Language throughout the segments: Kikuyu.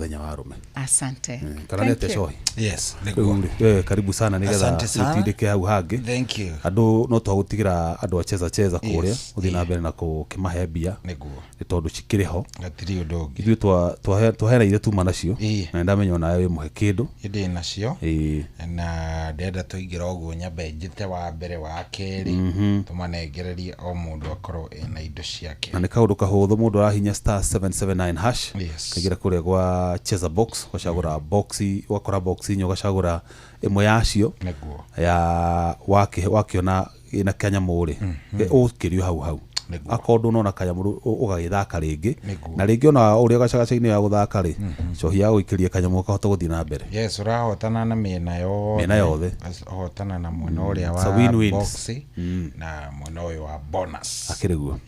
Mũthenya wa arũme. Asante. Kana nĩ Thank atĩa you. cohi? Yes, Rĩu nĩguo. rĩ, we karibu sana nĩgetha Asante sana. ũtindĩke hau hangĩ. Thank you. Andũ no twagũtigĩra andũ a cheza cheza kũrĩa ũthiĩ na mbere na kũkĩmahe mbia Nĩguo. Nĩ tondũ cikĩrĩ ho. Gatirĩ ũndũ ũngĩ. Ithuĩ twaheana iria tuma nacio na nĩndamenya onawe wĩ mũhe kĩndũ. Ndĩ nacio. Na ndĩrenda tũingĩra ũguo nyambe njĩte wa mbere, wa kerĩ, tũmanengererie o mũndũ akorwo ena indo ciake. Na nĩ kaũndũ kahũthũ, mũndũ arahinya *779#, kaingĩra kũrĩa gwa cheza box, ũgacagũra box, ũgakora box inya, ũgacagũra ĩmwe yacio ya wakĩona ĩna kanyamũ rĩ, ũkĩrio hau hau. Akorwo ndũnona kanyamũ rĩu, ũgagĩthaka rĩngĩ na rĩngĩ ona ũrĩa gacagaca-inĩ ya gũthaka rĩ, cohi ya gũikĩria kanyamũ ũkahota gũthiĩ na mbere. Yes, ũrahotana na mĩena yothe. Mĩena yothe. Ũhotana na mwena ũrĩa It's a wa win-win. box na mwena ũyũ wa bonus. Akĩrĩ guo.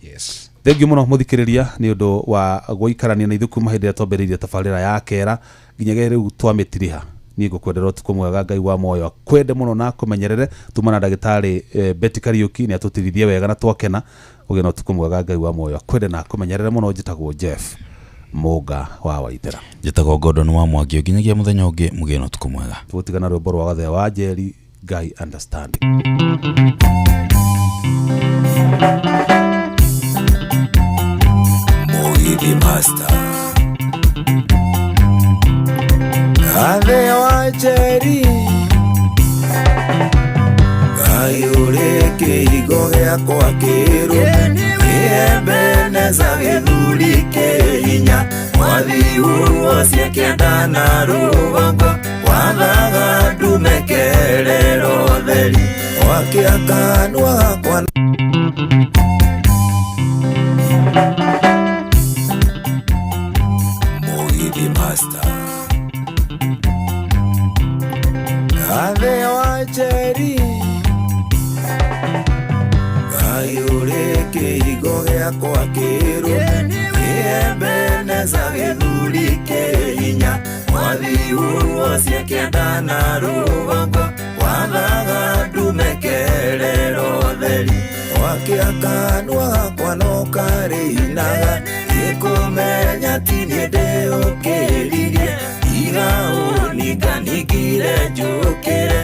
Thengiũ mũno mũthikĩrĩria nĩ ũndũ wa gũikarania na ithuĩ kuma hĩndĩ ĩrĩa twambĩrĩirie tabarĩra ya kera nginyagia rĩu twamĩtiriha. Niĩ ngũkwendera ũtukũ mwega, Ngai wa muoyo akwende mũno na akũmenyerere. Tuma na ndagĩtarĩ Betty Kariũki nĩ atũtirithie wega na twakena. Ũgĩe na ũtukũ mwega, Ngai wa muoyo akwende na akũmenyerere mũno. Njĩtagwo Jeff Mũnga wa Waithera. Njĩtagwo Gordon wa Mwangi, nginyagia mũthenya ũngĩ, mũgĩe na ũtukũ mwega. Tũgũtigana rwĩmbo rwa Gathea wa Njeri, Ngai Understanding. Mugithi Master Gathe wa Njeri, Ngai ũrĩ kĩhigo gĩakwa kĩrũme, Ebeneza gĩthuri kĩ hinya, mwathi uo cia kĩanda na rũgongo, wathaga ndume kerero theri, wakĩa kanua gakwa. Mugithi Master Gathe wa Njeri, Ngai ũrĩ kĩhigo gĩakwa kĩrũme, Ebeneza gĩthuri kĩ hinya, mwathi uo cia kĩanda na rũgongo, wathaga ndume kerero theri, wakĩa kanua gakwa no karĩinaga, gĩkũmenya ti niĩ ndĩũkĩririe, tiga ũninganingire njũkĩre,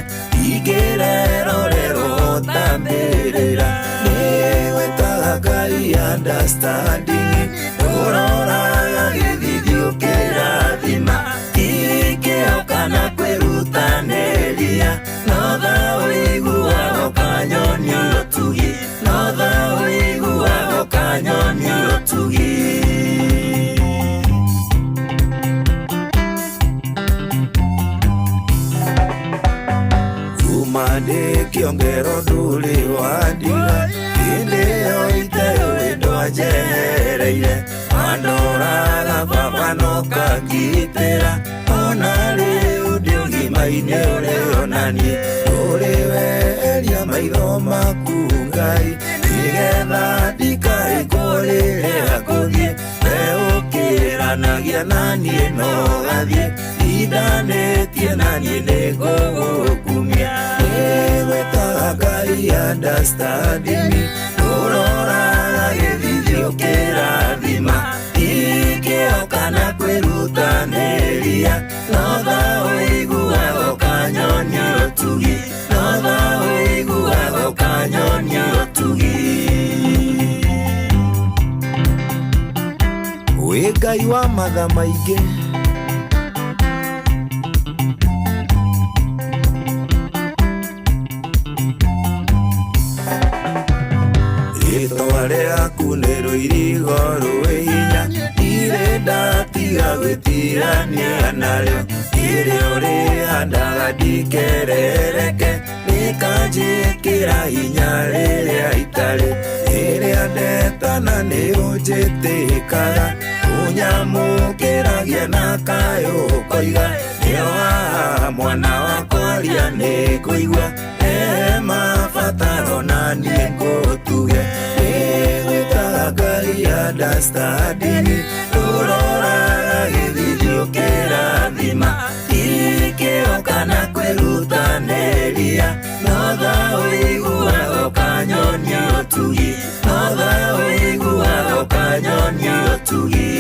ingĩrerorerwo tambĩrĩra, nĩwĩtaga Ngai understanding, ũroraga gĩthithi ũkĩrathima, ingĩoka na kwĩrutanĩria, no tha ũiguaga ũkanyonia ũtugi, no tha ũiguaga ũkanyonia ũtugi. Kuma ndĩ kĩongero ndũrĩ wandiga, hĩndĩ ĩyo iteũĩ ndwanjehereire, wandoraga baba no kangitĩra, ona rĩu ndĩ ũgima-inĩ ũrĩ onaniĩ, ũrĩ weheria maitho maku Ngai, nĩgetha ndikae kũrĩrĩa ngũthiĩ, we ũkĩranagia na niĩ no gathiĩ, tindanĩtie na niĩ nĩngũgũkumia, nĩgwĩtaga Ngai understanding, ũroraga gĩthithi ũkĩrathima, ingĩoka na kwĩrutanĩria, no tha ũiguaga ũkanyonia ũtugi, no tha ũiguaga ũkanyonia ũtugi. Wĩ Ngai wa matha maingĩ. Rĩtwa rĩaku nĩ rũirigo rwĩ hinya, ndirĩ ndatiga gwĩtirania narĩo, rĩrĩa ũrĩhandaga ndikerereke, rĩkanjĩkĩra hinya rĩrĩa itarĩ, rĩrĩa ndetana nĩ ũnjĩtĩkaga, ũnyamũkĩragia na kayũ ũkoiga, nĩo haha mwana wakwa aria nĩ ngũigua, he mabataro na niĩ ngũtuge, nĩgwĩtaga Ngai understanding, ũroraga gĩthithi ũkĩrathima, ingĩoka na kwĩrutanĩria, no tha ũiguaga ũkanyonia ũtugi, no tha ũiguaga ũkanyonia ũtugi.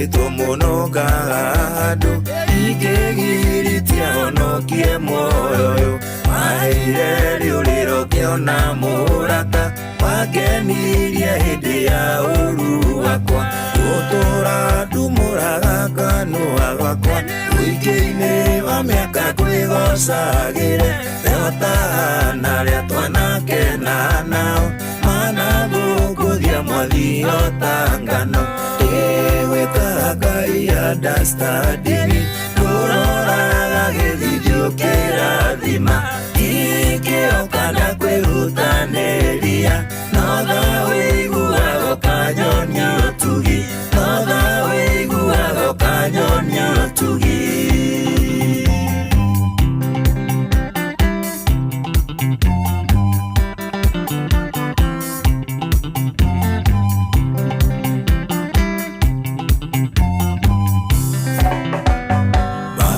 Nditũhĩtwo mũno ngaga handũ ingĩgiritia honokie muoyo ũyũ. Maheire rĩũrĩro ngĩona mũrata wangenirie hĩndĩ ya ũru wakwa. Gũtũra ndumũraga kanua gakwa ũingĩ-inĩ wa mĩaka kwĩgocagĩre. Rĩotana arĩa twanakena nao manathũngũthia mwathio ta ngano. Ndĩgwĩtaga Ngai understanding, ndũroraga gĩthithio kĩrathima. Ingĩoka na kwĩrutanĩria, no tha ũiguaga ũkanyonia ũtugi, no tha ũiguaga ũkanyonia ũtugi.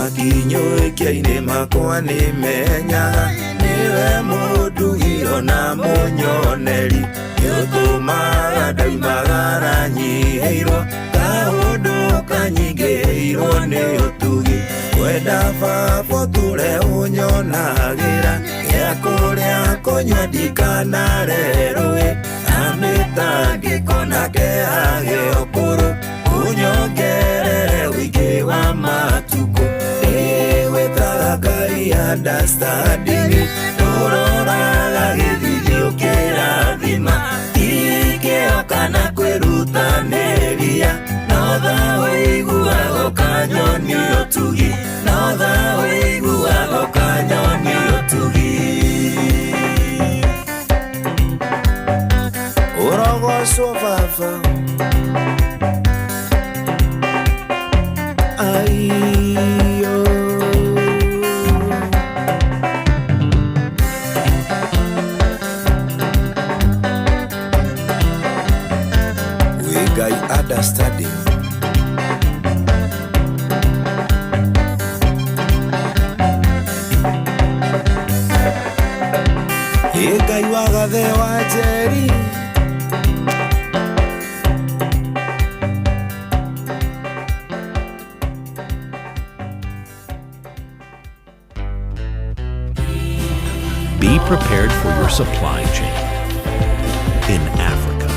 Makinyũkia-inĩ makwa nĩmenyaga nĩwe mũndugi ona mũnyoneri. Nĩũtũmaga ndaumagara nyihĩirwo ngahũndũka nyingĩhĩirwo nĩ ũtugi. Kwenda baba ũtũre ũnyonagĩra gĩa kũrĩa kũnyua ndikanarerũĩ. Na mĩtangĩko nake hage ũkũrũ ũnyongerere ũingĩ wa matukũ. Ndĩgwĩtaga Ngai understanding, ndũroraga gĩthithio kĩrathima. Ingĩoka na kwĩrutanĩria, no tha ũiguaga ũkanyonia ũtugi, no tha ũiguaga ũkanyonia ũtugi. Ũrogocwo baba. Aiyo. We Ngai understanding. Ĩ Ngai wa Gathe wa Njeri. Be prepared for your supply chain in Africa.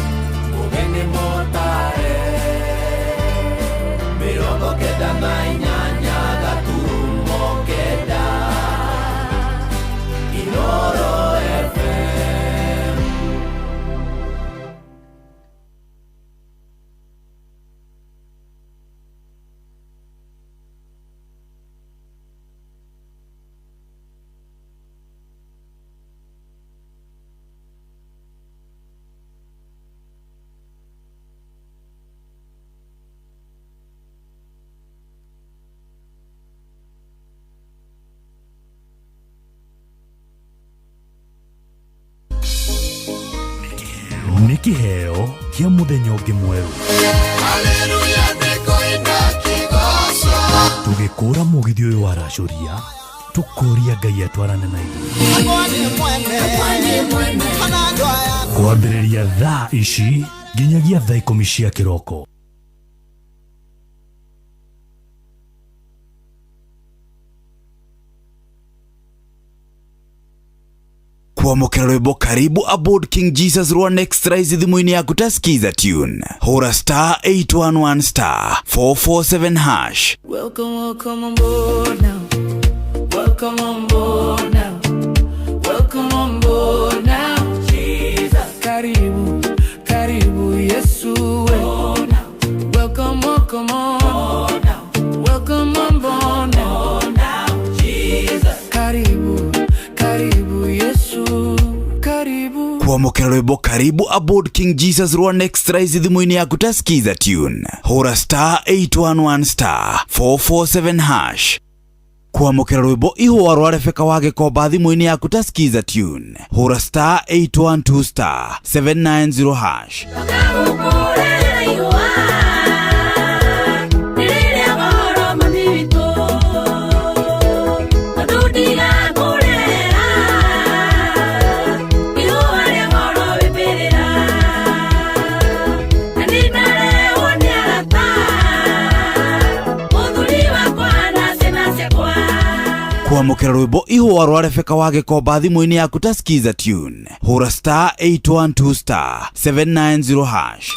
Nĩ kĩheo kĩa mũthenya ũngĩ mwerũ. Tũgĩkũra mũgithi ũyũ waracũria, tũkũria Ngai atwarane na ithuĩ. Kwambĩrĩria thaa ici nginyagia thaa 10 cia kĩroko. Kuamokera rwimbo karibu aboard King Jesus rwa Next Rise thimũ-inĩ yaku ta skiza tune. Hũra star 811 star 447 hash. Welcome, welcome on board now. Welcome on board now. Welcome on board now. Jesus. Karibu, karibu Yesu. Welcome, welcome on. Welcome on board now. Jesus. Karibu, karibu Yesu. Karibu. Kuamokera rwimbo karibu aboard King Jesus rwa Next Rise thimũ-inĩ yaku ta skiza tune. Hũra star 811 star 447 hash. Kuamokera rwimbo ihũa rwa Rebeka wa Gĩkomba thimũ-inĩ yaku ta skiza tune. Hũra star 812 star 790 hash. Kwamũkĩra rwĩmbo ihũa rwa Rebecca wa Gĩkomba thimũ-inĩ yaku ta Skiza tune, hũra star 812 star 790 hash.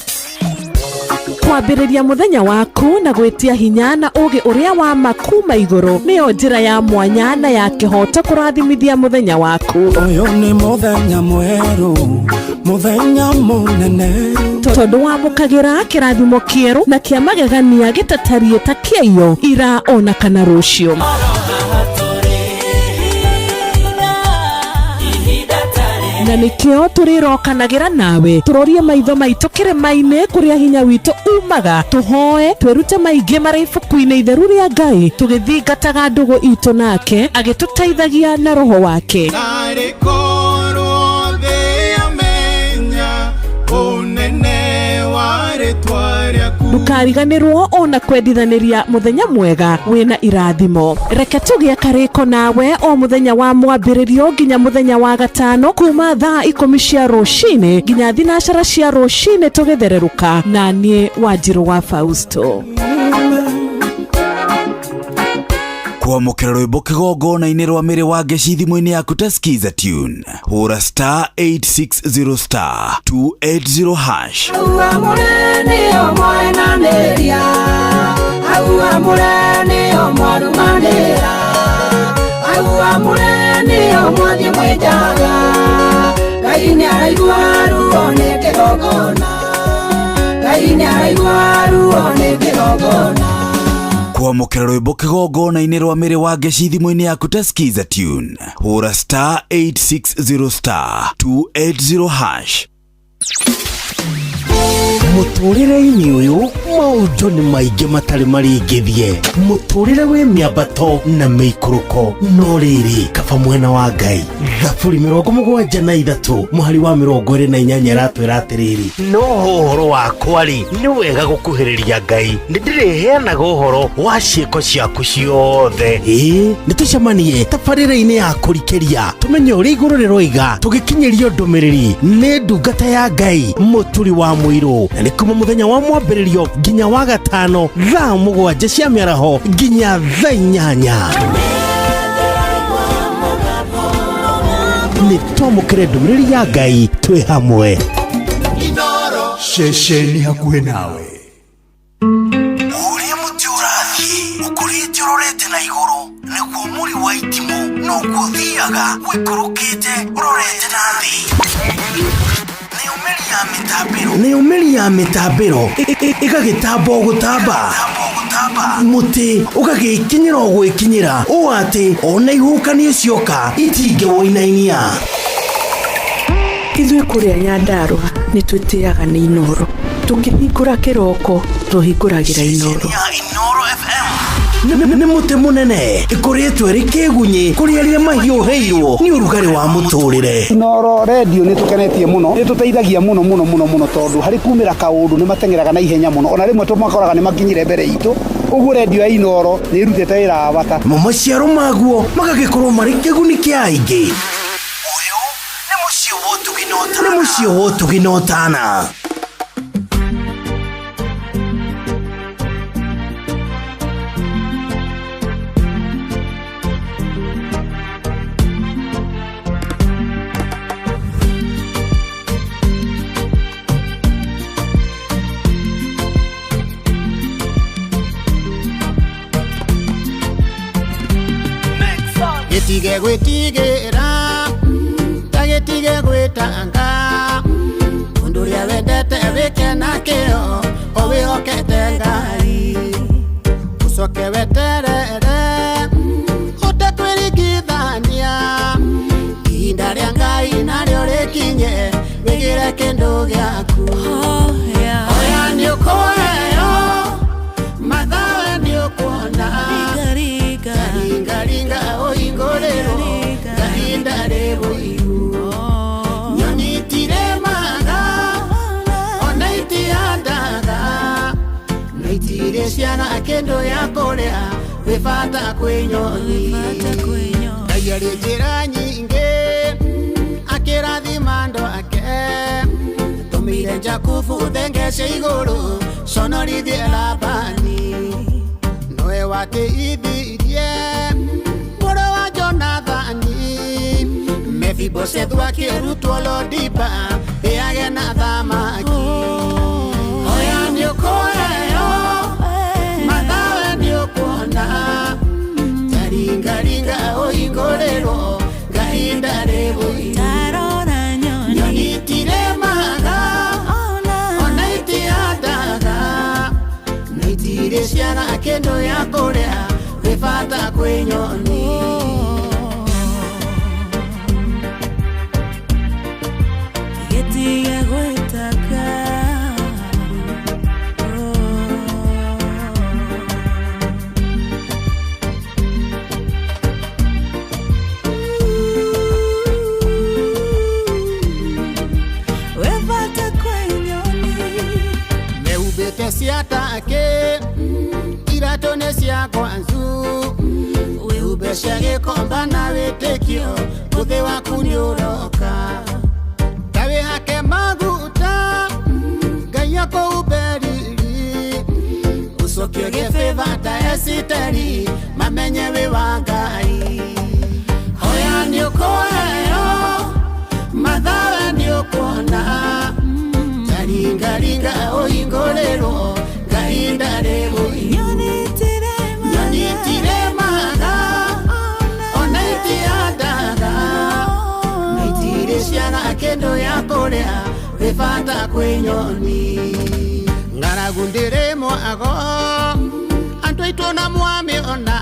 Kwambĩrĩria mũthenya waku na gwĩtia hinya na ũgĩ ũrĩa wa ma kuma igũrũ nĩyo njĩra ya mwanya na ya kĩhoto kũrathimithia mũthenya waku. Ũyũ nĩ mũthenya mwerũ, mũthenya mũnene, tondũ wamũkagĩra kĩrathimo kĩerũ na kĩa magegania gĩtatariĩ ta kĩaiyo ira ona kana rũciũ. Na nĩkĩo tũrĩrokanagĩra nawe tũrorie maitho maitũ kĩrĩma-inĩ kũrĩa hinya witũ umaga, tũhoe twĩrute maingĩ marĩ ibuku-inĩ itheru rĩa Ngai, tũgĩthingataga ndũgũ itũ nake agĩtũteithagia na roho wake. Narĩ korwo thĩ yamenya ũnene wa rĩtwa rĩaku. Ndũkariganĩrwo ona kwendithanĩria mũthenya mwega wĩna irathimo. Reke tũgĩe karĩko nawe o mũthenya wa mwambĩrĩrio nginya mũthenya wa gatano kuma thaa 10 cia rũcinĩ nginya 12 cia rũcinĩ tũgĩthererũka na niĩ Wanjirũ wa Fausto. Kwamũkĩra rwĩmbo kĩgongona-inĩ rwa Mĩrĩ wa Ngeci thimũ-inĩ yaku ta Skiza tune, hũra star 860 star 280 hash. Kwamũkĩra rwĩmbo kĩgongona-inĩ rwa Mĩrĩ wa Ngeci thimũ-inĩ yaku ta Skiza tune, hũra star 860 star 280 hash. Mũtũrĩre-inĩ ũyũ maũndũ nĩ maingĩ matarĩ maringithie, mũtũrĩre wĩ mĩambato na mĩikũrũko, no rĩrĩ kaba mwena wa Ngai. Thaburi 73 mũhari wa 28 ĩratwĩra atĩrĩrĩ, no ũhoro wakwa rĩ nĩ wega gũkuhĩrĩria Ngai, nĩ ndĩrĩheanaga ũhoro wa ciĩko ciaku ciothe. Ĩĩ nĩ tũcemanie tabarĩra-inĩ ya kũrikĩria tũmenye ũrĩa igũrũ rĩroiga, tũgĩkinyĩrio ndũmĩrĩri nĩ ndungata ya Ngai Mũturi wa Mũirũ, na nĩ kuma mũthenya wa mwambĩrĩrio nginya wa gatano thaa 7 cia mĩaraho nginya thaa 8. Nĩ twamũkĩre ndũmĩrĩri ya Ngai twĩ hamwe. Ceceni hakuhĩ nawe. Ũrĩa mũtĩ ũrathiĩ ũkũrĩte ũrorete na igũrũ nĩguo mũri wa itimũ noguo ũthiaga ũikũrũkĩte ũrorete na thĩ. Nayo mĩri ya mĩtambĩro ĩgagĩtamba o gũtamba, mũtĩ ũgagĩkinyĩra o gwĩkinyĩra ũũ atĩ ona ihuhũkanio cioka itingĩwũinainia. Ithuĩ kũrĩa Nyandarũa nĩ twĩtĩaga nĩ Inoro, tũkĩhingũra kĩroko tũhingũragĩra Inoro. Inoro FM nĩ mũtĩ mũnene ĩkũrĩtwo ĩrĩ kĩgunyĩ kũrĩ arĩa mahiũhĩirwo nĩ ũrugarĩ wa mũtũrĩre. Inoro radio nĩ tũkenetie mũno, nĩ tũteithagia mũno mũno mũno mũno, tondũ harĩ kumĩra kaũndũ nĩ mateng'eraga na ihenya mũno, ona rĩmwe tũmakoraga nĩ makinyire mbere itũ. Ũguo radio ya Inoro nĩ ĩrutĩte wĩra wa bata. Mo maciaro maguo magagĩkorwo marĩ kĩguni kĩa aingĩ. Ũyũ nĩ mũciĩ wa ũtugi na ũtana. Nĩ mũciĩ wa ũtugi na ũtana. Gĩtige gwĩtigĩra ta gĩtige gwĩtanga, ũndũ ũrĩa wendete wĩke na kĩo o wĩhokete Ngai, ũcoke weterere ũtekwĩringithania, ihinda rĩa Ngai narĩo rĩkinye wĩgĩre kĩndũ gĩaku. Oya nĩ ũkũheo mathawe nĩ ũkuona, ringaringa ũhingũrĩrwo kahinda rĩgũiru, nyoni itirĩmaga ona itihandaga, na itirĩ ciaga kĩndũ gĩa kũrĩa wĩ bata kwĩ nyoni. Ngai arĩ njĩra nyingĩ akĩrathima andũ ake, tũmĩire Jakubu thenge cia igũrũ conorithie Labani, nowe wateithirie mũrũ wa Mefiboshethu akĩrutwo Lodiba ĩage na thamaki. Hoya nĩũkũheo, mathawe nĩũkuona, taringaringa ũhingũrĩrwo Ngai ndarĩ ũiru. Nyoni itirĩmaga ona itihandaga, na itirĩ ciaga kĩndũ gĩa kũrĩa, gwĩ bata kwĩ nyoni. Gĩtige gwĩtanga. Wĩ bata kwĩ nyoni. Mehumbĩte cia take, iratũ nĩ cia kwanzu, wĩhumbe cia gĩkomba na wĩtĩkio, mũthĩ waku nĩũroka. Ta wĩhake maguta, Ngai akũhumbe riri, ũcokie gĩbĩba ta Esiteri, mamenye wĩ wa Ngai. Hoya nĩũkũheo, mathawe nĩũkuona, taringaringa ũhingũrĩrwo Ngai ndarĩ ũiru. Nyoni itirĩmaga ona itihandaga, na itirĩ ciaga kĩndũ gĩa kũrĩa, gwĩ bata kwĩ nyoni. Ng'aragu ndĩrĩ mwago, andũ aitũ na mwamĩona,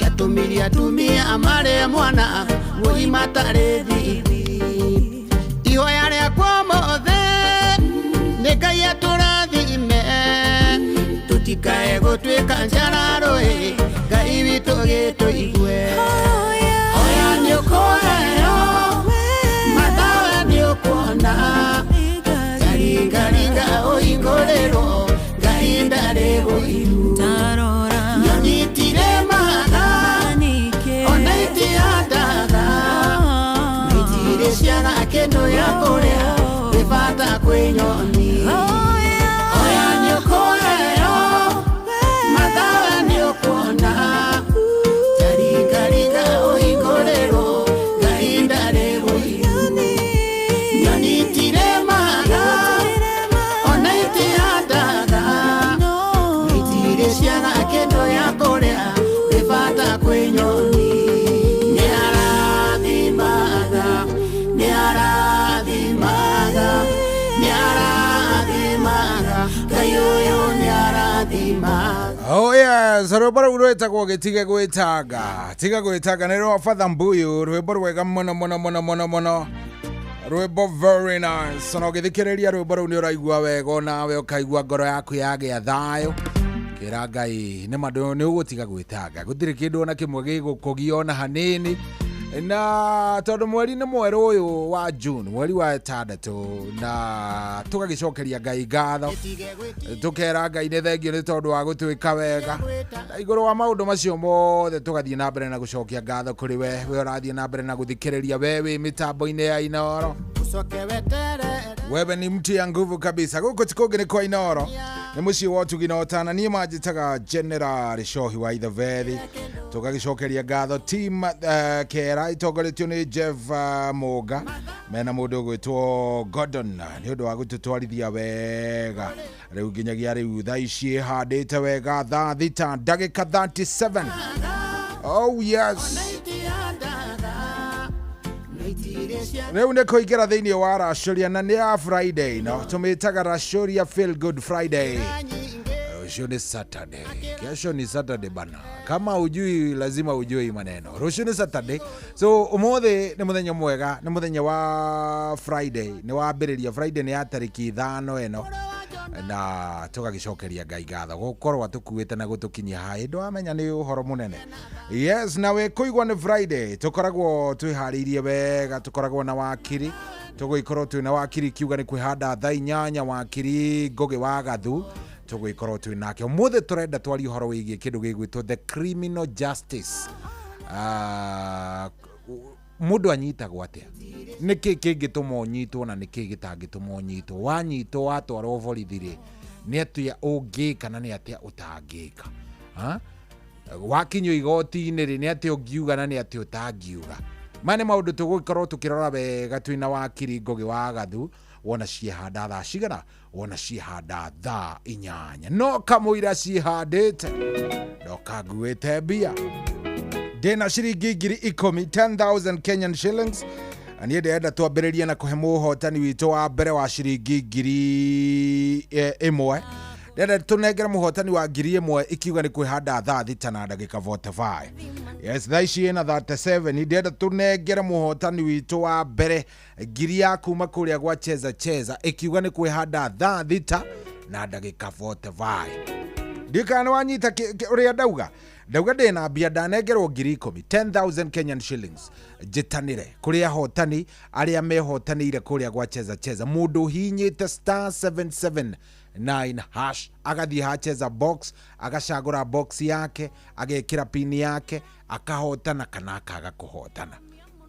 yatũmirie atumia marĩ mwana wũi matarĩ thithi. Ihoya rĩakwa mothe nĩ Ngai atũrathime, tũtikae gũtuĩka njararũĩ, Ngai witũ gĩtũigue. Hoya nĩũkũheo, mathawe nĩũkuona, taringaringa ũhingũrĩrwo Ngai ndarĩ ũiru. Nyoni itirĩmaga ona itihandaga, na itirĩ ciaga kĩndũ gĩa kũrĩa, gwĩ bata kwĩ nyoni. Hoya nĩũkũheo, mathawe nĩũkuona, taringaringa ũhingũrĩrwo Ngai ndarĩ ũiru. Nyoni itirĩmaga ona itihandaga, na itirĩ ciaga kĩndũ gĩa kũrĩa, gwĩ bata kwĩ nyoni. Nĩarathimaga, nĩarathimaga, nĩarathimaga, Ngai ũyũ nĩarathimaga. Oh yes, rwĩmbo rũu rwĩtagwo gĩtige gwĩtanga. Tiga gwĩtanga nĩ rwa Father Mbuyu, rwĩmbo rwega mũno mũno mũno mũno mũno. Rwĩmbo very nice. Na ũgĩthikĩrĩria rwĩmbo rũu nĩ ũraigua wega onawe ũkaigua ngoro yaku yagĩa thayũ. Kĩra Ngai nĩ ma nĩ ũgũtiga gwĩtanga. Gũtirĩ kĩndũ ona kĩmwe gĩgũkũgia ona hanini. Na tondũ mweri nĩ mwerũ ũyũ wa June, mweri wa ĩtandatũ, na tũgagĩcokeria Ngai ngatho, tũkera Ngai nĩ thengio nĩ tondũ wa gũtwĩka wega, na igũrũ wa maũndũ macio mothe tũgathiĩ na mbere na gũcokia ngatho kũrĩ we, we ũrathiĩ na mbere na gũthikĩrĩria, we wĩ mĩtambo-inĩ ya Inooro. Ũcoke weterere Wewe ni mtu ya nguvu kabisa. Gũkũ ti kũngĩ nĩ kwa Inooro, nĩ mũciĩ wa ũtugi na ũtana. Niĩ manjĩtaga General Shohi wa Ithabethi. Tũgagĩcokeria ngatho team Kera itongoretio nĩ Jeff Mũnga mena mũndũ ũgwĩtwo Gordon nĩ ũndũ wa gũtũtwarithia wega rĩu nginyagia rĩu thaa ici ĩhandĩte wega thaa 6 ndagĩka 37. Oh yes, rĩu nĩ kũingĩra thĩinĩ wa Racũria na nĩ ya Friday, no tũmĩtaga Racũria Feel Good Friday. Rũciũ nĩ Saturday, kesho ni Saturday bana. Kama ujui lazima ujue hii maneno. Rũciũ nĩ Saturday, so ũmũthĩ nĩ mũthenya mwega, nĩ mũthenya wa Friday, nĩ wambĩrĩria Friday nĩ ya tarĩki 5 ĩno, na tũgagĩcokeria Ngai ngatho gũkorwo atũkuĩte na gũtũkinyia haha. Ndwamenya nĩ ũhoro mũnene. Yes, na wĩ kũigua nĩ Friday, tũkoragwo twĩharĩirie wega, tũkoragwo na wakiri, tũgũikorwo twĩna wakiri kiuga nĩ kwĩhanda thaa 8, wakiri Ngũgĩ wa Gathu tũgũikorwo twĩ nake. Ũmũthĩ tũrenda twarie ũhoro wĩgiĩ kĩndũ gĩgwĩtwo the criminal justice. Mũndũ anyitagwo atĩa? Nĩkĩ kĩngĩtũma ũnyitwo na nĩkĩ gĩtangĩtũma ũnyitwo? Wanyitwo watwarwo borithi rĩ, nĩ atĩa ũngĩka na nĩ atĩa ũtangĩka? Wakinywo igoti-inĩ rĩ, nĩ atĩa ũngiuga na nĩ atĩa ũtangiuga? Maya nĩ maũndũ tũgũgĩkorwo tũkĩrora wega twĩna wakiri Ngũgĩ wa Gathu, wona ciehanda thaa cigana? Wona ciehanda thaa 8. No kamũira ciĩhandĩte no kanguĩte mbia. Ndĩna ciringi 10,000, 10,000 Kenyan shillings. Na niĩ ndĩrenda twambĩrĩrie na kũhe mũhotani witũ wa mbere wa ciringi 1,000. Ndĩrenda tũnengere mũhotani wa 1,000 ikiuga nĩ kwĩhanda thaa 6 na ndagĩka 45. Yes, thaa ici ĩna 37. Ndĩrenda tũnengere mũhotani witũ wa mbere ngiri ya kuma kũrĩa gwa Cheza Cheza ikiuga nĩ kwĩhanda thaa 6 na ndagĩka 45. Ndikana nĩ wanyita ũrĩa ndauga. Ndauga ndĩna mbia, ndanengerwo 10,000, 10,000 Kenyan shillings. Njĩtanĩre kũrĩ ahotani arĩa mehotanĩire kũrĩa gwa Cheza Cheza. Mũndũ ũhihinyĩte star 779 hash agathiĩ ha Cheza box, agacagũra box yake, agekĩra pini yake, akahotana kana akaga kũhotana.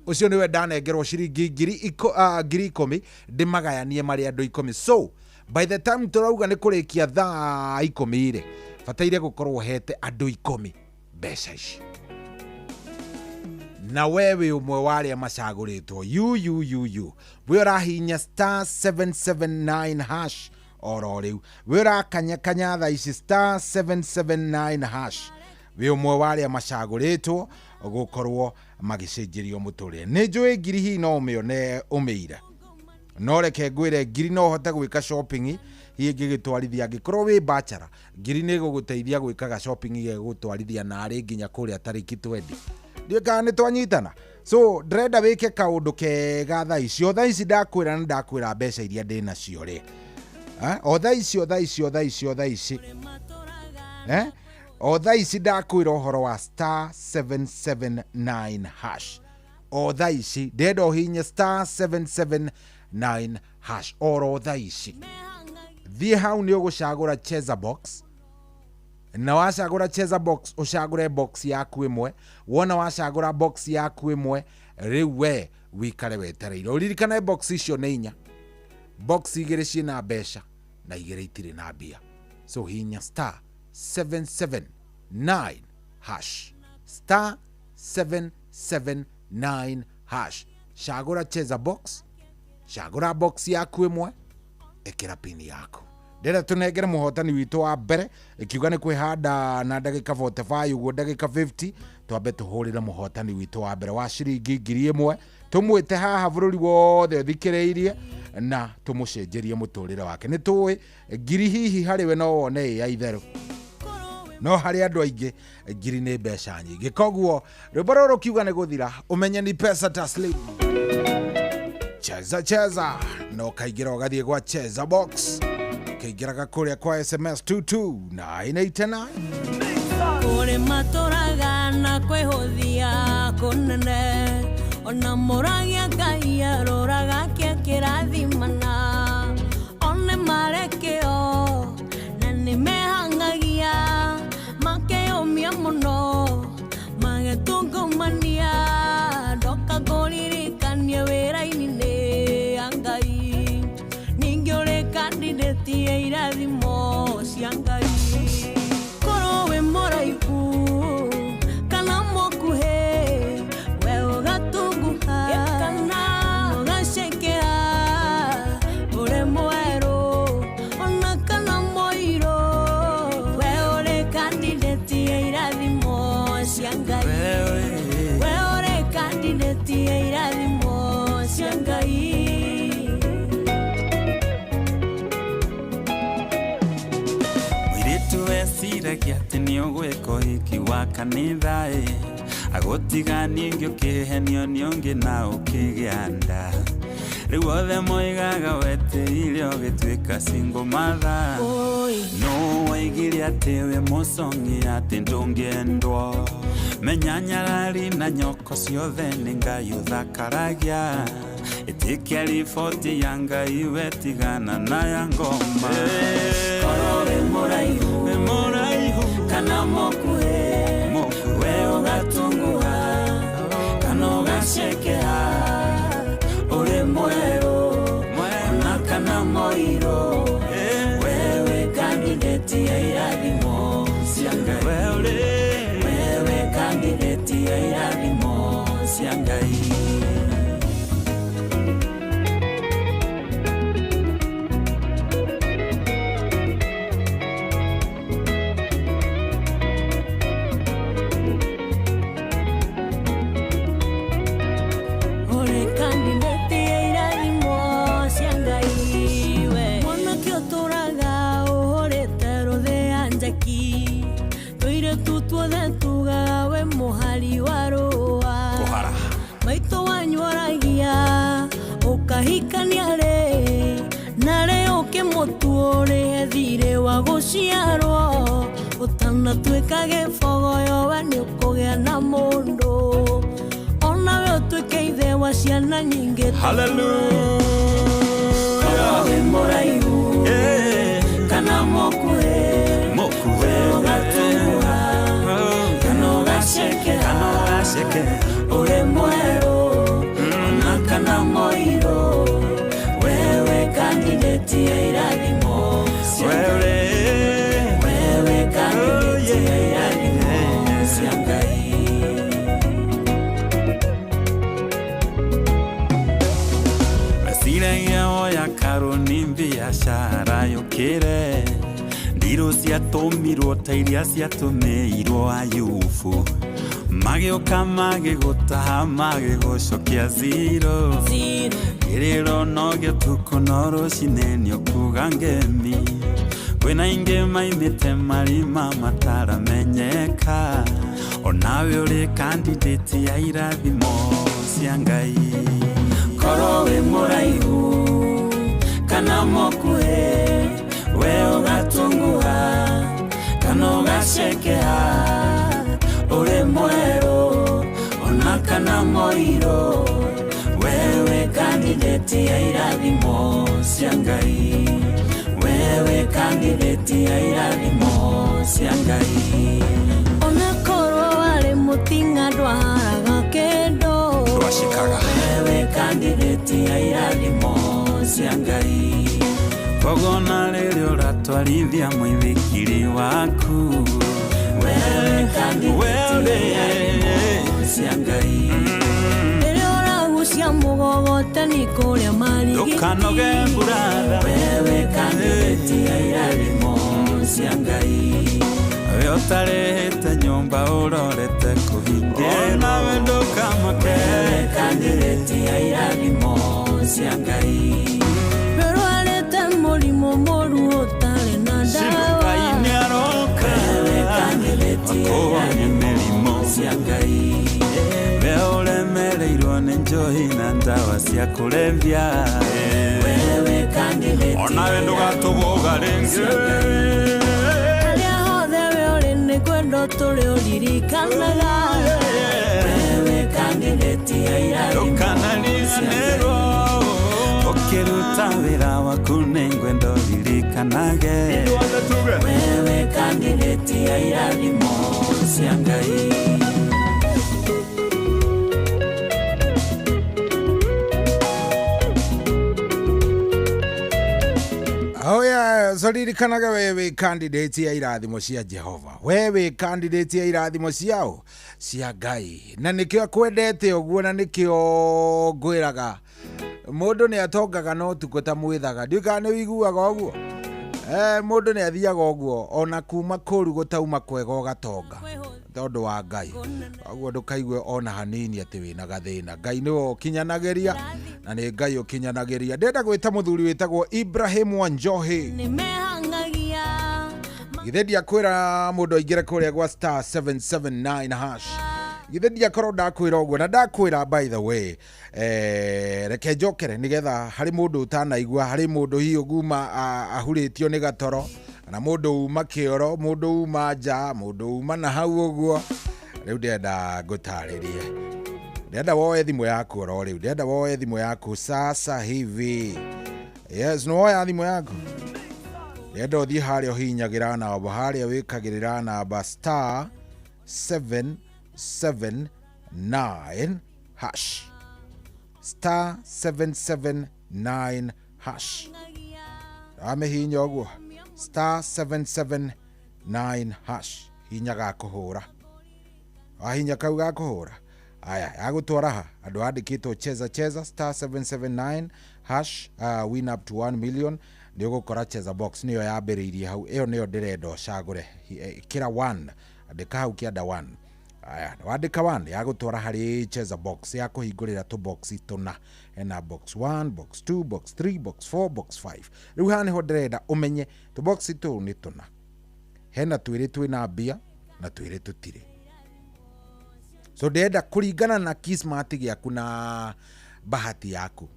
Ũcio nĩwe ndanengerwo ciringi 10,000 ndĩmagayanie marĩ andũ 10. So by the time tũrauga nĩ kũrĩkia thaa 10 rĩ, bataire gũkorwo hete andũ 10 mbeca ici. Na we wĩ ũmwe wa arĩa macagũrĩtwo. You, you, you, you. We ũrahihinya star 779 hash oro rĩu. We ũrakanya kanya thaa ici star 779 hash. Wĩ ũmwe wa arĩa macagũrĩtwo gũkorwo magĩcenjerio mũtũrĩre. Nĩ njũĩ ngiri hihi no ũmĩone ũmĩire. No reke ngwĩre ngiri no ũhote gwĩka shopping hihi ĩngĩgĩtwarithia angĩkorwo wĩ bachelor, ngiri nĩ ĩgũgũteithia gwĩkaga shopping ĩgũgũtwarithia narĩ nginya kũrĩa tarĩki 20. Ndiũĩ kana nĩ twanyitana. So ndĩrenda wĩke kaũndũ kega thaa ici. O thaa ici ndakwĩra nĩ ndakwĩra mbeca iria ndĩnacio rĩ. O thaa ici, o thaa ici, o thaa ici, o thaa ici. O thaa ici ndakwĩra ũhoro wa star 779 hash. O thaa ici ndĩrenda ũhihinye star 779 hash oro thaa ici. Thiĩ hau nĩ ũgũcagũra Cheza box. Na wacagũra Cheza box, ũcagũre box yaku ĩmwe. Wona wacagũra box yaku ĩmwe, rĩu we wikare wetereire. Ũririkane box icio nĩ inya. Box igĩrĩ ciĩna mbeca na igĩrĩ itirĩ na mbia. So hihinya star 779 hash. Star 779 hash. Cagũra Cheza box, cagũra box yaku ĩmwe, ĩkĩra pini yaku. Ndĩrenda tũnengere mũhotani witũ wa mbere ikiuga nĩ kwĩhanda na ndagĩka 45 ũguo ndagĩka 50, twambe tũhũrĩre mũhotani witũ wa mbere wa ciringi 1,000, tũmwĩte haha bũrũri wothe ũthikĩrĩirie na tũmũcenjerie mũtũrĩre wake. Nĩ tũĩ ngiri hihi harĩ we no wone ĩ ya itherũ, no harĩ andũ aingĩ ngiri nĩ mbeca nyingĩ. Koguo rwĩmbo rũrũ rũkiuga nĩ gũthira, ũmenye ni pesa taslim. Cheza Cheza no kaingĩra ũgathiĩ gwa Cheza box, kaingĩraga kũrĩa kwa SMS 22989. Kũrĩ matũraga na kwĩhũthia kũnene, ona mũragia Ngai aroraga kĩa kĩrathimana. One marekĩo na nĩmehangagia, makeyũmia mũno magetungumania. Ndoka ngũririkanie wĩra-inĩ nĩ ya Ngai, ningĩ ũrĩ candidate ya irathimo cia Ngai. Korwo wĩ mũraihu kana mũkuhĩ, we ũgatunguha kana ũgacekea, ũrĩ mwerũ ona kana mũirũ, we ũrĩ candidate ya irathimo cia Ngai. We ũrĩ candidate ya irathimo cia Ngai. Mũirĩtu weciragia atĩ nĩ ũgwĩka ũhiki wa kanitha ĩ, agũtiga ningĩ ũkĩhenio nĩ ũngĩ na ũkĩgĩa nda. Rĩu othe moigaga wetĩire ũgĩtuĩka single mother. No waigire atĩ wĩ mũcong'i atĩ ndũngĩendwo. Menya nyarari na nyoko ciothe nĩ Ngai ũthakaragia. Ĩtĩkia riboti ya Ngai wetigana na ya ngoma. Korwo wĩ mũraihu kana mũkuhĩ, we ũgatunguha kana ũgacekea, ũrĩ mwerũ ona kana mũirũ, we wĩ candidate ya irathimo cia Ngai. We wĩ candidate ya irathimo cia Ngai. Ũngĩhikania rĩ na rĩ ũkĩmũtuo ũrĩhe thirĩ wa gũciarwo ũtanatuĩka gĩbogoyo we nĩ ũkũgĩa na mũndũ onawe ũtuĩke ithe wa ciana nyingĩ. Korwo wĩ mũraihu kana mũkuhĩ, we ũgatunguha kana ũgacekera, ũrĩ mwerũ ona kana mũirũ, wewe candidate ya irathimo cia Ngai. Wewe candidate ya irathimo cia Ngai. Meciragia oya karoni biacara yũkĩre ndirũ ciatũmirwo ta iria ciatũmĩirwo Ayubu magĩũka magĩgũtaha magĩgũcokia zero kĩrĩro no gĩtukũ no rũcinĩ nĩũkuga ngemi kwĩna ingĩ maimĩte marima mataramenyeka onawe ũrĩ candidate ya irathimo cia Ngai. Korwo wĩ mũraihu kana mũkuhĩ, we ũgatunguha kana ũgacekeha, ũrĩ mwerũ ona kana mũirũ, wewe candidate ya irathimo cia Ngai. Wewe candidate ya irathimo cia Ngai. Ona korwo warĩ mũtinga ndwaharaga kĩndũ, wewe candidate ya irathimo cia Ngai. Koguo na rĩrĩa ũratwarithia mũithikiri waku, wewe candidate ya irathimo cia Ngai. Rĩrĩa ũragucia mũgogoteni kũrĩa marigiti, ndũkanoge mburatha, wewe candidate ya irathimo cia Ngai. We ũtarĩhĩte nyũmba ũrorete kũhingĩrwo, nawe ndũkamake, wewe candidate ya irathimo cia Ngai. We ũrwarĩte mũrimũ mũru ũtarĩ na ndawa, Ngai nĩaroka wewe candidate ya akũhonie mĩrimũ cia Ngai. We ũremereirwo nĩ njohi na ndawa cia kũrebia, wewe candidate onawe ndũgatũgũga rĩngĩ. Harĩa hothe we ũrĩ nĩ kwendwo tũrĩ ũririkanaga, wewe candidate ya irathimo Ndũkanariganĩrwo ũkĩruta wĩra waku nĩngwenda ũririkanage, wewe candidate ya irathimo cia Ngai. Oh yeah, so ririkanaga wewe candidate ya irathimo cia Jehova, wewe candidate ya irathimo ciao cia Ngai, na nikio akwendete ũguo na nikio ngwĩraga mũndũ nĩ atongaga no ũtukũ ta mwĩthaga. Ndiũĩ kana nĩ ũiguaga ũguo. Mũndũ nĩ athiaga ũguo ona kuma kũru gũtauma kwega ũgatonga tondũ wa Ngai. Ũguo ndũkaigue ona hanini atĩ wĩna gathĩna. Ngai nĩwe ũkinyanagĩria na nĩ Ngai ũkinyanagĩria. Ndĩrenda gwĩta mũthuri wĩtagwo Ibrahim Wanjohi. Nĩmehangagia Githĩ ndiakwĩra mũndũ aingĩre kũrĩa gwa star 779 hash. Githĩ ndiakorwo ndakwĩra ũguo na ndakwĩra by the way, reke njokere nĩgetha harĩ mũndũ ũtanaigua, harĩ mũndũ hihi ũguma ahurĩtio nĩ gatoro, kana mũndũ uma kĩoro, mũndũ uma nja, mũndũ uma na hau ũguo. Rĩu ndĩrenda ngũtarĩrie, ndĩrenda woe thimũ yaku oro rĩu, ndĩrenda woe thimũ yaku sasa hivi. Yes, nĩ woya thimũ yaku, ndĩrenda ũthiĩ harĩa ũhihinyagĩra namba, harĩa wĩkagĩrĩra namba star 779 hash, star 779 hash. Amĩhihinya ũguo star 779 hash, hinya ga kũhũra, wahinya kau ga kũhũra, aya yagũtwara ha andũ andĩkĩtwo cheza cheza star 779 hash, win up to 1 million. Nĩ ũgũkora cheza box nĩyo yambĩrĩirie hau, ĩyo nĩyo ndĩrenda ũcagũre. Kĩra 1, andĩka hau kĩanda 1. Aya, wandĩka 1 yagũtwara harĩ cheza box, ya kũhingũrĩra tũboxi tũna, hena box 1, box 2, box 3, box 4, box 5. Rĩu haha nĩho ndĩrenda ũmenye tũboxi tũu nĩ tũna, hena twĩrĩ twĩna mbia na twĩrĩ tũtirĩ. So ndĩrenda kũringana na kismati gĩaku na bahati yaku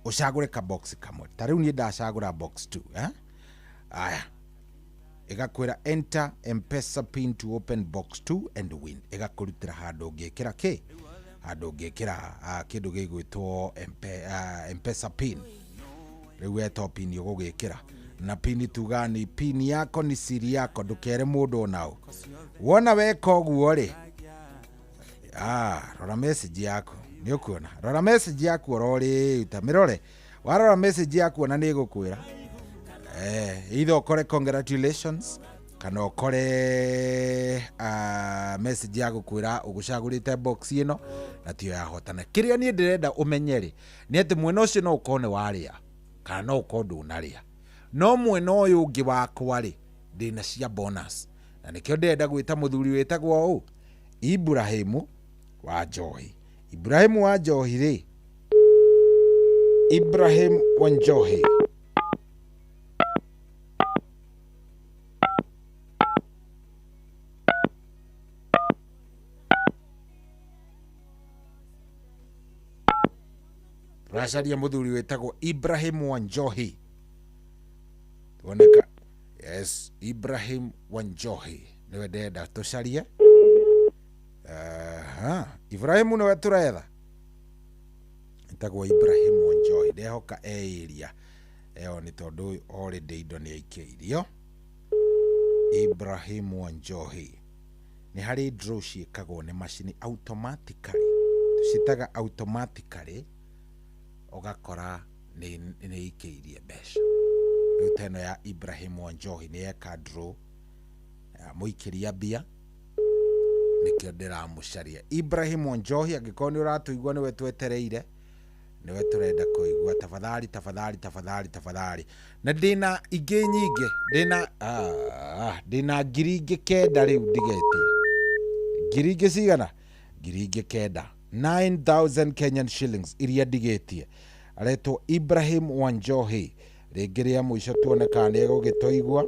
Ũcagũre ka box kamwe. Ta rĩu niĩ ndacagũra box 2, eh? Aya. Ĩgakwĩra enter Mpesa pin to open box 2 and win. Ĩgakũrutĩra handũ ũngĩkĩra kĩ? Handũ ũngĩkĩra kĩndũ gĩgwĩtwo Mpesa pin. Rĩu we to pin ũgũgĩkĩra. Na pin tugaga ni pin yako ni siri yako, ndũkere mũndũ ona ũ. Wona weka ũguo rĩ, rora message yaku. Nĩ ũkuona. Rora message yaku oro rĩu, ta mĩrore. Warora message yaku ona nĩ ĩgũkwĩra. Either ũkore congratulations kana ũkore message ya gũkwĩra ũgũcagũrĩte box ĩno na tiyo yahotana. Kĩrĩa niĩ ndĩrenda ũmenye rĩ, nĩ atĩ mwena ũcio no ũkorwo nĩ warĩa kana no ũkorwo ndũnarĩa. No mwena ũyũ ũngĩ wakwa rĩ, ndĩna cia bonus. Na nĩkĩo ndĩrenda gwĩta mũthuri wĩtagwo ũ? Ibrahimu wa Njohi. Ibrahimu wa Njohi rĩ, Ibrahim wa Njohi. Tũracaria mũthuri wĩtagwo Ibrahim wa Njohi. Tuoneka. Yes, Ibrahim wa Njohi nĩwe ndĩrenda tũcarie. Aha, Ibrahimu nĩwe tũretha. Etagwo Ibrahim wa Njohi. Ndehoka e area ĩyo nĩ tondũ already indo nĩ aikĩirio. Ibrahim wa Njohi. Nĩ harĩ draw ciĩkagwo nĩ macini automatically. Tũciĩtaga automatically, ũgakora nĩ ikĩirie mbeca. Rĩu ta ĩno ya Ibrahim wa Njohi nĩ yeka draw, mũikĩria mbia, nĩkĩo ndĩramũcaria. Ibrahim wa Njohi, angĩkorwo nĩ ũratũigua nĩwe twetereire, nĩwe tũrenda kũigua. Tafadhali, tafadhali, tafadhali, tafadhali. Na ndĩna ingĩ nyingĩ, ndĩna ngiri ingĩ kenda rĩu ndigĩtie. Ngiri ingĩ cigana? Ngiri ingĩ kenda. 9,000 Kenyan shillings iria ndigĩtie. Aretwo Ibrahim wa Njohi. Rĩngĩ rĩa mũico tuone kana nĩ egũgĩtũigua.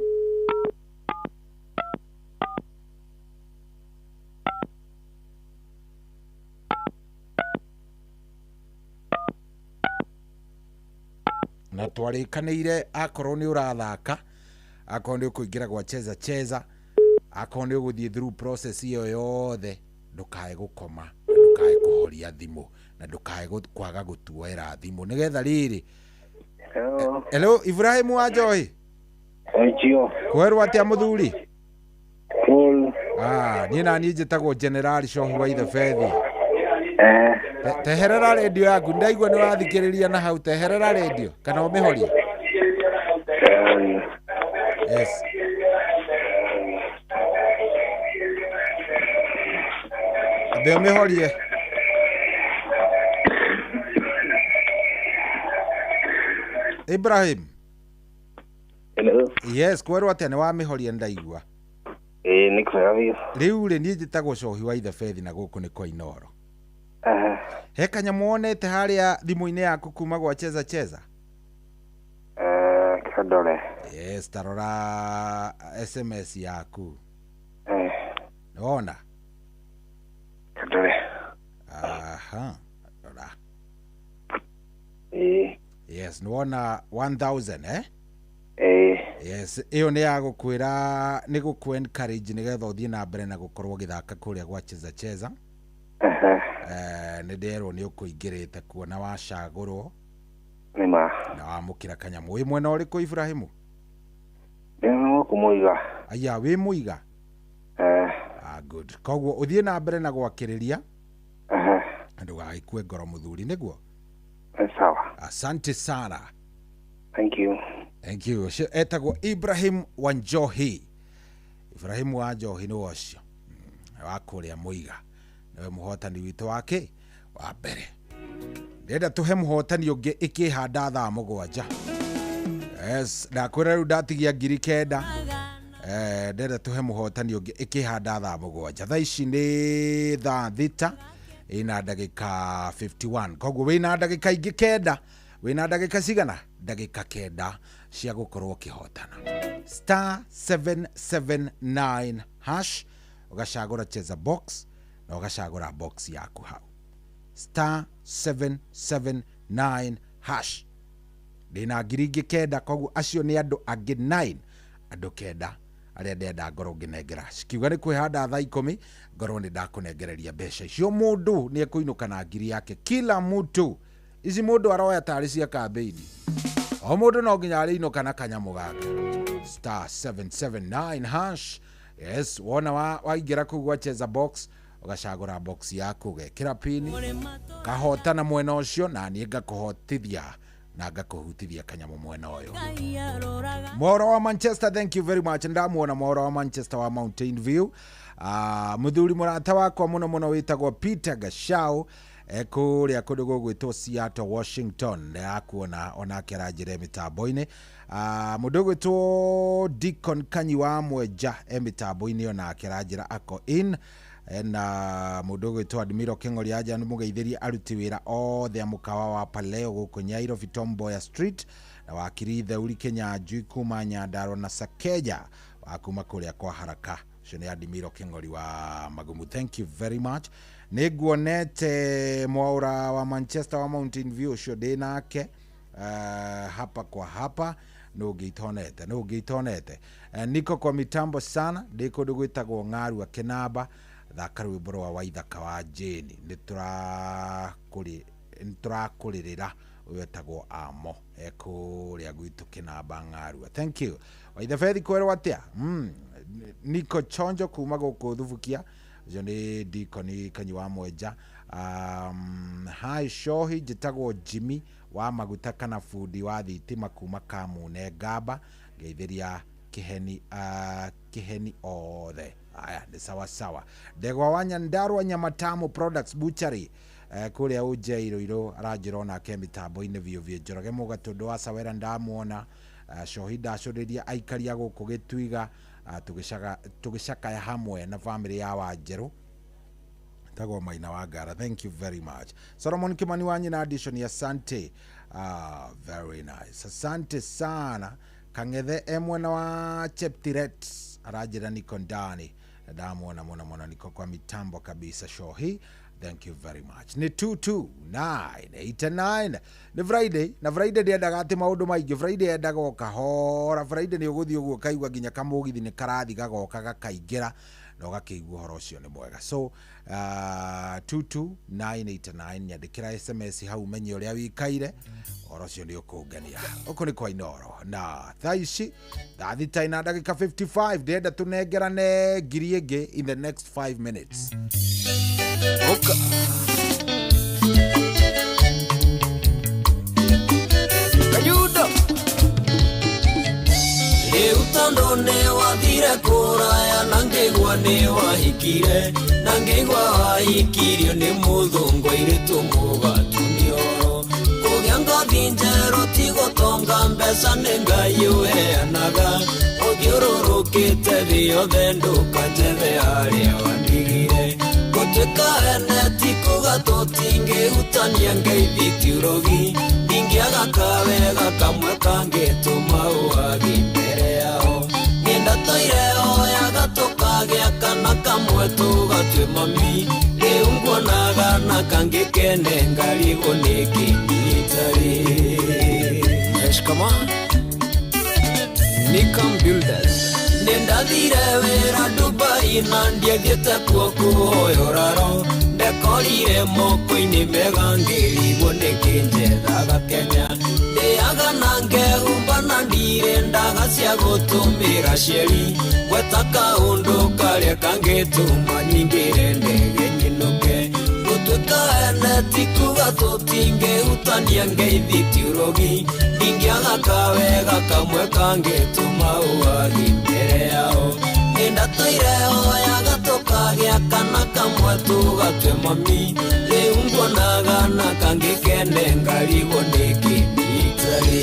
Na twarĩkanĩire akorwo nĩ ũrathaka, akorwo nĩ ũkũingĩra gwa cheza cheza, akorwo nĩ ũgũthiĩ through process ĩyo yothe, ndũkae gũkoma, na ndũkae kũhoria thimũ, na ndũkae kwaga gũtuoera thimũ nĩgetha rĩrĩ. Hello. Hello, Ibrahim wa Njohi. Njio. Kwerwo atĩa mũthuri? Full. Niĩ na niĩ njĩtagwo General Cohi wa Ithebethi. Teherera redio yaku, ndaigua nĩ ũrathikĩrĩria na hau, teherera redio kana ũmĩhorie. Yes. Ambe ũmĩhorie. Ibrahim. Hello. Yes, kwerwo atĩa nĩ wamĩhoria ndaigua. Nĩ kwega biũ. Rĩu rĩ, niĩ njĩtagwo Cohi wa Ithebethi na gũkũ nĩ kwa Inooro. He kanyamũ wonete harĩa thimũ-inĩ yaku kuma gwa cheza cheza? Kandore. Yes, tarora SMS yaku. Nĩwona? Kandore. Aha, rora. Yes, nĩwona 1000, eh? Yes, ĩyo nĩ ya gũkwĩra, nĩ gũkũ encourage nĩgetha ũthiĩ na mbere na gũkorwo ũgĩthaka kũrĩa gwa cheza cheza. Nĩ nderwo nĩ ũkũingĩrĩte kuona wacagũrwo. Nĩma. Na wamũkĩra kanyamũ. Wĩ mwena ũrĩkũ Ibrahimu? Ndĩ gũkũ Mũiga. Aya, wĩ Mũiga? Good. Koguo ũthiĩ na mbere na gwakĩrĩria. Ndũgagĩkue ngoro mũthuri, nĩguo? Sawa. Asante sana. Thank you. Thank you. Ũcio etagwo Ibrahim wa Njohi. Ibrahim wa Njohi nĩwe ũcio. Wa kũrĩa Mũiga. Nĩwe mũhotani witũ wake wa mbere. Ndĩrenda tũhe mũhotani ũngĩ ĩkĩhanda thaa mũgwanja. Yes, ndakwĩra rĩu ndatigia ngiri kenda. Ndĩrenda tũhe mũhotani ũngĩ ĩkĩhanda thaa mũgwanja. Thaa ici nĩ thaa thita ĩna ndagĩka 51. Koguo wĩna ndagĩka ingĩ kenda. Wĩna ndagĩka cigana? Ndagĩka kenda cia gũkorwo ũkĩhotana. Star 779 hash, ũgacagũra cheza box na ũgacagũra box yaku hau. Star 779 hash. Ndĩna ngiri ingĩ 9, koguo acio nĩ andũ angĩ 9, andũ 9 arĩa ndenda ngorwo ngĩnengera. Cikiuga nĩ kwĩhanda thaa 10 ngorwo nĩ ndakũnengereria mbeca icio. Mũndũ nĩ ekũinũka na ngiri yake, kila mtu. Ici mũndũ aroya tarĩ cia kambĩini, o mũndũ no nginya arĩinũka na kanyamũ gake. Star 779 hash. Yes, wona waingĩra kũu gwa cheza box, ũgacagũra box yaku, ũgekĩra pini, kahotana mwena ũcio, na niĩ ngakũhotithia na ngakũhutithia kanyamũ mwena ũyũ. Mworo wa Manchester, thank you very much. Ndamuona mworo wa Manchester wa Mountain View. Muthuri mũrata wakwa mũno mũno wĩtagwo Peter Gashau, kũrĩa kũndũ gũgwĩtwo Seattle, Washington, nĩrakuona onake aranjĩra mĩtambo-inĩ. Mũndũ ũgwĩtwo Deacon Kanyi wa Mwenja e mĩtambo-inĩ onake aranjĩra ako in. Na mũndũ ũgwĩtwo Admiro Kĩng'ori anja nĩ mũgeithĩrie aruti wĩra othe a mũkawa wa Paleo gũkũ Nyairobi, Tom Mboya Street, na wakiri Theuri Kĩnyanjui kuma Nyandarua na Sakeja wa kuma kũrĩa kwa Haraka. Ũcio nĩ Admiro Kĩng'ori wa Magumu, thank you very much. Nĩ nguonete mwaũra wa Manchester wa Mountain View, ũcio ndĩ nake hapa kwa hapa, nũ ũngĩ itonete. Niko kwa mitambo sana, ndĩ kũndũ gwĩtagwo Ng'arua Kĩnamba. Thaka rwĩmbo rwa Waithaka wa Jane, nĩ tũrakũrĩrĩra. Ũyũ etagwo Amo, ekũrĩa gwitũ Kĩnamba Ng'arua, thank you. Waithabethi kwerwo atĩa? Niko chonjo kuma gũkũ Thubukia, ũcio nĩ Deacon Kanyi wa Mwenja. Hi Shohi, njĩtagwo Jimmy wa maguta kana bundi wa thitima kuma Kamune Ngamba, ngeithĩria kĩheni, kĩheni othe. Aya nĩ sawa sawa. Ndegwa wa Nyandarua Nyamatamu Products Butchery, kũrĩa Ũnjei Rũirũ, aranjĩra onake mĩtambo-inĩ biũ biũ. Njoroge Mũgatũndũ wa Sawera ndamuona. Shohi ndacũrĩria aikari a gũkũ Gĩtuiga, tũgĩcakaya hamwe na famĩlĩ ya Wanjerũ, tagwo Maina wa Ngara, thank you very much. Solomon Kimani wa Nyina Addition, asante. Very nice, asante sana. Kang'ethe e mwena wa Cheptiret aranjĩra niko ndani, ndamuona mũno mũno, niko kwa mitambo kabisa. Shohi, thank you very much. Nĩ 22989, nĩ Friday, na Friday ndĩendaga atĩ maũndũ maingĩ. Friday yendaga o kahora. Friday nĩ ũgũthiĩ ũguo ũkaigua nginya kamũgithi nĩ karathi gagoka gakaingĩra na ũgakĩigua ũhoro ũcio nĩ mwega. So 22989, nyandĩkĩra SMS hau menye ũrĩa wĩikaire, ũhoro ũcio nĩ ũkũngania. Ũkũ nĩ kwa Inooro, na thaa ici thaa 6 na ndagĩka 55, ndĩrenda tũnengerane ngiri ĩngĩ in the next 5 minutes. Oka. Kayudo Rĩu tondũ nĩ wathire kũraya na ngĩigua nĩ wahikire, na ngĩigua wahikirio nĩ mũthũngũ airĩtu mũgatu nĩoro. Kũgĩa ngothi njerũ ti gũtonga mbeca nĩ Ngai ũheanaga, ũthiũrũrũkĩte thĩ yothe ndũkanjethe harĩa wandigire. Gũtuĩka ene ti kuga tũtingĩhutania ngeithi ti ũrogi, ndingĩaga kawega kamwe kangĩtũma ũwagi mbere yao. Niĩ ndatũire oyaga tũkagĩa kana kamwe tũgatue mami, rĩu nguonaga na kangĩ kene ngarigwo nĩkĩ niĩ itarĩ. Shikamoo. Nikam Builders. Nĩndathire wĩra Dubai na ndiathiĩte kuo kũhoya ũraro, ndekorire moko-inĩ mega ngĩrigwo nĩkĩ njethaga Kenya. Ndĩaga na ngehumba na ndirĩ ndaga cia gũtũmĩra cieri, gweta kaũndũ karĩa kangĩtũma nyingĩre ndege nyinũke. Gũtuĩka ene ti kuga tũtingĩhutania ngeithi ti ũrogi, ndingĩaga kawega kamwe kangĩtũma ũwagi mbere yao. Nĩndatũire oyaga tũkagĩa kana kamwe tũgatue mami, rĩu nguonaga na kangĩ kene ngarigwo nĩkĩ niĩ itarĩ.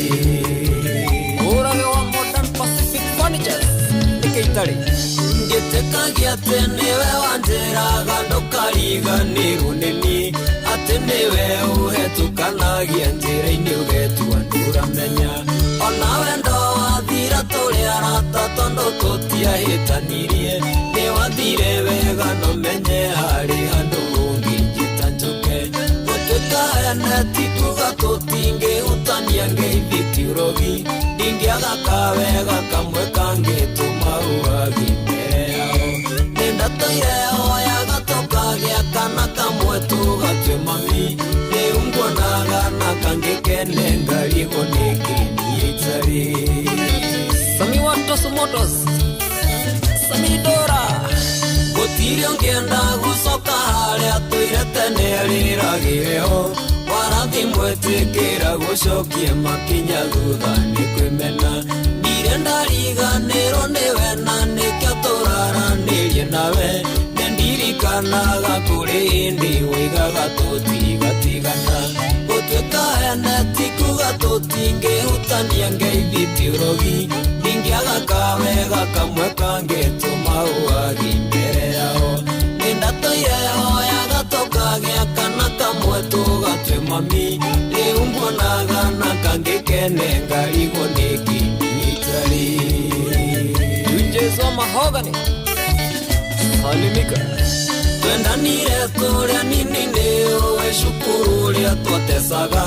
Ũrage wa Modern Pacific Furnitures nĩkĩ itarĩ? Ngĩtĩkagia atĩ nĩwe wanjĩraga ndũkariganĩrwo nĩ niĩ, atĩ nĩwe ũhetũkanagia njĩra-inĩ ũgetua ndũramenya. Ona wendo wathira tũrĩ arata tondũ tũtiahĩtanirie, nĩ wathire wega no menye harĩ handũ ũngĩnjĩta njũke. Gũtuĩka ene ti kuga tũtingĩhutania ngeithi ti ti ũrogi ndingĩaga kawega kamwe kangĩtũma ũwagi mbere yao nĩndatũire hoyaga tũkagĩa kana kamwe tũgatue mami rĩu nguonaga na kangĩkene ngarigwo nĩkĩ niĩ itarĩ. Sami Watos Motos Sami Dora gũtirĩ ũngĩenda gũcoka harĩa tũire tene rĩragĩre ho warathi mwetĩkĩra gũcokie makinya thutha nĩ kwĩmena ndirĩ ndariganĩrwo nĩwe na nĩkĩo tũraranĩrie nawe nĩndirikanaga kũrĩ hĩndĩ woigaga tũtigatigana gũtuĩka ene ti kuga tũtingĩhutania ngeithi ti ũrogi ndingĩaga kawega kamwe kangĩtũma ũwagi mbere yao nĩndatũire hoyaga tũkagĩa kana kamwe tũgatue mami rĩu nguonaga na kangĩkene ngarigwo nĩkĩ niĩ itarĩ. Jesu mahogany salimika twendanire tũrĩa nini nĩũĩ cukuru ũrĩa twatecaga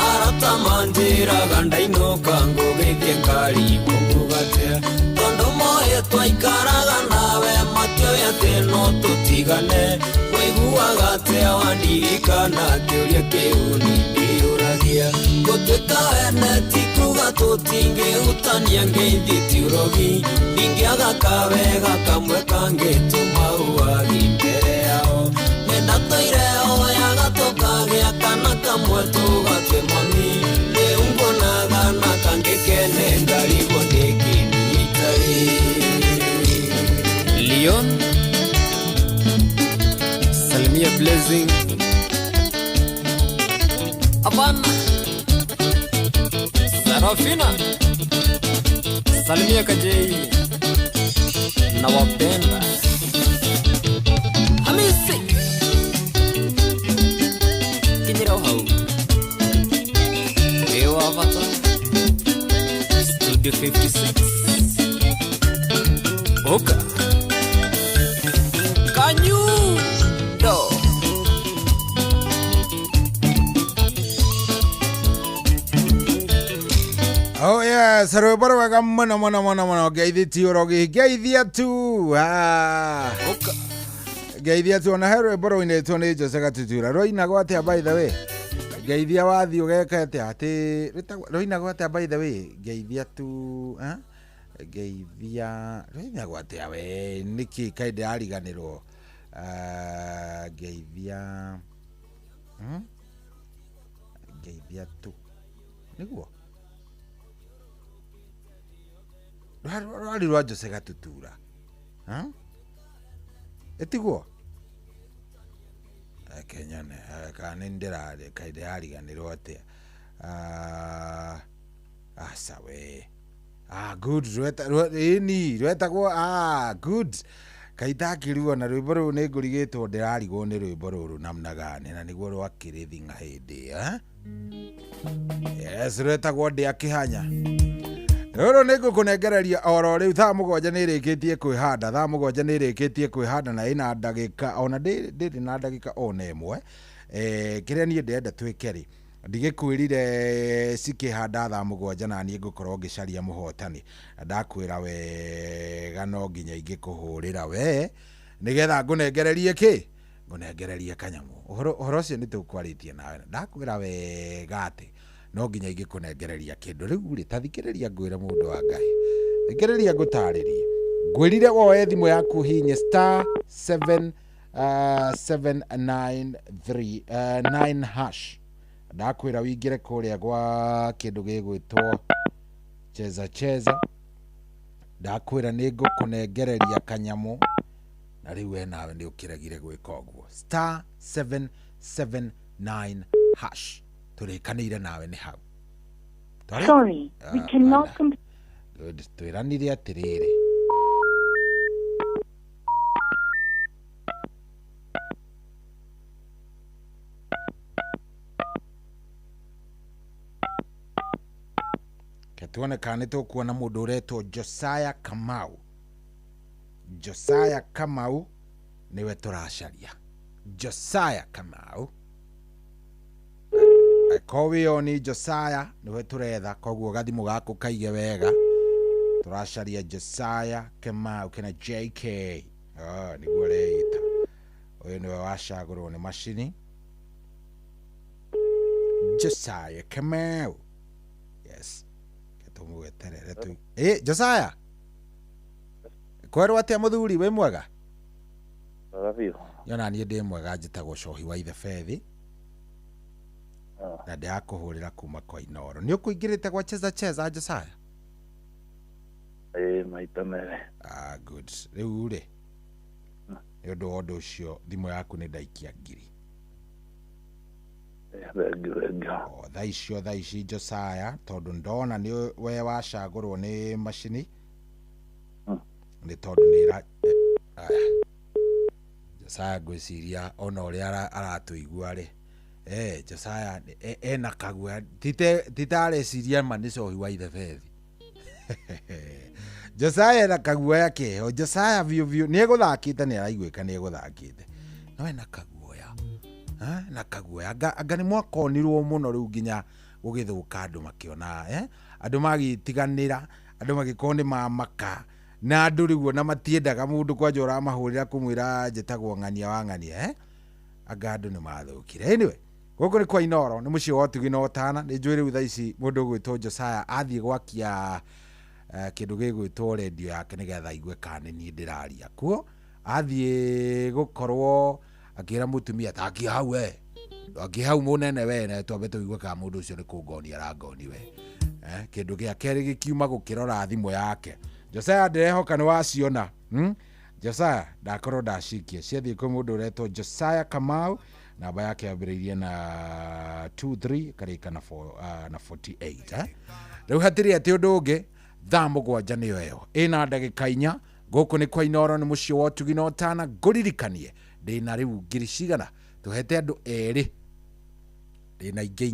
arata manjĩraga ndainũka ngũgĩthiĩ ngarigwo ngugatia tondũ moĩ twaikaraga nawe matiũĩ atĩ no tũtigane ũiguaga atĩa wandirikana kĩũria kĩu niĩ ndĩyũragia gũtuĩka ene ti kuga tũtingĩhutania ngeithi ti ũrogi ndingĩaga kawega kamwe kangĩtũma ũwagi mbere yao nĩndatũire hoyaga tũkagĩa kana kamwe tũgatue mami rĩu nguonaga na kangĩkene ngarigwo nĩkĩ niĩ itarĩ. Leon Salimia Blessing Abana Sarafina Salimia Kajei nawapenda Hamisi Kinyira hau Ewa Avatar Studio 56 Oka Kanyu Do. Oh yes, rwĩmbo rwega mũno mũno mũno mũno ngeithi ti ũrogi ngeithia tu. Ngeithia tu ona he rwĩmbo rũinĩtwo nĩ Jose Gatutura rũinagwo atĩa by the way ngeithia wathiĩ ũgeka atĩa atĩ rũinagwo atĩa by the way ngeithia tu ngeithia rũinagwo atĩa we nĩkĩ kaĩ ndĩrariganĩrwo ngeithia ngeithia tu nĩguo rwari rwa Jose Gatutura ĩtiguo kenyone kana nĩ ndĩrarĩ kaĩ ndĩrariganĩrwo atĩa aca we good ĩni rwetagwo good kaĩ ndakĩrigwo na rwĩmbo rũu nĩ ngũrigĩtwo ndĩrarigwo nĩ rwĩmbo rũrũ namna gani na nĩguo rwakĩrĩ thing'a hĩndĩ yes rwetagwo ndĩa kĩhanya rũrũ nĩ ngũkũnengereria oro rĩu thaa mũgwanja nĩ ĩrĩkĩtie kwĩhanda thaa mũgwanja nĩ ĩrĩkĩtie kwĩhanda na ĩna ndagĩka ona ndĩrĩ na ndagĩka ona ĩmwe kĩrĩa niĩ ndĩrenda twĩke rĩ ndigĩkwĩrire cikĩhanda thaa mũgwanja na niĩ ngũkorwo ngĩcaria mũhotani ndakwĩra wega no nginya ingĩkũhũrĩra we nĩgetha ngũnengererie kĩ ngũnengererie kanyamũ ũhoro ũcio nĩ tũkwarĩtie nawe ndakwĩra wega atĩ no nginya ingĩkũnengereria kĩndũ rĩu rĩ ta thikĩrĩria ngwĩre mũndũ wa Ngai thikĩrĩria ngũtarĩrie ngwĩrire woe thimũ yaku hinye star 7 793 9 hash ndakwĩra wĩingĩre kũrĩa gwa kĩndũ gĩgwĩtwo cheza cheza ndakwĩra nĩ ngũkũnengereria kanyamũ na rĩu we nawe nĩ ũkĩregire gwĩka ũguo star 779 hash tũrĩkanĩire nawe nĩ hau. Sorry, we cannot Good. Twĩranire atĩrĩrĩ tuone kana nĩ tũkuona mũndũ ũretwo Josiah Kamau. Josiah Kamau nĩwe tũracaria. Josiah Kamau Kowio ni Josiah niwe turetha, koguo gathimu gaku kaige wega. Turacaria Josiah Kamau kana JK. Niguo reita. Uyu niwe wacagũrwo nĩ macini. Josiah Kamau. Yes. Ketũmweterere tu. Josiah. Kwerwo atia muthuri, wĩ mwega? Mwega biũ. Nyona niĩ ndĩ mwega, njĩtagwo Cohi wa Ithe Bethi. Na ndĩrakũhũrĩra kuma kwa Inoro. Nĩ ũkũingĩrĩte gwa Cheza Cheza, Josiah? Ĩĩ, maita merĩ. Ah, good. Rĩu rĩ, nĩ ũndũ wa ũndũ ũcio thimũ yaku nĩ ndaikia ngiri. Thengiũ, thengiũ. O thaa icio, thaa ici Josiah, tondũ ndona nĩ we wacagũrwo nĩ macini, nĩ tondũ nĩ ĩra aya. Josiah ngwĩciria ona ũrĩa aratũigua rĩ, Josiah ena kaguoya, tita areciria ma nĩ Cohi wa Ithe Bethi. Josiah ena kaguoya keho. Josiah biũ biũ nĩ egũthakĩte, nĩ araiguĩka nĩ egũthakĩte, no ena kaguoya, na kaguoya anga nĩ mwakonirwo mũno rĩu nginya gũgĩthũka, andũ makĩona, andũ magĩtiganĩra, andũ magĩkorwo nĩ mamaka, na andũ rĩu ona matiendaga mũndũ kwanja ũramahũrĩra kũmwĩra njĩtagwo ng'ania wa ng'ania, anga andũ nĩ mathũkire. Anyway, gũkũ nĩ kwa Inoro, nĩ mũciĩ wa ũtugi na ũtana. Nĩ njũĩ rĩu thaa ici mũndũ ũgwĩtwo Josiah athiĩ gwakia kĩndũ gĩgwĩtwo redio yake nĩgetha aigue kana nĩ niĩ ndĩraria kuo, athiĩ gũkorwo akĩra mũtumia takia hau, we akia hau mũnene we, na twambe tũigue kana mũndũ ũcio nĩ kũngoni arangoni we. Kĩndũ gĩa kerĩ gĩkiuma gũkĩrora thimũ yake. Josiah, ndĩrehoka nĩ waciona. Josiah, ndakorwo ndacikia ciathiĩ kwĩ mũndũ ũretwo Josiah Kamau, namba yake yambĩrĩirie na 23 karĩka na 4, na 48. Rĩu hatirĩ atĩ ũndũ ũngĩ, thaa 7 nĩyo ĩyo ĩna ndagĩka 4. Gũkũ nĩ kwa Inoro, nĩ mũciĩ wa ũtugi na ũtana. Ngũririkanie ndĩna rĩu ngiri cigana, tũhete andũ erĩ, ndĩna ingĩ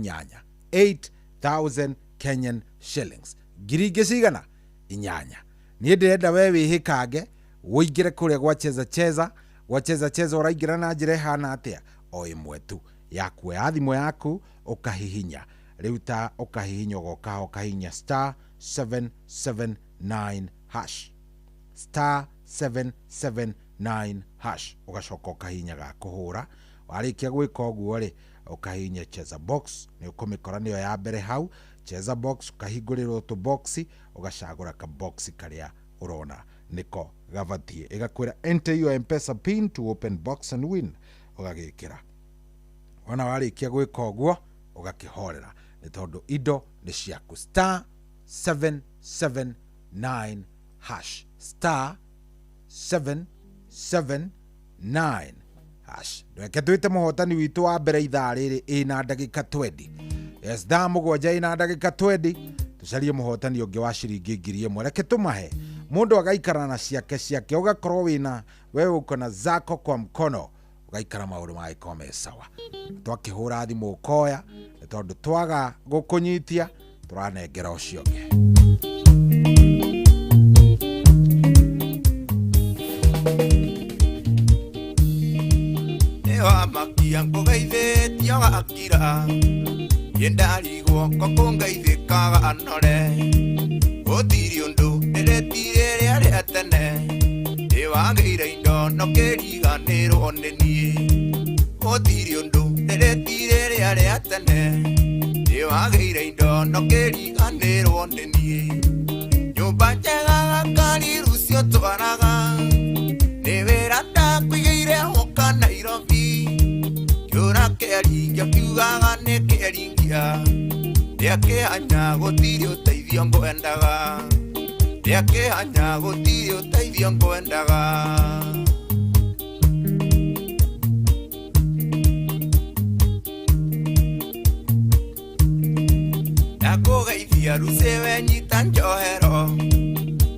8, 8000 Kenyan shillings, ngiri ingĩ cigana, 8. Niĩ ndĩrenda we wĩhĩkange ũingĩre kũrĩa gwa Cheza Cheza. Gwa Cheza Cheza ũraingĩra na njĩra ĩhana atĩa? O ĩmwe tu, ya kuoya thimũ yaku ũkahihinya rĩu, ta ũkahihinya ũgoka ũkahihinya star 779 hash, star 779 hash, ũgacoka ũkahihinya ga kũhũra. Warĩkia gwĩka ũguo rĩ, ũkahihinya Cheza Box, nĩ ũkũmĩkora nĩyo ya mbere hau. Cheza Box, ũkahingũrĩrwo tũboxi, ũgacagũra kaboxi karĩa ũrona nĩko gabatiĩ, ĩgakwĩra enter your M-Pesa pin to open box and win, ũgagĩkĩra. Wona warĩkia gwĩka ũguo, ũgakĩhorera nĩ tondũ indo nĩ ciaku. Star 779 hash, star 779 hash. Reke twĩte mũhotani witũ wa mbere ithaa rĩrĩ ĩna ndagĩka 20. Yes, thaa 7 ĩna ndagĩka 20, tũcarie mũhotani ũngĩ wa ciringi 1000. Reke tũmahe mũndũ agaikara na ciake ciake, ũgakorwo wĩna we uko na zako kwa mkono, ũgaikara maũndũ magĩkorwo me sawa. Twakĩhũra thimũ ũkoya, nĩ tondũ twaga gũkũnyitia tũranengera ũcio ũngĩ. Nĩwamakia ngũgeithĩtie ũgakira, ndarigwo ko kũngeithĩkaga anore, gũtirĩ ũndũ ndĩretirĩ rĩa rĩa tene, nĩwagĩire indo no kĩriganĩrwo nĩ niĩ, gũtirĩ ũndũ ndĩretirĩ rĩa rĩa tene, nĩwagĩire indo no kĩriganĩrwo nĩ niĩ, nyũmba njega gakari rũciũ twaraga, nĩ wĩra ndakũigĩire woka Nairobi, kĩũra kĩaringia kiugaga nĩ kĩaringia, ndĩakĩhanya gũtirĩ ũteithio ngwendaga, ndĩakĩhanya gũtirĩ ũteithio ngwendaga. Ndakũgeithia rũciwe nyita njohero,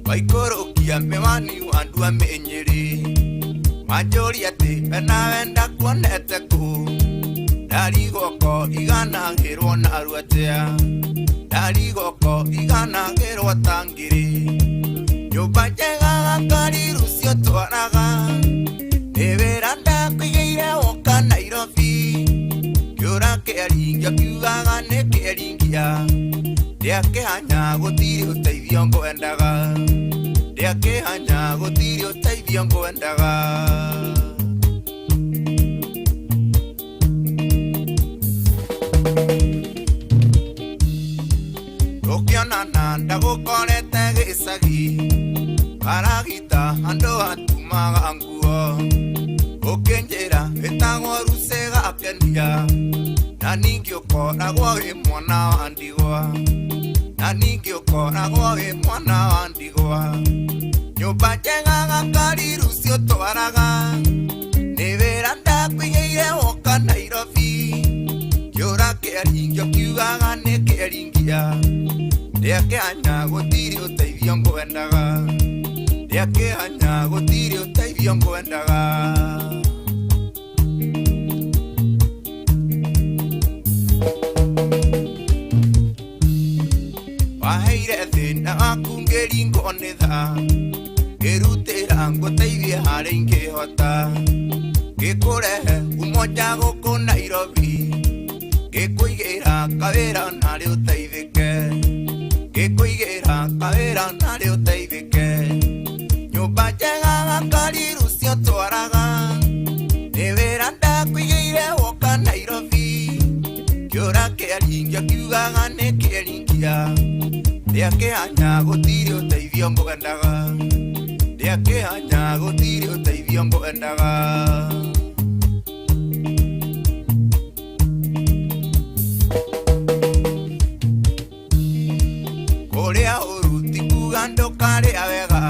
waikũrũkia mĩwani wandua mĩnyĩrĩ, wanjũria atĩ we nawe ndakuonete kũ, ndarigwo iganagĩrwo narua atĩa, ndarigwo iganagĩrwo ta ngiri, nyũmba njega gakari rũciũ twaraga, nĩ wĩra ndakũigĩire woka Nairobi, kĩũra kĩaringia kiugaga Ndĩakĩhanya gũtirĩ ũteithio ngwendaga. Ndĩakĩhanya gũtirĩ ũteithio ngwendaga. Tũkĩonana ndagũkorete gĩcagi karagita andũ atumaga nguo ũkĩnjĩra ĩtagwo Ruce gakenia na ningĩ ũkoragwo wĩ mwana wa ndigwa na ningĩ ũkoragwo wĩ mwana wa ndigwa nyũmba njega gakari Ruce ũtwaraga nĩ wĩra ndakũigĩire woka Nairobi kĩũra kĩaringio kiugaga nĩ kĩaringia ndĩakĩhanya gũtirĩ ũteithio ngwendaga ndĩakĩhanya gũtirĩ ũteithio ngwendaga. Waheire thĩna waku ngĩringwo nĩ tha ngĩrutĩra ngũteithie harĩa ingĩhota ngĩkũrehe umoja gũkũ Nairobi ngĩkũigĩra kawĩra narĩ ũteithĩke ngĩkũigĩra kawĩra narĩ ũteithĩke nyũmba njega gakari Ruce ũtwaraga nĩ wĩra ndakũigĩire woka Nairobi kĩũra kĩaringio kiugaga nĩ kĩaringia ndĩakĩhanya gũtirĩ ũteithio ngwendaga ndĩakĩhanya gũtirĩ ũteithio ngwendaga. Kũrĩa ũru ti kuga ndũkarĩa wega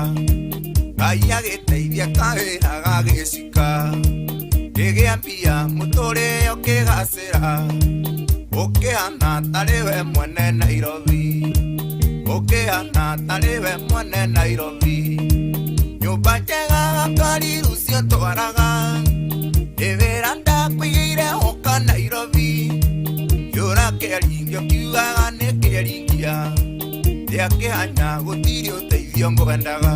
Ngai agĩteithia kawĩra gagĩcika kĩgĩa mbia mũtũrĩre ũkĩgacĩra ũkĩhana tarĩ we mwene Nairobi ũkĩhana tarĩ we mwene Nairobi nyũmba njega gakari Ruce ũtwaraga nĩ wĩra ndakũigĩire woka Nairobi kĩũra kĩaringio kiugaga nĩ kĩaringia ndĩakĩhanya gũtirĩ ũteithio ngwendaga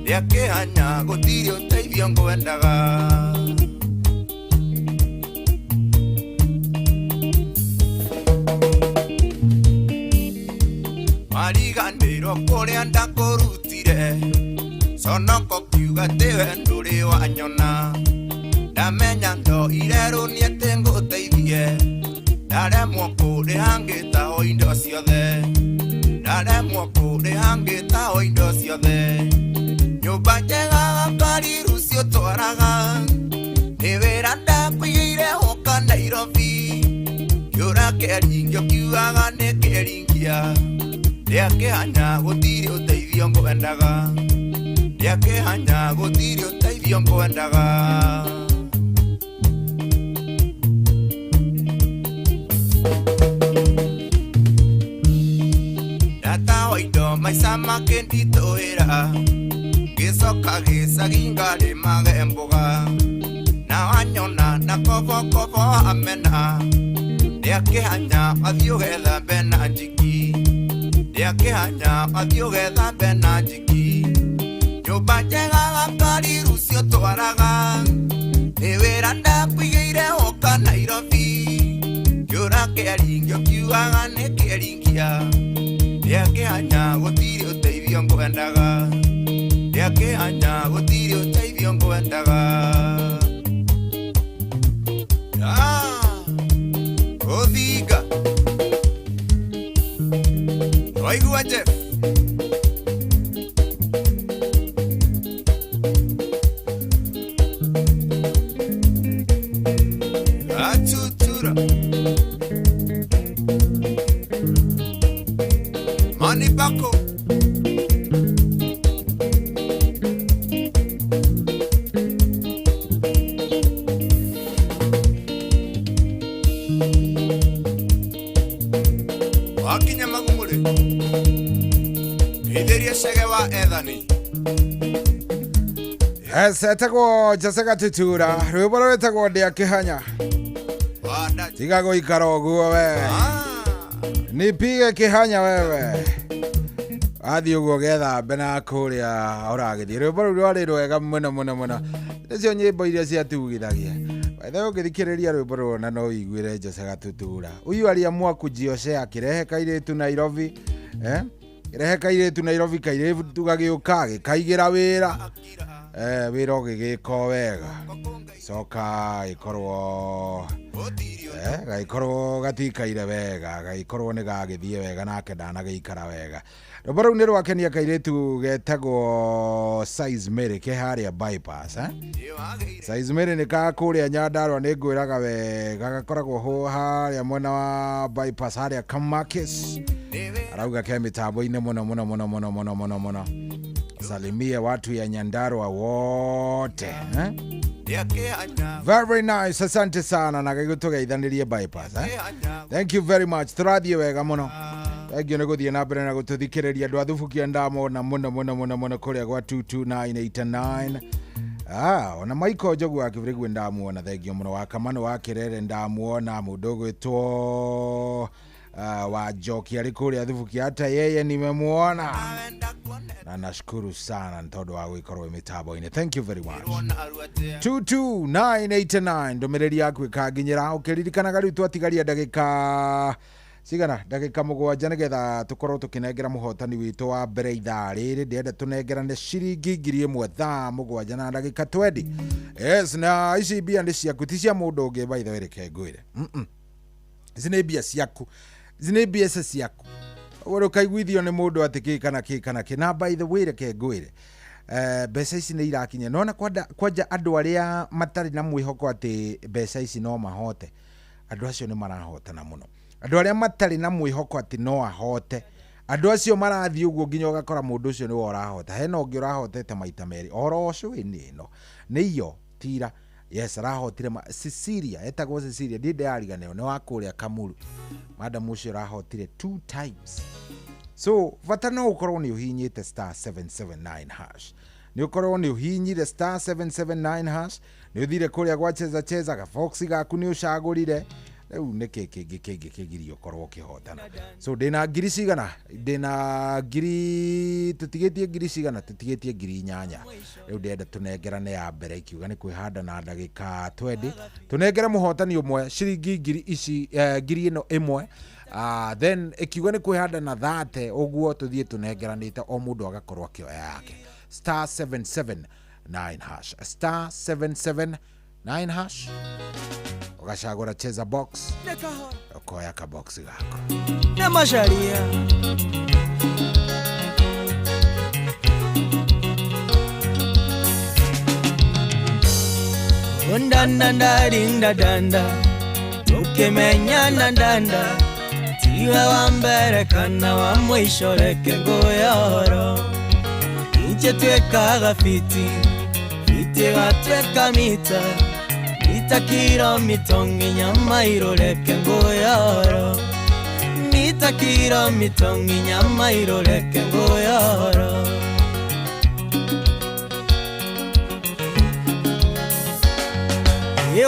ndĩakĩhanya gũtirĩ ũteithio ngwendaga. Mariganĩrwo kũrĩa ndakũrutire conoko kiuga atĩ we ndũrĩ wanyona ndamenya ndoire rũni atĩ ngũteithie ndaremwo kũrĩha ngĩtaho indo ciothe ndaremwo kũrĩha ngĩtaho indo ciothe nyũmba njega gakari Ruce ũtwaraga nĩ wĩra ndakũigĩire woka Nairobi kĩũra kĩaringio kiugaga nĩ kĩaringia ndĩakĩhanya gũtirĩ ũteithio ngwendaga ndĩakĩhanya gũtirĩ ũteithio ngwendaga. Ndatawa indo maica makĩnditũhĩra ngĩcoka gĩcagi ngarĩmage mboga na wanyona na kobokobo amena ndĩakĩhanya wathiĩ ũgethambe na njiki ndĩakĩhanya wathiĩ ũgethambe na njiki nyũmba njega gakari Ruce ũtwaraga nĩ wĩra ndakũigĩire woka Nairobi kĩũra kĩaringio kiugaga nĩ kĩaringia ndĩakĩhanya gũtirĩ ũteithio ngwendaga ndĩakĩhanya gũtirĩ ũteithio ngwendaga. Ũthinga waigua Jeff Atutura Mani Bako Wakinya Magumuri Geithĩria Chege wa Ethani. Yes, etagwo Jose Gatutura rwĩmbo rwĩtagwo ndĩakĩhanya tiga gũikara ũguo we nipige kĩhanya wewe athiĩ ũguo gethambe na kũrĩa ũragĩthiĩ rwĩmbo rũu rwarĩ rwega mũno mũno mũno nĩcio nyĩmbo iria ciatugithagia. By the way, ũngĩthikĩrĩria rwĩmbo rũrũ na no ũiguĩre Jose Gatutura. Huyu aliamua kujioshea akĩrehe kairĩtu Nairobi, eh? Rehe kairĩtu Nairobi, kairĩtu gagĩũka gĩkaigĩra wĩra, eh, wĩra ũgĩgĩka o wega, coka gĩkorwo, eh, gagĩkorwo gatikaire wega, gagĩkorwo nĩ gagĩthiĩ wega nake ndanagĩikara wega. Rwĩmbo rũu nĩ rwakenia kairĩtu getagwo Size Mary ke harĩa bypass, eh? Size Mary nĩ ka kũrĩa Nyandarua, nĩ ngwĩraga wega, gakoragwo ho harĩa mwena wa bypass harĩa Kamakis. Arauga ke mitambo-inĩ mũno mũno mũno mũno mũno mũno mũno. Salimie watu ya Nyandarua wote, eh? Very nice, asante sana na gĩgũtũgeithanirie bypass, eh? Thank you very much, tũrathiĩ wega mũno. Thank you nĩ gũthiĩ na mbere na gũtũthikĩrĩria. Andũ a Thubukia ndamona mũno mũno mũno mũno kũrĩa gwa 22989. Ah, ona Michael Njogu wa Kĩbĩrĩgwe ndamuona, thengio mũno. Wa Kamano wa Kĩrere ndamuona, mũndũ ũgwĩtwo wa Njoki arĩ kũrĩa Thubukia, hata yeye nimemuona na nashukuru sana nĩ tondũ wa gũgĩkorwo mĩtambo-inĩ. Thank you very much. 22989 ndũmĩrĩri yaku ĩkanginyĩra. Ũkĩririkanaga rĩu twatigaria ndagĩka cigana? Ndagĩka 7 nĩgetha tũkorwo tũkĩnengera mũhotani witũ wa mbere ithaa rĩrĩ. Ndĩrenda tũnengerane ciringi 1000 thaa 7 na ndagĩka 20. Yes, na ici mbia nĩ ciaku, ti cia mũndũ ũngĩ. By the way, reke ngwĩre, ici nĩ mbia ciaku, ici nĩ mbia ici ciaku. Ũguo ndũkaiguithio nĩ mũndũ atĩ kĩ kana kĩ kana kĩ. Na by the way, reke ngwĩre, eh, mbeca ici nĩ irakinya nona kwanja andũ arĩa matarĩ na mwĩhoko atĩ mbeca ici no mahote, andũ acio nĩ marahotana mũno. Andũ arĩa matarĩ na mwĩhoko atĩ no ahote, andũ acio marathiĩ ũguo nginya ũgakora mũndũ ũcio nĩwe ũrahota. Hena ũngĩ ũrahotete maita merĩ oro cũĩ-inĩ ĩno nĩ iyo tira. Yes, arahotire Cecilia, etagwo Cecilia, ndiĩ ndĩrariganĩrwo, nĩ wa kũrĩa Kamuru. Madam ũcio arahotire two times. So bata no ũkorwo nĩ ũhihinyĩte star 779 hash, nĩ ũkorwo nĩ ũhihinyire star 779 hash, nĩ ũthire kũrĩa gwa cheza cheza, gabox gaku nĩ ũcagũrire. Rĩu nĩkĩ kĩngĩ kĩngĩ kĩgiria ũkorwo ũkĩhotana? So ndĩna ngiri cigana? Ndĩna ngiri, tũtigĩtie ngiri cigana? Tũtigĩtie 8000. Rĩu ndĩrenda tũnengerane ya mbere ikiuga nĩ kwĩhanda na ndagĩka 20, tũnengere mũhotani ũmwe ciringi ngiri ici, eh, ngiri ĩno ĩmwe. Then ĩkiuga nĩ kwĩhanda na 30 ũguo tũthiĩ tũnengeranĩte, o mũndũ agakorwo akĩoya yake. Star 779 hash, star 779 hash, ũgacagũra cheza box, ũkoya kabox gako. Nĩ macaria. Undandanda tukĩmenyana ndanda tiwe wa mbere kana wa mũico, reke ngũhe ũhoro. Inje twĩkaga fiti fiti, gatwĩka mita mita, kiromito nginya mairo, reke ngũhe ũhoro. Mita kiromito nginya mairo, reke ngũhe ũhoro.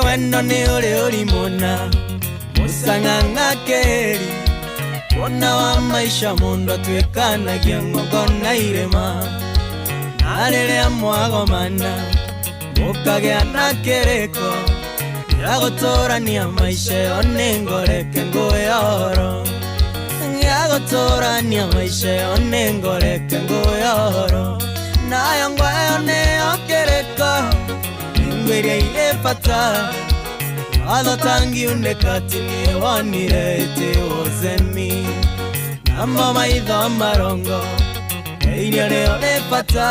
Wendo nĩ ũrĩ ũrimũna mũcang'ang'a keri wona wa maisha, mũndũ atuĩkanagia ng'ongo na irĩma, na rĩrĩa mwagomana mũkagĩa na kĩrĩko gĩa gũtũrania maica ĩyo nĩ ngoreke ngũhe ũhoro, gĩa gũtũrania maica ĩyo nĩ ngoreke ngũhe ũhoro. Nayo ngwayo nĩyo kĩrĩko ngwĩria irĩ bata, watho tangiunĩka ti niĩ wonire it wasn't me, namo maitho marongo irio nĩyo rĩ bata,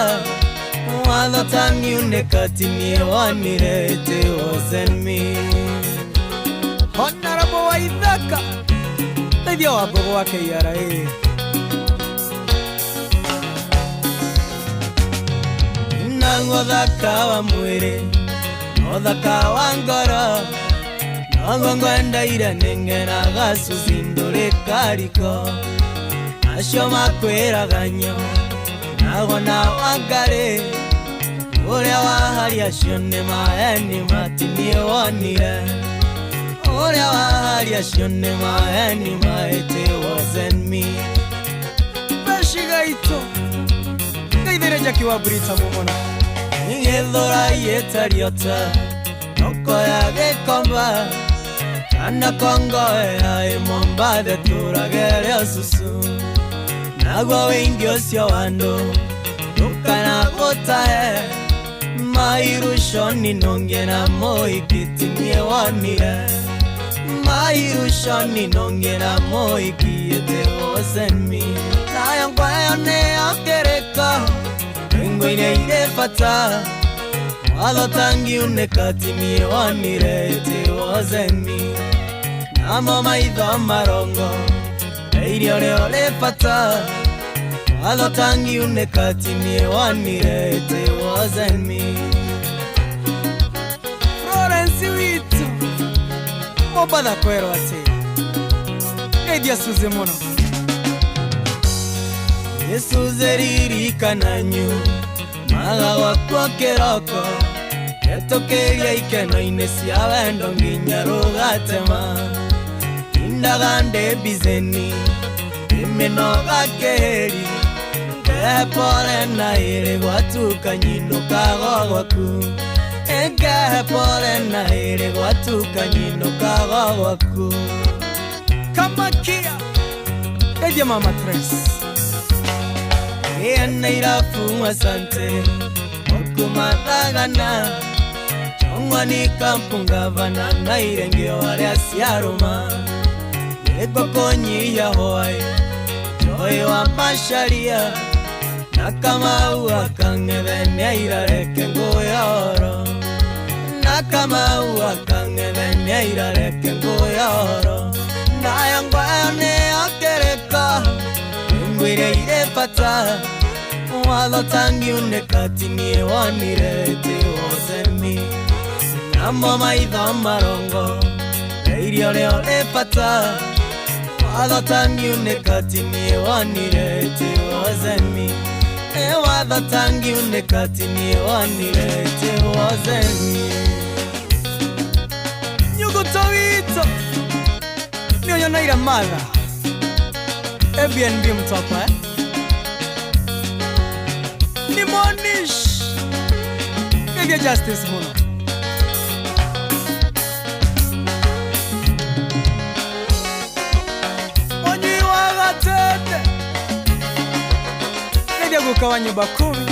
watho tangiunĩka ti niĩ wonire it wasn't me. Honorable Waithaka, teithia wa mbogo wa KRA. Nango thaka wa mwĩrĩ no thaka wa ngoro, noguo ngwendaire nĩngenaga cucindũrĩka acio makwĩraga nyo nagona wangarĩ ũrĩa waharia acio nĩ maheni matiniĩ wonire, ũrĩa waharia acio nĩ maheni ma it wasn't me. Beshigaito ngeithĩrĩria Jackie wa Brita mũmona. Nĩgĩthũra yĩtariota Thoko ya Gikomba kana Kongoea Imombathe tũragere ũcucu. Naguo wĩingĩ ũcio wa andũ ndũkanagũtahe mairushoni nonge na mũhiki ti niĩ wonire mairushoni nonge na mũhiki it wasn't me. Nayo ngwayo nĩyakĩrĩka ringo-inĩ irĩ bata watho tangiunĩka ti niĩ wonire it wasn't me. Namo maitho marongo irio rĩo rĩ bata watho tangiunĩka ti niĩ wonire it wasn't me. Florence witũ Mombatha kwerwo atĩ ngeithia Suzy mũno. Isuze ririkananyu maga gwakwa kĩroko etũkĩria ikeno-inĩ cia wendo nginya rũgatema indaga ndĩ mbizeni imĩnoga kĩhĩri ngehe pole na ĩrĩ gwatuka nyinũkago gwaku ngehe pole na ĩrĩ gwatuka nyinũkago gwaku. Kamakia ngeithia mama Trace. Ena irafu asante okumathagana chongwa ni kampungavana na irengeo aria ciarũma nĩngũkũnyihia hwaĩ njoĩ wa macaria na Kamau akang'ethe nĩairareke ngũyoro na Kamau akang'ethe nĩairareke ngũyoro nayo ngwayo nĩyakĩrĩka ngwire irĩ bata watho tangiunĩka ti niĩ wonire it wasn't me. Namo maitho marongo irio rĩo rĩ bata watho tangiunĩka ti niĩ wonire it wasn't me. Watho tangiunĩka ti niĩ wonire it wasn't me. Nyuguto witũ nĩũnyonaire matha Airbnb mtwapa eh? Ni Monish ngeithia Justice mũno. Mũnyui wa gatete ngeithia guka wa nyũmba kumi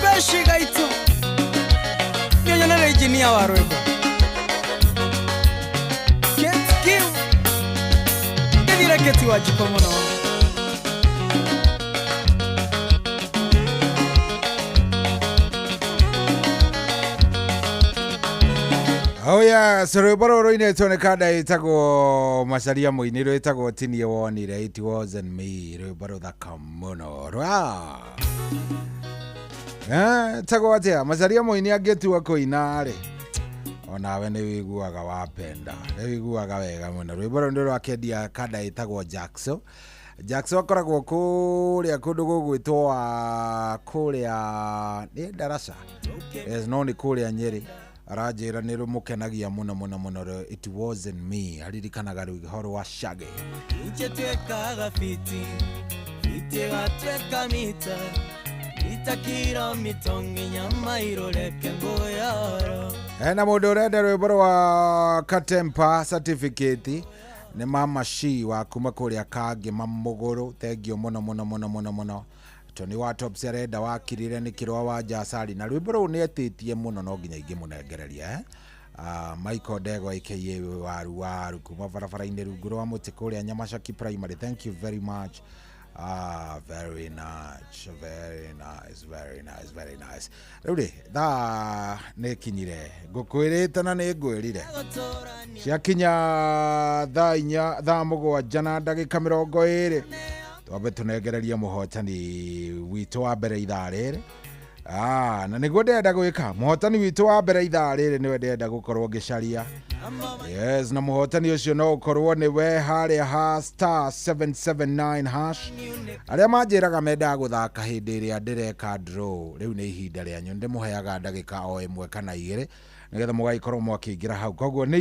Beshi gaitũ nĩũnyonere injinia wa rwĩmbo Keti wa jiko mũno. Oh yes, rwĩmbo rũrũ rũinĩtwo nĩ kanda ĩtagwo Macaria mũini rwĩtagwo ti niĩ wonire it wasn't me rwĩmbo rũthaka mũno rwa tagwo atĩa Macaria mũini angĩtua kũina rĩ onawe nĩ wĩiguaga wapenda nĩ wĩiguaga wega mũno. Rwĩmbo rũrũ nĩ rwa kendia kanda ĩtagwo Jackson. Jackson akoragwo kũrĩa kũndũ gũgwĩtwo kũrĩa nĩ Darasha yes, no nĩ kũrĩa Nyeri aranjĩra nĩ rũmũkenagia mũno mũno mũno it wasn't me aririkanaga rũhoro rwa Shaggy. Inche twekaga fiti fiti gatweka mita mita kilomita nginya mairoreke ngũyoro. Ena mũndũ ũrenda rwĩmbo rwa Katempa certificate nĩ Mama Shi wa kuma kũrĩa Kangĩma Mũgũrũ thengio mũno mũno mũno mũno mũno. Tony wa Tops arenda wakirire nĩ Kĩrwa wa Jasari na rwĩmbo rũu nĩ etĩtie mũno no nginya ingĩmũnengereria eh? Michael Ndegwa aka Waru Waru kuma barabara-inĩ rungu rwa mũtĩ kũrĩa Nyamacaki Primary thank you very much. Very nice, very nice, very nice, very nice. Rĩu rĩ thaa nĩ kinyire ngũkwĩrĩte na nĩ ngwĩrire ciakinya thaa inya thaa mũgwanja na ndagĩka 20 twambe tũnengererie mũhotani witũ wa mbere ithaa rĩrĩ. Na nĩguo ndĩrenda gwĩka mũhotani witũ wa mbere ithaa rĩrĩ nĩwe ndĩrenda gũkorwo ngĩcaria. Yes, na mũhotani ũcio no ũkorwo nĩwe harĩa ha star 779 hash arĩa manjĩraga mendaga gũthaka hĩndĩ ĩrĩa ndĩreka draw rĩu nĩ ihinda rĩanyu ndĩmũheaga ndagĩka o ĩmwe kana igĩrĩ nĩgetha mũgagĩkorwo mwakĩingĩra hau koguo nĩ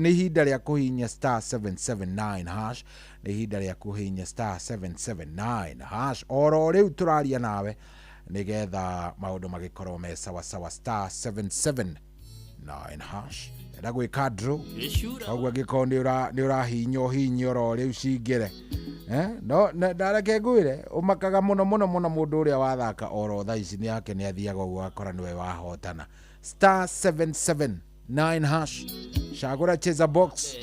ihinda rĩa kũhihinya star 779 hash nĩ ihinda rĩa kũhihinya star 779 hash oro rĩu tũraria nawe Nĩgetha maũndũ magĩkorwo me sawasawa. Star 779 hash. Enda gwĩka draw, koguo angĩkorwo nĩ ũrahinya ũhinye oro rĩu cingĩre. No ndareke ngwĩre, ũmakaga mũno mũno mũno mũndũ ũrĩa wathaka oro thaa ici nĩ yake, nĩ athiaga ũguo akora nĩwe wahotana. Star 779 hash, cagũra cheza box,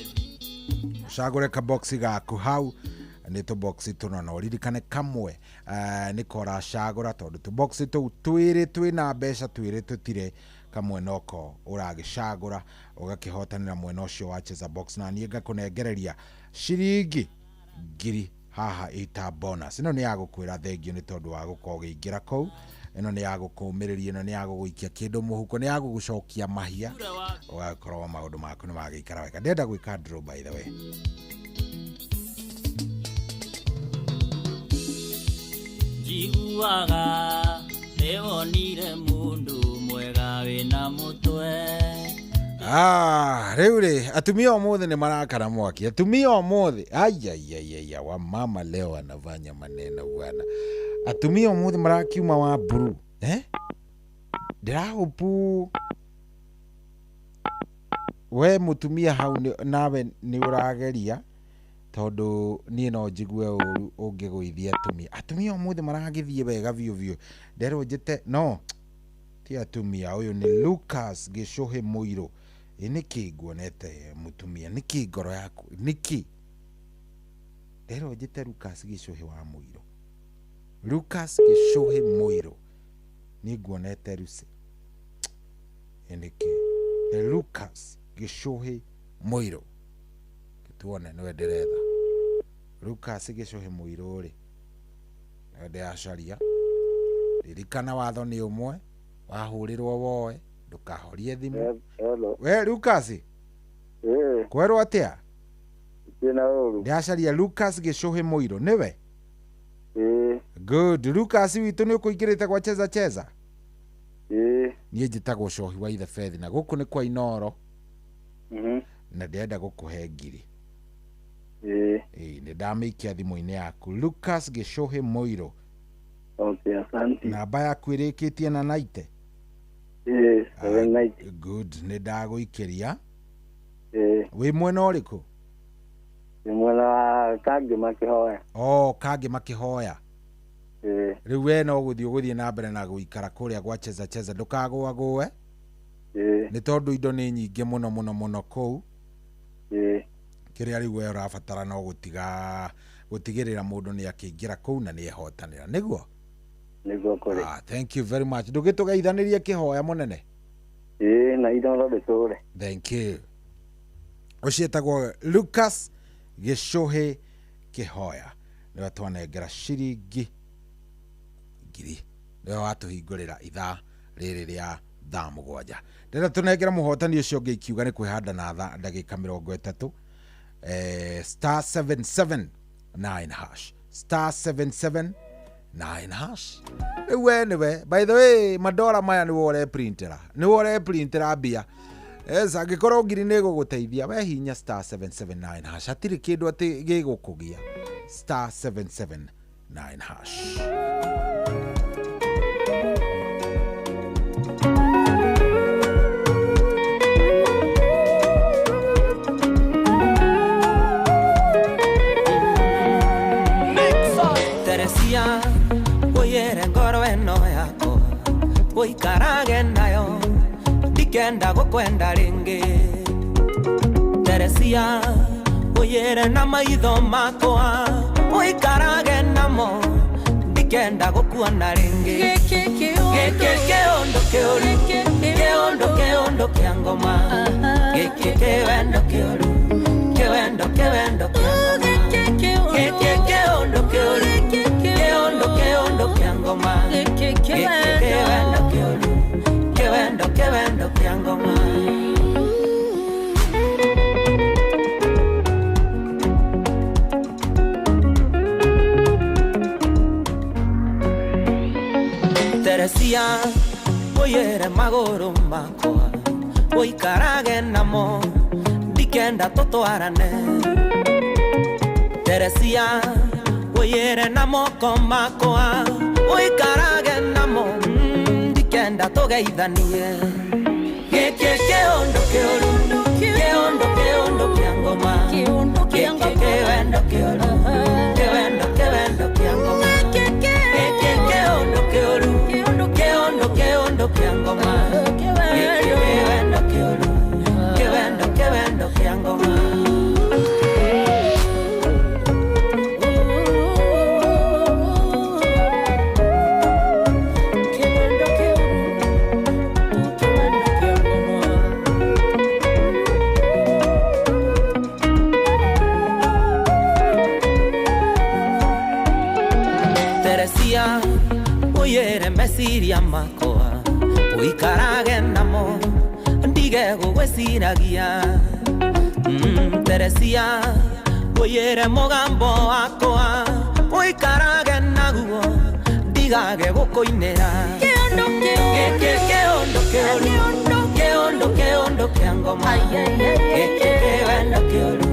cagũre kaboxi gaku hau. Nĩ tũboxi tũna, na ũririkane kamwe nĩko ũracagũra, tondũ tũboxi tũu twĩrĩ twĩna mbeca, twĩrĩ tũtirĩ. Kamwe noko ũragĩcagũra, ũgakĩhotanĩra mwena ũcio wa cheza box, na niĩ ngakũnengereria ciringi 1000 haha ita bonus. Ĩno nĩ ya gũkwĩra thengio nĩ tondũ wa gũkorwo ũgĩingĩra kũu. Ĩno nĩ ya gũkũmĩrĩria, ĩno nĩ ya gũgũikia kĩndũ mũhuko, nĩ ya gũgũcokia mahia, ũgakorwo maũndũ maku nĩ magĩikara wega. Ndĩrenda gwĩka draw, by the way. Njiguaga nĩwonire mũndũ mwega wĩna mũtwe. Ah, rĩu rĩ, atumia ũmũthĩ nĩ marakara mwaki. Atumia ũmũthĩ, aiaiaiaia, wamama leo wanafanya maneno bwana. Atumia ũmũthĩ marakiuma wa mburu, eh? Ndĩrahopu we mũtumia hau nawe nĩ ũrageria, tondũ niĩ no njigue ũru ũngĩgũithia atumia. Atumia ũmũthĩ maragĩthiĩ wega biũ biũ. Nderwo njĩte no ti atumia, ũyũ nĩ Lucas Gĩcũhĩ Mũirũ. Ĩ nĩkĩ nguonete mũtumia, nĩkĩ ngoro yaku, nĩkĩ nderwo njĩte Lucas Gĩcũhĩ wa Mũirũ? Lucas Gĩcũhĩ Mũirũ, niĩ nguonete Lucy. Ĩ nĩkĩ nĩ Lucas Gĩcũhĩ Mũirũ? Tuone nĩwe ndĩretha. Lucas Gĩcũhĩ Mũirũ rĩ, nĩwe ndĩracaria. Ririkana watho nĩ ũmwe, wahũrĩrwo woe, ndũkahorie thimũ. Hello. We Lucas, kwerwo atĩa? Kwĩna ũru. Ndĩracaria Lucas Gĩcũhĩ Mũirũ, nĩwe? Ĩĩ. Good. Lucas witũ, nĩ ũkũingĩrĩte kwa cheza cheza? Ĩĩ. Niĩ njĩtagwo Cohi wa Ithe Bethi, na gũkũ nĩ kwa Inoro, na ndĩrenda gũkũhe 1000. Ĩĩ. Ĩĩ, nĩ ndamĩikia thimũ-inĩ yaku, Lucas Gĩcũhĩ Mũirũ. Okay, asante. Namba yaku ĩrĩkĩtie na 90? Ĩĩ, 790. Good, nĩ ndagũikĩria. Ĩĩ. Wĩ mwena ũrĩkũ? Nĩ mwena wa Kangĩ makĩhoya. Oh, Kangĩ makĩhoya. Ĩĩ. Rĩu we no gũthiĩ ũgũthiĩ na mbere na gũikara kũrĩa gwa cheza cheza, ndũkagũagũe. Ĩĩ. Nĩ tondũ indo nĩ nyingĩ mũno mũno mũno kũu. Ĩĩ. Kĩrĩa rĩu we ũrabatara no gũtiga gũtigĩrĩra mũndũ nĩ akĩingĩra kũu na nĩ ehotanĩra, nĩguo? Nĩguo kũrĩ. Ah, thank you very much. Ndũgĩtũgeithanĩrie kĩhoya mũnene. Ĩĩ, na Inoro ndĩtũre. Thank you. Ũcio etagwo Lucas Gĩcũhĩ Kĩhoya, nĩwe twanengera ciringi 1000, nĩwe watũhingũrĩra ithaa rĩrĩ rĩa thaa 7. Ndĩrenda tũnengera mũhotani ũcio ũngĩ, ikiuga nĩ kwĩhanda na thaa ndagĩka 30. Star 779 hash, star 779 hash. Rĩu we nĩwe, by the way, mandora maya nĩwe ũreprintera, nĩwe ũreprintera mbia. Yes, angĩkorwo 1000 nĩ ĩgũgũteithia, we hinya star 779 hash, hatirĩ kĩndũ atĩ gĩgũkũgia. Star 779 hash. Teresia, ũiyĩre ngoro ĩno yakwa, ũikarage nayo, ndikenda gũkwenda rĩngĩ. Teresia, ũiyĩre na maitho makwa, ũikarage namo, ndikenda gũkuona rĩngĩ. Gĩkĩ kĩũndũ kĩũru, kĩũndũ kĩũndũ kĩa ngoma, gĩkĩ kĩwendo kĩũru, kĩwendo kĩwendo kĩa ngoma, gĩkĩ kĩũndũ kĩũru, kĩũndũ kĩũndũ kĩa ngoma, gĩkĩ kĩwendo kĩũru, kĩwendo kĩwendo kĩa ngoma. Teresia, ũiyĩre magũrũ makwa, ũikarage namo, ndikenda tũtwarane. Teresia, ũiyĩre na moko makwa, Ũikarage namo ndikenda tũgeithanie. Gĩkĩ kĩũndũ kĩũru, kĩũndũ kĩũndũ kĩa ngoma. Gĩkĩ kĩwendo kĩũru, kĩwendo kĩwendo kĩa ngoma. Gĩkĩ kĩũndũ kĩũru, kĩũndũ kĩũndũ kĩa ngoma. Gĩkĩ kĩwendo kĩũru, kĩwendo kĩwendo kĩa ngoma. Teresia, uyere meciria makwa, uikarage namo, ndige gũgwĩciragia. Teresia, uyere mũgambo wakwa, uikarage naguo, ndigage gũkũinĩra. Gĩkĩ kĩũndũ kĩũru, kĩũndũ kĩũndũ kĩa ngoma. Gĩkĩ kĩwendo kĩũru,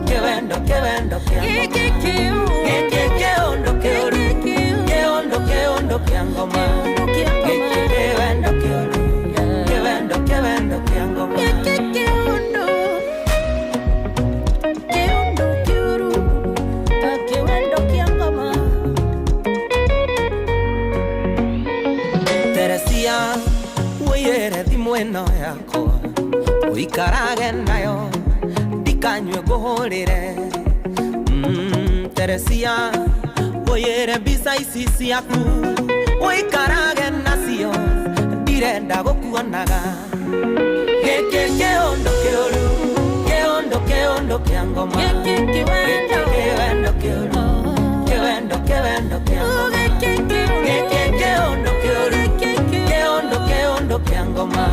kĩwendo kĩwendo kĩa ngoma. Gĩkĩ kĩũndũ kĩũru, kĩũndũ kĩũndũ kĩa ngoma. Gĩkĩ kĩwendo kĩũru, kĩwendo kĩwendo kĩa ngoma. Gĩkĩ kĩũndũ, kĩũndũ kĩũru, kĩwendo kĩa ngoma. Teresia, ũiyĩre thimũ ĩno yakwa, ũikarage nayo, ndikanyue ngũhũrĩre. Teresia, ũiyĩre mbica ici ciaku, ũikarage nacio, ndirenda gũkuonaga. Gĩkĩ kĩũndũ kĩũru, kĩũndũ kĩũndũ kĩa ngoma. Gĩkĩ kĩwendo kĩũru, kĩwendo kĩwendo kĩa ngoma. Gĩkĩ kĩũndũ kĩũru, kĩũndũ kĩũndũ kĩa ngoma.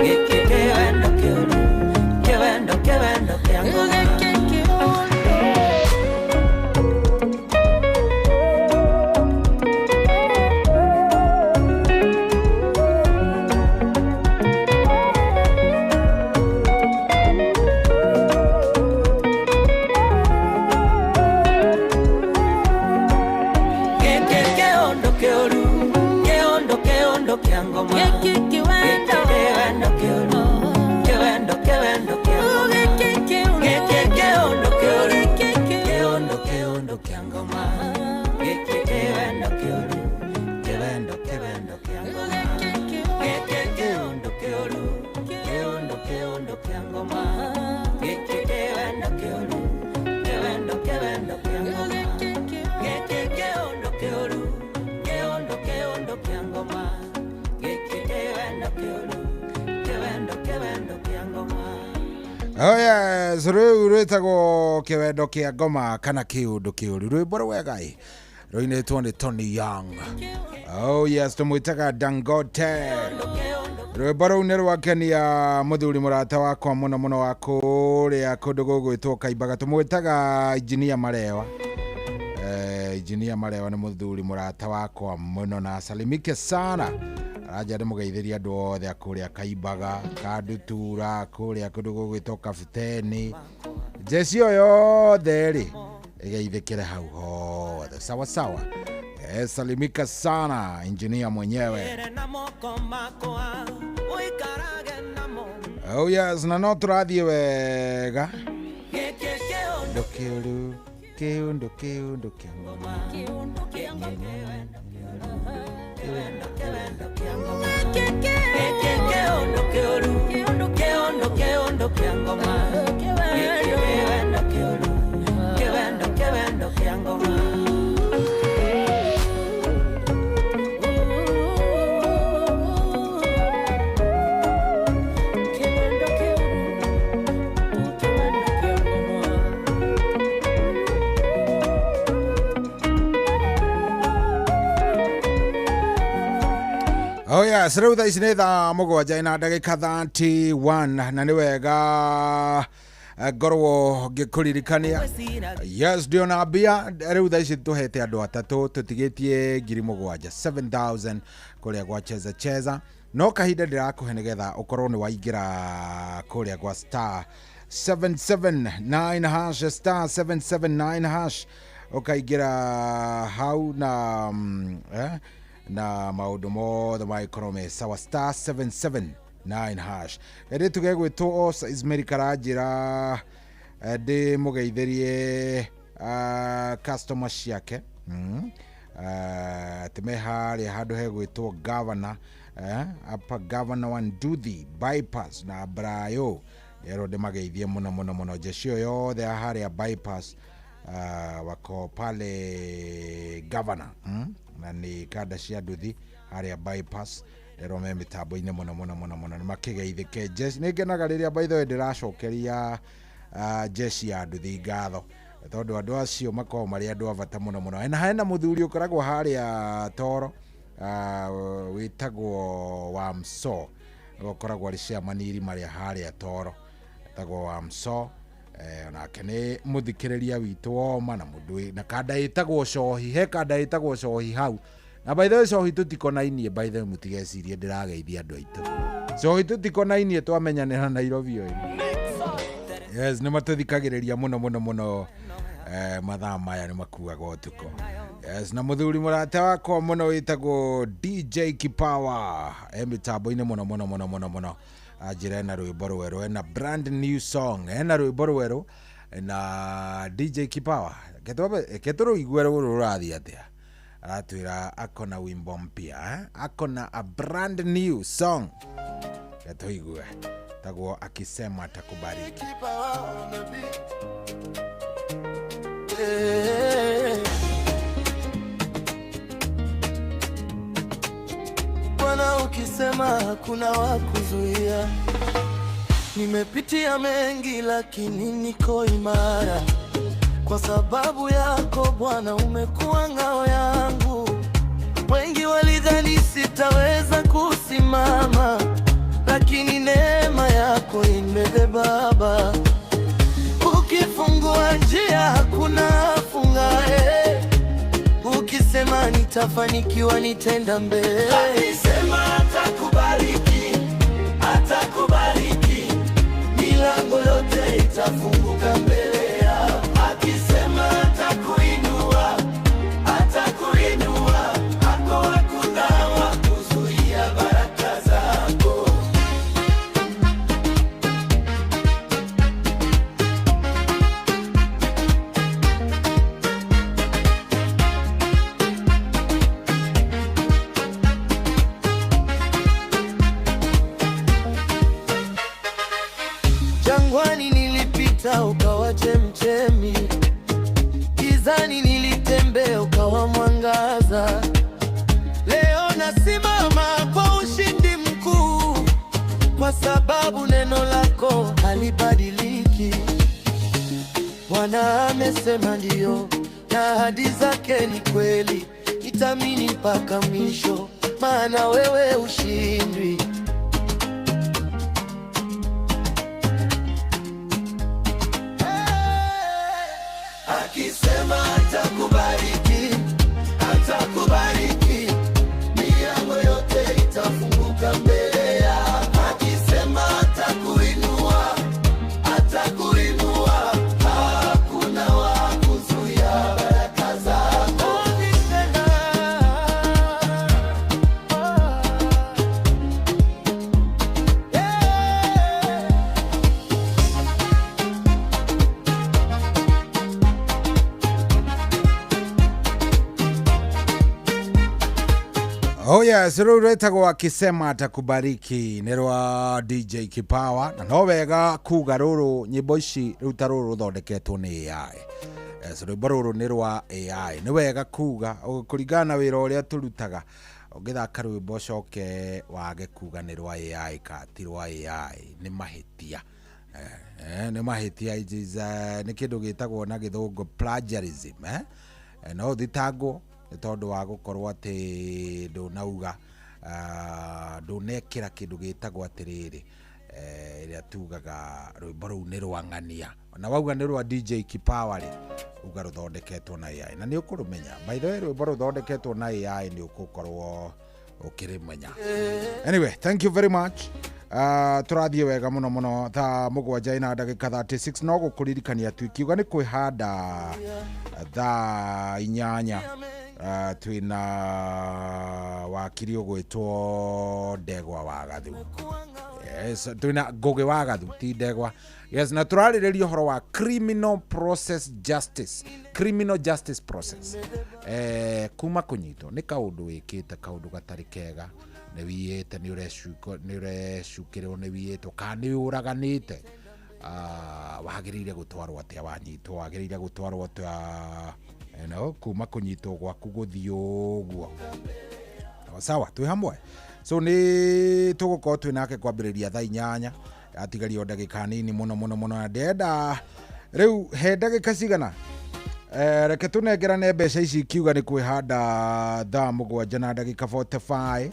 Gĩkĩ kĩwendo kĩũru, kĩwendo kĩwendo kĩa ngoma. Gĩkĩ kĩũndũ kĩũru, kĩũndũ kĩũndũ kĩa ngoma. Gĩkĩ kĩwendo kĩwendo kĩũru, kĩwendo kĩwendo kĩa ngoma. Gĩkĩ kĩũndũ kĩũru, kĩũndũ kĩũndũ kĩa ngoma. Gĩkĩ kĩwendo kĩũru, kĩwendo kĩwendo kĩa ngoma. Gĩkĩ kĩũndũ kĩũru, kĩũndũ kĩũndũ kĩa ngoma. Gĩkĩ kĩwendo kĩũru, kĩwendo kĩwendo kĩa ngoma. Gĩkĩ kĩũndũ kĩũru, kĩũndũ kĩũndũ kĩa ngoma. Gĩkĩ kĩwendo kĩũru, kĩwendo kĩwendo kĩa ngoma. Oh yes, rĩu rwĩtagwo kĩwendo kĩa ngoma kana kĩũndũ kĩũru, rwĩmbo rwega ĩ, rũinĩtwo nĩ Tony Young. Oh yes, tũmwĩtaga Dangote. Rwĩmbo rũu nĩ rwakenia mũthuri mũrata wakwa mũno mũno wa kũrĩa kũndũ gũgwĩtwo Kaimbaga, tũmwĩtaga Injinia Marewa. Injinia Marewa nĩ mũthuri mũrata wakwa mũno na asalimike sana. Aranja ndĩmũgeithĩrie andũ othe a kũrĩa Kaimbaga, Kandutura, kũrĩa kũndũ gũgwĩtwo Kabuteni. Jeci ĩyo yothe rĩ ĩgeithĩkĩre hau hothe. Sawa sawa. Salimika sana injinia mwenyewe. Oh yes, na no tũrathiĩ wega. Kĩũndũ kĩũru, kĩũndũ kĩũndũ kĩa ngoma. Gĩkĩ kĩũndũ kĩũru, kĩũndũ kĩũndũ kĩa ngoma. Gĩkĩ kĩwendo kĩũru, kĩwendo kĩwendo kĩa ngoma. Oh yes, rĩu thaa ici nĩ thaa mũgwanja ina ndagĩka 31 na nĩ wega ngorwo ngĩkũririkania. Yes, ndĩona mbia rĩu thaa ici tũhete andũ atatũ, tũtigĩtie 7,000 7000 kũrĩa gwa cheza cheza, no kahinda ndĩrakũhe nĩgetha ũkorwo nĩ waingĩra kũrĩa gwa star 779 hash, star 779 hash. Ũkaingĩra hau na na maũndũ mothe magĩkorwo me sawa. Star 779 hash. Kairĩtu gegwĩtwo Osa Ismail karanjĩra ndĩ mũgeithĩrie customer ciake atĩ me harĩa handũ hegwĩtwo Governor, apa Governor wa Nduthi bypass na Brayo. Rero ndĩmageithie mũno mũno mũno, jeshi ĩyo yothe ya harĩa bypass, wako pale Governor, Na nĩ kanda cia nduthi harĩa bypass. Rero me mĩtambo-inĩ mũno mũno mũno mũno, nĩ makĩgeithĩke. Jeshi nĩ ngenaga rĩrĩa, by the way, ndĩracokeria jeshi ya nduthi ngatho, tondũ andũ acio makoragwo marĩ andũ a bata mũno mũno. Na hena mũthuri ũkoragwo harĩa toro, wĩtagwo Wamso, ũkoragwo arĩ chairman irima rĩa harĩa toro, etagwo Wamso. Onake nĩ mũthikĩrĩria witũ woma na mũndũ na kanda ĩtagwo cohi, he kanda ĩtagwo cohi hau. Na by the way, cohi tũtikonainie, by the way, mũtigecirie ndĩrageithia andũ aitũ. Cohi tũtikonainie, twamenyanĩra Nairobi ũyũ. Yes, nĩ matũthikagĩrĩria mũno mũno mũno, mathaa maya nĩ makuaga ũtukũ. Yes, na mũthuri mũrata wakwa mũno wĩtagwo DJ Kipawa e mĩtambo-inĩ mũno mũno mũno mũno mũno. Anjĩra ena rwĩmbo rwerũ, ena brand new song, ena rwĩmbo rwerũ na DJ Kipawa. Reke tũrũigue rũrũ rũrathiĩ atĩa. Aratwĩra akona wimbo mpya, eh? Akona a brand new song. Reke tũigue, tagwo "Akisema Atakubariki". Eh. Bwana, ukisema hakuna wa kuzuia. Nimepitia mengi lakini niko imara. Kwa sababu yako Bwana umekuwa ngao yangu. Wengi walidhani sitaweza kusimama, lakini neema yako imebeba Baba. Ukifungua njia hakuna afungaye. Ukisema nitafanikiwa, nitenda mbele. Akisema atakubariki, atakubariki, milango yote itafunguka mbele yako. Akisema atakuinua, atakuinua, hako hakuna wa kuzuia baraka zako. Jangwani nilipita ukawa chemchemi, gizani nilitembea ukawa mwangaza. Leo nasimama kwa ushindi mkuu, kwa sababu neno lako halibadiliki. Bwana amesema ndio, na ahadi zake ni kweli. Nitaamini mpaka mwisho, maana wewe hushindwi. Akisema atakubariki, atakubariki, milango yote itafunguka mbele yako. Akisema atakuinua, atakuinua, hakuna wa kuzuia baraka zako. Akisema, yeah. Oh yes, rĩu rwĩtagwo "Akisema Atakubariki", nĩ rwa DJ Kipawa. Na no wega kuga rũrũ, nyĩmbo ici rĩu ta rũrũ rũthondeketwo nĩ AI. Yes, rwĩmbo rũrũ nĩ rwa AI. Nĩ wega kuga kũringana na wĩra ũrĩa tũrutaga, ũngĩthaka rwĩmbo ũcoke wage kuga nĩ rwa AI ka ti rwa AI, nĩ mahĩtia. Nĩ mahĩtia. It is, nĩ kĩndũ gĩtagwo na gĩthũngũ plagiarism, eh? No ũthitangwo nĩ tondũ wa gũkorwo atĩ ndũnauga, ndũnekĩra kĩndũ gĩtagwo atĩrĩrĩ, ĩrĩa tugaga rwĩmbo rũu nĩ rwa ng'ania. Na wauga nĩ rwa DJ Kipawa rĩ, uga rũthondeketwo na AI na nĩ ũkũrũmenya. By the way, rwĩmbo rũthondeketwo na AI nĩ ũgũkorwo ũkĩrĩmenya. Anyway, thank you very much. Tũrathiĩ wega mũno mũno thaa 7 ina ndagĩka 36. No gũkũririkania tu ikiuga nĩ kwĩhanda thaa 8, twĩna wakiri ũgwĩtwo Ndegwa wa Gathu. Yes, twĩna Ngũgĩ wa Gathu, ti Ndegwa. Yes, na tũrarĩrĩria ũhoro wa criminal process justice, criminal justice process. Kuma kũnyitwo nĩ kaũndũ wĩkĩte, kaũndũ gatarĩ kega, nĩ wiyĩte, nĩ ũrecukĩrwo nĩ wiyĩtwo kana nĩ ũraganĩte, wagĩrĩire gũtwarwo atĩa wanyitwo, wagĩrĩire gũtwarwo atĩa, kuma kũnyitwo gwaku gũthiĩ ũguo. Sawa sawa, twĩ hamwe. So nĩ tũgũkorwo twĩ nake kwambĩrĩria thaa 8, atigaria o ndagĩka nini mũno mũno mũno, na ndĩrenda rĩu he ndagĩka cigana. Reke tũnengerane mbeca ici ikiuga nĩ kwĩhanda thaa 7 na ndagĩka 45,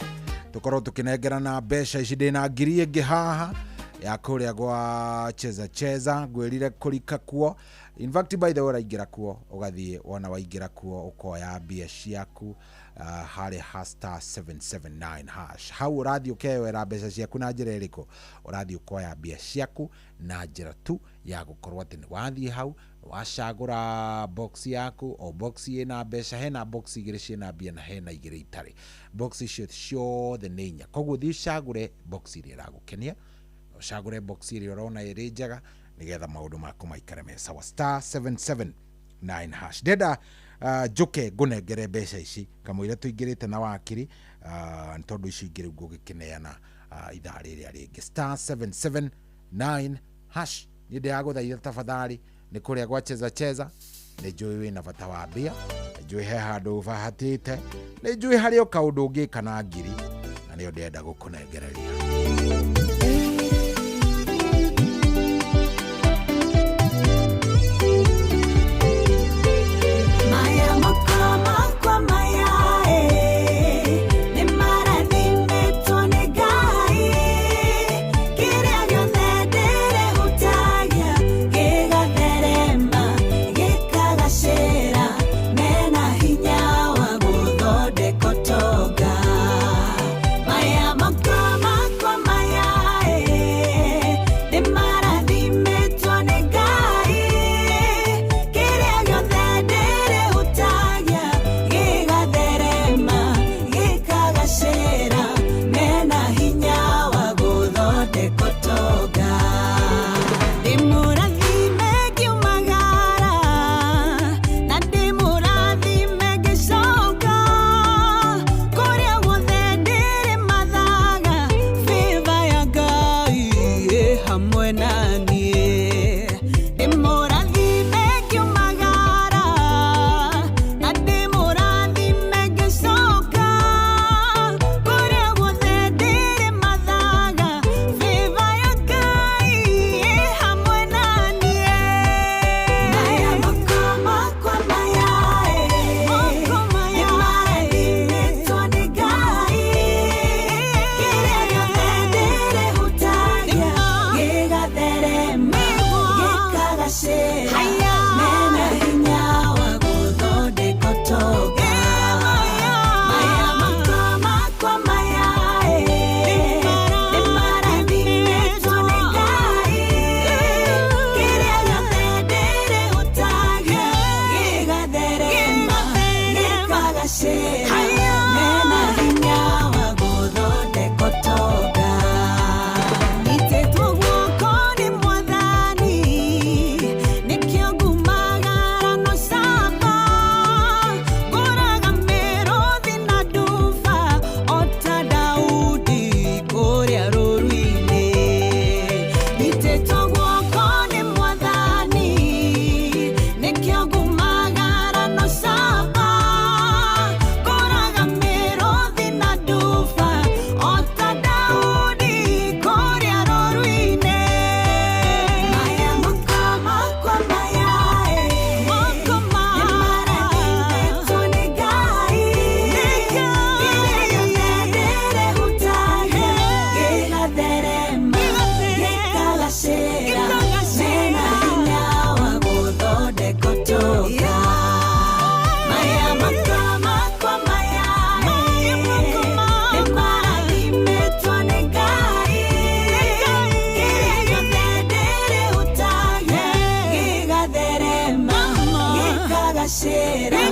tũkorwo tũkĩnengerana mbeca ici. Ndĩna ngiri ĩngĩ haha ya kũrĩa gwa Cheza Cheza, ngwĩrire kũrika kuo. In fact, by the way, ũraingĩra kuo ũgathiĩ wona waingĩra kuo ũkoya mbia ciaku, harĩa ha star 779 hash. Hau ũrathiĩ ũkeyoera mbeca ciaku na njĩra ĩrĩkũ? Ũrathiĩ ũkoya mbia ciaku na njĩra tu ya gũkorwo atĩ nĩ wathiĩ hau wacagũra box yaku, o box ĩna mbeca. Hena box igĩrĩ ciĩna mbia na hena igĩrĩ itarĩ. Box icio ciothe nĩ inya, koguo thiĩ ũcagũre box ĩrĩa ĩragũkenia, ũcagũre box ĩrĩa ũrona ĩrĩ njega nĩgetha maũndũ maku maikare me sawa. Star 779 hash. Ndenda njũke ngũnengere mbeca ici kamũira tũingĩrĩte na wakiri, nĩ tondũ icio ingĩ rĩu ngũgĩkĩneana ithaa rĩrĩa rĩngĩ. Star 779 hash. Niĩ ndĩragũthaitha tafadhali, nĩ kũrĩa gwa Cheza Cheza. Nĩ njũĩ wĩna bata wa mbia, nĩ njũĩ he handũ ũbahatĩte, nĩ njũĩ harĩ o kaũndũ ũngĩka na ngiri, na nĩyo ndĩrenda gũkũnengereria. Maya makwa maya, nĩ marathimĩtwo nĩ Ngai. Kĩrĩa gĩothe ndĩrehutagia gĩgatherema, gĩkagacĩra, mena hinya wa gũthondeka ũtonga. Maya makwa maya,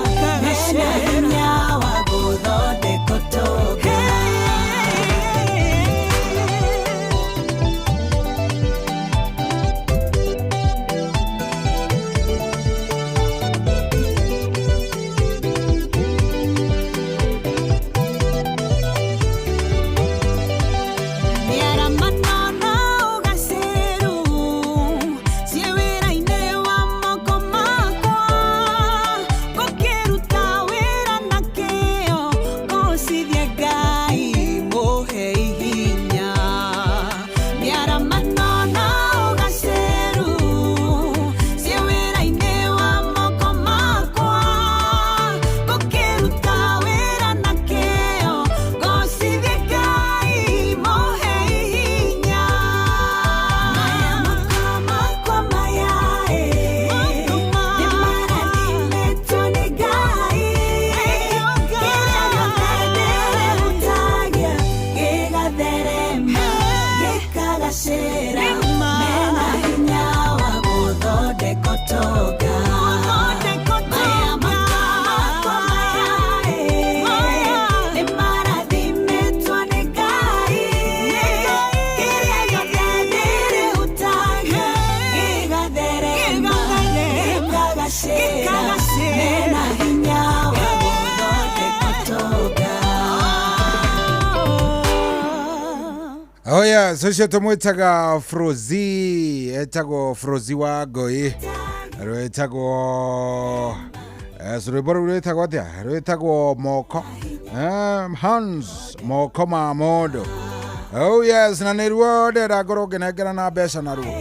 Gĩkagacĩra mena hinya wa gũthondeka ũtonga. Oh yes, ũcio tũmwĩtaga Frozi, etagwo Frozi wa Ngoi, rwĩtagwo rwĩmbo rũu rwĩtagwo atĩa? Rwĩtagwo moko, hands, moko ma mũndũ. Oh yes, na nĩruo ndĩrenda ngorwo ngĩnengera na mbeca naruo.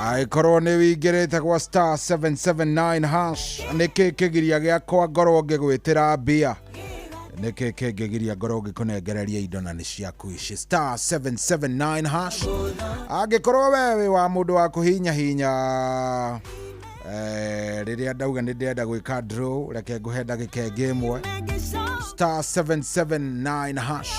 Angĩkorwo nĩ wĩingĩrĩte gwa star 779 hash, nĩkĩ kĩgiria gĩakwa ngorwo ngĩgwĩtĩra mbia? Nĩkĩ kĩngĩgiria ngorwo ngĩkũnengereria indo na nĩ ciaku ici? Star 779 hash. Angĩkorwo we wĩ wa mũndũ wa kũhinya hinya, rĩrĩa ndauga nĩ ndĩrenda gwĩka draw, reke ngũhe ndagĩka ĩngĩ ĩmwe. Star 779 hash.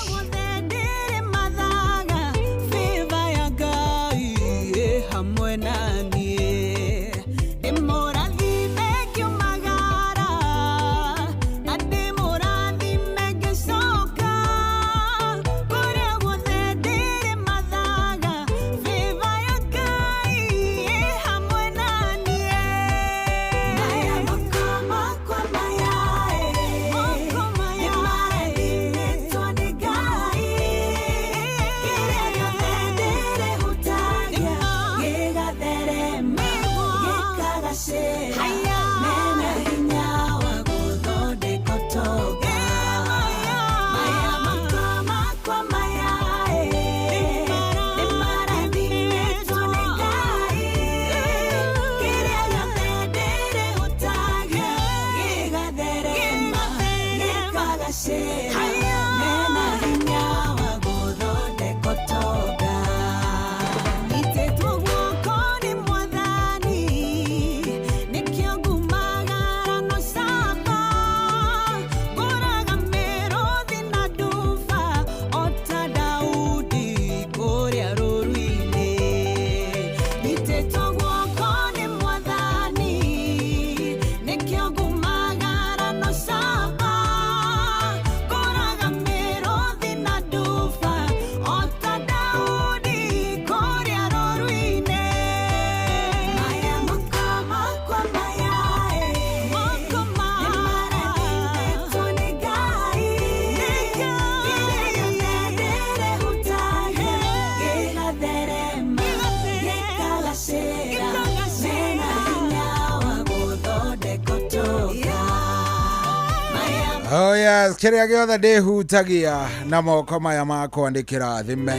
Oh yes, kĩrĩa gĩothe ndĩhutagia na moko maya makwa nĩ kĩrathime.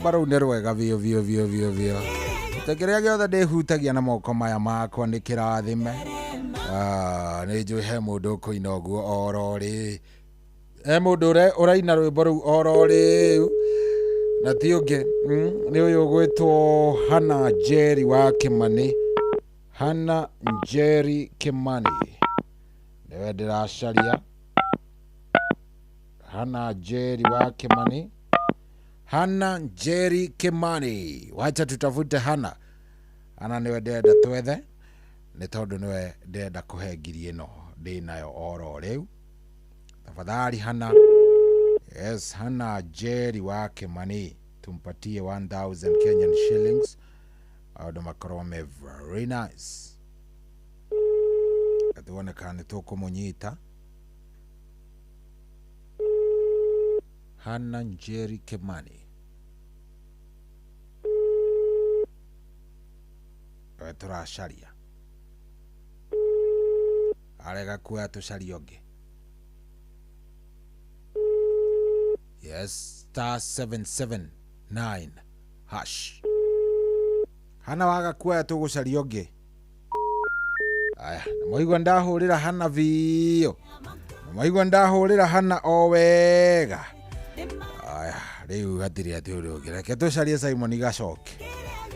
Barau nĩ rwega biũ biũ biũ biũ biũ. Te kĩrĩa gĩothe ndĩhutagia na moko maya makwa nĩ kĩrathime. Nĩ njũĩ he mũndũ ũkũina ũguo oro rĩ. He mũndũ ũraina rwĩmbo rũu oro rĩu. Na ti ũngĩ, nĩ ũyũ ũgwĩtwo Hannah Njeri wa Kĩmani. Hannah Njeri Kĩmani. Nĩwe ndĩracaria. Hannah Njeri wa Kimani. Hannah Njeri Kimani. Wacha tutafute Hannah. Hannah niwe ndĩrenda twethe. Nĩ tondũ nĩwe ndĩrenda kũhe ngiri ĩno ndĩ nayo oro rĩu. Tafadhali Hana. Yes, Hana Jerry wa Kimani, tumpatie 1000 Kenyan shillings. Maũndũ makorwo me very nice. Tuone kana nĩ tũkũmũnyita. Hana Njeri Kimani. We tũracaria. Arega kuoya tũcarie ũngĩ. Yes, star 779 hash. Hana waga kuoya tũgũcaria ũngĩ. Aya, nĩmwaigua ndahũrĩra Hana biũ. Nĩmwaigua ndahũrĩra Hana o wega. Aya, rĩu hatirĩ atĩ ũrĩa ũngĩ. Reke tũcarie Simon Gacoki.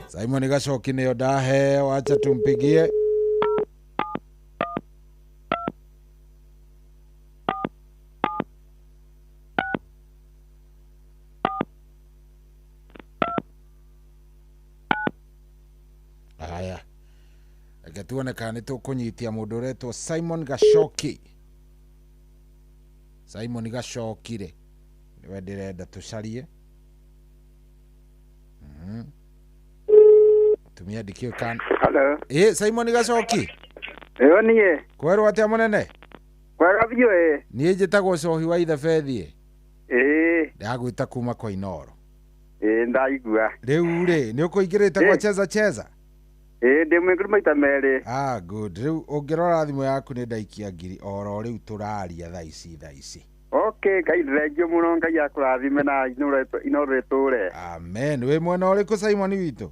Simon Gacoki nĩyo ndaheo, acha tumpigie. Aya, reke tuone kana nĩ tũkũnyitia mũndũ ũretwo Simon Gacoki. Simon Gacoki rĩ, nĩwe ndĩrenda tũcarie. Tumia ndikĩũĩ kana. Hello. Ĩ, Simon Gacoki. Ĩyo niĩ. Kwerwo atĩa mũnene? Kwega biũ ĩ. Niĩ njĩtagwo Cohi wa Ithebethi. Ĩĩ. Ndagwĩta kuma kwa Inooro. Ĩĩ ndaigua. Rĩu rĩ, nĩ ũkũingĩrĩte gwa Cheza Cheza? Ĩĩ ndĩ mũingĩru maita merĩ. Ah, good. Rĩu ũngĩrora thimũ yaku nĩ ndaikia ngiri oro rĩu tũraria thaa ici thaa ici. Okay, Ngai thengio mũno, Ngai akũrathime na Inooro ĩtũre. Amen. Wĩ mwena ũrĩkũ Simon witũ?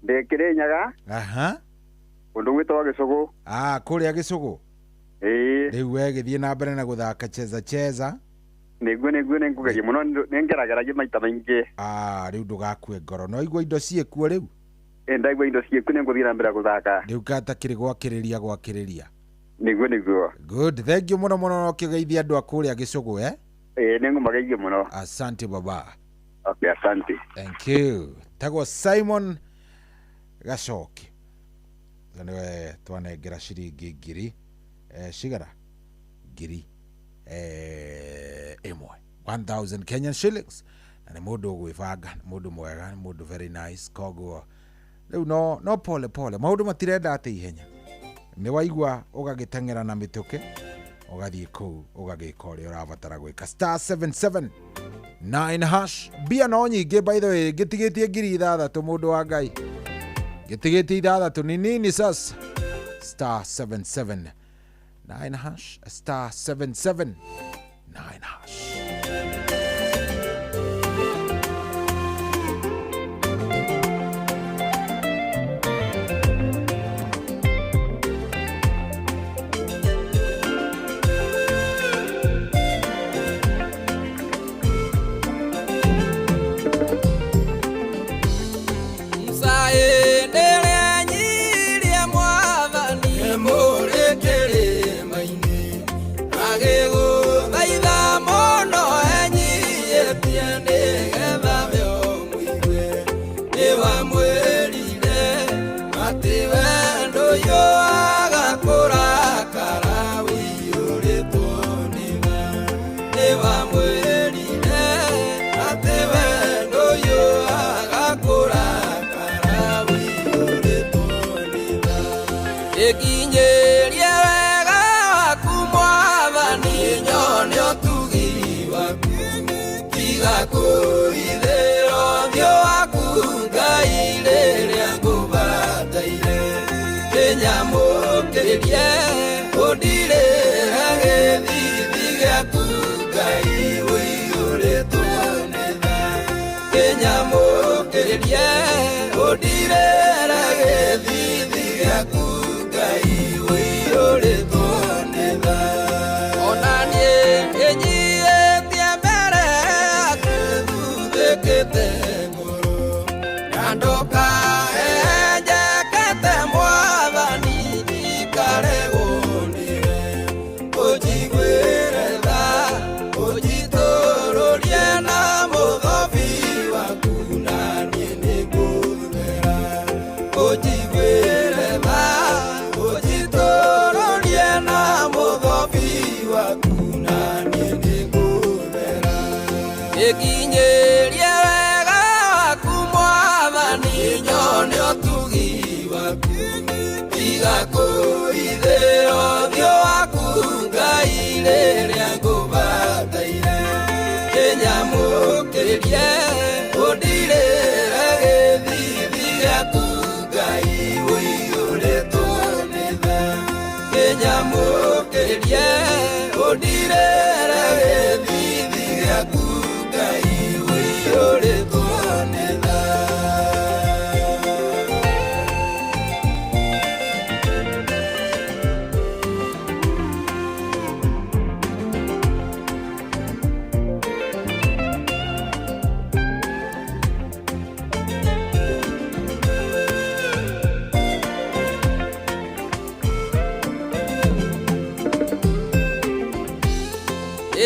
Ndĩ Kĩrĩnyaga. Aha. Kũndũ gwĩtagwo Gĩcũgũ. Ah, kũrĩa Gĩcũgũ. Ĩĩ. Rĩu we gĩthiĩ na mbere na gũthaka Cheza Cheza. Nĩguo nĩguo nĩngũgeria mũno, nĩngerageragia maita maingĩ. Ah, rĩu ndũgakue ngoro. No igua indo ciĩkuo rĩu? Ĩĩ ndaigua indo ciĩkuo, nĩngũthiĩ na mbere gũthaka. Rĩu gatakĩrĩ gwakĩrĩria gwakĩrĩria. Nĩguo nĩguo. Good. Thank you mũno mũno, no kĩgeithia andũ a kũrĩa Gĩcũgũ, eh? Ĩĩ nĩngũmageithia mũno. Asante baba. Okay, asante. Thank you. Tagwo Simon Gacoki. Nĩwe twanengera ciringi ngiri cigana? Ngiri ĩmwe. 1000 Kenyan shillings. Na nĩ mũndũ ũgwĩbanga, nĩ mũndũ mwega, nĩ mũndũ very nice. Koguo rĩu no pole pole, maũndũ matirenda atĩ ihenya. Nĩ waigua ũgagĩteng'era na mĩtũkĩ, ũgathiĩ kũu ũgagĩka ũrĩa ũrabatara gwĩka. Star 779 hash. Mbia no nyingĩ by the way, ngĩtigĩtie ngiri ithathatũ mũndũ wa Ngai. Ngĩtigĩtie ithathatũ ni nini sasa? Star 779 hash, star 779 hash. Agĩgũthaitha mũno. Kĩnyamũkĩrie ũndirĩre gĩthithi gĩaku Ngai ũiyũrĩtwo nĩ tha.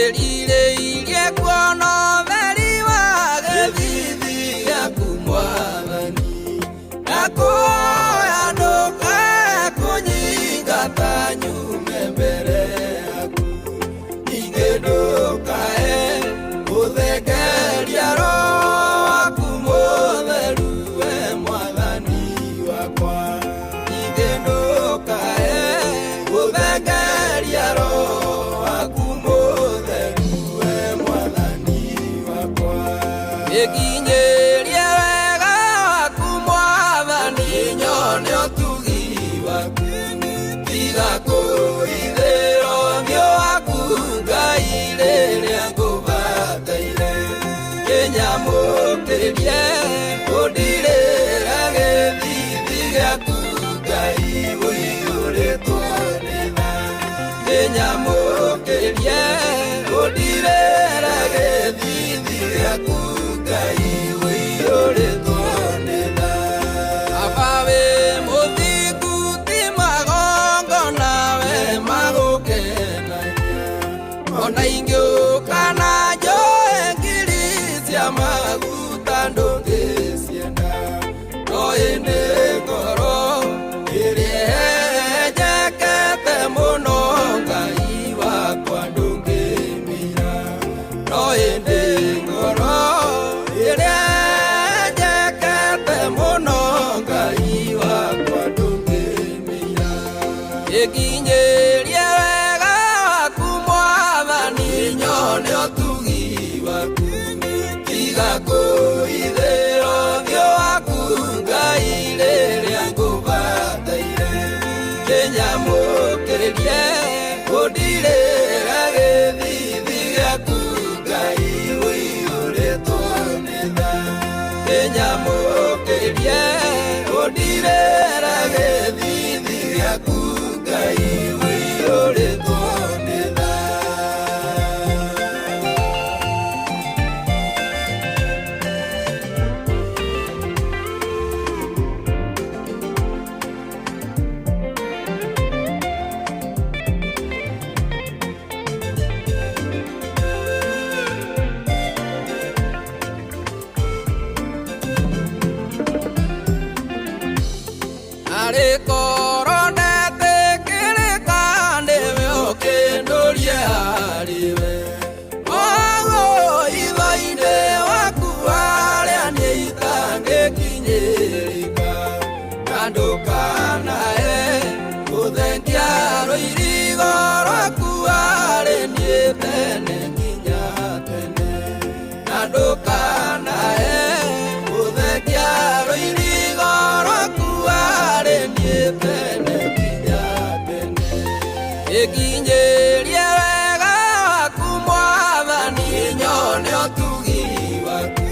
Ĩrirĩirie kuona ũtheri wa gĩthithi gĩaku Mwathani, na kuoya ndũkae kũnyingata nyume mbere yaku, ningĩ ndũkae gũthengeria Roho waku Mũtheru we Mwathani wakwa, ningĩ ndũkae gũthengeria Roho waku Mũtheru we Mwathani wakwa. Ĩkinyĩrie wega waku Mwathani nyone ũtugi waku, tiga kũhithĩra ũthiũ waku Ngai rĩrĩa ngũbataire. Kĩnyamũkĩrie ũndirĩre gĩthithi gĩaku Ngai ũiyũrĩtwo nĩ tha. Kĩnyamũkĩrie ũndirĩre gĩthithi gĩaku Ngai ũiyũrĩtwo nĩ tha. Baba wĩ mũthingu ti magongona we magũkenagia, ona ingĩũka na njoe ngiri cia maguta ndũngĩcienda, no ĩndĩ ngoro ĩrĩa ĩhenjekete mũno Ngai wakwa ndũngĩmĩira, no ĩndĩ ngoro ĩrĩa ĩhenjekete mũno Ngai wakwa ndũngĩmĩira. Ĩkinyĩrie wega waku Mwathani nyone ũtugi waku, tiga kũhithĩra ũthiũ waku Ngai rĩrĩa ngũbataire. Kĩnyamũkĩrie ũndirĩre gĩthithi gĩaku Ngai ũiyũrĩtwo nĩ tha. Kĩnyamũkĩrie ũndirĩre gĩthithi gĩaku Ngai ũiyũrĩtwo nĩ tha. Arĩ korwo ndetĩkĩrĩka nĩwe ũkĩndũrie harĩwe, Mwago itho-inĩ waku harĩa niĩ itangĩkinyĩrĩka, na ndũkanae gũthengia rũirigo rwaku harĩ niĩ tene nginya tene, na ndũkanae gũthengia rũirigo rwaku harĩ niĩ tene nginya tene. Ĩkinyĩrie wega waku Mwathani nyone ũtugi waku,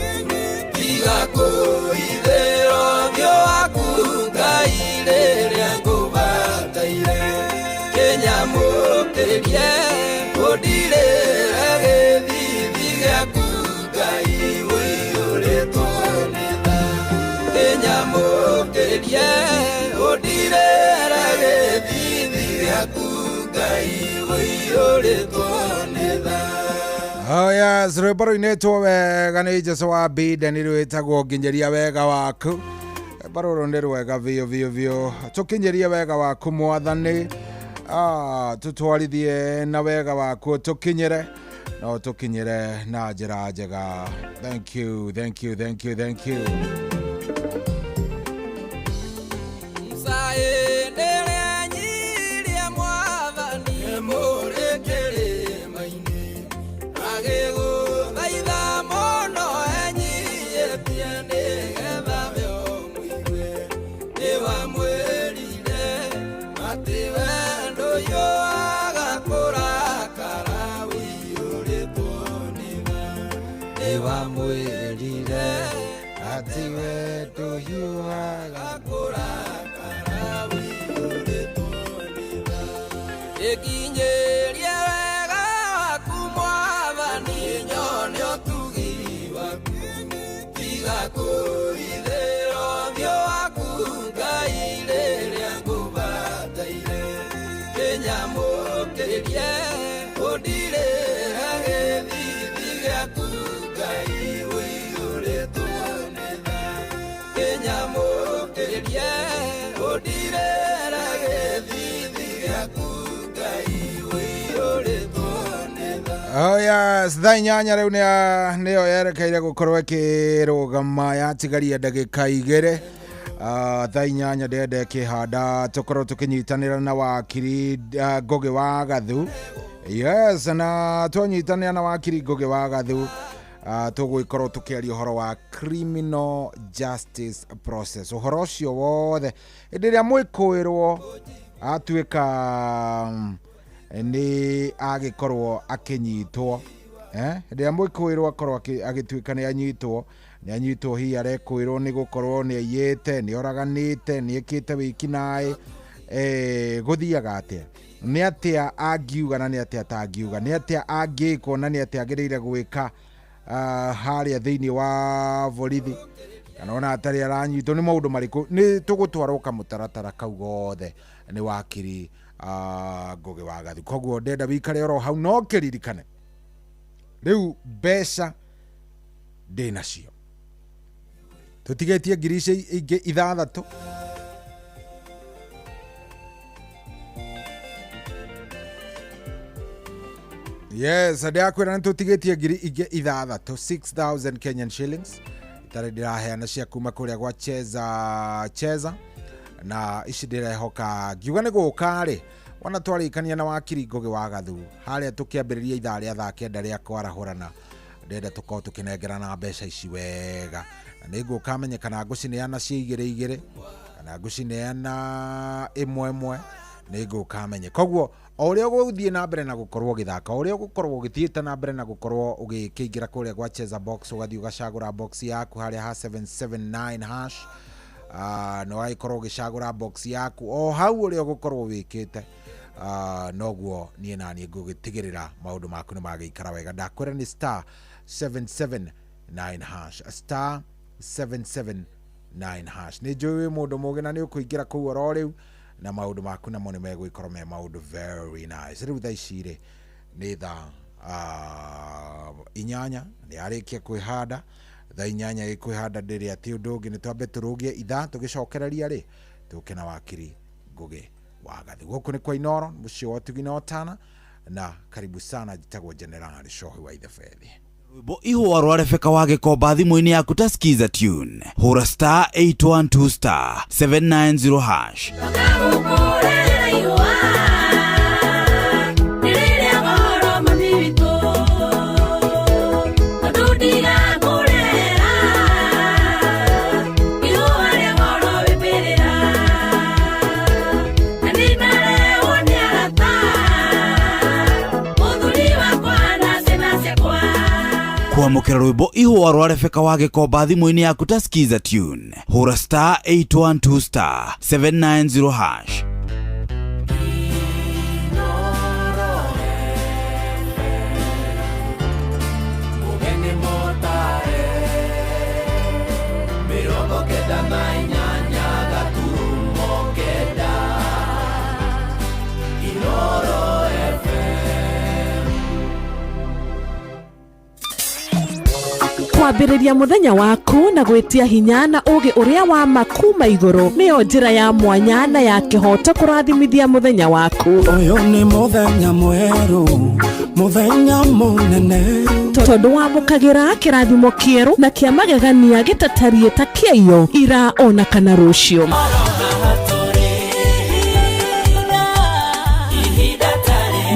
tiga kũhithĩra ũthiũ waku Ngai rĩrĩa ngũbataire. Kĩnyamũkĩrie ũndirĩre gĩthithi gĩaku Ngai ũiyũrĩtwo nĩ tha. Kĩnyamũkĩrie ũndirĩre gĩthithi gĩaku Ngai ũiyũrĩtwo nĩ tha. Oh yes, rwĩmbo rũinĩtwo wega nĩ Jesũ wa Biden rwĩtagwo nginyeria wega waku. Rwĩmbo rũrũ nĩ rwega biũ biũ biũ. Tũkinyerie wega waku Mwathani, tũtwarithie na wega waku tũkinyĩre no tũkinyĩre na njĩra njega. Thank you, thank you, thank you, thank you. Wamwĩrire atĩ wendo ũyũ Ndagwĩrire atĩ we ndũhiũhaga Ĩkinyĩrie wega waku Mwathani, nyone ũtugi waku. Tiga kũhithĩra ũthiũ waku Ngai rĩrĩa ngũbataire. Kĩnyamũkĩrie ũndirĩre gĩthithi gĩaku Ngai ũiyũrĩtwo nĩ tha. Kĩnyamũkĩrie ũndirĩre gĩthithi gĩaku Ngai ũiyũrĩtwo nĩ tha. Oh yes, thaa 8 rĩu nĩyo yerekeire gũkorwo ĩkĩrũgama yatigaria ndagĩka 2. Thaa 8 ndĩrenda ĩkĩhanda tũkorwo tũkĩnyitanĩra na wakiri Ngũgĩ wa Gathu. Yes, na twanyitanĩra na wakiri Ngũgĩ wa Gathu, tũgũgĩkorwo tũkĩaria ũhoro wa criminal justice process, ũhoro ũcio wothe hĩndĩ ĩrĩa mwĩkũĩrwo atuĩka nĩ agĩkorwo akĩnyitwo, hĩndĩ ĩrĩa mwĩkũĩrwo akorwo agĩtuĩka nĩ anyitwo, nĩ anyitwo hihi arekũĩrwo nĩ gũkorwo nĩ aiyĩte, nĩ oraganĩte, nĩ ekĩte wĩkinaĩ, gũthiaga atĩa, nĩ atĩa angiuga na nĩ atĩa atangiuga, nĩ atĩa angĩkwo na nĩ atĩa agĩrĩire gwĩka harĩa thĩinĩ wa borithi, kana ona atarĩ aranyitwo nĩ maũndũ marĩkũ, nĩ tũgũtwarwo kamũtaratara kau gothe nĩ wakiri Ngũgĩ wa Gathu. Koguo ndenda wikare oro hau no kĩririkane rĩu mbeca ndĩnacio, tũtigĩtie ngiri ici ingĩ 6. Yes, ndĩrakwĩra nĩ tũtigĩtie ngiri ingĩ 6, 6000 Kenyan shillings itarĩ ndĩraheana cia kuma kũrĩa gwa Cheza Cheza, na ici ndĩrehoka ngiuga nĩ gũka rĩ, wona twarĩkania na wakiri Ngũgĩ wa Gathu harĩa tũkĩambĩrĩria ithaa rĩa thaa 9 rĩa kwarahũrana, ndĩrenda tũkorwo tũkĩnengerana mbeca ici wega, na nĩ ngũka menye kana ngũcineana cia 2 2 kana ngũcineana 1 1, nĩ ngũka menye. Koguo o ũrĩa ũgũthiĩ na mbere na gũkorwo ũgĩthaka, o ũrĩa ũgũkorwo ũgĩthiĩte na mbere na gũkorwo ũgĩkĩingĩra kũrĩa gwa Cheza Box, ũgathiĩ ũgacagũra box yaku harĩa ha 779 hash, na ũgagĩkorwo ũgĩcagũra box yaku o hau ũrĩa ũgũkorwo wĩkĩte, noguo niĩ na niĩ ngũgĩtigĩrĩra maũndũ maku nĩ magĩikara wega. Ndakwĩra nĩ star 779 hash, star 779 hash. Nĩ njũĩ wĩ mũndũ mũgĩ na nĩ ũkũingĩra kũu oro rĩu, na maũndũ maku namo nĩ megũgĩkorwo me maũndũ very nice. Rĩu thaa ici rĩ nĩ thaa 8 nĩ yarĩkia kwĩhanda, thaa 8 ĩkwĩhanda ndĩrĩ atĩ ũndũ ũngĩ, nĩ twambe tũrũgie ithaa tũgĩcokereria rĩ tũke na wakiri Ngũgĩ wa Gathu. Gũkũ nĩ kwa Inooro, mũciĩ wa ũtugi na ũtana, na karibu sana. Njĩtagwo General Cohi wa Ithebethi. Rwĩmbo ihũa rwa Rebecca wa Gĩkomba thimũ-inĩ yaku ta skiza tune, hũra star 812 star 790 hash. Kwamũkĩra rwĩmbo ihũa rwa Rebecca wa Gĩkomba thimũ-inĩ yaku ta skiza tune, hũra star 812 star 790 hash. Mũgeni mũtare 98.9 Inooro FM. Kwambĩrĩria mũthenya waku na gwĩtia hinya na ũũgĩ ũrĩa wa ma kuma igũrũ nĩyo njĩra ya mwanya na ya kĩhooto kũrathimithia mũthenya waku. Ũyũ nĩ mũthenya mwerũ, mũthenya mũnene, tondũ wamũkagĩra kĩrathimo kĩerũ na kĩa magegania gĩtatariĩ ta kĩaiyo ira ona kana rũciũ.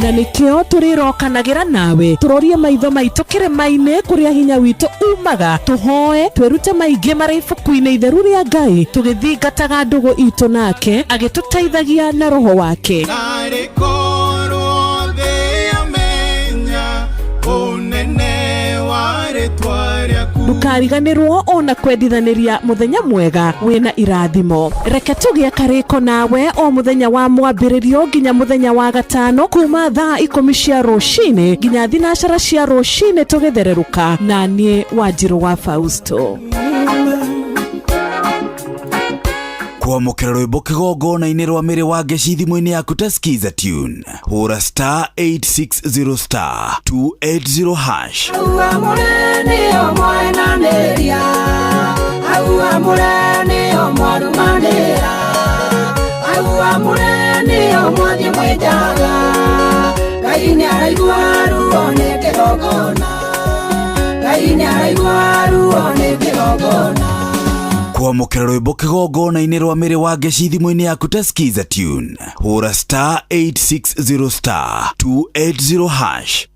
Na nĩkĩo tũrĩrokanagĩra nawe tũrorie maitho maitũ kĩrĩma-inĩ kũrĩa hinya witũ umaga, tũhoe twĩrute maingĩ marĩ ibuku-inĩ itheru rĩa Ngai, tũgĩthingataga ndũgũ itũ nake agĩtũteithagia na roho wake. Narĩ korwo thĩ yamenya ũnene wa rĩtwa rĩaku. Ndũkariganĩrwo ona kwendithanĩria mũthenya mwega wĩna irathimo. Reke tũgĩe karĩko nawe o mũthenya wa mwambĩrĩrio nginya mũthenya wa gatano kuma thaa 10 cia rũcinĩ nginya 9 cia rũcinĩ tũgĩthererũka na niĩ Wanjirũ wa Fausto. Kwamũkĩra rwĩmbo kĩgongona-inĩ rwa mĩrĩ wa ngeci thimũ-inĩ yaku ta Skiza Tune. Hũra star 860 star 280 hash. Kwamũkĩra rwĩmbo kĩgongona-inĩ rwa mĩrĩ wa ngeci thimũ-inĩ yaku ta Skiza Tune. Hũra star 860 star 280 hash.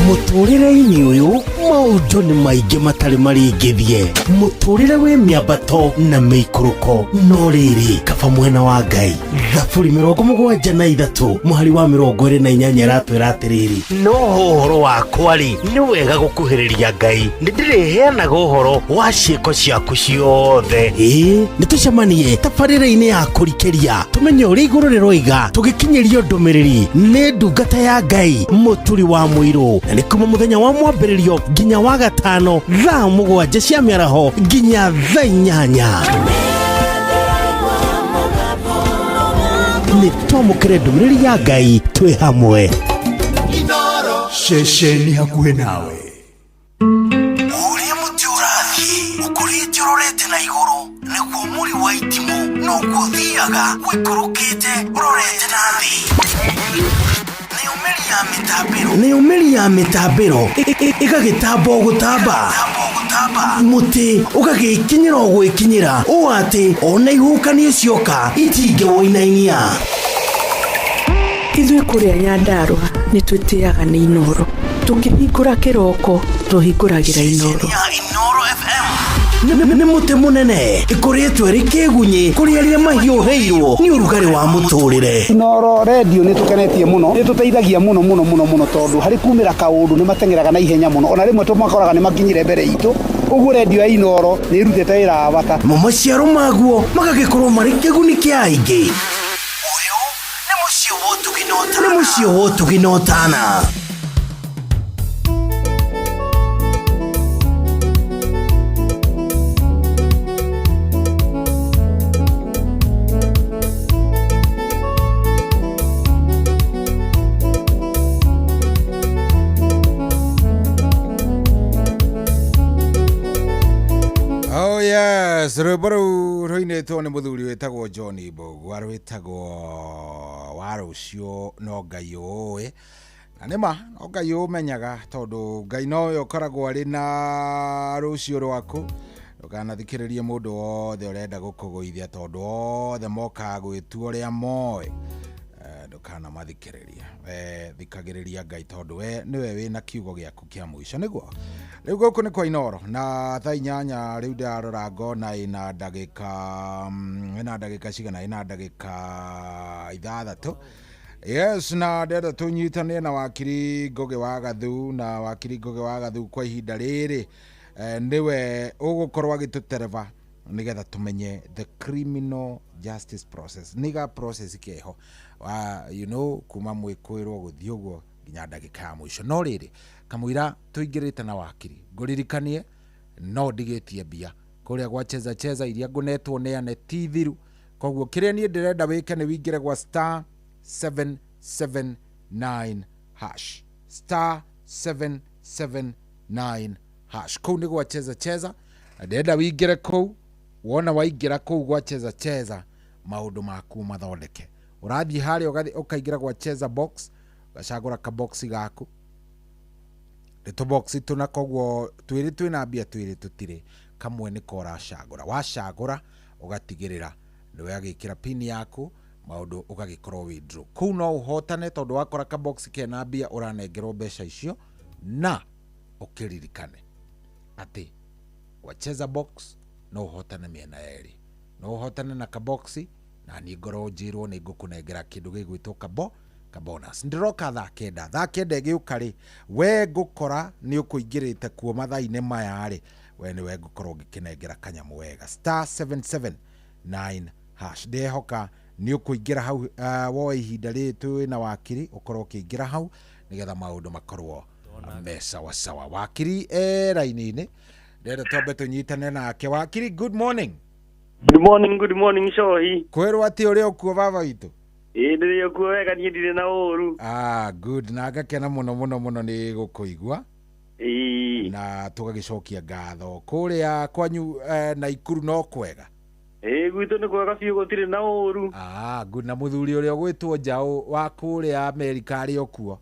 Mũtũrĩre-inĩ ũyũ maũndũ nĩ maingĩ matarĩ maringithie. Mũtũrĩre wĩ mĩambato na mĩikũrũko, no rĩrĩ kaba mwena wa Ngai. Thaburi 73 mũhari wa 28 ĩratwĩra atĩrĩrĩ, no ũhoro wakwa rĩ, nĩ wega gũkuhĩrĩria Ngai, nĩndĩrĩheanaga ũhoro wa ciĩko ciaku ciothe. Ĩĩ, nĩtũcemanie tabarĩra-inĩ ya kũrikĩria tũmenye ũrĩa igũrũ rĩroiga, tũgĩkinyĩrio ndũmĩrĩri nĩ ndungata ya Ngai Mũturi wa Mũirũ, na nĩ kuma mũthenya wa mwambĩrĩrio nginya wa gatano thaa 7 cia mĩaraho nginya thaa 8. Nĩ twamũkĩre ndũmĩrĩri ya Ngai twĩ hamwe. Ceceni hakuhĩ nawe. Ũrĩa mũtĩ ũrathiĩ ũkũrĩte ũrorete na igũrũ nĩguo mũri wa itimũ noguo ũthiaga ũikũrũkĩte ũrorete na thĩ. Nĩyo mĩri ya mĩtambĩro ĩgagĩtamba o gũtamba, mũtĩ ũgagĩkinyĩra o gwĩkinyĩra ũũ atĩ ona ihuhũkanio cioka itingĩwũinainia. Ithuĩ kũrĩa Nyandarũa nĩ twĩtĩaga nĩ Inooro. Tũkĩhingũra kĩroko tũhingũragĩra Inooro. Nĩ mũtĩ mũnene ĩkũrĩtwo ĩrĩ kĩgunyĩ kũrĩ arĩa mahiũhĩirwo nĩ ũrugarĩ wa mũtũrĩre. Inooro redio nĩ tũkenetie mũno, nĩ tũteithagia mũno mũno mũno mũno tondũ harĩ kumĩra kaũndũ nĩ mateng'eraga na ihenya mũno, ona rĩmwe tũmakoraga nĩ makinyire mbere itũ. Ũguo redio ya Inooro nĩ ĩrutĩte wĩra wa bata. Mo maciaro maguo magagĩkorwo marĩ kĩguni kĩa aingĩ. Ũyũ nĩ mũciĩ wa ũtugi na ũtana. Oh yes, rwĩmbo rũu rũinĩtwo nĩ mũthuri wĩtagwo John Mbũgua, rwĩtagwo wa rũciũ no Ngai ũĩ. Na nĩma no Ngai ũmenyaga tondũ Ngai nowe ũkoragwo arĩ na rũciũ rwaku. Ndũkanathikĩrĩrie mũndũ wothe ũrenda gũkũgũithia tondũ othe mokaga gwĩtua ũrĩa moĩ. Ndũkanamathikĩrĩrie. Thikagĩrĩria Ngai tondũ we nĩwe wĩna kiugo gĩaku kĩa mũico nĩguo. Rĩu gũkũ nĩ kwa Inooro na thaa 8 rĩu ndĩrarora ngona ĩna ndagĩka cigana, ĩna ndagĩka 6. Yes, na ndĩrenda tũnyitane na wakiri Ngũgĩ wa Gathu, na wakiri Ngũgĩ wa Gathu kwa ihinda rĩrĩ nĩwe ũgũkorwo agĩtũtereba nĩgetha tũmenye the criminal justice process, nĩga process keho you know, kuma mwĩkũĩrwo gũthiĩ ũguo nginya ndagĩka ya mũico. No rĩrĩ kamũira tũingĩrĩte na wakiri ngũririkanie no ndigĩtie mbia kũrĩa gwa cheza cheza iria ngũnetwo neane ti thiru, koguo kĩrĩa niĩ ndĩrenda wĩke nĩ wingĩre gwa star 779 hash, star 779 hash, kũu nĩ gwa cheza cheza, na ndĩrenda wingĩre kũu. Wona waingĩra kũu gwa cheza cheza maũndũ maku mathondeke. Ũrathiĩ harĩa ũkaingĩra gwa cheza box, ũgacagũra kaboxi gaku, nĩ tũboxi tũna, koguo twĩrĩ twĩna mbia twĩrĩ tũtirĩ, kamwe nĩko ũracagũra. Wacagũra ũgatigĩrĩra nĩwe agĩkĩra pin yaku, maũndũ ũgagĩkorwo wĩ draw. Kũu no ũhotane tondũ wakora kaboxi kena mbia ũranengerwo mbeca icio, na ũkĩririkane atĩ gwa cheza box no ũhotane mĩena yerĩ, no ũhotane na kaboxi na niĩ ngorwo njĩrwo nĩ ngũkũnengera kĩndũ gĩgwĩtwo Kabonus ndĩroka thaa 9, thaa 9 ĩgĩũka rĩ, we ngũkora nĩ ũkũingĩrĩte kuo mathaa-inĩ maya rĩ, we nĩwe ngũkorwo ngĩkĩnengera kanyamũ wega. *779# ndehoka nĩ ũkũingĩra hau, woe ihinda rĩrĩ twĩ na wakiri, ũkorwo ũkĩingĩra hau nĩgetha maũndũ makorwo me sawasawa. Wakiri e raini-inĩ, ndĩrenda twambe tũnyitane nake. Wakiri, good morning. Good morning, good morning, Shohi. Kwĩrwo atĩ ũrĩa ũkuo, baba witũ? Ĩĩ, ndĩrĩ okuo wega, niĩ ndirĩ na ũru. Ah, good, na ngakena mũno mũno mũno nĩ gũkũigua. Ĩĩ. Na tũgagĩcokia ngatho kũrĩa kwanyu, Naikuru no kwega? Ĩĩ, gwitũ nĩ kwega biũ, gũtirĩ na ũru. Ah, good. Na mũthuri ũrĩa ũgwĩtwo Njaũ wa kũrĩa Amerika arĩ o kuo?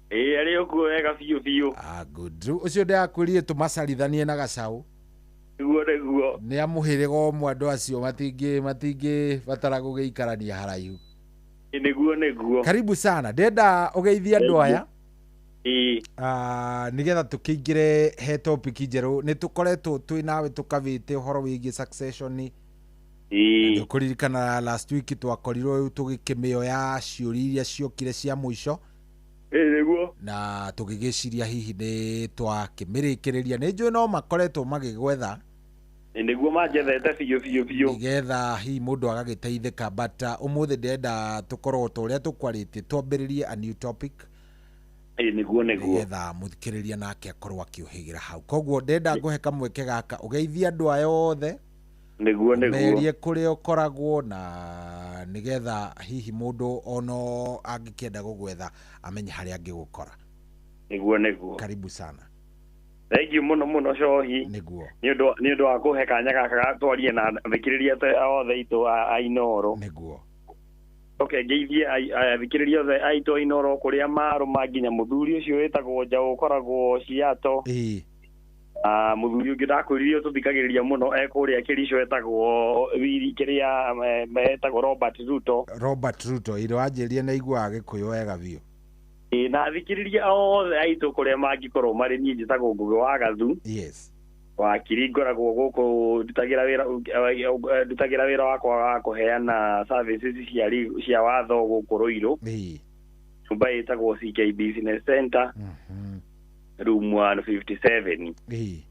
Ĩĩ, arĩ okuo wega biũ biũ. Ah, good. Rĩu ũcio ndĩrakwĩrire tũmacarithanie na gacaũ. Nĩguo nĩguo. Nĩ a mũhĩrĩga ũmwe, andũ acio matingĩbatara gũgĩikarania haraihu. Ĩĩ, nĩguo nĩguo. Karibu sana, ndĩrenda ũgeithie andũ aya. Ĩĩ. Ah, nĩgetha tũkĩingĩre he topic njerũ. Nĩ tũkoretwo twĩ nawe tũkavĩte ũhoro wĩgiĩ succession. Ĩĩ. Nĩ ũkũririkana last week twakorirwo rĩu tũgĩkĩmĩoya ciũria iria ciokire cia mũico. Ĩĩ, nĩguo. Na tũgĩgĩciria hihi nĩ twakĩmĩrĩkĩrĩria. Nĩ njũĩ no makoretwo magĩgwetha. Ĩĩ, nĩguo, manjethete biũ biũ biũ. Nĩgetha hihi mũndũ agagĩteithĩka, but ũmũthĩ ndĩrenda tũkorwo ta ũrĩa tũkwarĩtie, twambĩrĩrie a new topic. Ĩĩ, nĩguo nĩguo. Nĩgetha mũthikĩrĩria nake akorwo akĩũhĩgĩra hau. Koguo ndĩrenda ngũhe kamweke gaka ũgeithie andũ aya othe. Nĩguo nĩguo. Merie kũrĩa ũkoragwo, na nĩgetha hihi mũndũ ono angĩkĩenda gũgwetha amenye harĩa angĩgũkora. Nĩguo nĩguo. Karibu sana. Thank you mũno mũno, Shohi. Nĩguo. Nĩ ũndũ wa kũhe kanya gaka ga twarie na athikĩrĩria othe aitũ a Inooro. Nĩguo. Okay, ngeithie athikĩrĩria othe aitũ a Inooro kũrĩa marũma, nginya mũthuri ũcio wĩtagwo Njaũ ũkoragwo Ciato. Ah, mũthuri ũngĩ ndakwĩrire tũthikagĩrĩria mũno e kũrĩa Kĩrico etagwo Wili kĩrĩa etagwo Robert Ruto. Robert Ruto ĩrĩa wanjĩrire nĩ aiguaga Gĩkũyũ wega biũ. Ĩĩ, na athikĩrĩria othe aitũ kũrĩa mangĩkorwo marĩ, niĩ njĩtagwo Ngũgĩ wa Gathu. Wakiri, ngoragwo gũkũ ndutagĩra wĩra wakwa wa kũheana services cia watho gũkũ Ruiru, nyũmba ĩtagwo CK Business Center, room 157. Ĩĩ,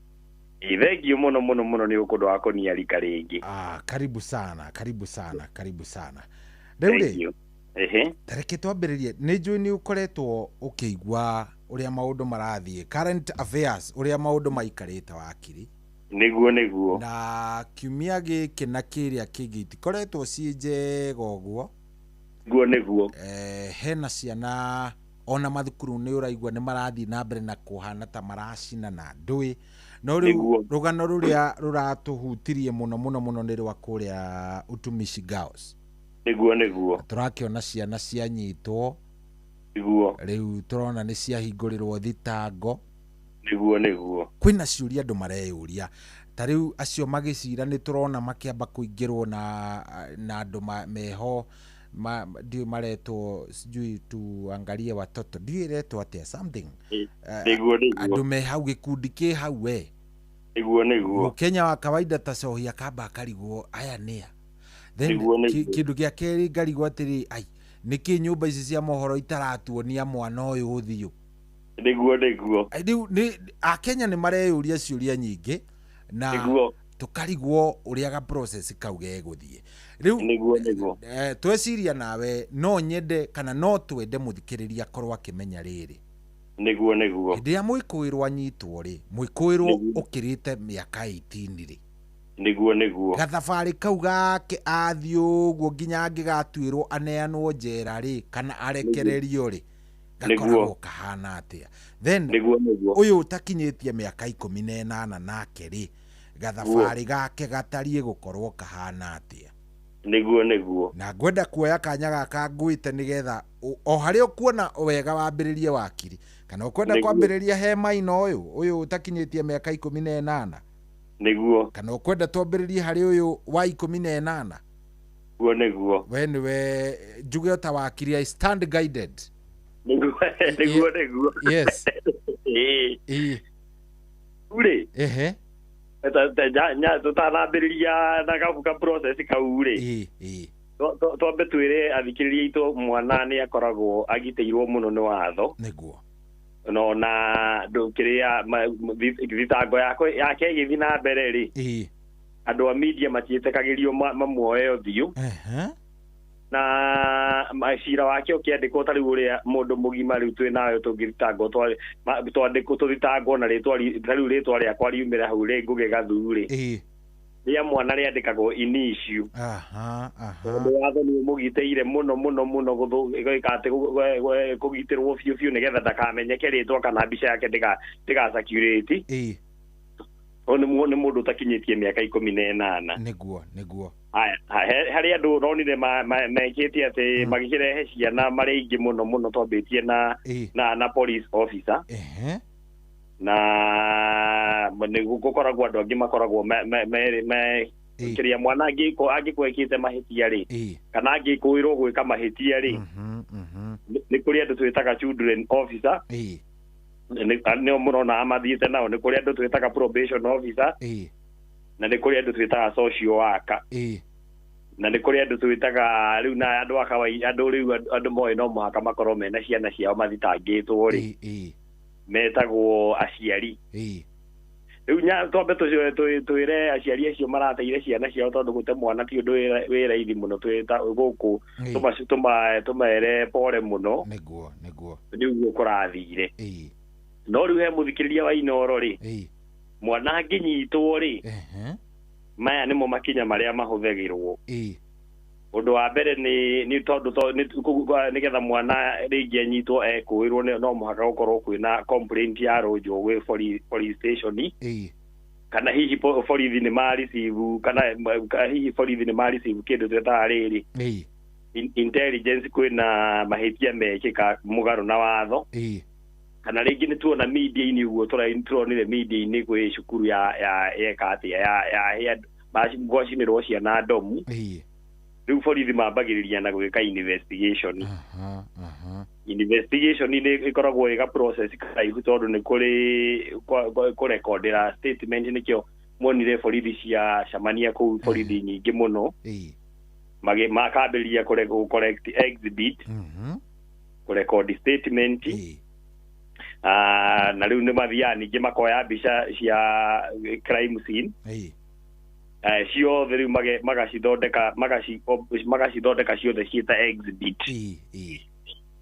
thank you mũno mũno mũno nĩ ũkũndũ wa kũniarika rĩngĩ. Ah, karibu sana, karibu sana, karibu sana. Rĩu Thank rĩ, you. Ehe. Tareke twambĩrĩrie. Nĩ njũĩ nĩ ũkoretwo ũkĩigua ũrĩa maũndũ marathiĩ, current affairs, ũrĩa maũndũ maikarĩte, wakiri. Nĩguo nĩguo. Na kiumia gĩkĩ na kĩrĩa kĩngĩ itikoretwo ciĩ njega ũguo. Nĩguo nĩguo. Hena ciana ona mathukuru nĩ ũraigua nĩ marathiĩ na mbere na kũhana ta maracinana ndũĩ, no rĩu rũgano rũrĩa rũratũhutirie mũno mũno mũno nĩ rwa kũrĩa Utumishi Girls. Nĩguo nĩguo. Tũrakĩona ciana cianyitwo. Rĩu tũrona nĩ ciahingũrĩrwo thitango. Nĩguo nĩguo. Kwĩna ciũria andũ mareyũria, ta rĩu acio magĩcira nĩ tũrona makĩamba kũingĩrwo na andũ meho ndiũĩ maretwo, sijui tuangalie watoto, ndiũĩ ĩretwo atĩa, something. Nĩguo nĩguo. Andũ me hau, gĩkundi kĩ hau we. Nĩguo nĩguo. Mũkenya wa kawaida ta cohi akamba akarigwo aya nĩa. Then Nĩguo nĩguo. Kĩndũ gĩa kerĩ ngarigwo atĩrĩ, ai, nĩkĩ nyũmba ici cia mohoro itaratuonia mwana ũyũ ũthiũ? Nĩguo nĩguo. Ai, rĩu nĩ akenya nĩ mareyũria ciũria nyingĩ na tũkarigwo ũrĩa ga process kau gegũthiĩ rĩu. Nĩguo nĩguo. Tweciria nawe no nyende kana no twende mũthikĩrĩria akorwo akĩmenya rĩrĩ. Nĩguo nĩguo. Hĩndĩ ĩrĩa mwĩkũĩrwo anyitwo rĩ, mwĩkũĩrwo ũkĩrĩte mĩaka 18 rĩ, Nĩguo nĩguo. Gathabarĩ kau gake athiĩ ũguo nginya angĩgatuĩrwo aneanwo njera rĩ, kana arekererio rĩ, gakoragwo kahana atĩa? Then Nĩguo nĩguo. Ũyũ ũtakinyĩtie mĩaka 18 nake rĩ, gathabarĩ gake gatariĩ gũkorwo kahana atĩa? Nĩguo nĩguo. Na ngwenda kuoya kanya gaka ngwĩte nĩgetha o harĩa ũkuona wega wambĩrĩrie, wakiri, kana ũkwenda kwambĩrĩria he maina ũyũ ũtakinyĩtie mĩaka 18, kana ũkwenda twambĩrĩrie harĩ ũyũ wa 18. Nĩguo nĩguo. We nĩwe njuge ta wakiri, I stand guided. Nĩguo nĩguo nĩguo. Yes. Ĩĩ. Rĩ, tũtanambĩrĩria na gabu ka process kau rĩ, Twambe twĩre athikĩrĩria aitũ mwana nĩ akoragwo agitĩirwo mũno nĩ watho. Nĩguo. No na kĩrĩa thitango yake ĩgĩthiĩ na mbere rĩ, andũ a media matiĩtĩkagĩrio mamuoe ũthiũ. Na cira wake ũkĩandĩkwo ta rĩu ũrĩa mũndũ mũgima rĩu twĩ nayo tũngĩthitangwo twandĩkwo tũthitangwo na rĩtwa ta rĩu rĩtwa rĩakwa riumĩre hau rĩ Ngũgĩ Gathu rĩ, rĩa mwana rĩandĩkagwo in issue. Tondũ watho nĩ ũmũgitĩire mũno mũno mũno gwĩka atĩ kũgitĩrwo biũ biũ nĩgetha ndakamenyeke rĩtwa kana mbica yake ndĩga circulate. Ũyũ nĩ mũndũ ũtakinyĩtie mĩaka 18. Nĩguo. Haya, harĩ andũ ũronire mekĩte atĩ magĩkĩrehe ciana marĩ aingĩ mũno mũno, twambĩtie na police officer. Na nĩ gũkoragwo andũ angĩ makoragwo me kĩrĩa mwana angĩkorwo ekĩte mahĩtia rĩ, kana angĩkũĩrwo gwĩka mahĩtia rĩ, nĩ kũrĩ andũ twĩtaga children officer. Nĩo mũrona mathiĩte nao. Nĩ kũrĩ andũ twĩtaga probation officer, na nĩ kũrĩ andũ twĩtaga social worker, na nĩ kũrĩ andũ twĩtaga rĩu na andũ a kawaida, andũ rĩu andũ moĩ no mũhaka makorwo mena ciana ciao mathitangĩtwo rĩ, metagwo aciari. Rĩu twambe twĩre aciari acio marateire ciana ciao, tondũ gũte mwana ti ũndũ wĩ raithi mũno gũkũ, tũmere pore mũno. Nĩguo. Nĩ ũguo kũrathire. No rĩu he mũthikĩrĩria wa Inooro rĩ, mwana angĩnyitwo rĩ, maya nĩmo makinya marĩa mahũthagĩrwo. Ũndũ wa mbere nĩ tondũ nĩgetha mwana rĩngĩ anyitwo ekũĩrwo, no mũhaka gũkorwo kwĩna complaint ya rũnjwo gwĩ police station, kana hihi borithi nĩ ma receive, kana hihi borithi nĩ ma receive kĩndũ twĩtaga rĩrĩ intelligence, kwĩna mahĩtia mekĩka mũgarũ na watho, kana rĩngĩ nĩ tuona media-inĩ ũguo tũronire media-inĩ gwĩ cukuru ya yeka atĩa ya gwacinĩrwo ciana ndomu. Rĩu borithi mambagĩrĩria na gwĩka investigation. Investigation nĩ ĩkoragwo ĩga process karaihu, tondũ nĩ kũrĩ kũrekondera statement, nĩkĩo muonire borithi cia camania kũu borithi nyingĩ mũno makambĩrĩria collect exhibit, kũrekondi statement, na rĩu nĩ mathiaga ningĩ makoya mbica cia crime scene ciothe, rĩu magacithondeka magacithondeka ciothe ciĩta exhibit.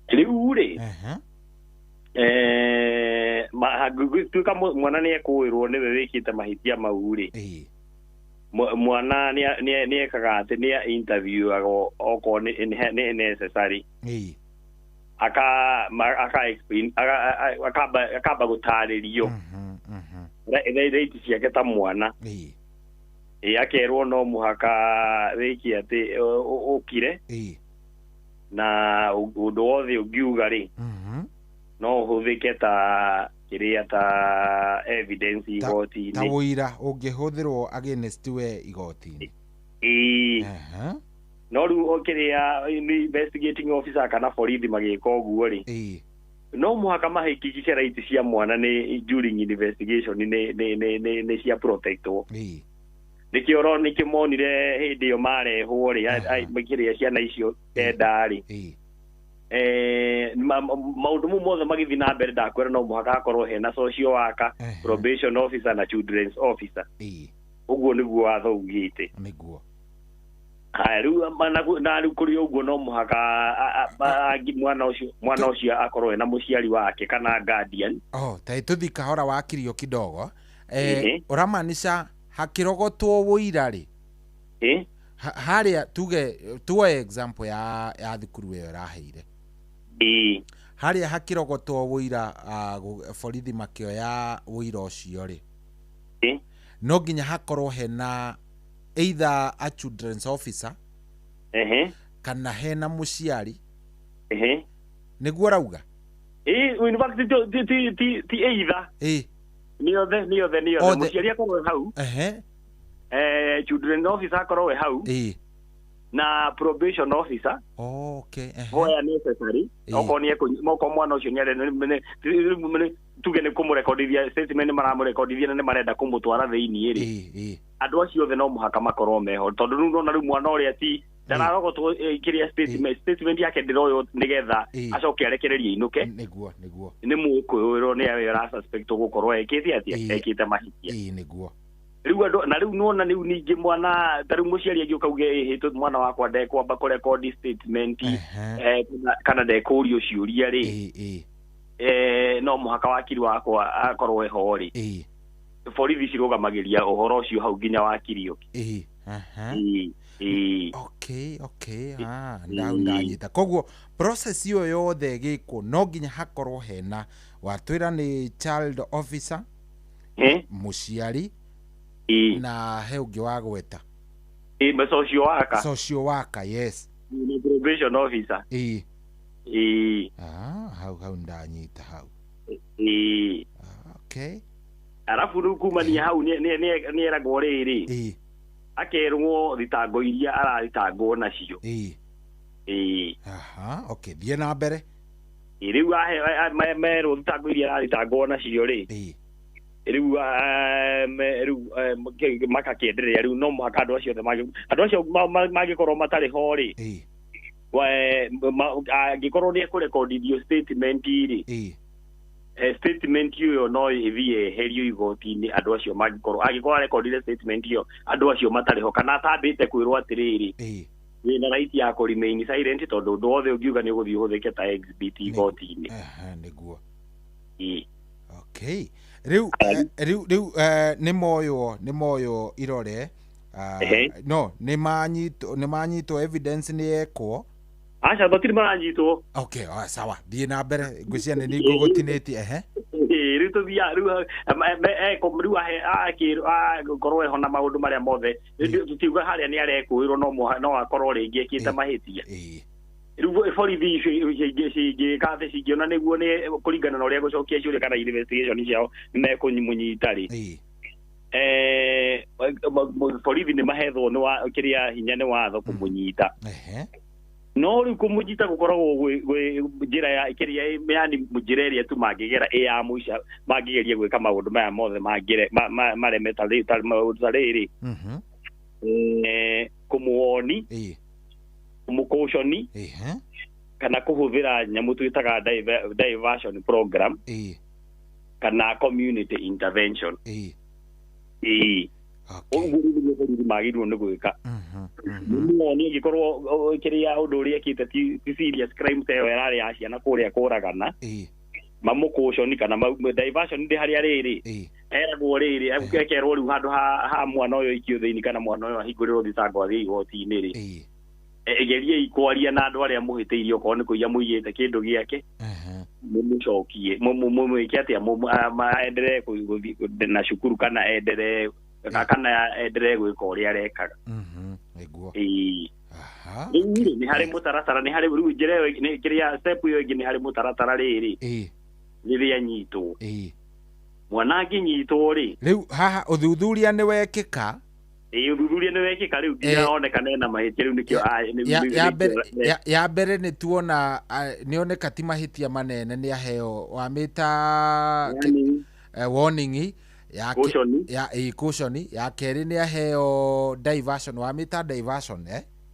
Rĩu rĩ tuĩka mwana nĩ ekũĩrwo nĩwe wĩkĩte mahĩtia mau rĩ, mwana nĩ ekaga atĩ nĩ interviewagwo okorwo nĩ necessary, aka explain, akamba gũtarĩrio right ciake ta mwana. Akerwo no mũhaka wĩke atĩ ũkire, na ũndũ wothe ũngiuga rĩ no ũhũthĩke ta kĩrĩa ta evidence igoti-inĩ, ta ũira ũngĩhũthĩrwo against we igoti-inĩ. No rĩu kĩrĩa investigating officer kana borithi magĩka ũguo rĩ, no mũhaka mahĩkikishe right cia mwana nĩ during investigation nĩ cia protectwo. Nĩkĩo nĩkĩo monire hĩndĩ ĩyo marehwo rĩ, kĩrĩa ciana icio 9 rĩ, maũndũ mau mothe magĩthiĩ na mbere, ndakwĩra no mũhaka hakorwo hena social worker, probation officer na children's officer. Ũguo nĩguo watho ugĩte. Nĩguo. Haya rĩu na rĩu kũrĩ ũguo no mũhaka mwana ũcio akorwo ena mũciari wake kana guardian. Oh, ta tũthi kahora wa kirio kidogo. Ũramaanisha hakĩrogotwo ũira rĩ, harĩa tuge tuoe example ya thukuru ĩyo ĩraheire, harĩa hakĩrogotwo ũira, borithi makĩoya ũira ũcio rĩ, no nginya hakorwo hena either a children's officer kana hena mũciari. Nĩguo rauga? In fact ti either. Nĩ othe mũciari akorwo hau, children officer akorwo hau, na probation officer. Okay. Where necessary, okorwo nĩ okorwo mwana ũcio nĩ tuge nĩ kũmũrekondithia statement, maramũrekondithia na nĩ marenda kũmũtwara thĩiniĩ rĩ, andũ acio othe no mũhaka makorwo meho, tondũ rĩu ndona rĩu mwana ũrĩa ti Ndararogotwo kĩrĩa statement yake ndĩroywo nĩgetha acoke arekererie inũke. Nĩguo, nĩguo. Nĩ mũkũĩrwo nĩ we ũrasuspect gũkorwo ekĩte atĩa, ekĩte mahĩtia. Ĩĩ, nĩguo. Rĩu andũ na rĩu nĩwona rĩu ningĩ mwana ta rĩu mũciari angĩũka auge ĩhĩ mwana wakwa ndekwamba kũrekondi statement kana ndekũrio ciũria rĩ, no mũhaka wakiri wakwa akorwo eho rĩ, borithi cirũgamagĩria ũhoro ũcio hau nginya wakiri ũke. Okay, okay. Ndanyita. Koguo process ĩyo yothe ĩgĩkwo no nginya hakorwo hena watwĩra nĩ child officer, mũciari, na he ũngĩ wa gweta. Social worker. Social worker, yes. Probation officer. Hau ndanyita hau. Okay. Arabu rĩu kumania hau nĩ eragwo rĩrĩ, akerwo thitango iria arathitangwo nacio. Aha, okay, thiĩ na mbere. Rĩu merwo thitango iria arathitangwo nacio rĩ, rĩu rĩu makakĩenderea rĩu no mũhaka andũ acio othe andũ acio mangĩkorwo matarĩ ho rĩ, angĩkorwo nĩ ekũrekondithio statement rĩ, statement ĩyo no ĩthiĩ yeherio igoti-inĩ andũ acio mangĩkorwo angĩkorwo arekondire statement ĩyo andũ acio matarĩ ho kana atambĩte kwĩrwo atĩrĩrĩ wĩna right ya kũ remain silent tondũ ũndũ wothe ũngiuga nĩ ũgũthiĩ ũhũthĩke ta exhibit igoti-inĩ. Nĩguo. Okay. Rĩu rĩu nĩ moywo irore, no nĩ manyitwo evidence nĩ yekwo. Aca matirĩ maranyitwo. Okay, sawa, thiĩ na mbere ngwĩciria nĩ ngũgũtinĩtie. Ehe. Rĩu tũthiaga rĩu rĩu akĩrwo eho na maũndũ marĩa mothe tũtiuga harĩa nĩ arekũĩrwo no akorwo rĩngĩ ekĩte mahĩtia. Rĩu borithi cingĩka atĩ cingĩona nĩguo nĩ kũringana na ũrĩa gũcokia ciũria kana investigation ciao nĩ mekũmũnyita rĩ, borithi nĩ mahethwo nĩ kĩrĩa hinya nĩ watho kũmũnyita. No rĩu kũmũnyita gũkoragwo gwĩ njĩra ya kĩrĩa yani njĩra ĩrĩa tu mangĩgera ĩ ya mũico mangĩgeria gwĩka maũndũ maya mothe mareme ta rĩrĩ, kũmuoni, kũmũkũconi, kana kũhũthĩra nyamũ twĩtaga diversion program, kana community intervention. Ũguo nĩguo borithi magĩrĩirwo nĩ gwĩka. Nĩmuoni angĩkorwo kĩrĩa ũndũ ũrĩa ekĩte ti serious crime ta ĩyo ĩrarĩ ya ciana kũrĩa kũragana, mamũkũconi kana diversion ndĩ harĩa rĩrĩ eragwo rĩrĩ ekerwo rĩu handũ ha mwana ũyũ aikio thĩinĩ kana mwana ũyũ ahingũrĩrwo thitango athiĩ igoti-inĩ rĩ, geriai kwaria na andũ arĩa mũhĩtĩirie okorwo nĩ kũiya mũiyĩte kĩndũ gĩake, mũmũcokie mũmwĩke atĩa enderee gũthiĩ na cukuru kana enderee gwĩka ũrĩa arekaga. Nĩguo. Rĩu rĩ nĩ harĩ mũtaratara, nĩ harĩ rĩu njĩra ĩyo kĩrĩa step ĩyo ĩngĩ nĩ harĩ mũtaratara rĩrĩ rĩrĩa anyitwo. Mwana angĩnyitwo rĩ, rĩu haha ũthuthuria nĩ wekĩka. Ũthuthuria nĩ wekĩka rĩu nginya onekane na mahĩtia rĩu nĩkĩo ya mbere nĩ tuona nĩoneka ti mahĩtia manene nĩ aheo wamĩta warning ya caution, ya kerĩ nĩ aheo diversion, wamĩta diversion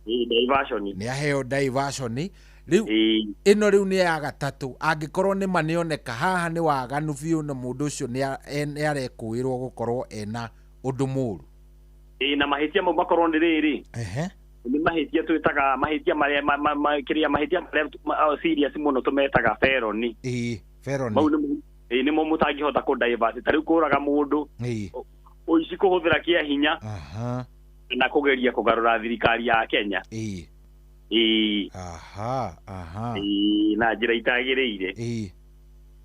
diversion nĩ aheo diversion. Rĩu ĩno rĩu nĩ ya gatatũ angĩkorwo nĩ ma nĩoneka haha nĩ waganu biũ na mũndũ ũcio nĩ arekũĩrwo gũkorwo ena ũndũ mũru. Na mahĩtia mau makorwo nĩ rĩrĩ, nĩ mahĩtia twĩtaga mahĩtia marĩa kĩrĩa mahĩtia marĩa serious mũno tũmetaga felony. Felony mau nĩmo mũtangĩhota kũ divert ta rĩu kũraga mũndũ, ũici kũhũthĩra kĩa hinya, na kũgeria kũgarũra thirikari ya Kenya. Na njĩra itagĩrĩire.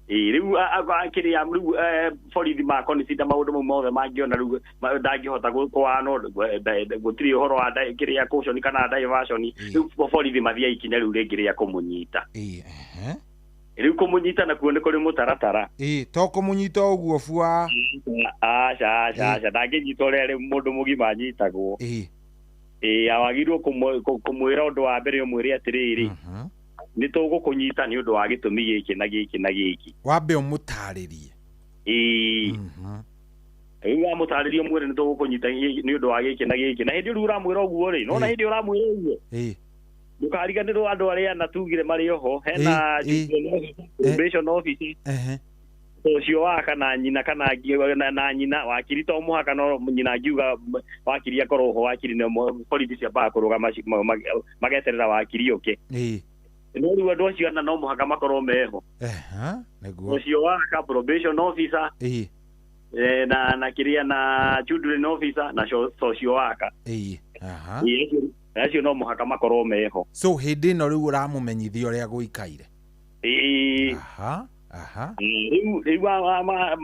Rĩu kĩrĩa rĩu borithi makonsinda maũndũ mau mothe mangĩona rĩu ndangĩhota kũhana gũtirĩ ũhoro wa kĩrĩa caution kana diversion, rĩu borithi mathiaga ikinya rĩu rĩngĩ rĩa kũmũnyita. Rĩu kũmũnyita nakuo nĩ kũrĩ mũtaratara. To kũmũnyita ũguo bua. Aca aca aca ndangĩnyita ũrĩa rĩu mũndũ mũgima anyitagwo. Awagĩrĩirwo kũmwĩra ũndũ wa mbere ũmwĩre atĩrĩrĩ, nĩ tũgũkũnyita nĩ ũndũ wa gĩtũmi gĩkĩ na gĩkĩ na gĩkĩ. Wambe ũmũtarĩrie. Rĩu wamũtarĩria mwĩre nĩ tũgũkũnyita nĩ ũndũ wa gĩkĩ na gĩkĩ, na hĩndĩ ĩyo rĩu ũramwĩra ũguo rĩ, nona hĩndĩ ĩyo ũramwĩra ũguo, ndũkariganĩrwo andũ arĩa ana tugire marĩ oho, hena probation officer, ũcio wa kana nyina kana na nyina wakiri, to mũhaka no nyina angiuga wakiri akorwo ho, wakiri nĩ borithi ciambaga kũrũgama mageterera wakiri ũke. No rĩu andũ acio ana no mũhaka makorwo meho. Nĩguo. Ũcio wa ka probation officer, na kĩrĩa na children officer na social worker. Acio no mũhaka makorwo meho. So hĩndĩ ĩno rĩu ũramũmenyithia ũrĩa gũikaire. Rĩu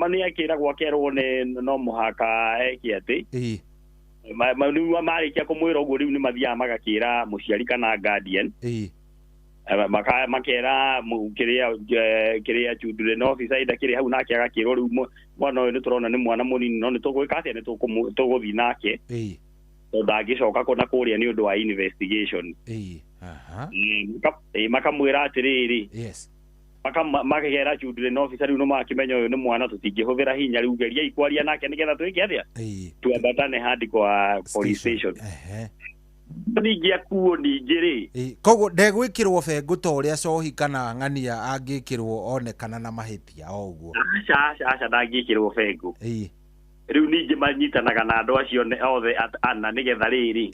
nĩ akĩragwo akerwo nĩ no mũhaka eke atĩ. Rĩu marĩkia kũmwĩra ũguo, rĩu nĩ mathiaga magakĩra mũciari kana guardian. Makera kĩrĩa children officer ida kĩrĩ hau, nake agakĩrwo rĩu mwana ũyũ nĩ tũrona nĩ mwana mũnini, no nĩ tũgwĩka atĩa, nĩ tũgũthiĩ nake tondũ ndangĩcoka na kũrĩa nĩ ũndũ wa investigation. Makamwĩra atĩrĩrĩ, makagera children officer rĩu nĩ makĩmenya ũyũ nĩ mwana, tũtingĩhũthĩra hinya, rĩu geriai kwaria nake nĩgetha twĩke atĩa, tuambatane hadi kwa police station. Ningĩ akuo ningĩ rĩ, koguo ndegwĩkĩrwo bengũ ta ũrĩa cohi kana ng'ania angĩkĩrwo onekana na mahĩtia o ũguo. Aca aca, ndangĩkĩrwo bengũ. Rĩu ningĩ manyitanaga na andũ acio othe ana nĩgetha rĩrĩ,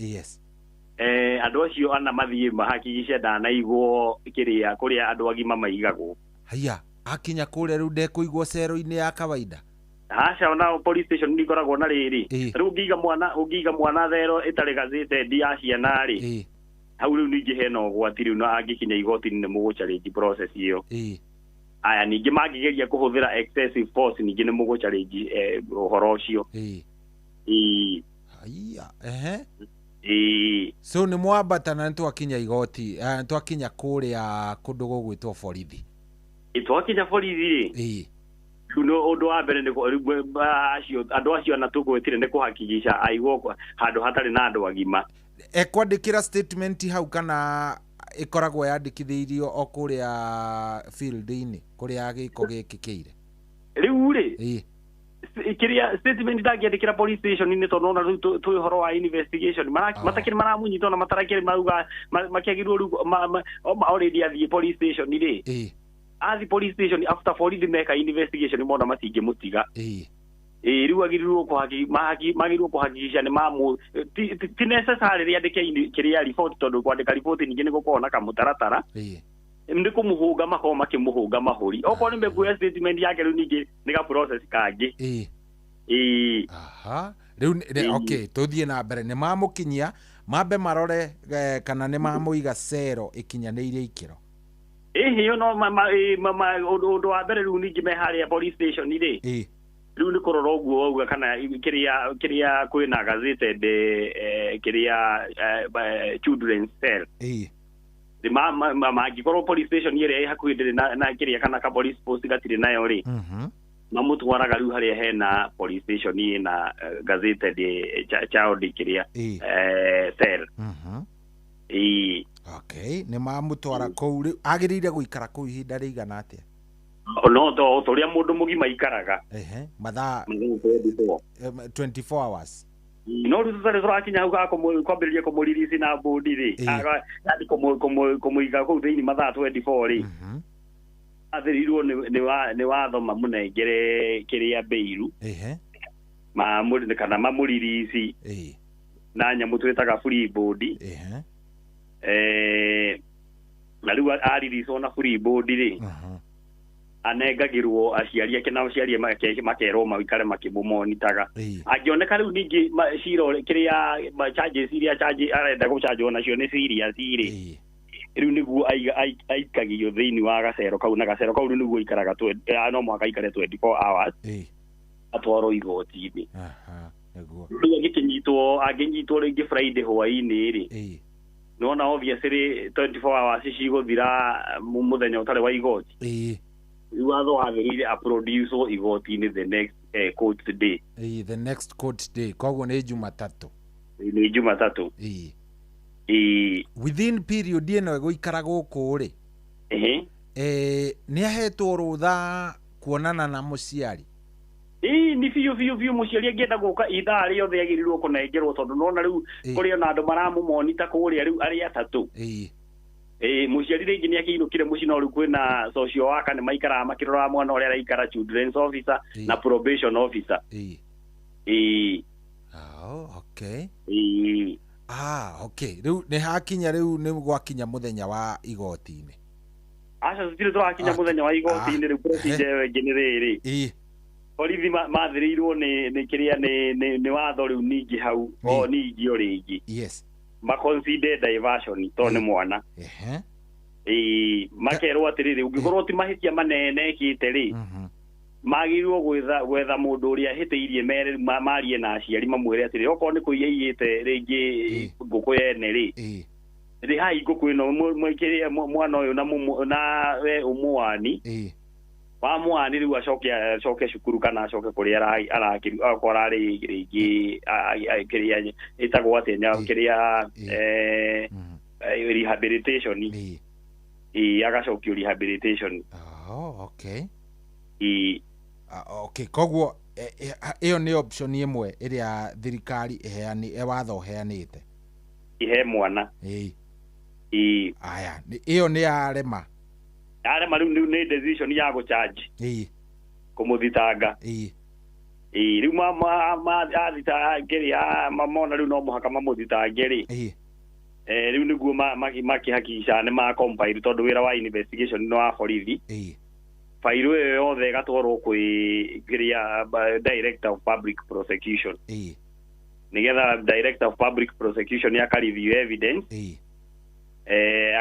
andũ acio ana mathiĩ mahakikice ndanaigwo kĩrĩa kũrĩa andũ agima maigagwo. Haiya, akinya kũrĩa rĩu ndekũigwo cero-inĩ ya kawaida. Aca, ona police station nĩ ikoragwo na rĩrĩ, rĩu ũngĩiga mwana thero ĩtarĩ gazetted ya ciana rĩ, hau rĩu ningĩ hena ũgwati rĩu, na angĩkinya igoti-inĩ nĩ mũgũ-challenge process ĩyo. Aya, ningĩ mangĩgeria kũhũthĩra excessive force, ningĩ nĩ mũgũ-challenge ũhoro ũcio. Haiya, So nĩ mwambatana, nĩ twakinya igoti, twakinya kũrĩa kũndũ gũgwĩtwo borithi. Twakinya borithi rĩ, rĩu ũndũ wa mbere nĩ andũ acio ana tũgwĩtire nĩ kũhakikica aigwo handũ hatarĩ na andũ agima. Ekwandĩkĩra statement hau kana ĩkoragwo yandĩkithĩirio o kũrĩa field-inĩ kũrĩa gĩko gĩkĩkĩire? Rĩu rĩ, kĩrĩa statement ndangĩandĩkĩra police station-inĩ, tondũ ona rĩu twĩ ũhoro wa investigation, matakĩrĩ maramũnyita ona matarakĩrĩ marauga makĩagĩrĩirwo rĩu already athiĩ police station rĩ, athi police station after borithi meka investigation mona matingĩmũtiga. Rĩu agĩrĩirwo magĩrĩirwo kũhakikica nĩ mamũ ti necessary rĩandĩke kĩrĩa report, tondũ kwandĩka report ningĩ nĩ gũkoragwo na kamũtaratara, nĩ kũmũhũnga makoragwo makĩmũhũnga mahũri, okorwo nĩ mekuoya statement yake rĩu ningĩ nĩ ga process kangĩ. Rĩu okay, tũthiĩ na mbere, nĩ mamũkinyia mambe marore kana nĩ mamũiga cero ĩkinyanĩirie ikĩro. Ĩhĩ, no ũndũ wa mbere rĩu ningĩ me harĩa police station rĩ, rĩu nĩ kũrora ũguo wauga kana kĩrĩa kwĩna gazetted kĩrĩa children's cell. Mangĩkorwo police station ĩrĩa ĩ hakuhĩ ndĩrĩ na kĩrĩa kana ka police post gatirĩ nayo rĩ, mamũtwaraga rĩu harĩa hena police station ĩna gazetted child kĩrĩa cell. Okay, nĩ mamũtwara kũu rĩu agĩrĩire gũikara kũu ihinda rĩigana atĩa? No to ũrĩa mũndũ mũgima aikaraga. Mathaa 24 hours. No rĩu tũtarĩ tũrakinya hau ga kwambĩrĩria kũmũririci na bũndi rĩ, kũmũiga kũu thĩinĩ mathaa 24 rĩ, athĩrĩirwo nĩ watho mamũnengere kĩrĩa beiru, kana mamũririci na nyamũ twĩtaga free board. Na rĩu ariricwo na free board rĩ, anengagĩrwo aciari ake, na aciari makerwo maikare makĩmũmonitaga. Angĩoneka rĩu ningĩ cira kĩrĩa charges iria charge arenda gũchanjwo nacio nĩ serious rĩ, rĩu nĩguo aikagio thĩinĩ wa gacero kau, na gacero kau rĩu nĩguo aikaraga no mũhaka aikare 24 hours atwarwo igoti-inĩ. Rĩu angĩkĩnyitwo, angĩnyitwo rĩngĩ Friday hwaĩ-inĩ rĩ, nĩwona obviously 24 hours cigũthira mũthenya ũtarĩ wa igoti. Rĩu watho wathĩrĩire aproduce igoti-inĩ the next court day. The next court day, koguo nĩ Jumatatũ. Nĩ Jumatatũ. Within period ĩno ĩgũikara gũkũ rĩ, nĩ ahetwo rũtha kuonana na mũciari? Ĩĩ, nĩ Biũ biũ biũ, mũciari angĩenda gũka ithaa rĩothe agĩrĩirwo kũnengerwo, tondũ nona rĩu kũrĩ ona andũ maramũmonita kũrĩa rĩu arĩ atatũ. Ĩĩ, mũciari rĩngĩ nĩ akĩinũkire mũciĩ, no rĩu kwĩna social worker nĩ maikaraga makĩroraga mwana ũrĩa araikara, children's officer na probation officer. Ĩĩ. Oh, okay. Ĩĩ. Ah, okay, rĩu nĩ hakinya, rĩu nĩ gwakinya mũthenya wa igoti-inĩ? Aca, tũtirĩ tũrakinya mũthenya wa igoti-inĩ. Rĩu procedure ĩyo ĩngĩ nĩ rĩrĩ, borithi mathĩrĩirwo nĩ kĩrĩa nĩ watho rĩu ningĩ hau o ningĩ o rĩngĩ maconsider diversion tondũ nĩ mwana. Ĩĩ, makerwo atĩrĩrĩ, ũngĩkorwo ti mahĩtia manene ekĩte rĩ, magĩrĩirwo gwetha mũndũ ũrĩa ahĩtĩirie, mere marie na aciari, mamwĩre atĩrĩ, okorwo nĩ kũiya aiyĩte rĩngĩ ngũkũ yene rĩ, rĩhai ngũkũ ĩno, kĩrĩa mwana ũyũ na na we ũmũani wa mwani rĩu acoke cukuru kana acoke kũrĩa akorwo ararĩ rĩngĩ kĩrĩa ĩtagwo atĩa, kĩrĩa rehabilitation. Ĩĩ, agacokio rehabilitation. Oh, okay. Ĩĩ. Ah, okay, koguo ĩyo nĩ option ĩmwe ĩrĩa thirikari ĩheani, watho ũheanĩte ihe mwana. Ĩĩ. Aya, ĩyo nĩ yarema? Yarema, rĩu nĩ decision ya gũcharge, kũmũthitanga. Ĩĩ, rĩu athita kĩrĩa mona rĩu no mũhaka mamũthitange rĩ, rĩu nĩguo makĩhakikisha nĩ ma compile, tondũ wĩra wa investigation nĩ wa borithi. Fairo ĩyo yothe ĩgatwarwo kwĩ kĩrĩa director of public prosecution, nĩgetha director of public prosecution akareview evidence,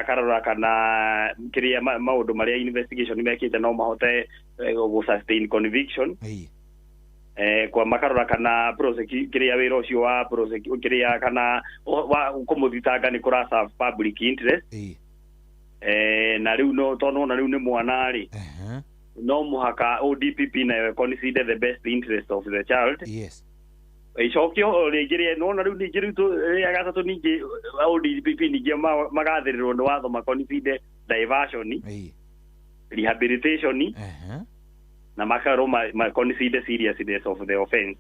akarora kana kĩrĩa maũndũ marĩa investigation mekĩte no mahote gũ sustain conviction, kwa makarora kana kĩrĩa wĩra ũcio wa kĩrĩa kana wa kũmũthitanga nĩ kũra serve public interest. Na rĩu no tondũ nona rĩu nĩ mwana rĩ, no mũhaka ODPP nayo consider the best interest of the child. Icokio o rĩngĩ rĩ, nona rĩu ningĩ rĩu rĩa gatatũ ningĩ ODPP ningĩ magathĩrĩrwo nĩ watho maconsider diversion, rehabilitation, na makarwo ma consider seriousness of the offense.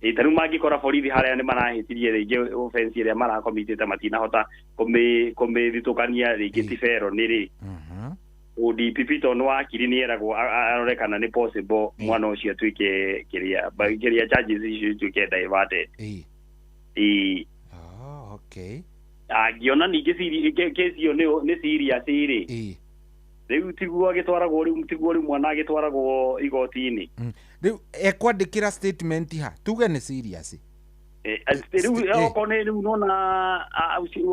Ĩ ta rĩu mangĩkora borithi harĩa nĩ marahĩtirie rĩngĩ offense ĩrĩa marakomitĩte matinahota kũmĩthitũkania rĩngĩ ti felony rĩ, ODPP tondũ nĩ wakiri nĩ eragwo arore kana nĩ possible mwana ũcio atuĩke kĩrĩa kĩrĩa charges icio ituĩke diverted. Ĩĩ. Oh, okay. Angĩona ningĩ case ĩyo nĩ serious rĩ, rĩu tiguo agĩtwaragwo, rĩu tiguo rĩu mwana agĩtwaragwo igoti-inĩ. Rĩu ekwandĩkĩra statement ha tuge nĩ serious? Rĩu okorwo nĩ rĩu nona ũcio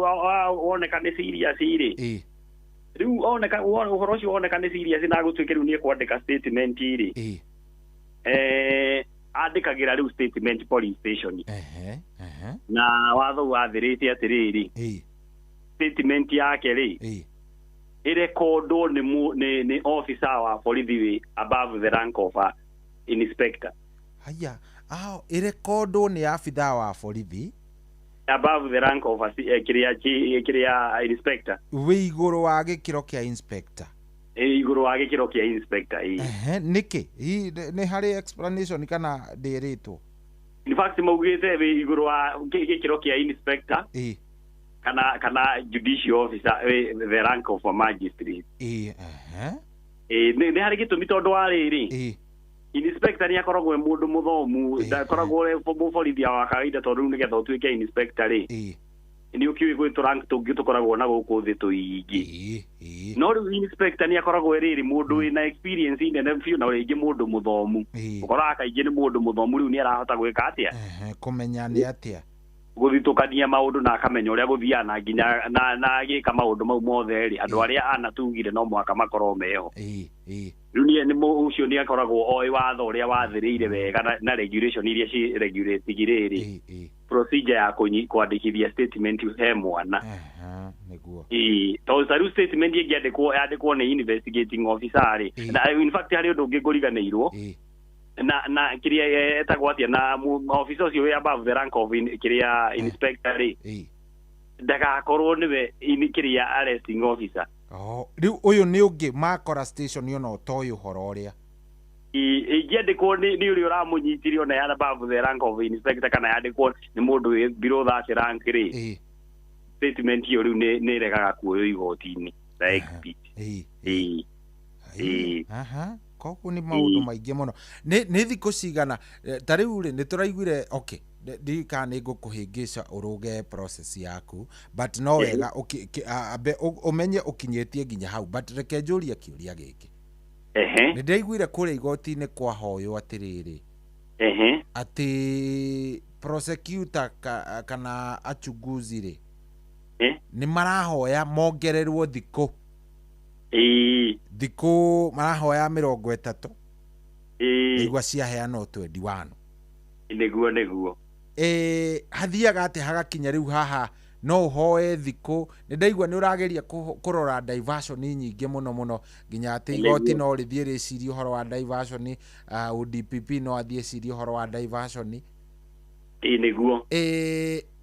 woneka nĩ serious rĩ, rĩu oneka ũhoro ũcio woneka nĩ serious na gũtuĩke rĩu nĩ ekwandĩka statement rĩ, andĩkagĩra rĩu statement police station, na watho wathĩrĩte atĩrĩrĩ, statement yake rĩ ĩrekondwo nĩ officer wa borithi wĩ above the rank of a inspector. Haya, ao ĩrekondwo nĩ abithaa wa borithi above the rank of a kĩrĩa kĩrĩa inspector. Wĩ igũrũ wa gĩkĩro kĩa inspector. Igũrũ wa gĩkĩro kĩa inspector, ĩĩ. Ehe, nĩkĩ? Hihi nĩ harĩ explanation kana ndĩrĩtwo? In fact maugĩte wĩ igũrũ wa gĩkĩro kĩa inspector kana judicial officer wĩ the rank of a magistrate. Ĩĩ ehe Ĩĩ, nĩ harĩ gĩtũmi, tondũ wa rĩrĩ, inspector nĩ akoragwo e mũndũ mũthomu, ndakoragwo e mũborithia wa kawaida, tondũ rĩu nĩgetha ũtuĩke inspector rĩ, nĩ ũkĩũĩ gwĩ tũrank tũngĩ tũkoragwo na gũkũ thĩ tũingĩ, no rĩu inspector nĩ akoragwo rĩrĩ mũndũ wĩna experience nene biũ na rĩngĩ mũndũ mũthomu. Ũkoraga kaingĩ nĩ mũndũ mũthomu, rĩu nĩ arahota gwĩka atĩa? Kũmenya nĩ atĩa? Gũthitũkania maũndũ na akamenya ũrĩa gũthiaga, na nginya na agĩka maũndũ mau mothe rĩ, andũ arĩa anatugire no mũhaka makorwo meho. Rĩu nĩ ũcio nĩ akoragwo oĩ watho ũrĩa wathĩrĩire wega na regulation iria ci regulate rĩrĩ procedure ya kwandĩkithia statement he mwana. Nĩguo. Ĩĩ, tondũ ta rĩu statement ĩngĩandĩkwo yandĩkwo nĩ investigating officer rĩ, na in fact harĩ ũndũ ũngĩ ngũriganĩirwo na kĩrĩa etagwo atĩa, na officer ũcio wĩ above the rank of kĩrĩa inspector rĩ, ndagakorwo nĩwe kĩrĩa arresting officer. Oh, rĩu ũyũ nĩ ũngĩ makora station ona ũtoĩ ũhoro ũrĩa. Ĩngĩandĩkwo nĩ ũrĩa ũramũnyitire ona ya above the rank of inspector kana yandĩkwo nĩ mũndũ wĩ below that rank rĩ, statement ĩyo rĩu nĩ ĩregaga kuoywo igoti-inĩ ta exhibit. Ĩĩ. Aha, koguo nĩ maũndũ maingĩ mũno. Nĩ thikũ cigana ta rĩu rĩ nĩ tũraiguire, okay, ndiũĩ kana nĩ ngũkũhĩngĩca ũrũge process yaku, but no wega ambe ũmenye ũkinyĩtie nginya hau, but reke njũrie kĩũria gĩkĩ. Nĩ ndĩraiguire kũrĩa igoti-inĩ kwahoywo atĩrĩrĩ, atĩ prosecutor kana achunguzi rĩ, nĩ marahoya mongererwo thikũ. Thikũ marahoya 30. Igua ciaheanwo 21. Nĩguo. Hathiaga atĩ hagakinya rĩu haha no ũhoe thikũ. Nĩ ndaigua nĩ ũrageria kũrora diversion nyingĩ mũno mũno nginya atĩ igoti no rĩthiĩ rĩcirie ũhoro wa diversion, ODPP no athiĩ ecirie ũhoro wa diversion. Nĩguo.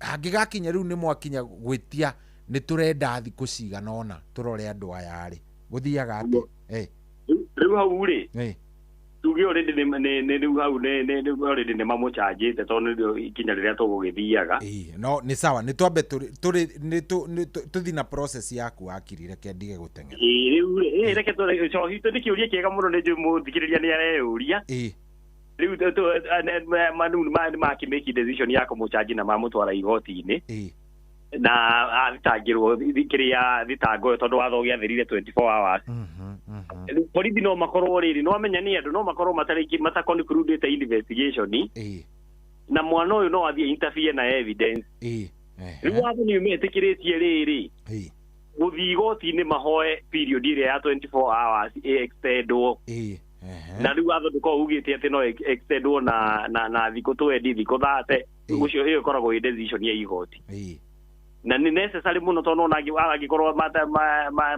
Hangĩgakinya rĩu nĩ mwakinya gwĩtia nĩ tũrenda thikũ cigana ũna tũrore andũ aya rĩ, gũthiaga atĩa? Rĩu hau rĩ, tuge already nĩ rĩu hau nĩ already nĩ mamũcanjĩte tondũ nĩrĩo ikinya rĩrĩa tũgũgĩthiaga. No nĩ sawa, nĩ twambe tũthiĩ na process yaku wakiri, reke ndige gũteng'era. Rĩu rĩ, reke tũcohi nĩ kĩũria kĩega mũno, nĩ njũĩ mũthikĩrĩria nĩ areyũria. Rĩu nĩ makĩmake decision ya kũmũcanji na mamũtwara igoti-inĩ. Na athitangĩrwo kĩrĩa thitango ĩyo tondũ watho ũgĩathirire 24 hours. Borithi no makorwo rĩrĩ, no amenya nĩ andũ no makorwo mataconcludĩte investigation. Na mwana ũyũ no athiĩ interfere na evidence. Rĩu watho nĩ ũmetĩkĩrĩtie rĩrĩ, gũthiĩ igoti-inĩ mahoe period ĩrĩa ya 24 hours ĩ-extendwo. Na rĩu watho ndũkoragwo ugĩte atĩ no extendwo na thikũ 20, thikũ 30. Ũcio ĩyo ĩkoragwo ĩ decision ya igoti. Na nĩ necessary mũno tondũ ona angĩkorwo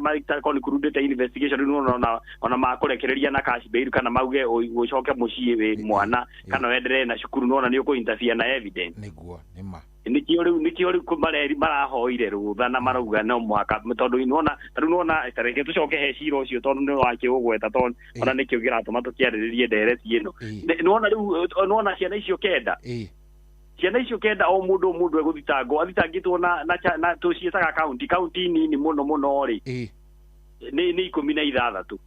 mataconcludĩte investigation rĩu ona makũrekereria na cash bail kana mauge ũcoke mũciĩ wĩ mwana kana wenderee na cukuru, nona nĩ ũkũ-interfere na evidence. Nĩguo, nĩ ma. Nĩkĩo rĩu marahoire rũtha na marauga no mũhaka, tondũ nĩwona ta rĩu nĩwona, ta reke tũcoke he cira ũcio tondũ nĩ wakĩũgweta, tondũ ona nĩkĩo kĩratũma tũkĩarĩrĩrie ndereti ĩno. Nĩwona rĩu, nĩwona ciana icio kenda. Ciana icio kenda o mũndũ egũthitangwo athitangĩtwo na tũciĩtaga county nini mũno mũno rĩ, nĩ 16. Nĩ ikũmi na ithathatũ,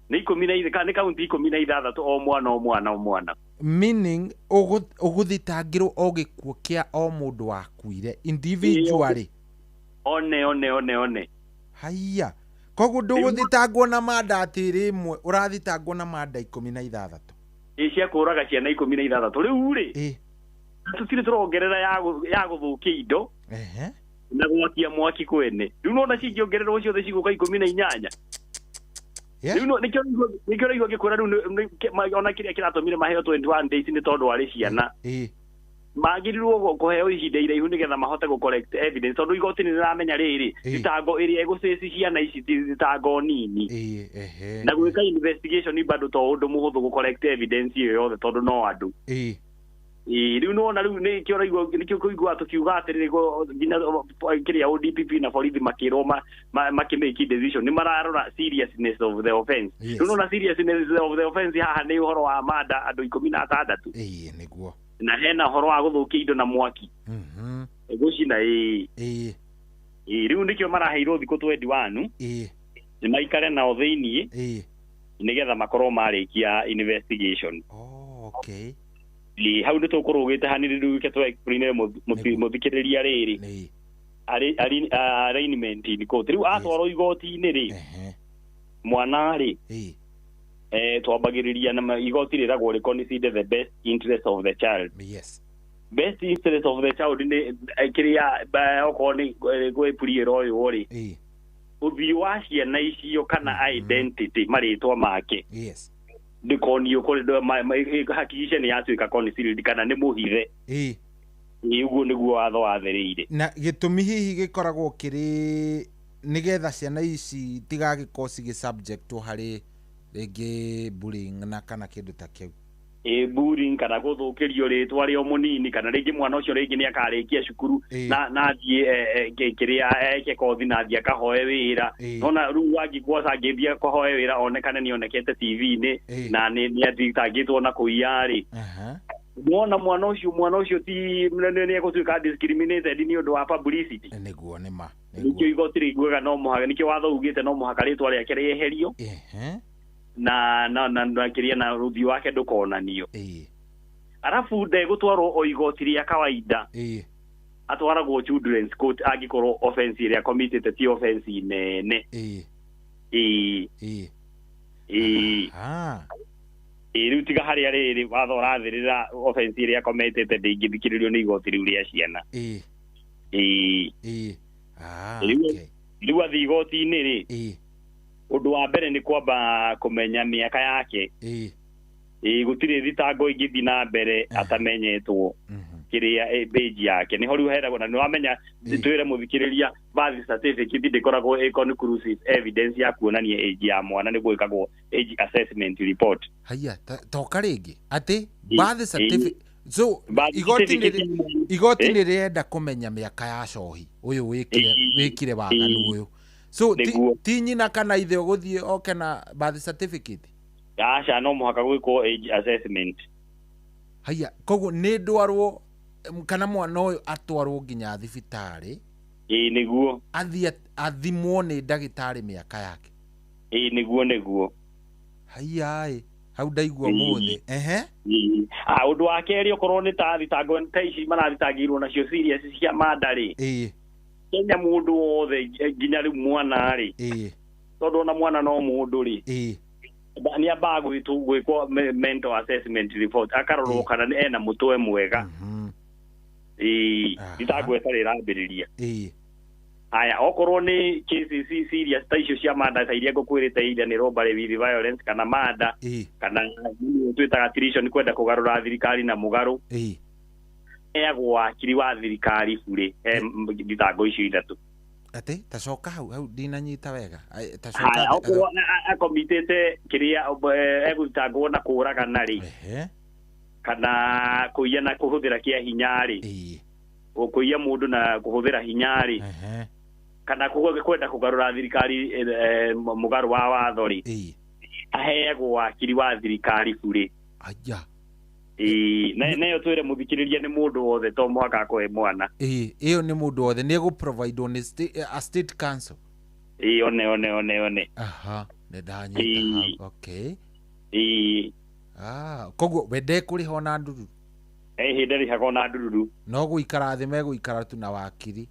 nĩ county 16 o mwana o mwana o mwana. Meaning ũgũthitangĩrwo o gĩkuũ kĩa o mũndũ wakuire individually. One. Haiya. Koguo ndũgũthitangwo na manda atĩ rĩmwe, ũrathitangwo na manda 16. Cia kũraga ciana 16. Rĩu rĩ, tũtirĩ tũrongerera ya gũthũkia indo na gwakia mwaki kwene. Rĩu nona cingĩongererwo ciothe cigũka 18. Rĩu nĩkĩo ũraigua ngĩkwĩra rĩu ona kĩrĩa kĩratũmire maheo 21 days nĩ tondũ arĩ ciana. Magĩrĩirwo kũheo ihinda iraihu nĩgetha mahote gũ collect evidence, tondũ igoti nĩ rĩramenya rĩrĩ, thitango ĩrĩa ĩgũcĩci ciana ici ti thitango nini. Na gwĩka investigation bado to ũndũ mũhũthũ gũ collect evidence ĩyo yothe tondũ no andũ. Rĩu nĩwona rĩu nĩkĩo ũraigua, nĩkĩo kũigua tũkiuga atĩrĩrĩ nginya kĩrĩa ODPP na borithi makĩrwo makĩmake decision nĩ mararora seriousness of the offense. Rĩu nĩwona seriousness of the offense haha nĩ ũhoro wa manda andũ 16. Nĩguo. Na hena ũhoro wa gũthũkia indo na mwaki. Gũcina. Rĩu nĩkĩo maraheirwo thikũ 21. Nĩ maikare nao thĩiniĩ. Nĩgetha makorwo marĩkia investigation. Okay. Hau nĩ tũkũrũgĩte hanini rĩu reke tũ explain mũthikĩrĩria rĩrĩ. Arraignment in court. Rĩu atwarwo igoti-inĩ rĩ, mwana rĩ, twambagĩrĩria na igoti rĩragwo rĩ consider the best interest of the child. Yes. Best interest of the child nĩ kĩrĩa okorwo nĩ gwĩ ĩroywo rĩ, ũthiũ wa ciana icio kana identity marĩtwa make. Yes. Ndĩkonio kũrĩ hakikisha nĩ yatuĩka concealed kana nĩ mũhithe. Ũguo nĩguo watho wathĩrĩire. Na gĩtũmi hihi gĩkoragwo kĩrĩ nĩgetha ciana ici itigagĩkorwo cigĩ subject harĩ rĩngĩ bullying na kana kĩndũ ta kĩu. Ĩ bullying kana gũthũkĩrio rĩtwa rĩa mũnini, kana rĩngĩ mwana ũcio rĩngĩ nĩ akarĩkia cukuru na athiĩ kĩrĩa eke kothi na athiĩ akahoe wĩra. Nona rĩu wangĩ angĩthiĩ akahoe wĩra onekane nĩ onekete TV-inĩ na nĩ athitangĩtwo na kũiya rĩ, mwona mwana ũcio ti nĩ egũtuĩka discriminated nĩ ũndũ wa publicity. Nĩguo nĩ ma nĩkĩo igoti rĩiguaga no mũhaka, nĩkĩo watho ugĩte no mũhaka rĩtwa rĩake rĩeherio na na na na kĩrĩa na rũthiũ wake ndũkonanio. Arabu ndegũtwarwo o igoti rĩa kawaida, atwaragwo children's court angĩkorwo offense ĩrĩa committed ti offense nene. Rĩu tiga harĩa rĩrĩ watho ũrathĩrĩra offense ĩrĩa committed ndĩngĩthikĩrĩrio nĩ igoti rĩu rĩa ciana. Rĩu athiĩ igoti-inĩ rĩ, ũndũ wa mbere nĩ kwamba kũmenya mĩaka yake. Gũtirĩ thitango ingĩthiĩ na mbere atamenyetwo kĩrĩa age yake. Nĩho rĩu heragwo na nĩwamenya twĩre mũthikĩrĩria birth certificate ndĩkoragwo ĩ conclusive evidence ya kuonania age ya mwana, nĩguo ĩkagwo age assessment report. Haya, toka rĩngĩ atĩ birth certificate. So igoti nĩ rĩenda kũmenya mĩaka ya cohi ũyũ wĩkire waganu ũyũ. So ti nyina kana ithe ũgũthiĩ oke na birth certificate? Aca, no mũhaka gwĩkwo age assessment. Haya, koguo nĩ ndwarwo kana mwana ũyũ atwarwo nginya thibitarĩ? Nĩguo. Athiĩ athimwo nĩ ndagĩtarĩ mĩaka yake? Nĩguo nĩguo. Haya, hau ndaigua mũthĩ. Ũndũ wa kerĩ okorwo nĩ ta thitango ta ici marathitangĩirwo nacio serious cia manda rĩ, Kenya mũndũ wothe nginya rĩu mwana rĩ, tondũ ona mwana no mũndũ rĩ, nĩ ambaga gwĩkwo mental assessment report, akarorwo kana ena mũtwe mwega. Thitango ĩtarĩ ĩrambĩrĩria. Aya, okorwo nĩ cases serious ta icio cia manda ta iria ngũkwĩrĩte either nĩ robbery with violence kana manda kana twĩtaga treason, kwenda kũgarũra thirikari na mũgarũ, heagwo wakiri wa thirikari bure thitango icio ithatũ. Atĩ tacoka hau ndinanyita wega. Tacoka okorwo akomitĩte kĩrĩa egũthitangwo na kũũragana rĩ, kana kũiya na kũhũthĩra kĩa hinya rĩ, kũiya mũndũ na kũhũthĩra hinya rĩ, kana kwenda kũgarũra thirikari mũgarũ wa watho rĩ, aheagwo wakiri wa thirikari bure. Aya. Nayo twĩre mũthikĩrĩria nĩ mũndũ wothe to mũhaka akũhe mwana. Ĩyo nĩ mũndũ wothe nĩ egũprovidwo nĩ a state council. One one one one. Aha, nĩ ndanyita hau. Okay. Koguo we ndekũrĩha ona ndururu? Ndarĩhaga ona ndururu. No gũikara thĩ megũikara tu na wakiri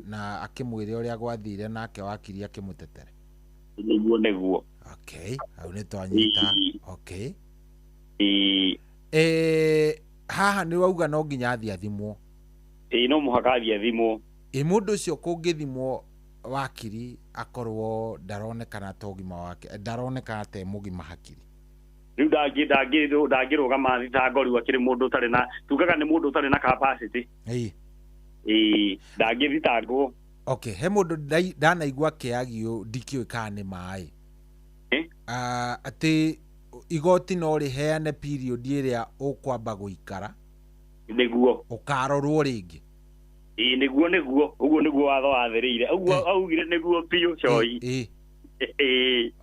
na akĩmwĩre ũrĩa gwathire nake wakiri akĩmũtetere. Nĩguo nĩguo. Okay, hau nĩ twanyita. Okay. Haha nĩ wauga no nginya athiĩ athimwo. No mũhaka athiĩ athimwo. Mũndũ ũcio kũngĩthimwo wakiri akorwo ndaronekana ta ũgima wake, ndaronekana ta mũgima hakiri. Rĩu ndangĩrũgama thitango rĩu akĩrĩ mũndũ ũtarĩ na, tugaga nĩ mũndũ ũtarĩ na capacity. Ndangĩthitangwo. Okay, he mũndũ ndanaigua kĩagio ndikĩũĩ kana nĩ maĩ. Atĩ igoti no rĩheane period ĩrĩa ũkwamba gũikara. Nĩguo. Ũkarorwo rĩngĩ. Nĩguo nĩguo, ũguo nĩguo watho wathĩrĩire. Ũguo augire nĩguo biũ Choi.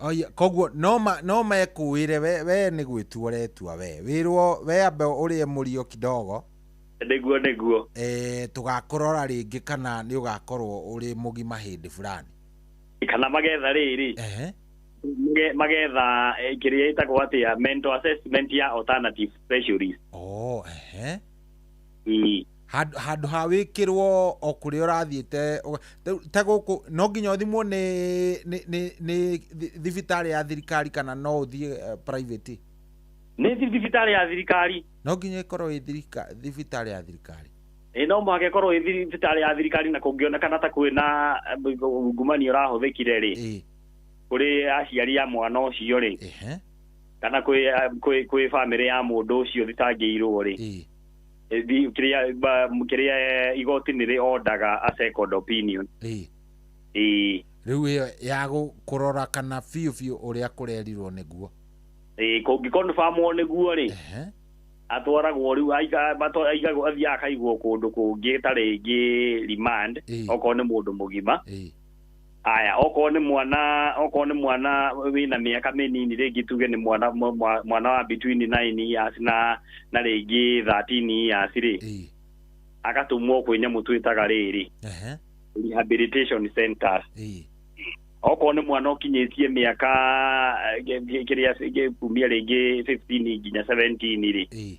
Oya, koguo no mekũĩre we nĩ gwĩtua ũretua we. Wĩrwo we ambe ũrĩe mũrio kidogo. Nĩguo nĩguo. Tũgakũrora rĩngĩ kana nĩ ũgakorwo ũrĩ mũgima hĩndĩ fulani. Kana magetha rĩrĩ. Magetha kĩrĩa ĩtagwo atĩa mental assessment ya alternative specialist. Handũ ha wĩkĩrwo o kũrĩa ũrathiĩte ta gũkũ no nginya ũthimwo nĩ thibitarĩ ya thirikari kana no ũthiĩ private? Nĩ thibitarĩ ya thirikari. No nginya ĩkorwo ĩ thibitarĩ ya thirikari. No mũhaka ĩkorwo ĩ thibitarĩ ya thirikari, na kũngĩonekana ta kwĩna ungumania ũrahũthĩkire rĩ, kũrĩ aciari a mwana ũcio rĩ, kana kwĩ bamĩrĩ ya mũndũ ũcio thitangĩirwo rĩ, kĩrĩa igoti nĩ rĩondaga a second opinion. Rĩu ĩyo ya kũrora kana biũ biũ ũrĩa kũrerirwo nĩguo. Ĩĩ, kũngĩconfirmwo nĩguo rĩ, atwaragwo rĩu aigagwo, athiaga akaigwo kũndũ kũngĩ ta rĩngĩ remand, okorwo nĩ mũndũ mũgima. Aya, okorwo nĩ mwana, okorwo nĩ mwana wĩna mĩaka mĩnini, rĩngĩ tuge nĩ mwana mwana wa between 9 years na rĩngĩ 13 years rĩ, agatũmwo kwĩ nyamũ twĩtaga rĩrĩ rehabilitation centers. Okorwo nĩ mwana ũkinyĩtie mĩaka kĩrĩa kumia rĩngĩ 15 nginya 17 rĩ,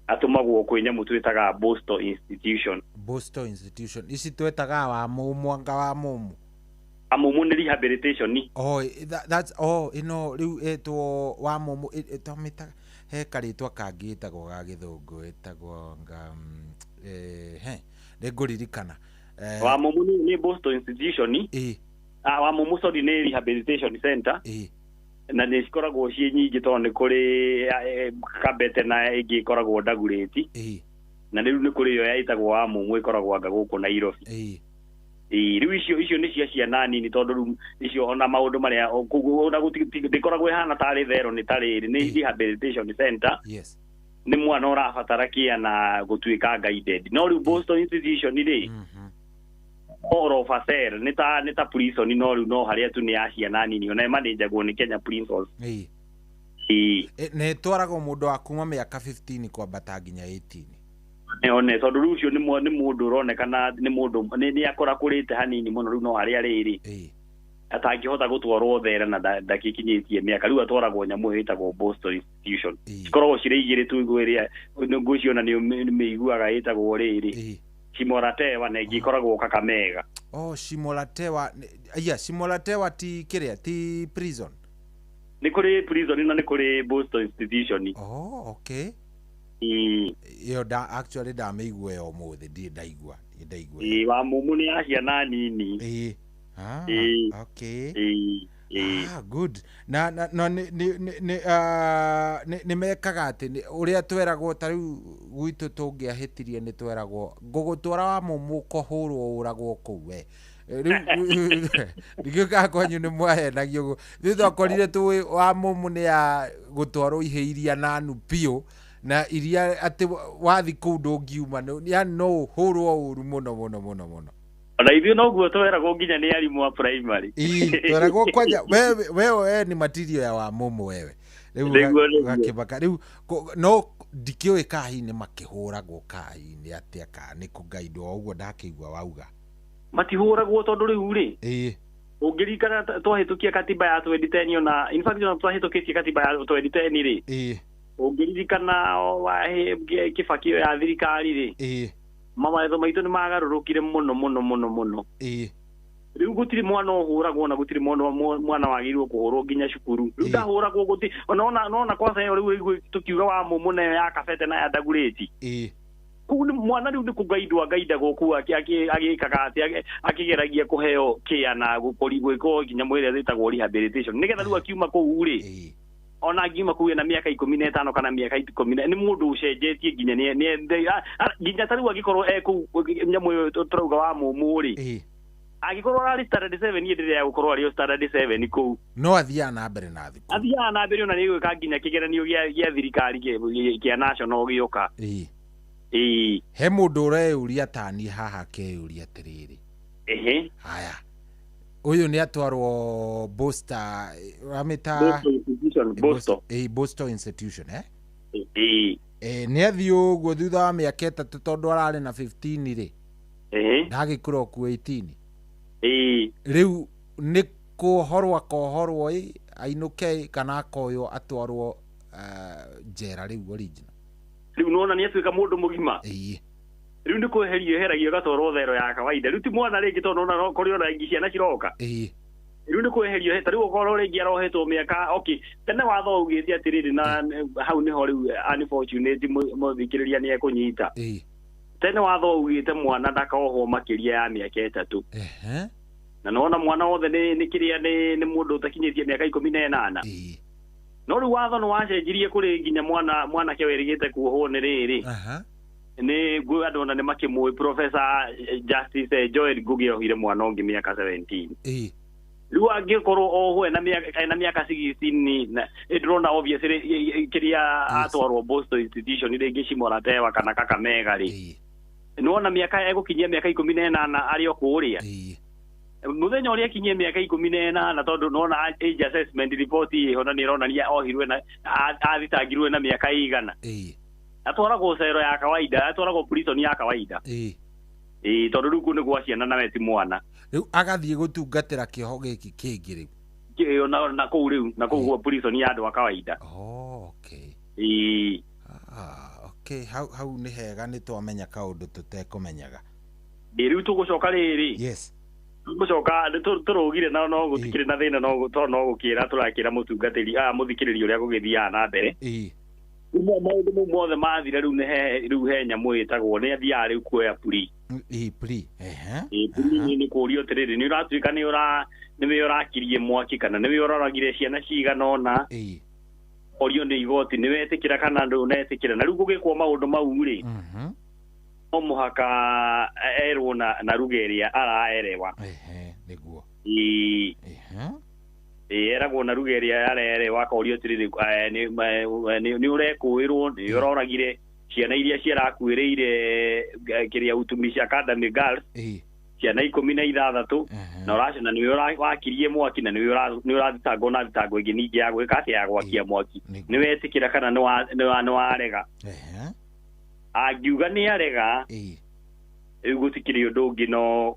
atũmagwo kwĩ nyamũ twĩtaga Boston Institution. Boston Institution ici twetaga wa mũmũ, anga wa mũmũ? Amumu nĩ rehabilitation. Oh, that's, oh, ĩno rĩu ĩtwo wa mũmũ, twamĩtaga he karĩtwa kangĩ ĩtagwo ga gĩthũngũ, ĩtagwo nga he nĩngũririkana. Wa mũmũ nĩ Boston Institution. Ah, wa mũmũ, sorry, nĩ rehabilitation center. Na nĩ cikoragwo ciĩ nyingĩ tondũ nĩ kũrĩ Kabete na ĩngĩ ĩkoragwo Ndagurĩti, na rĩu nĩ kũrĩ ĩyo ĩtagwo wa mũmũ ĩkoragwo anga gũkũ Nairobi. Ĩĩ, rĩu icio nĩ cia ciana nini, tondũ rĩu icio ona maũndũ marĩa ona ndĩkoragwo ĩhana tarĩ thero, nĩ tarĩrĩ nĩ rehabilitation center. Nĩ mwana ũrabatara kĩa na gũtuĩka guided. No rĩu Boston Institution rĩ, more of a cell, nĩ ta prison, no rĩu no harĩa tu nĩ ya ciana nini, ona ĩmanĩnjagwo nĩ Kenya Prisons. Ĩĩ. Na ĩtwaragwo mũndũ wa kuma mĩaka 15 kwambata nginya 18? One, tondũ rĩu ũcio nĩ mũndũ ũronekana nĩ mũndũ nĩ akũrakũrĩte hanini mũno, rĩu no harĩa rĩrĩ atangĩhota gũtwarwo thera na ndagĩkinyĩtie mĩaka, rĩu atwaragwo nyamũ ĩyo ĩtagwo Boston Institution. Cikoragwo cirĩ igĩrĩ tu, ĩrĩa ngwĩciona nĩ mĩiguaga ĩtagwo rĩrĩ Shimo la Tewa na ĩngĩ ĩkoragwo Kakamega. Oh, Shimo la Tewa, aya Shimo la Tewa ti kĩrĩa, ti prison? Nĩ kũrĩ prison na nĩ kũrĩ Boston Institution. Oh, okay. Ĩĩ. Ĩyo nda actually ndamĩigua ĩyo ũmũthĩ, ndirĩ ndaigua, ndirĩ ndaigua. Ĩĩ, wa mũmũ nĩ ya ciana nini. Ĩĩ. Ah, Ĩĩ. okay. Ĩĩ. Ah, good. Na nĩ mekaga atĩ ũrĩa tweragwo ta rĩu gwitũ tũngĩahĩtirie, nĩ tweragwo ngũgũtwara wa mũmũ ũkahũrwo ũragwo kũu we. Rĩu ndingĩũkaga kwanyu nĩ mwahenagio ũguo. Ithuĩ twakorire tũĩ wa mũmũ nĩ ya gũtwarwo ihĩ iria nanu biũ na iria atĩ wathi kũu ndũngiuma, yani no ũhũrwo ũru mũno mũno mũno mũno. Ona ithuĩ noguo tweragwo nginya nĩ arimũ a primary. Ii, tweragwo kwanja wewe wewe wewe ni material ya wa mũmũ wewe. Rĩu Nĩguo. Ũgakĩmaka rĩu no ndikĩũĩ kahi nĩ makĩhũragwo kahi nĩ atĩa kana nĩ kũgaindwo o ũguo ndakĩigua wauga. Matihũragwo tondũ rĩu rĩ, ũngĩririkana twahĩtũkia katiba ya 2010, ona in fact ona twahĩtũkĩtie katiba ya 2010 rĩ, ũngĩririkana wa Kibaki ĩyo ya thirikari rĩ, mawatho maitũ nĩ magarũrũkire mũno mũno mũno mũno. Rĩu gũtirĩ mwana ũhũragwo na gũtirĩ mwana wagĩrĩirwo kũhũrwo nginya cukuru rĩu ndahũragwo gũti ona ona kwanza ĩyo rĩu ĩguo tũkiuga wa mũmũ nayo ya Kabete na ya Ndagurĩti, kũu nĩ mwana rĩu nĩ kũgaindwo againdagwo kũu agĩkaga atĩ akĩgeragia kũheo kĩa na gwĩkwo nginya mwĩrĩ ĩtagwo rehabilitation, nĩgetha rĩu akiuma kũu rĩ, ona angiuma kũu ena mĩaka 15 kana mĩaka 10 nĩ mũndũ ũcenjetie nginya nginya ta rĩu angĩkorwo e kũu nyamũ ĩyo tũrauga wa mũmũ rĩ, angĩkorwo ararĩ standard 7 hĩndĩ ĩrĩa egũkorwo arĩ o standard 7 kũu. No athiaga na mbere na thukuru. Athiaga na mbere, ona nĩ gwĩka nginya kĩgeranio gĩa thirikari kĩa national gĩoka. Ĩĩ. He mũndũ ũreyũria tani haha akeyũria atĩrĩrĩ, haya, ũyũ nĩ atwarwo Boston, amĩta Boston Institution, Boston. Ĩĩ, Boston Institution, eh? Ĩĩ. Nĩ athiĩ ũguo thutha wa mĩaka 3, tondũ ararĩ na 15 rĩ, ndagĩkũra ku 18. Rĩu nĩ kuohorwo akohorwo ĩ ainũke kana akoywo atwarwo njera rĩu original? Rĩu nona nĩ atuĩka mũndũ mũgima. Rĩu nĩ kweherio eheragio ĩgatwarwo thero ya kawaida, rĩu ti mwana rĩngĩ, tondũ ona no kũrĩ ona ingĩ ciana ciroka. Rĩu nĩ kweherio, ta rĩu okorwo rĩngĩ arohetwo mĩaka, okay, tene watho augĩte atĩrĩrĩ, na hau nĩho rĩu unfortunate mũthikĩrĩria nĩ ekũnyita. Tene watho augĩte mwana ndakohwo makĩria ya mĩaka 3. Na nona mwana wothe nĩ kĩrĩa nĩ mũndũ ũtakinyĩtie mĩaka 18. No rĩu watho nĩ wacenjirie kũrĩ nginya mwana mwanake wĩrĩgĩte kuohwo nĩ rĩrĩ, nĩ ngũ andũ ona nĩ makĩmũĩ, Professor Justice Joel Ngugi ohire mwana ũngĩ mĩaka 17. Rĩu angĩkorwo ohwo ena mĩaka 16 na ndĩrona obviously kĩrĩa atwarwo Boston institution rĩngĩ Shimoratewa kana Kakamega rĩ, nĩwona mĩaka egũkinyia mĩaka 18 arĩ o kũrĩa. Mũthenya ũrĩa akinyie mĩaka 18, tondũ nona age assessment report ĩho na nĩ ĩronania ohirwe na athitangirwe na mĩaka igana, atwaragwo cero ya kawaida, atwaragwo prison ya kawaida. Ĩĩ, tondũ rĩu kũu nĩ gwa ciana na we ti mwana. Rĩu agathiĩ gũtungatĩra kĩoho gĩkĩ kĩngĩ rĩu. Na kũu rĩu, na kũu gwa prison ya andũ a kawaida. Oh, okay. Ĩĩ. Ah, okay, hau nĩ hega, nĩ twamenya kaũndũ tũtekũmenyaga. Ĩĩ, rĩu tũgũcoka rĩrĩ. Tũgũcoka tũrũgire na no gũtikĩrĩ na thĩna, no tondũ no gũkĩra tũrakĩra mũtungatĩri mũthikĩrĩri ũrĩa gũgĩthiaga na mbere. Rĩu maũndũ mau mothe mathira, rĩu nĩ he rĩu he nyamũ ĩtagwo nĩ athiaga rĩu kuoya plea. Ĩĩ, plea, ehe. Ĩĩ, plea nĩ kũũrio atĩrĩrĩ, nĩ ũratuĩka nĩ ũra nĩwe ũrakirie mwaki kana nĩwe ũroragire ciana cigana ũna. Orio nĩ igoti nĩ wetĩkĩra kana ndũnetĩkĩra, na rĩu gũgĩkwo maũndũ mau rĩ, no mũhaka erwo na ruga ĩrĩa araerewa. Ehe, nĩguo. Ĩĩ. Ĩĩ, eragwo na ruga ĩrĩa araerewa, akorio atĩrĩrĩ, nĩ ũrekũĩrwo nĩ ũroragire ciana iria ciarakuĩrĩire kĩrĩa Utumishi Academy Girls, ciana 16, na ũracio na nĩwe wakirie mwaki na nĩwe ũrathitangwo na thitango ĩngĩ ningĩ ya gwĩka atĩa, ya gwakia mwaki, nĩ wetĩkĩra kana nĩ warega. Angiuga nĩ arega, rĩu gũtikĩrĩ ũndũ ũngĩ, no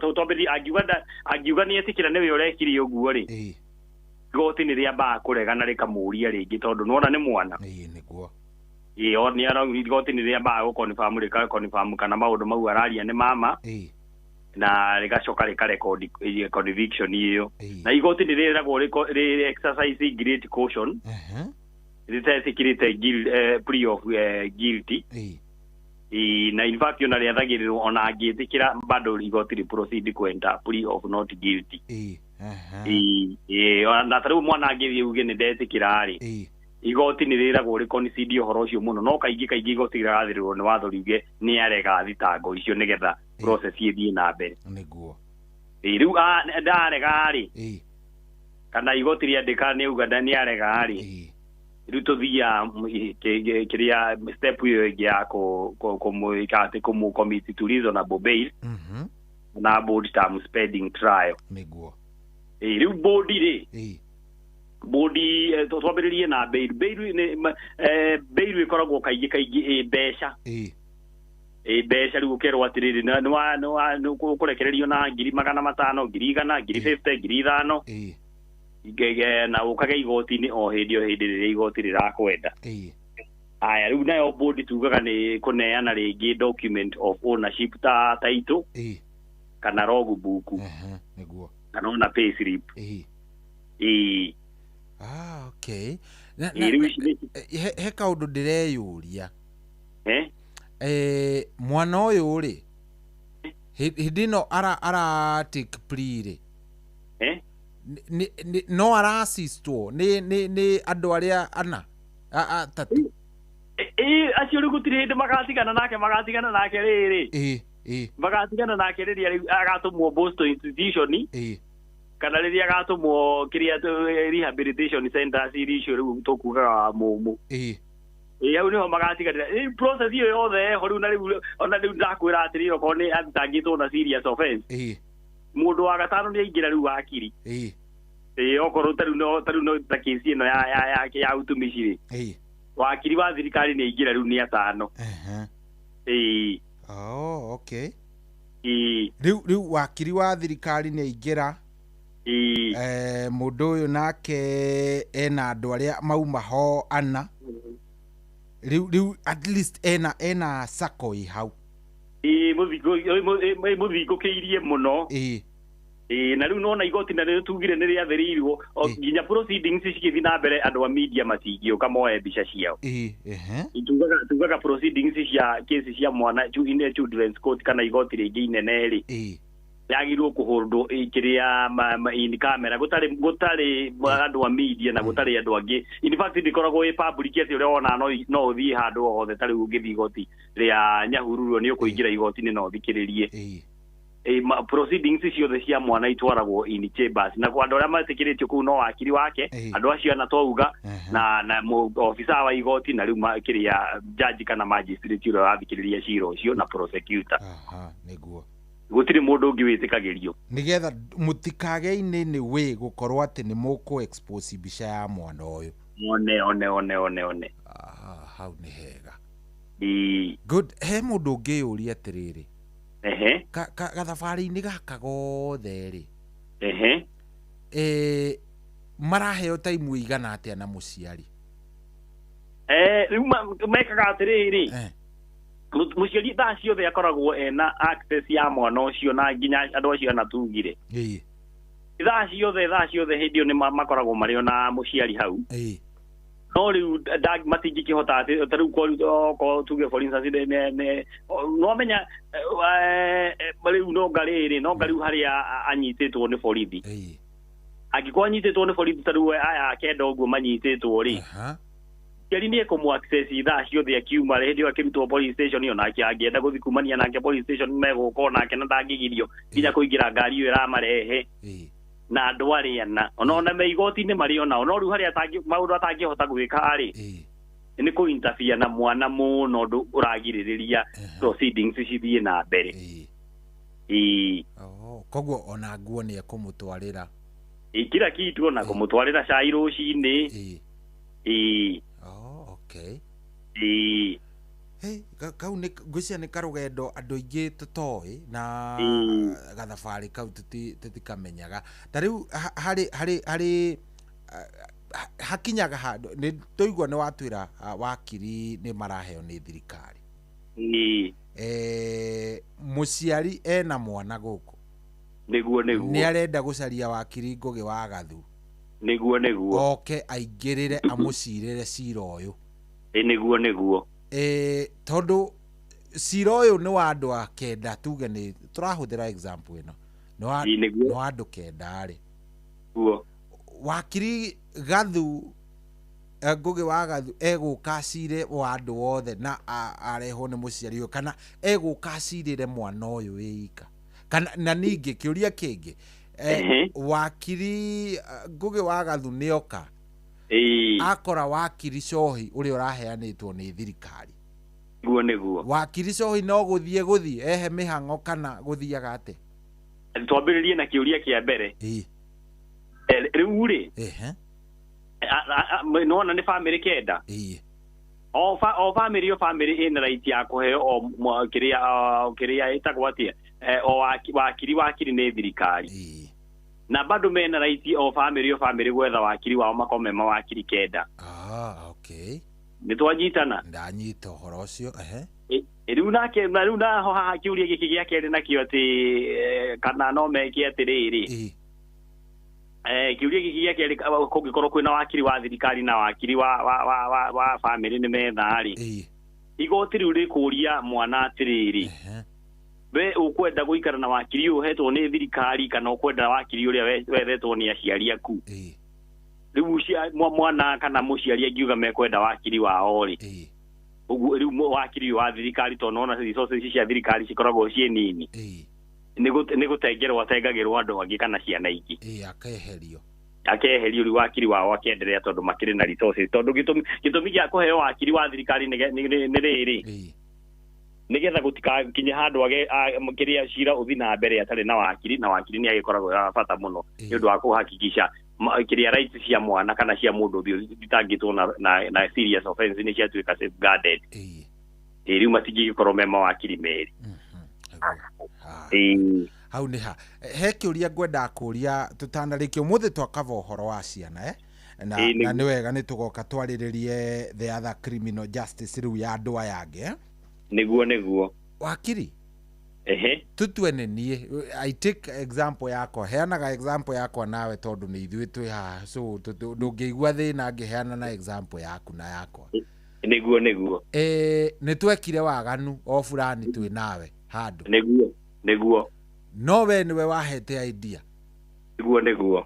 twambĩrĩrie angiuga nĩ etĩkĩra nĩwe ũrekire ũguo rĩ, igoti nĩ rĩambaga kũrega na rĩkamũria rĩngĩ, tondũ nĩwona nĩ mwana. Nĩguo. Ĩĩ, o nĩ igoti nĩ rĩambaga gũconfirm, rĩkaconfirm kana maũndũ mau araria nĩ mama, na rĩgacoka rĩkarekondi conviction ĩyo, na igoti nĩ rĩragwo rĩ exercise great caution rĩtetĩkĩrĩte plea of guilty. Ĩĩ, na in fact ona rĩathagĩrĩrwo ona angĩtĩkĩra bado igoti rĩ proceed kwenda plea of not guilty. Ĩĩ, ĩĩ, na ta rĩu mwana angĩthiĩ uge nĩ ndetĩkĩra rĩ, igoti nĩ rĩragwo rĩconcede ũhoro ũcio mũno, no kaingĩ kaingĩ igoti rĩrathĩrĩrwo nĩ watho riuge nĩ arega thitango icio nĩgetha process ĩthiĩ na mbere. Nĩguo. Ĩĩ, rĩu ndarega rĩ, kana igoti rĩandĩka nĩ auga nĩ arega rĩ, rĩu tũthiaga kĩrĩa step ĩyo ĩngĩ ya kũmwĩka atĩ kũmũ commit to reasonable bail na bond terms pending trial. Nĩguo. Ĩĩ, rĩu bond rĩ, bond, twambĩrĩrie na bail. Bail nĩ bail ĩkoragwo kaingĩ kaingĩ ĩ mbeca. Ĩ mbeca, rĩu ũkerwo atĩrĩrĩ, nĩ ũkũrekererio na 500,000, 100,000, 50,000, 5,000, na ũkage igoti-inĩ o hĩndĩ o hĩndĩ rĩrĩa igoti rĩrakwenda. Aya, rĩu nayo bond tugaga nĩ kũneana rĩngĩ document of ownership ta title kana logbook Nĩguo. kana ona pay slip. Ĩĩ. Ah, okay. Ĩĩ, rĩu ici nĩ He kaũndũ ndĩreyũria. Eh? Mwana ũyũ rĩ, hĩndĩ ĩno ara take plea rĩ, no arasistwo nĩ andũ arĩa ana atatũ? Ĩĩ, acio rĩu gũtirĩ hĩndĩ magatigana nake, magatigana nake rĩrĩ, magatigana nake rĩrĩa rĩu agatũmwo Boston institution kana rĩrĩa agatũmwo kĩrĩa rehabilitation centers iria icio rĩu tũkugaga mũmũ. Ĩĩ, hau nĩho magatiganĩra. Rĩu process ĩyo yothe eho rĩu, na rĩu ona rĩu ndakwĩra atĩrĩrĩ, okorwo nĩ athitangĩtwo na serious offense, mũndũ wa gatano nĩ aingĩra rĩu wakiri. Ĩĩ, okorwo ta rĩu no ta rĩu no ta kesi ĩno ya utumishi rĩ, wakiri wa thirikari nĩ aingĩra, rĩu nĩ atano. Ĩĩ. Oh, okay. Ĩĩ. Rĩu wakiri wa thirikari nĩ aingĩra. Mũndũ ũyũ nake ena andũ arĩa mauma ho ana, rĩu at least ena sako ĩ hau. Ĩĩ, mũthingũkĩirie mũno. Ĩĩ, na rĩu nona igoti na rĩu tugire nĩ rĩathĩrĩirwo o nginya proceedings cigĩthiĩ na mbere, andũ a media matingĩũka moe mbica ciao. ĩĩ ehe Tugaga proceedings cia kesi cia mwana in children's court kana igoti rĩngĩ inene rĩ, yagĩrĩirwo kũhũndwo kĩrĩa in camera, gũtarĩ andũ a media na gũtarĩ andũ angĩ. In fact ndĩkoragwo ĩ public atĩ ũrĩa wona no ũthiĩ handũ o hothe. Ta rĩu ũngĩthiĩ igoti rĩa Nyahururu, nĩ ũkũingĩra igoti-inĩ na ũthikĩrĩrie. Proceedings ciothe cia mwana itwaragwo in chambers, na kwa andũ arĩa metĩkĩrĩtio kũu no wakiri wake, andũ acio ana twauga, na officer wa igoti, na rĩu kĩrĩa judge kana magistrate ũrĩa ũrathikĩrĩria cira ũcio, na prosecutor. Aha, nĩguo. Gũtirĩ mũndũ ũngĩ wĩtĩkagĩrio. Nigetha mũtikage-inĩ nĩ wĩ gũkorwo atĩ nĩ mũkũ expose mbica ya mwana ũyũ. One one one one one. Aha, hau nĩ hega. Ĩĩ. Good. He mũndũ ũngĩyũria atĩrĩrĩ, Ehe. Gathabarĩ-inĩ gaka gothe rĩ, Ehe. Maraheo time ĩigana atĩa na mũciari? Rĩu mekaga atĩrĩrĩ, mũciari thaa ciothe akoragwo ena access ya mwana ũcio, na nginya andũ acio ana tugire. Thaa ciothe hĩndĩ ĩyo nĩ makoragwo marĩ ona mũciari hau. No rĩu matingĩkĩhota atĩ ta rĩu okorwo tuge for instance no menya, rĩu no ngarĩrĩ, no ngarĩu harĩa anyitĩtwo nĩ borithi. Angĩkorwo anyitĩtwo nĩ borithi ta rĩu aya kenda ũguo manyitĩtwo rĩ, mũciari nĩ ekũmũ access thaa ciothe akiuma rĩ, hĩndĩ ĩyo akĩrutwo police station, onake angĩenda gũthiĩ kumania nake police station megũka onake, na ndangĩgirio nginya kũingĩra ngari ĩyo ĩramarehe. Na andũ arĩa ana ona me igoti-inĩ marĩ onao, no rĩu harĩa maũndũ atangĩhota gwĩka rĩ, nĩ kũ interfere na mwana mũno ũndũ ũragirĩrĩria proceedings cithiĩ na mbere. Ĩĩ. Koguo ona nguo nĩ ekũmũtwarĩra. Kila kitu, ona kũmũtwarĩra cai rũcinĩ. Ĩĩ. Okay. Ĩĩ. Hey, kau nĩ ngwĩciria nĩ karũgendo andũ aingĩ tũtoĩ, na gathabarĩ kau tũtikamenyaga. Ta rĩu harĩ hakinyaga handũ nĩ tũigua nĩ watwĩra, wakiri nĩ maraheo nĩ thirikari. Mũciari ena mwana gũkũ. Nĩguo nĩguo. Nĩ arenda gũcaria wakiri Ngũgĩ wa Gathu. Nĩguo nĩguo. Oke aingĩrĩre amũcirĩre cira ũyũ. Nĩguo nĩguo. Tondũ cira ũyũ nĩ wa andũ a kenda, tuge nĩ tũrahũthĩra example ĩno, nĩ wa andũ kenda rĩ. Nĩguo. Wakiri Gathu, Ngũgĩ wa Gathu egũka acire wa andũ othe na arehwo nĩ mũciari ũyũ, kana egũka acirĩre mwana ũyũ wĩika? Kana na ningĩ kĩũria kĩngĩ, wakiri Ngũgĩ wa Gathu nĩoka, akora wakiri Cohi ũrĩa ũraheanĩtwo nĩ thirikari. Nĩguo nĩguo. Wakiri Cohi no gũthiĩ ehe mĩhang'o kana gũthiaga atĩa? Twambĩrĩrie na kĩũria kĩa mbere. Rĩu rĩ, nĩwona nĩ bamĩrĩ kenda. O bamĩrĩ o bamĩrĩ ĩna right ya kũheo o kĩrĩa ĩtagwo atĩa, o wakiri nĩ thirikari. Na bado mena right o bamĩrĩ o bamĩrĩ gwetha wakiri wao makome mawakiri kenda. Okay. Nĩ twanyitana? Ndanyita ũhoro ũcio. Rĩu nake na rĩu naho haha kĩũria gĩkĩ gĩa kerĩ nakĩo atĩ, kana no meke atĩrĩrĩ, kĩũria gĩkĩ gĩa kerĩ, kũngĩkorwo kwĩna wakiri wa thirikari na wakiri wa bamĩrĩ nĩ metha rĩ, igoti rĩu rĩkũria mwana atĩrĩrĩ, we ũkwenda gũikara na wakiri ũyũ ũhetwo nĩ thirikari kana ũkwenda wakiri ũrĩa wethetwo nĩ aciari aku? Rĩu mwana kana mũciari angiuga mekwenda wakiri wao rĩ, ũguo rĩu wakiri ũyũ wa thirikari, tondũ nĩwona resources cia thirikari cikoragwo ciĩ nini, nĩ gũtengerwo atengagĩrwo andũ angĩ kana ciana ingĩ. Akeherio. Akeherio rĩu wakiri wao akenderea tondũ makĩrĩ na resources. Tondũ gĩtũmi gĩa kũheo wakiri wa thirikari nĩ rĩrĩ, nĩgetha gũtikakinye handũ kĩrĩa cira ũthi na mbere atarĩ na wakiri, na wakiri nĩ agĩkoragwo wa bata mũno nĩ ũndũ wa kũhakikisha kĩrĩa rights cia mwana kana cia mũndũ ũngĩ ũthitangĩtwo na serious offense nĩ ciatuĩka safeguarded. Rĩu matingĩgĩkorwo me mawakiri merĩ. Hau nĩ ha he kĩũria ngwendaga kũria tũtanarĩkia ũmũthĩ twakava ũhoro wa ciana, na nĩ wega nĩ tũgoka twarĩrĩrie the other criminal justice rĩu ya andũ aya angĩ. Nĩguo nĩguo. Wakiri, tutue nĩ niĩ, I take example yakwa, heanaga example yakwa nawe tondũ nĩ ithuĩ twĩ haha, so ndũngĩigua thĩna ngĩheana na example yaku na yakwa. Nĩguo nĩguo. Nĩ twekire waganu o fulani twĩ nawe handũ. Nĩguo nĩguo. No we nĩwe wahete idea. Nĩguo nĩguo.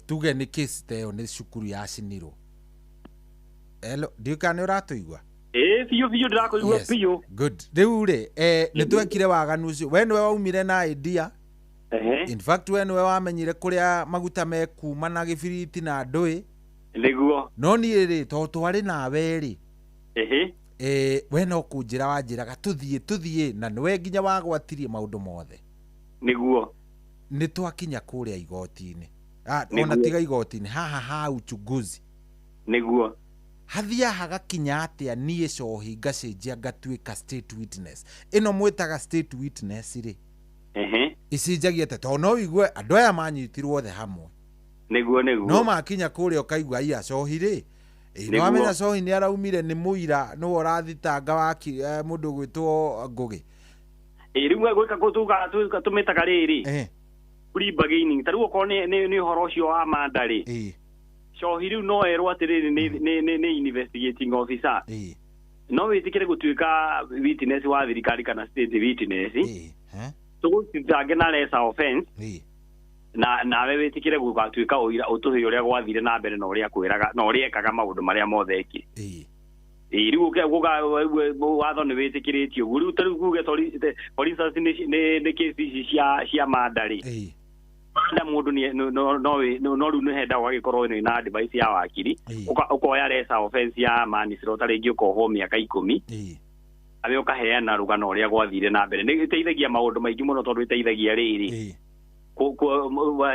Tuge nĩ case ta ĩyo nĩ cukuru yacinirwo. Hello, ndiũĩ kana nĩ ũratũigua? Ĩ biũ biũ, ndĩrakũigua. Yes. Biũ. Good. Rĩu rĩ, nĩ twekire waganu ũcio, we nĩwe waumire na idea. In fact, we nĩwe wamenyire kũrĩa maguta mekuma na gĩbiriti na ndũĩ. Nĩguo. No niĩ rĩ, tondũ twarĩ nawe rĩ, we no kũnjĩra wanjĩraga tũthiĩ tũthiĩ, na nĩwe nginya wagwatirie maũndũ mothe. Nĩguo. Nĩ twakinya kũrĩa igoti-inĩ. Ona tiga igoti-inĩ, haha ha uchunguzi. Nĩguo. Hathia hagakinya atĩa niĩ cohi ngacenjia ngatuĩka state witness? Ĩno mwĩtaga state witness rĩ, icenjagia atĩa? Tondũ no ũigue andũ aya manyitirwo othe hamwe. Nĩguo nĩguo. No makinya kũrĩa ũkaigua iya cohi rĩ, ĩ, nĩ wamenya cohi nĩ araumire, nĩ mũira, nĩwe ũrathitanga waki mũndũ ũgwĩtwo Ngũgĩ. Ĩ, rĩu gwĩka tuga tũmĩtaga rĩrĩ plea bargaining. Ta rĩu okorwo nĩ ũhoro ũcio wa manda rĩ, cohi rĩu no erwo atĩrĩrĩ, nĩ investigating officer, no wĩtĩkĩre gũtuĩka witness wa thirikari kana state witness, tũgũthitange na lesser offense, na nawe wĩtĩkĩre gũgatuĩka ũira, ũtũhe ũrĩa gwathire na mbere na ũrĩa kwĩraga na ũrĩa ekaga maũndũ marĩa mothe ekire. Ĩ, rĩu watho nĩ wĩtĩkĩrĩtio ũguo. Rĩu ta rĩu kuge for instance nĩ case ici cia manda rĩ, manda mũndũ no rĩu nĩ henda ũgagĩkorwo nĩ na advice ya wakiri, ũkoya lesser offense ya manslaughter, rĩngĩ ũkohwo mĩaka 10, awe ũkaheana rũgano ũrĩa gwathire na mbere. Nĩ ĩteithagia maũndũ maingĩ mũno, tondũ ĩteithagia rĩrĩ,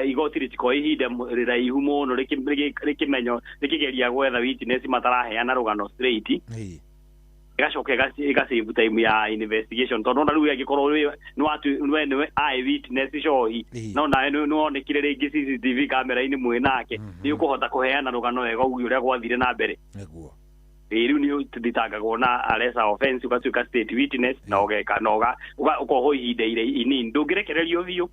igoti rĩtikoe ihinda rĩraihu mũno rĩkĩmenyo rĩkĩgeria gwetha witness mataraheana rũgano straight. Ĩgacoka ĩga save time ya investigation, tondũ ona rĩu angĩkorwo nĩ nĩwe eye witness cohi, no nawe nĩ wonekire rĩngĩ CCTV camera-inĩ mwĩ nake, nĩ ũkũhota kũheana rũgano wega uge ũrĩa gwathire na mbere. Nĩguo. Ĩ, rĩu nĩ ũthitangagwo na lesser offense, ũgatuĩka state witness na ũgeka na ũkohwo ihinda inini, ndũngĩrekererio biũ,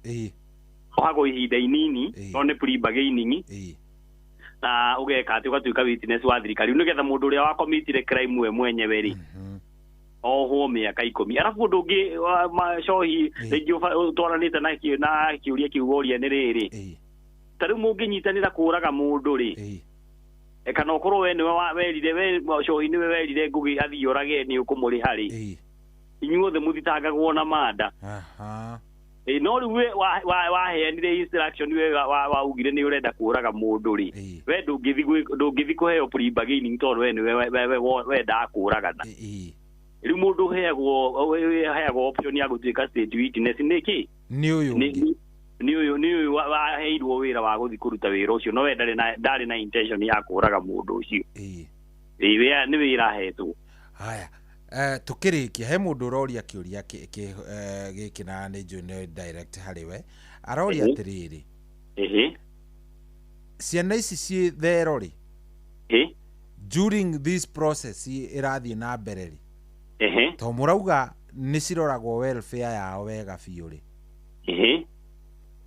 ohagwo ihinda inini, no nĩ plea bargaining, na ũgeka atĩ ũgatuĩka witness wa thirikari nĩgetha mũndũ ũrĩa wakomitire crime we mwenyewe rĩ, ohwo mĩaka 10. Arabu ũndũ ũngĩ cohi rĩngĩ ũtwaranĩte na kĩũria kĩu woria nĩ rĩrĩ, ta rĩu mũngĩnyitanĩra kũraga mũndũ rĩ, kana ũkorwo we nĩwe werire, we cohi nĩwe werire Ngũgĩ athiĩ orage, nĩ ũkũmũrĩha rĩ, inyuothe mũthitangagwo na manda. Ĩ, no rĩu we waheanire instruction, we waugire nĩ ũrenda kũraga mũndũ rĩ, we ndũngĩthi kũheo plea bargaining, tondũ we nĩwe wendaga kũragana. Rĩu mũndũ ũheagwo option ya gũtuĩka state witness nĩ kĩ? Nĩ ũyũ ũngĩ. Nĩ ũyũ waheirwo wĩra wa gũthiĩ kũruta wĩra ũcio, no we ndarĩ na intention ya kũraga mũndũ ũcio. Ĩ, nĩ wĩra ahetwo. Haya, tukĩrĩkia, he mũndũ ũroria kĩũria gĩkĩ, na nĩ njũĩ nĩ direct harĩ we. Aroria atĩrĩrĩ, ciana ici ciĩ thero rĩ, during this process ĩrathiĩ na mbere rĩ, to mũrauga nĩ ciroragwo welfare yao wega biũ rĩ,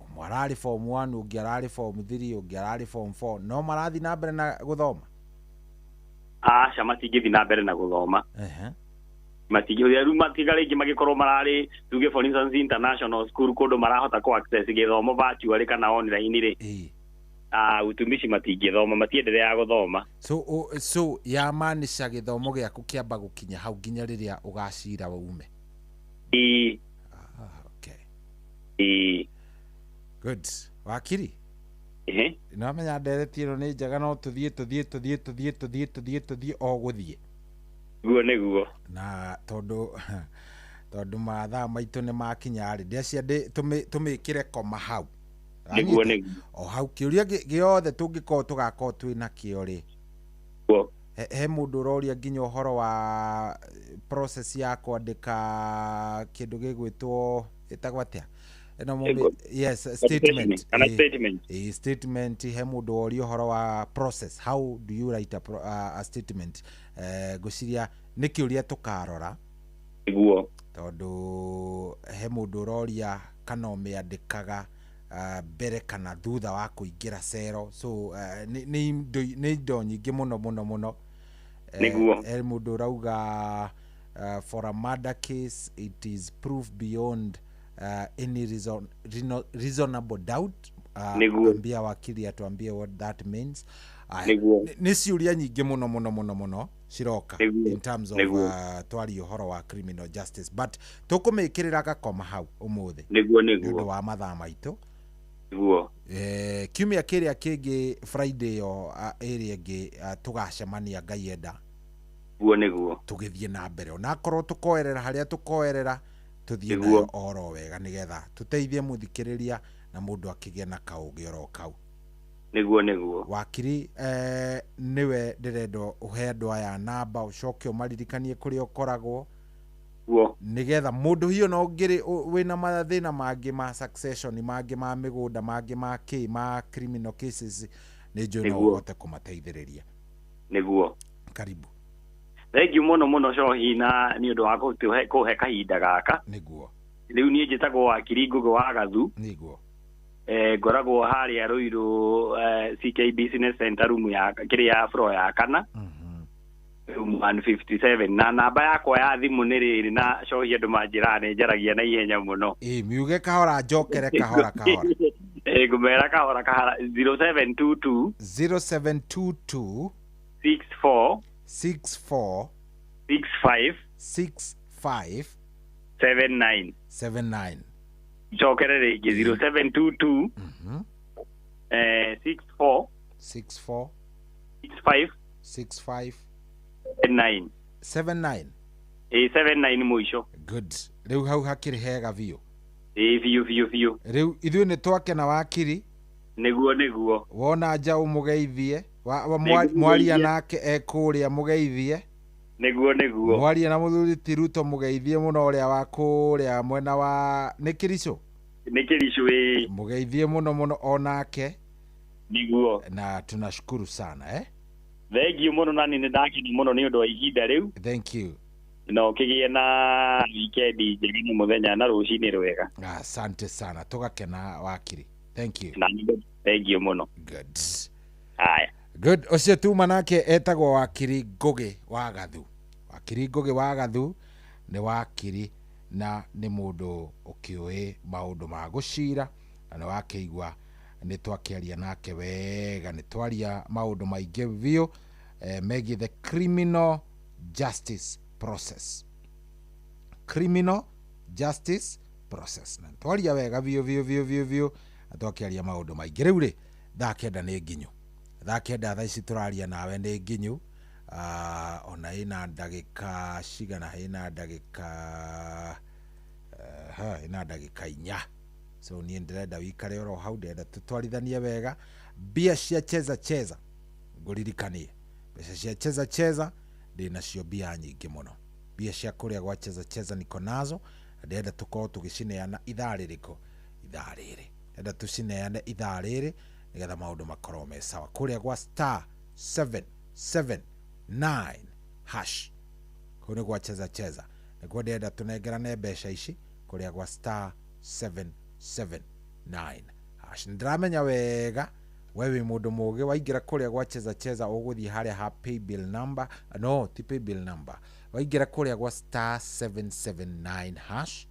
ũmwe ararĩ form 1, ũngĩ ararĩ form 3, ũngĩ ararĩ form 4, no marathiĩ na mbere na gũthoma? Aca, matingĩthiĩ na mbere na gũthoma. Matingĩ rĩu, matiga rĩngĩ magĩkorwo mararĩ, tuge for instance, international school, kũndũ marahota kũ access gĩthomo virtually kana online rĩ, utumishi matingĩthoma, matienderea gũthoma. So yamaanisha gĩthomo gĩaku kĩamba gũkinya hau nginya rĩrĩa ũgacira ume? Ĩĩ. Ĩĩ. Good. Wakiri, nĩwamenya ndereti ĩno nĩ njega, no tũthiĩ tũthiĩ tũthiĩ tũthiĩ tũthiĩ tũthiĩ tũthiĩ o gũthiĩ. Guo nĩguo. Na tondũ mathaa maitũ nĩ makinya rĩ, ndĩacia tũmĩkĩre koma hau. Nĩguo nĩguo. O hau kĩũria gĩothe tũngĩkorwo tũgakorwo twĩ nakĩo rĩ, he mũndũ ũroria nginya ũhoro wa process ya kwandĩka kĩndũ gĩgwĩtwo, ĩtagwo atĩa ĩno? Yes, statement. Kana statement. Statement. He mũndũ woria ũhoro wa process, how do you write a statement. Ngwĩciria nĩ kĩũria tũkarora. Nĩguo. Tondũ he mũndũ ũroria kana ũmĩandĩkaga mbere kana thutha wa kũingĩra cero. So nĩ indo nyingĩ mũno mũno mũno. Nĩguo. He mũndũ ũrauga, for a murder case it is proof beyond any reasonable doubt. Nĩguo. Ambia wakili atuambie what that means. Nĩguo. Nĩ ciũria nyingĩ mũno mũno mũno mũno. Ciroka Nĩguo, in terms of nĩguo. Twaria ũhoro wa criminal justice, but tũkũmĩkĩrĩra gakoma hau ũmũthĩ Nĩguo. nĩ ũndũ Nĩguo. wa mathaa maitũ. Nĩguo. Kiumia kĩrĩa kĩngĩ, Friday ĩyo ĩrĩa ĩngĩ, tũgacemania Ngai enda. Nĩguo, nĩguo. Tũgĩthiĩ na mbere, onakorwo tũkoerera harĩa tũkoerera, tũthiĩ Nĩguo. nayo oro wega nĩgetha tũteithie mũthikĩrĩria na mũndũ akĩgĩe na kaũgĩ oro kau. Nĩguo, nĩguo. Wakiri, nĩwe ndĩrenda ũhe andũ aya namba, ũcoke ũmaririkanie kũrĩa ũkoragwo, nĩgetha mũndũ hiyo no ũngĩrĩ wĩna mathĩna mangĩ ma succession, mangĩ ma mĩgũnda, mangĩ ma kĩ, ma criminal cases, nĩ njũĩ no ũhote kũmateithĩrĩria. Nĩguo. Karibu. Thank you mũno mũno, Cohi, na nĩ ũndũ wa kũhe kahinda gaka. Rĩu niĩ njĩtagwo wakiri Ngũgĩ wa Gathu. Ngoragwo harĩa Rũirũ, CK Business Center, room ya kĩrĩa, floor ya kana, room 157, na namba yakwa ya thimũ nĩ rĩrĩ, na Cohi, andũ manjĩraga nĩ njaragia na ihenya mũno. Ĩ, miuge kahora, njokere kahora kahora. Ngũmera kahora kahora: 0722 0722 64 64 65 65 79. 79. Njokere rĩngĩ: 0722 64 64 65 65 79. 79. Ĩ, 79 mũico. Good, rĩu hau hakĩrĩ hega biũ. Ĩ, biũ biũ biũ. Rĩu ithuĩ nĩ twakena, wakiri. Nĩguo, nĩguo. Wona njaũ mũgeithie. Nĩguo. Mwaria nake ekũrĩa mũgeithie. Nĩguo, nĩguo. Mwaria na mũthuri ti Ruto mũgeithie mũno, ũrĩa wa kũrĩa mwena wa nĩ Kĩricũ. Nĩ Kĩricũ, ĩ. Mũgeithie mũno mũno onake. Nĩguo. Na tunashukuru sana, eh? Thank you mũno, nani nĩ ndakena mũno nĩ ũndũ wa ihinda rĩu. Thank you. Na ũkĩgĩe na wikendi njega na mũthenya na rũcinĩ rwega. Asante sana, tũgakena, wakiri, thank you. Na thank you mũno. Good. Haya. Good, ũcio tuma nake etagwo wakiri Ngũgĩ wa Gathu. Wakiri Ngũgĩ wa Gathu nĩ wakiri na nĩ mũndũ ũkĩũĩ maũndũ ma gũcira, na nĩ wakĩigua nĩ twakĩaria nake wega, nĩ twaria maũndũ maingĩ biũ megiĩ the criminal justice process, criminal justice process, na twaria wega biũ biũ biũ biũ biũ, na twakĩaria maũndũ maingĩ. Rĩu rĩ, thaa 9 nĩ nginyu, thaa 9 thaa ici tũraria nawe nĩ nginyu. Ona ĩna ndagĩka cigana? Ĩna ndagĩka ha, ĩna ndagĩka 4. So niĩ ndĩrenda wikare oro hau, ndĩrenda tũtwarithanie wega mbia cia Cheza Cheza. Ngũririkanie mbeca cia Cheza Cheza, ndĩnacio mbia nyingĩ mũno, mbia cia kũrĩa gwa Cheza Cheza niko nazo, na ndĩrenda tũkorwo tũgĩcineana ithaa rĩrĩkũ? Ithaa rĩrĩ ndĩrenda tũcineane, ithaa rĩrĩ, nĩgetha maũndũ makorwo me sawa kũrĩa gwa star 779 hash. Kũu nĩ gwa Cheza Cheza, nĩkuo ndĩrenda tũnengerane mbeca ici, kũrĩa gwa star 779 hash. Nĩndĩramenya wega we wĩ mũndũ mũgĩ, waingĩra kũrĩa gwa Cheza Cheza ũgũthiĩ harĩa ha paybill number, no ti paybill number, waingĩra kũrĩa gwa star 779 hash,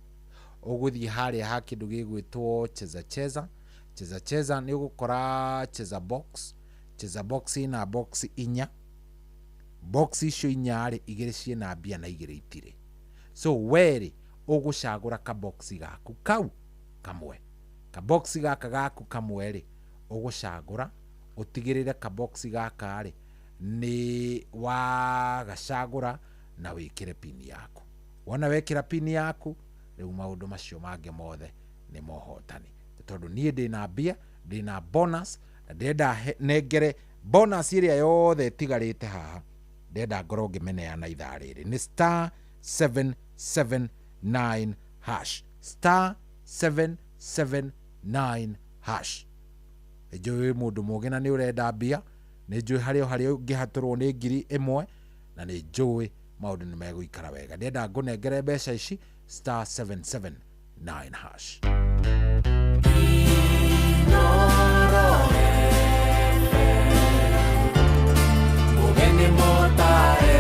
ũgũthiĩ harĩa ha kĩndũ gĩgwĩtwo Cheza Cheza. Cheza Cheza nĩ ũgũkora Cheza Box. Cheza Box ĩna box inya. Box icio inya rĩ, igĩrĩ ciĩna mbia na igĩrĩ itirĩ. So werĩ ũgũcagũra kabox gaku kau kamwe, kabox gaka gaku kamwe rĩ, ũgũcagũra, ũtigĩrĩre kabox gaka rĩ nĩ wagacagũra na wĩkĩre pini yaku. Wona wekĩra pini yaku, rĩu maũndũ macio mangĩ mothe nĩ mohotani, tondũ niĩ ndĩna mbia, ndĩna bonus, na ndĩrenda nengere bonus ĩrĩa yothe ĩtigarĩte haha, ndĩrenda ngorwo ngĩmĩneana ithaa rĩrĩ. Nĩ star 779 hash, star 779 hash. Nĩ njũĩ wĩ mũndũ mũgĩ na nĩ ũrenda mbia, nĩ njũĩ harĩa o harĩa ũngĩhatũrwo nĩ 1,000, na nĩ njũĩ maũndũ nĩ megũikara wega. Ndĩrenda ngũnengere mbeca ici, star 779 hash. Mugeni motare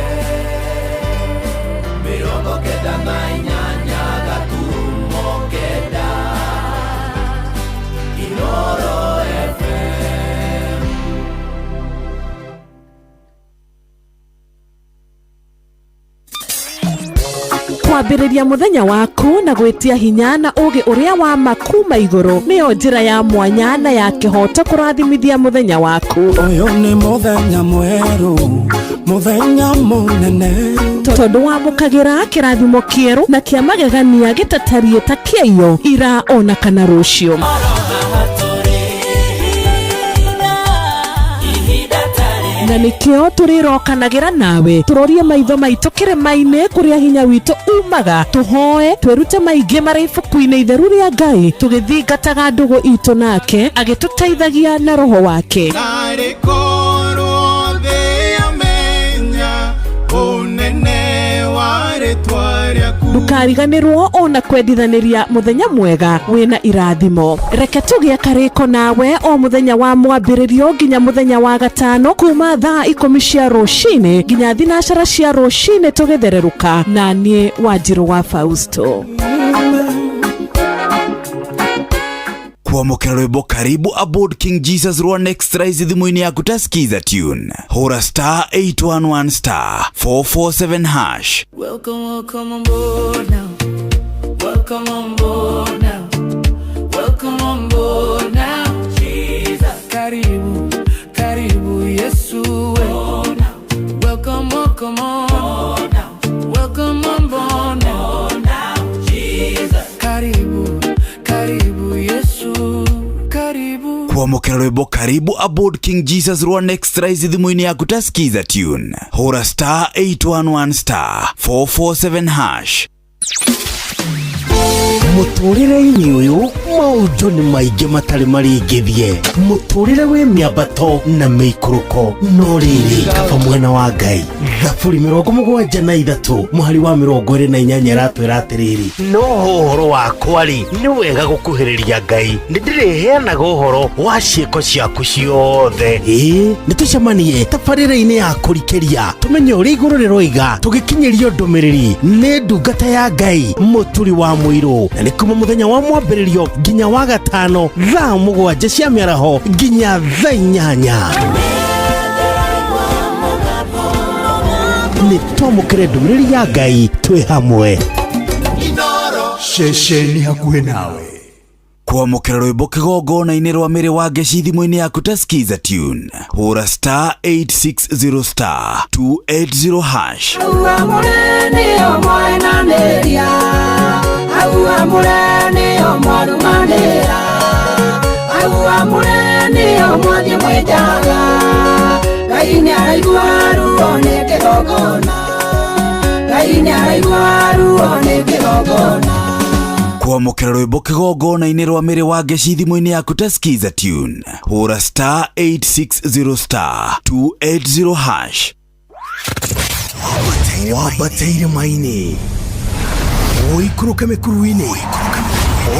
98.9 Inoro FM. Kwambĩrĩria mũthenya waku na gwĩtia hinya na ũũgĩ ũrĩa wa ma kuma igũrũ nĩyo njĩra ya mwanya na ya kĩhooto kũrathimithia mũthenya waku. Ũyũ nĩ mũthenya mwerũ, mũthenya mũnene. Tondũ wamũkagĩra kĩrathimo kĩerũ na kĩa magegania gĩtatariĩ ta kĩaiyo ira ona kana rũciũ. Na nĩkĩo tũrĩrokanagĩra nawe tũrorie maitho maitũ kĩrĩma-inĩ kũrĩa hinya witũ umaga, tũhoe twĩrute maingĩ marĩ ibuku-inĩ itheru rĩa Ngai, tũgĩthingataga ndũgũ itũ nake agĩtũteithagia na roho wake. Narĩ korwo thĩ yamenya ũnene wa rĩtwa rĩaku. Ndũkariganĩrwo ona kwendithanĩria mũthenya mwega wĩna irathimo. Reke tũgĩe karĩko nawe o mũthenya wa mwambĩrĩrio nginya mũthenya wa gatano kuma thaa 10 cia rũcinĩ nginya 9 cia rũcinĩ tũgĩthererũka na niĩ Wanjirũ wa Fausto. Kwamũkĩra rwĩmbo karibu aboard King Jesus rwa Next Rise thimũ-inĩ yaku ta skiza tune. Hũra star 811 star 447 hash. Welcome, welcome on board now. Welcome on board now. Welcome on board now. Jesus. Karibu, karibu Yesu. Welcome, welcome on. Welcome on board now. Jesus. Karibu, karibu Yesu. Karibu. Kwamũkĩra rwĩmbo karibu aboard King Jesus rwa Next Rise thimũ-inĩ yaku ta skiza tune. Hũra star 811 star 447 hash. Mũtũrĩre-inĩ ũyũ maũndũ nĩ maingĩ matarĩ maringithie, mũtũrĩre wĩ mĩambato na mĩikũrũko, no rĩrĩ kaba mwena wa Ngai. Thaburi 73 mũhari wa 28 ĩratwĩra atĩrĩrĩ, no ũhoro wakwa rĩ, nĩ wega gũkuhĩrĩria Ngai, nĩndĩrĩheanaga ũhoro wa ciĩko ciaku ciothe. Ĩĩ, nĩtũcemanie tabarĩra-inĩ ya kũrikĩria, tũmenye ũrĩa igũrũ rĩroiga, tũgĩkinyĩrio ndũmĩrĩri nĩ ndungata ya Ngai Mũturi wa Mũirũ, na nĩ kuma mũthenya wa mwambĩrĩrio nginya wa gatano thaa 7 cia mĩaraho nginya thaa 8. Nĩ twamũkĩre ndũmĩrĩri ya Ngai twĩ hamwe. Ceceni hakuhĩ nawe. Kwamũkĩra rwĩmbo kĩgongona-inĩ rwa mĩrĩ wa ngeci thimũ-inĩ yaku ta skiza tune. Hũra star 860 star 280 hash. Kwamũkĩra rwĩmbo kĩgongona-inĩ rwa mĩrĩ wa ngeci thimũ-inĩ yaku ta skiza tune. Hũra star 860 star 280 hash. Wambateire maini, ũikũrũke mĩkuru-inĩ,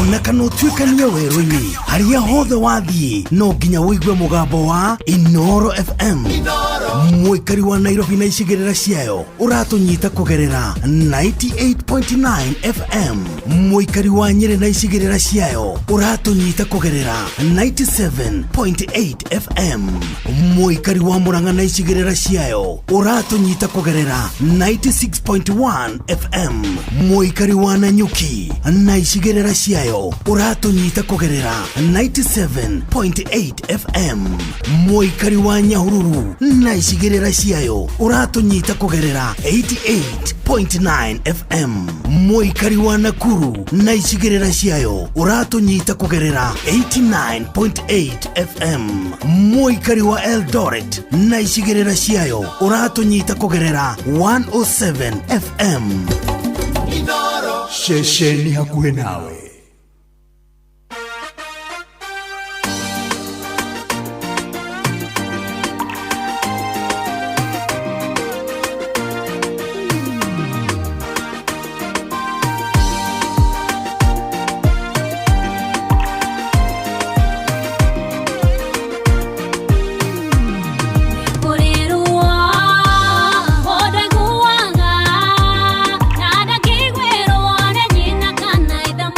ona kana ũtuĩkanie werũ-inĩ, harĩa hothe wathiĩ no nginya ũigue mũgambo wa Inoro FM. Mũikari wa Nairobi na icigĩrĩra ciayo ũratũnyita kũgerera 98.9 FM. Mũikari wa Nyĩrĩ na icigĩrĩra ciayo ũratũnyita kũgerera 97.8 FM. Mũikari wa Murang'a na icigĩrĩra ciayo ũratũnyita kũgerera 96.1 FM. Mũikari wa Nanyuki na icigĩrĩra ciayo ũratũnyita kũgerera 97.8 FM. Mũikari wa Nyahururu na icigĩrĩra ciayo ũratũnyita kũgerera 88.9 FM. Mũikari wa Nakuru na icigĩrĩra ciayo ũratũnyita kũgerera 89.8 FM. Mũikari wa Eldoret na icigĩrĩra ciayo ũratũnyita kũgerera 107 FM. Ceceni hakuhĩ nawe. Nyina kana itha.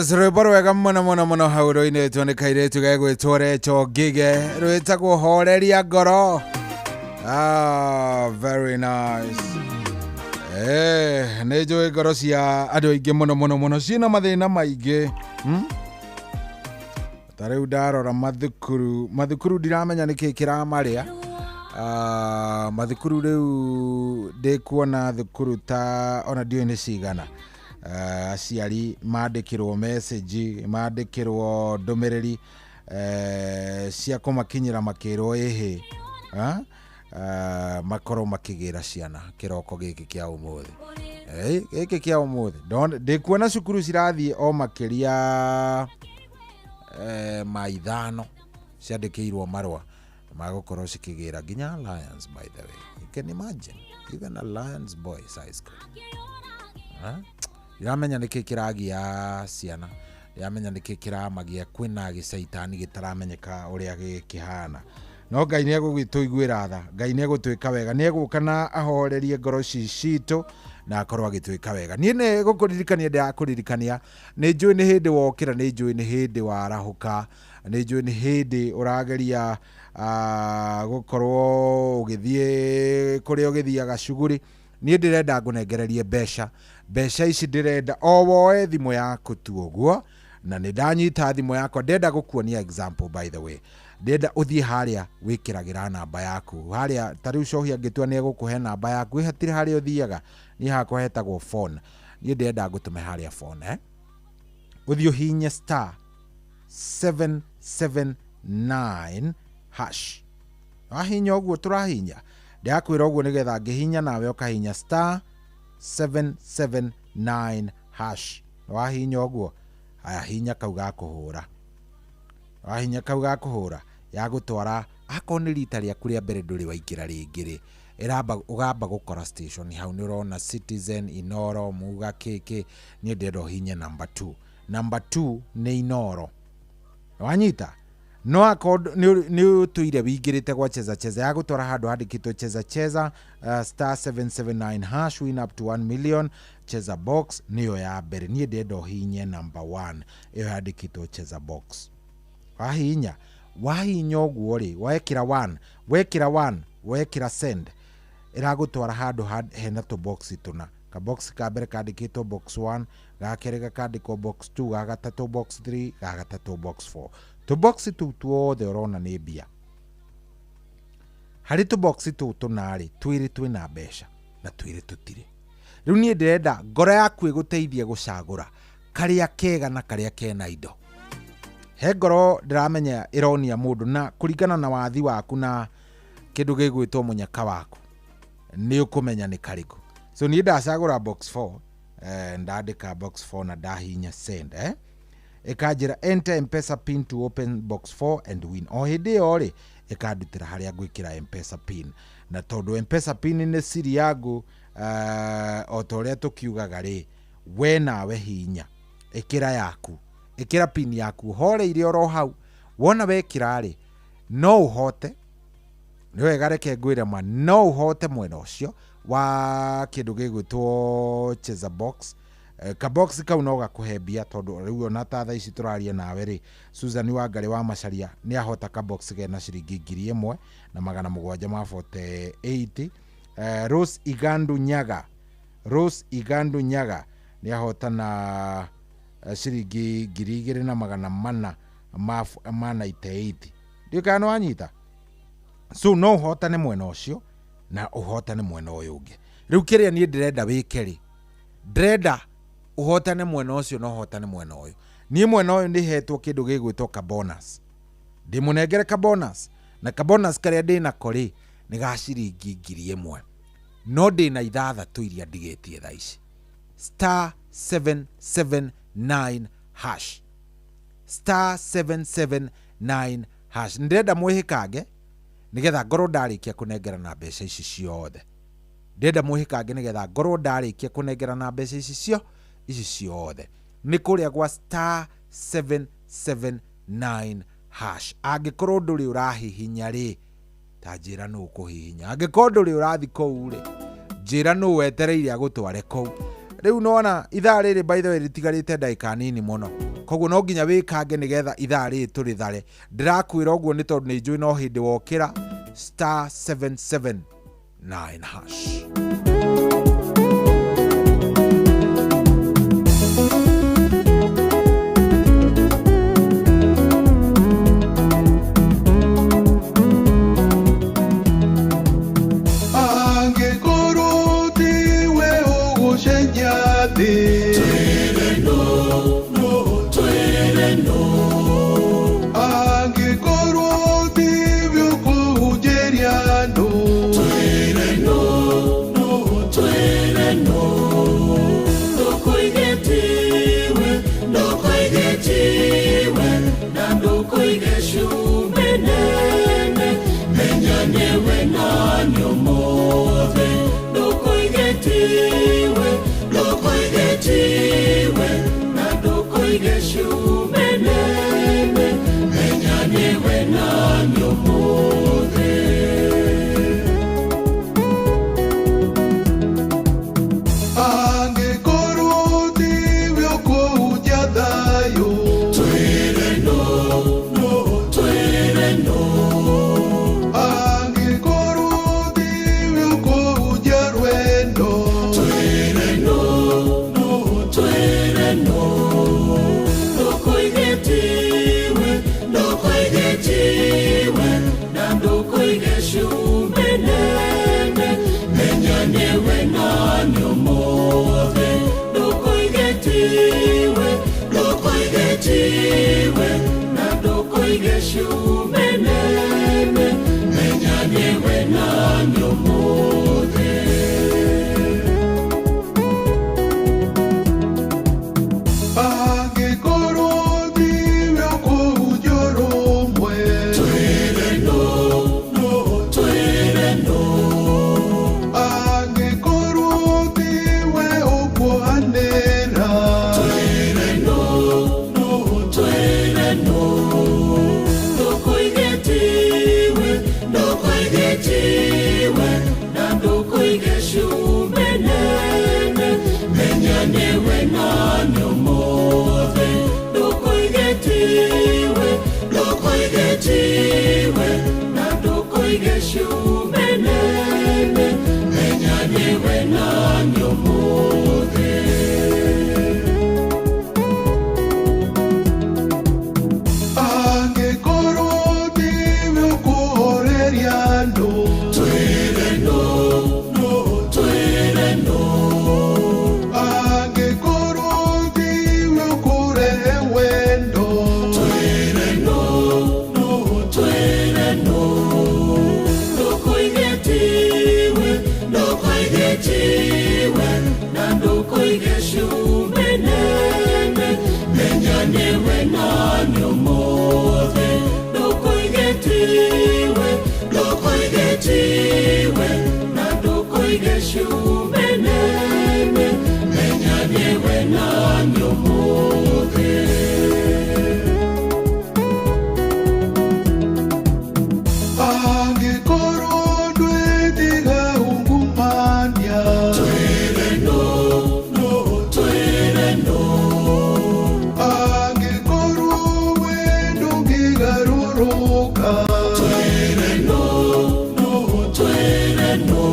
Yes, rwĩmbo rwega mũno mũno mũno hau rũinĩtwo nĩ kairĩtu gegwĩtwo Recho Ngige rwĩtagwo horeria ngoro. Ah, very nice. Eh, nĩ njũĩ ngoro cia andũ aingĩ mũno mũno mũno ciĩna mathĩna maingĩ. Ta rĩu ndarora mathukuru, mathukuru ndiramenya nĩkĩ kĩramarĩa. Ah, mathukuru rĩu ndĩkuona thukuru ta ona ndiũĩ nĩ cigana. Aciari mandĩkĩrwo message, mandĩkĩrwo ndũmĩrĩri cia kũmakinyĩra makĩrwo ĩhĩ, ah, makorwo makĩgĩra ciana kĩroko gĩkĩ kĩa ũmũthĩ. Gĩkĩ kĩa ũmũthĩ. Ndĩkuona cukuru cirathiĩ o makĩria ma ithano ciandĩkĩirwo marũa magũkorwo cikĩgĩra nginya Alliance, by the way. You can imagine, even Alliance Boys High School. Ndiramenya nĩkĩ kĩragia ciana, ndiramenya nĩkĩ kĩramagia, kwĩna gĩcaitani gĩtaramenyeka ũrĩa gĩkĩhana. No Ngai nĩ egũgĩtũiguĩra tha, Ngai nĩ egũtwĩka wega, nĩ egũka na ahorerie ngoro ici citũ na akorwo agĩtwĩka wega. Niĩ nĩ gũkũririkania ndĩrakũririkania, nĩ njũĩ nĩ hĩndĩ wokĩra, nĩ njũĩ nĩ hĩndĩ warahũka, nĩ njũĩ nĩ hĩndĩ ũrageria gũkorwo ũgĩthiĩ kũrĩa ũgĩthiaga cuguri. Niĩ ndĩrenda ngũnengererie mbeca. Mbeca ici ndĩrenda o woe thimũ yaku tu ũguo, na nĩ ndanyita thimũ yakwa, ndĩrenda gũkuonia example, by the way. Ndĩrenda ũthiĩ harĩa wĩkĩragĩra namba yaku. Harĩa ta rĩu Cohi angĩtua nĩ egũkũhe namba yaku, ĩ hatirĩ harĩa ũthiaga. Niĩ hakwa hetagwo phone. Niĩ ndĩrenda ngũtũme harĩa phone? Ũthiĩ ũhihinye star 779 hash. Wahihinya ũguo tũrahihinya, ndĩrakwĩra ũguo nĩgetha ngĩhihinya nawe ũkahihinya star 779 hash. Wahihinya ũguo, haya hihinya kau ga kũhũra. Wahihinya kau ga kũhũra, yagũtwara akorwo nĩ rita rĩaku rĩa mbere ndũrĩ waingĩra rĩngĩ rĩ, ĩramba ũgamba gũkora station hau nĩ ũrona Citizen, Inoro, Muga, kĩ niĩ ndĩrenda ũhihinye number 2. Number 2 nĩ Inoro. Wanyita? No akorwo nĩ ũtũire wĩingĩrĩte gwa cheza cheza, yagũtwara handũ handĩkĩtwo cheza cheza, star 779 hash, win up to 1 million, cheza box nĩyo ya mbere. Niĩ ndĩrenda ũhihinye number 1 ĩyo yandĩkĩtwo cheza box. Wahihinya? Wahihinya ũguo rĩ, wekĩra 1, wekĩra 1, wekĩra send, ĩragũtwara handũ hena tũbox tũna. Kabox ka mbere kandĩkĩtwo box 1, ga kerĩ gakandĩkwo box 2, ga gatatũ box 3, ga gatatũ box 4. Tũbox tũu tuothe ũrona nĩ mbia. Harĩ tũbox tũu tũna rĩ, twĩrĩ twĩna mbeca na twĩrĩ tũtirĩ. Rĩu niĩ ndĩrenda ngoro yaku ĩgũteithie gũcagũra karĩa kega na karĩa kena indo. He ngoro ndĩramenya ĩronia mũndũ na kũringana na wathi waku na kĩndũ gĩgwĩtwo mũnyaka waku nĩ ũkũmenya nĩ karĩkũ. So niĩ ndacagũra box 4, ndandĩka box 4 na ndahihinya send, Ĩkanjĩra enter M-Pesa pin to open box 4 and win. O hĩndĩ ĩyo rĩ, ĩkandutĩra harĩa ngwĩkĩra M-Pesa pin. Na tondũ M-Pesa pin nĩ siri yangu, o ta ũrĩa tũkiugaga rĩ, we nawe hihinya, ĩkĩra yaku, ĩkĩra pin yaku, horeire oro hau. Wona wekĩra rĩ, no ũhote, nĩ wega reke ngwĩre ma, no ũhote mwena ũcio wa kĩndũ gĩgwĩtwo cheza box. Kabox kau no gakũhe mbia tondũ rĩu ona ta thaa ici tũraria nawe rĩ, Susan Wangari wa Macharia nĩ ahota kabox kena ciringi ngiri ĩmwe na magana mũgwanja ma 48. Rose Igandu Nyaga, Rose Igandu Nyaga nĩ ahota na ciringi ngiri igĩrĩ na magana mana ma 98. Ndiũĩ kana nĩ wanyita. So no ũhotane mwena ũcio na ũhotane mwena ũyũ ũngĩ. Rĩu kĩrĩa niĩ ndĩrenda wĩke rĩ, ndĩrenda ũhotane mwena ũcio na ũhotane mwena ũyũ. Niĩ mwena ũyũ nĩ hetwo kĩndũ gĩgwĩtwo ka bonus. Ndĩmũnengere ka bonus, na ka bonus karĩa ndĩnako rĩ, nĩ ga ciringi ngiri ĩmwe. No ndĩna ithathatũ iria ndigĩtie thaa ici. Star 779 hash. Star 779 hash. Ndĩrenda mwĩhĩkange nĩgetha ngorwo ndarĩkia kũnengerana mbeca ici ciothe. Ndĩrenda mwĩhĩkange nĩgetha ngorwo ndarĩkia kũnengerana mbeca ici ici ciothe. Nĩ kũrĩa gwa star 779 hash. Angĩkorwo ndũrĩ ũrahihinya rĩ, ta njĩra nũ ũkũhihinya. Angĩkorwo ndũrĩ ũrathi kũu rĩ, njĩra nũ wetereire agũtware kũu. Rĩu nĩwona ithaa rĩrĩ by the way rĩtigarĩte ndagĩka nini mũno. Koguo no nginya wĩkange nĩgetha ithaa rĩrĩ tũrĩthare. Ndĩrakwĩra ũguo nĩ tondũ nĩ njũĩ no hĩndĩ wokĩra star 779 hash. Angĩkorwo tiwe ũgũcenjia thĩ. Twĩre no, no, twĩre no. Angĩkorwo tiwe ũkũhunjĩria andũ. Twĩre no, no, twĩre no. Ndũkoige tiwe, ndũkoige tiwe, na ndũkoige cumbĩ nene, menya nĩwe nani ũmũthĩ. Ndũkoige tiwe, ndũkoige tiwe, na ndũkoige cumbĩ nene, menya nĩwe nani ũmũthĩ. Angĩkorwo tiwe ũkũhunjia thayũ. Twĩre no, no, twĩre no. Angĩkorwo tiwe ũkũhunjia rwendo. Twĩre no, no, twĩre no. Ndũkoige tiwe, ndũkoige tiwe, na ndũkoige cumbĩ nene, menya nĩwe nani ũmũthĩ. Ndũkoige tiwe, ndũkoige tiwe, na ndũkoige cumbĩ nene, menya nĩwe nani ũmũthĩ. Angĩkorwo tiwe ũkũhunjia ũrũmwe. Twĩre no, no, twĩre no. Angĩkorwo tiwe ũkuohanĩra. Twĩre no, no, twĩre no. Ndũkoige tiwe, ndũkoige tiwe, na ndũkoige cumbĩ nene, menya nĩwe nani ũmũthĩ. Ndũkoige tiwe, ndũkoige tiwe, na ndũkoige cumbĩ nene, menya nĩwe nani ũmũthĩ. Angĩkorwo tiwe ũkũhoreria andũ. Twĩre no, no, twĩre no. Angĩkorwo tiwe ũkũrehe wendo. Twĩre no, no, twĩre no. Ndũkoige tiwe, ndũkoige tiwe, na ndũkoige cumbĩ nene, menya nĩwe nani ũmũthĩ. Ndũkoige tiwe, ndũkoige tiwe, na ndũkoige cumbĩ nene, menya nĩwe nani ũmũthĩ. Angĩkorwo ndwĩtiga ungumania. Twĩre no, no, twĩre no. Angĩkorwo we ndũngĩgarũrũka. Twĩre no, no, twĩre no.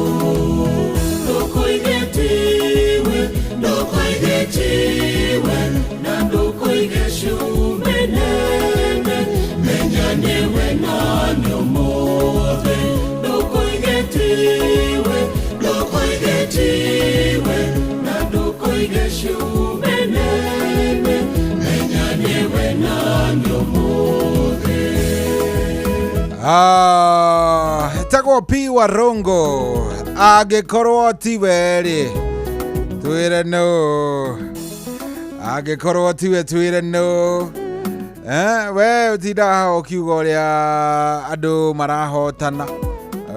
Ndũkoige tiwe, ndũkoige tiwe, na ndũkoige cumbĩ nene, menya nĩwe nani ũmũthĩ. Ndũkoige tiwe, ndũkoige tiwe, na ndũkoige cumbĩ nene, menya nĩwe nani ũmũthĩ. Ah, etagwo P Warongo. Angĩkorwo tiwe rĩ, twĩre no. Angĩkorwo tiwe twĩre no. We ũtindaga haha ũkiuga ũrĩa andũ marahotana,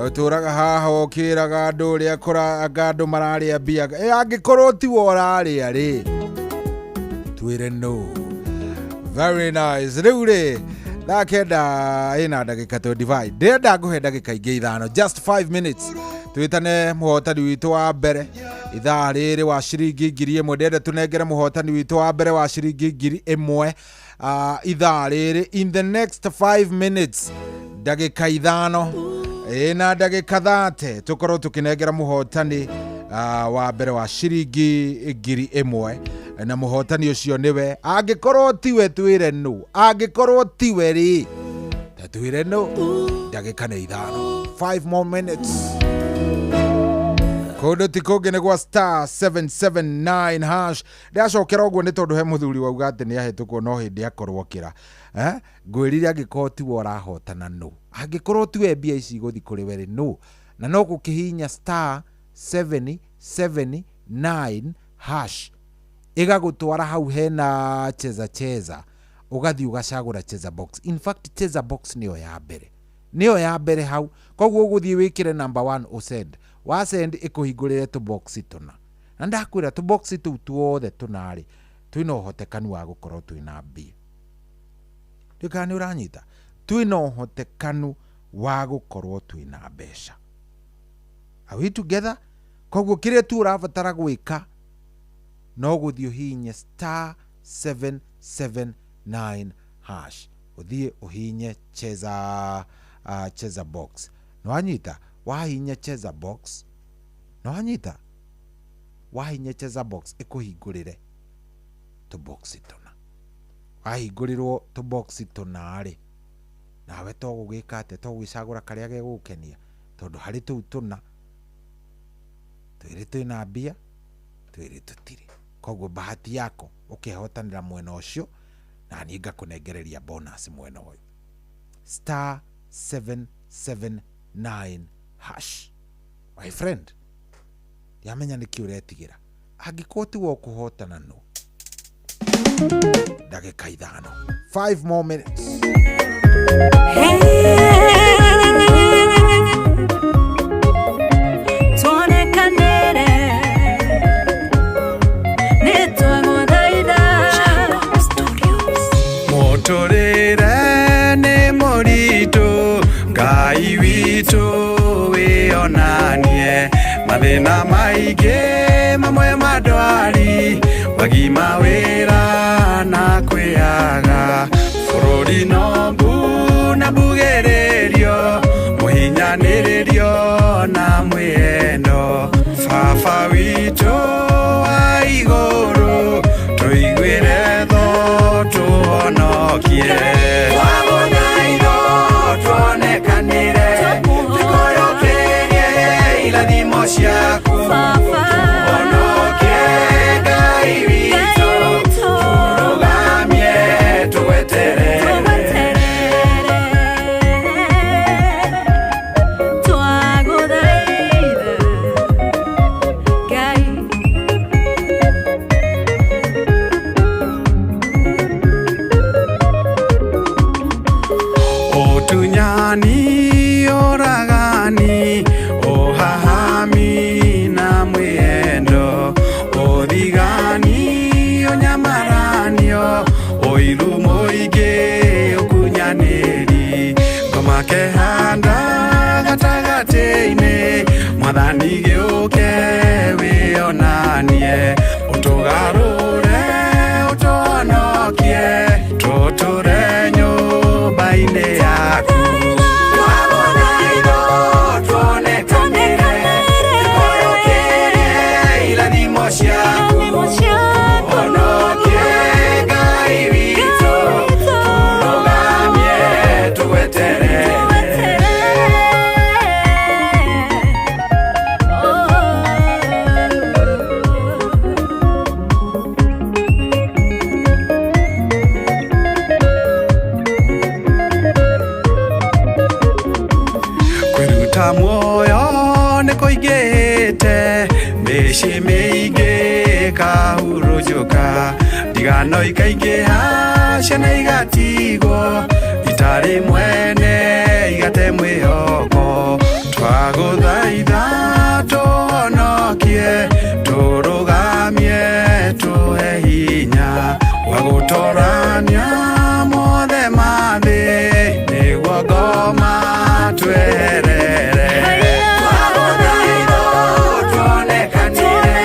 ũtũraga haha ũkĩraga andũ ũrĩa kũranga andũ mararĩa mbia. Angĩkorwo tiwe ũrarĩa rĩ, twĩre no. Very nice. Rĩu rĩ, thaa kenda ĩna ndagĩka 25, ndĩrenda ngũhe ndagĩka ingĩ ithano, just 5 minutes, twĩtane mũhotani witũ wa mbere. Ithaa rĩrĩ wa ciringi 1000, ndĩrenda tũnengere mũhotani witũ wa mbere wa ciringi 1000 ithaa rĩrĩ in the next 5 minutes, ndagĩka 5 ĩ na ndagĩka 30, tũkorwo tũkĩnengera mũhotani wa mbere wa ciringi 1000, na mũhotani ũcio nĩwe. Angĩkorwo tiwe, twĩre nũ. Angĩkorwo tiwe rĩ, ta twĩre nũ. Ndagĩka nĩ 5, 5 more minutes. Kũndũ ti kũngĩ nĩ gwa star 779 hash. Ndacokera ũguo nĩ tondũ he mũthuri wauga atĩ nĩ ahĩtũkwo no hĩndĩ akorwo kĩra, eh? Ngwĩrire angĩkorwo tiwe ũrahotana nũ, angĩkorwo tiwe mbia ici igũthi kũrĩ we rĩ, nũ? Na no gũkĩhihinya star 779 hash, ĩgagũtwara hau hena cheza cheza, ũgathiĩ ũgacagũra cheza box. In fact, cheza box nĩyo ya mbere, nĩyo ya mbere hau. Koguo ũgũthiĩ wĩkĩre number 1, ũsend. Wasend, ĩkũhingũrĩre tũboxi tũna, na ndakwĩra tũboxi tũu tuothe tũnarĩ twĩna ũhotekanu wa gũkorwo twĩna mbia. Ndikana nĩ ũranyita, twĩna ũhotekanu wa gũkorwo twĩna mbeca. Are we together? Koguo kĩrĩa tu ũrabatara gwĩka no gũthiĩ ũhihinye star 779 hash, ũthiĩ ũhihinye cheza box. Nĩwanyita? Wahihinya cheza box, nĩwanyita? Wahihinya cheza box, ĩkũhingũrĩre tũboxi tũna. Wahingũrĩrwo tũboxi tũna rĩ, nawe to gũgĩka atĩa? To gwĩcagũra karĩa gegũgũkenia, tondũ harĩ tũu tũna, twĩrĩ twĩna mbia, twĩrĩ tũtirĩ. Koguo bahati yako ũkehotanĩra mwena ũcio, na niĩ ngakũnengereria bonus mwena ũyũ. Star 779 hash, my friend. Ndiamenya nĩkĩ ũretigĩra. Angĩkorwo tiwe ũkũhotana, no ndagĩka 5, 5 more minutes. Tuonekanĩre nĩ twagũthaitha. Mũtũrĩre nĩ mũritũ, Ngai witũ wĩonanie. Mathĩna maingĩ, mamwe mandwari, wagima wĩra na kwĩaga. Bũrũri no mbu na mbugĩrĩrio, mũhinyanĩrĩrio na mwĩendo. Baba witũ wa igũrũ, tũiguĩre tho tũhonokie. Twagũthaitho tuonekanĩre, tũkũyũkĩrie irathimo ciaku. Tũhonokie Ngai witũ, tũrũgamie tũgweterere. Twagũthaitha Ngai. Ũtunyani, ũragani, ũhahami na mwĩendo, ũthigani, ũnyamaranio, ũiru mũingĩ, ũkunyanĩri, ngoma kehanda gatagatĩ-inĩ. Mwathani gĩũke wĩonanie, ũtũgarũre, ũtũhonokie, tũtũre nyũmba-inĩ yaku. Twagũthaitho tuonekanĩre, tũkũyũkĩrie irathimo ciaku. Honokie Ngai witũ, tũrũgamie tũgweterere. Kwĩruta muoyo nĩ kũingĩhĩte, mĩciĩ mĩingĩ kahurunjũka, ndigano ikaingĩha, ciana igatigwo itarĩ mwene, igate mwĩhoko. Twagũthaitha tũhonokie, tũrũgamie, tũhe hinya wa gũtorania mothe ma thĩ, nĩguo ngoma tweherere. Twagũthaitho tuonekanĩre,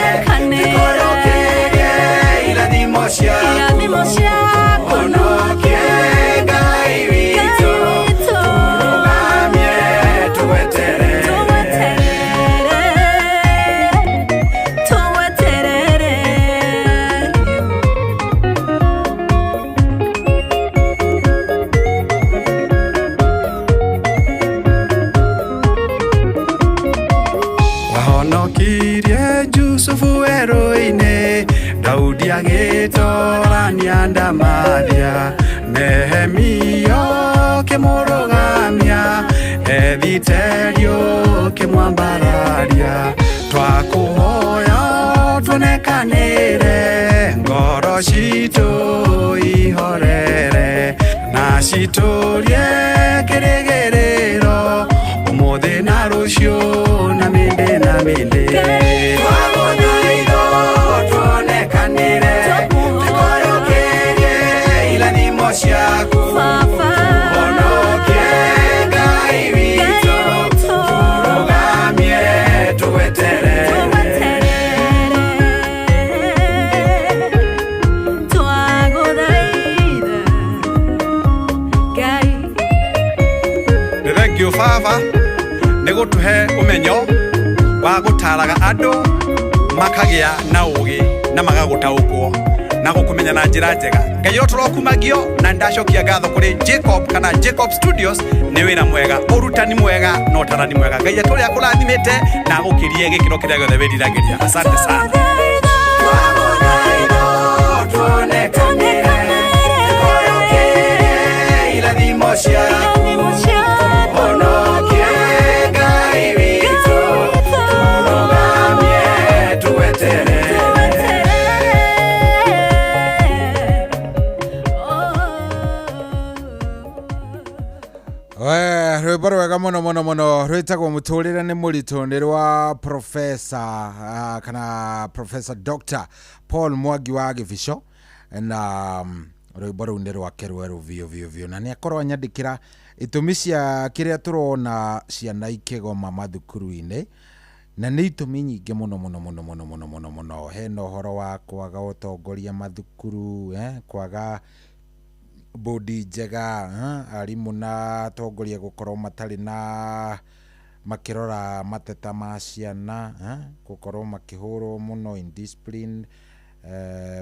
Daudi agĩtorania ndamathia Nehemia ũkĩmũrũgamia Ethiteri ũkĩmwambararia Twakũhoya tuonekanĩre ngoro citũ ihorere na citũrie kĩrĩgĩrĩro ũmũthĩ na rũciũ na mĩndĩ na mĩndĩ. Twagũthaitha tuonekanĩre tũkũyũkĩrie irathimo ciaku tũhonokie Ngai witũ tũrũgamie tũgweterere. Thank you Baba nĩ gũtũhe ũmenyo wa gũtaraga andũ makagĩa na ũgĩ na magagũtaũkwo na gũkũmenya na njĩra njega. Ngai ũrotũrokumagio na nĩndacokia ngatho kũrĩ Jacob kana Jacob Studios nĩ wĩra mwega, ũrutani mwega na ũtarani mwega. Ngai atũrĩa akũrathimĩte na agũkĩrie gĩkĩro kĩrĩa gĩothe wĩriragĩria. Asante sana. Tuonekanĩre tũkũyũkĩrie irathimo ciaku honokie Ngai witũ tũrũgamie tũgweterere. Rwĩmbo rwega mũno mũno mũno rwĩtagwo mũtũrĩre nĩ mũritũ nĩ rwa professor kana professor Dr. Paul Mwangi wa Gĩbico na rwĩmbo rũu nĩ rwake rwerũ biũ biũ biũ na nĩ akorwo anyandĩkĩra itũmi cia kĩrĩa tũrona ciana ikĩgoma mathukuru-inĩ na nĩ itũmi nyingĩ mũno mũno mũno mũno mũno mũno mũno. Hena ũhoro wa kwaga ũtongoria mathukuru, kwaga bodi njega, arimũ na atongoria gũkorwo matarĩ na makĩrora mateta ma ciana, gũkorwo makĩhũrwo mũno, indiscipline,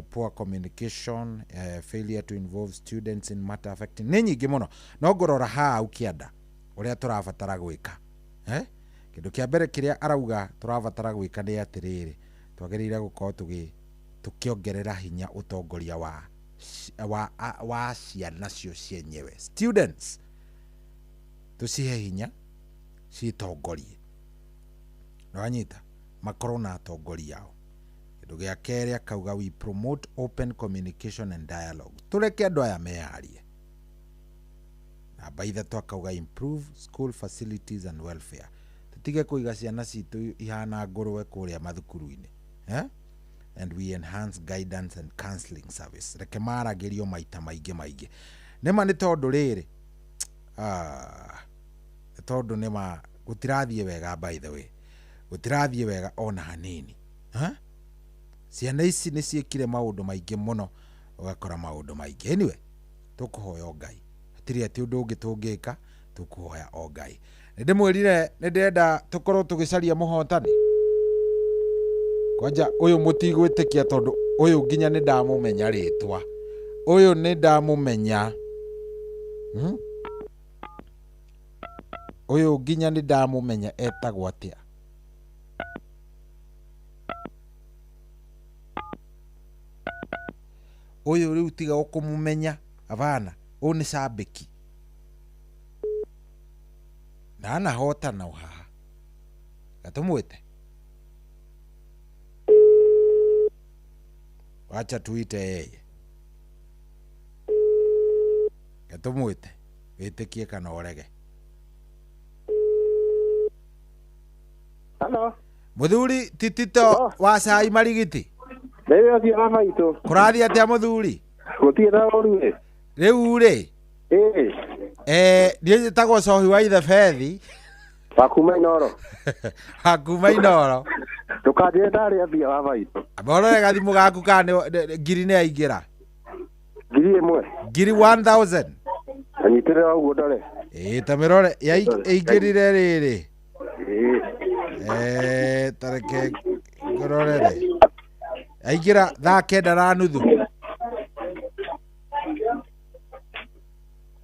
poor communication, failure to involve students in matter affecting. Nĩ nyingĩ mũno no ngũrora haha ũkĩanda ũrĩa tũrabatara gwĩka. Kĩndũ kĩa mbere kĩrĩa arauga tũrabatara gwĩka nĩ atĩrĩrĩ, twagĩrĩire gũkorwo tũkĩongerera hinya ũtongoria wa ciana cio cienyewe, students tũcihe hinya citongorie, nĩwanyita, makorwo na atongoria ao. Kĩndũ gĩa kerĩ akauga we promote open communication and dialogue, tũreke andũ aya meyarie. Namba ithatũ akauga improve school facilities and welfare, tũtige kũiga ciana citũ ihana ngũrwe kũrĩa mathukuru-inĩ, and we enhance guidance and counseling service, reke maragĩrio maita maingĩ maingĩ. Nĩma nĩ tondũ rĩrĩ, nĩ tondũ nĩma gũtirathiĩ wega, by the way gũtirathiĩ wega ona hanini. Ciana ici nĩ ciĩkire maũndũ maingĩ mũno, ũgakora maũndũ maingĩ. Anyway, tũkũhoya o Ngai, hatirĩ atĩ ũndũ ũngĩ tũngĩka, tũkũhoya o Ngai. Nĩ ndĩmwĩrire nĩ ndĩrenda tũkorwo tũgĩcaria mũhotani. Kwanja ũyũ mũtigwĩtĩkia tondũ ũyũ nginya nĩ ndamũmenya rĩtwa, ũyũ nĩ ndamũmenya, ũyũ nginya nĩ ndamũmenya etagwo atĩa. Ũyũ rĩu tiga ũkũmũmenya, abana, ũyũ nĩ cambĩki na anahotana o haha, gatũmwĩte, wacha tuite yeye, gatũmwĩte wĩtĩkie kana ũrege. Hello. Mũthuri Titito wa cai marigiti. Rĩu athiĩ baba itũ. Kũrathiĩ atĩa mũthuri? Gũtirĩ na ũru ĩ. Rĩu rĩ, niĩ njĩtagwo Cohi wa Ithebethi. Wa kuma Inooro. Wa kuma Inooro. Ndũkanjĩre ndarĩa mbia baba itũ. Amba ũrore gathimũ gaku kana ngiri nĩ yaingĩra. 1000. Ngiri 1000. Anyitĩrĩra ũguo ndore. Ĩĩ ta mĩrore ĩingĩrire rĩrĩ. Tareke ngũrorere. Aingĩra thaa 9:30.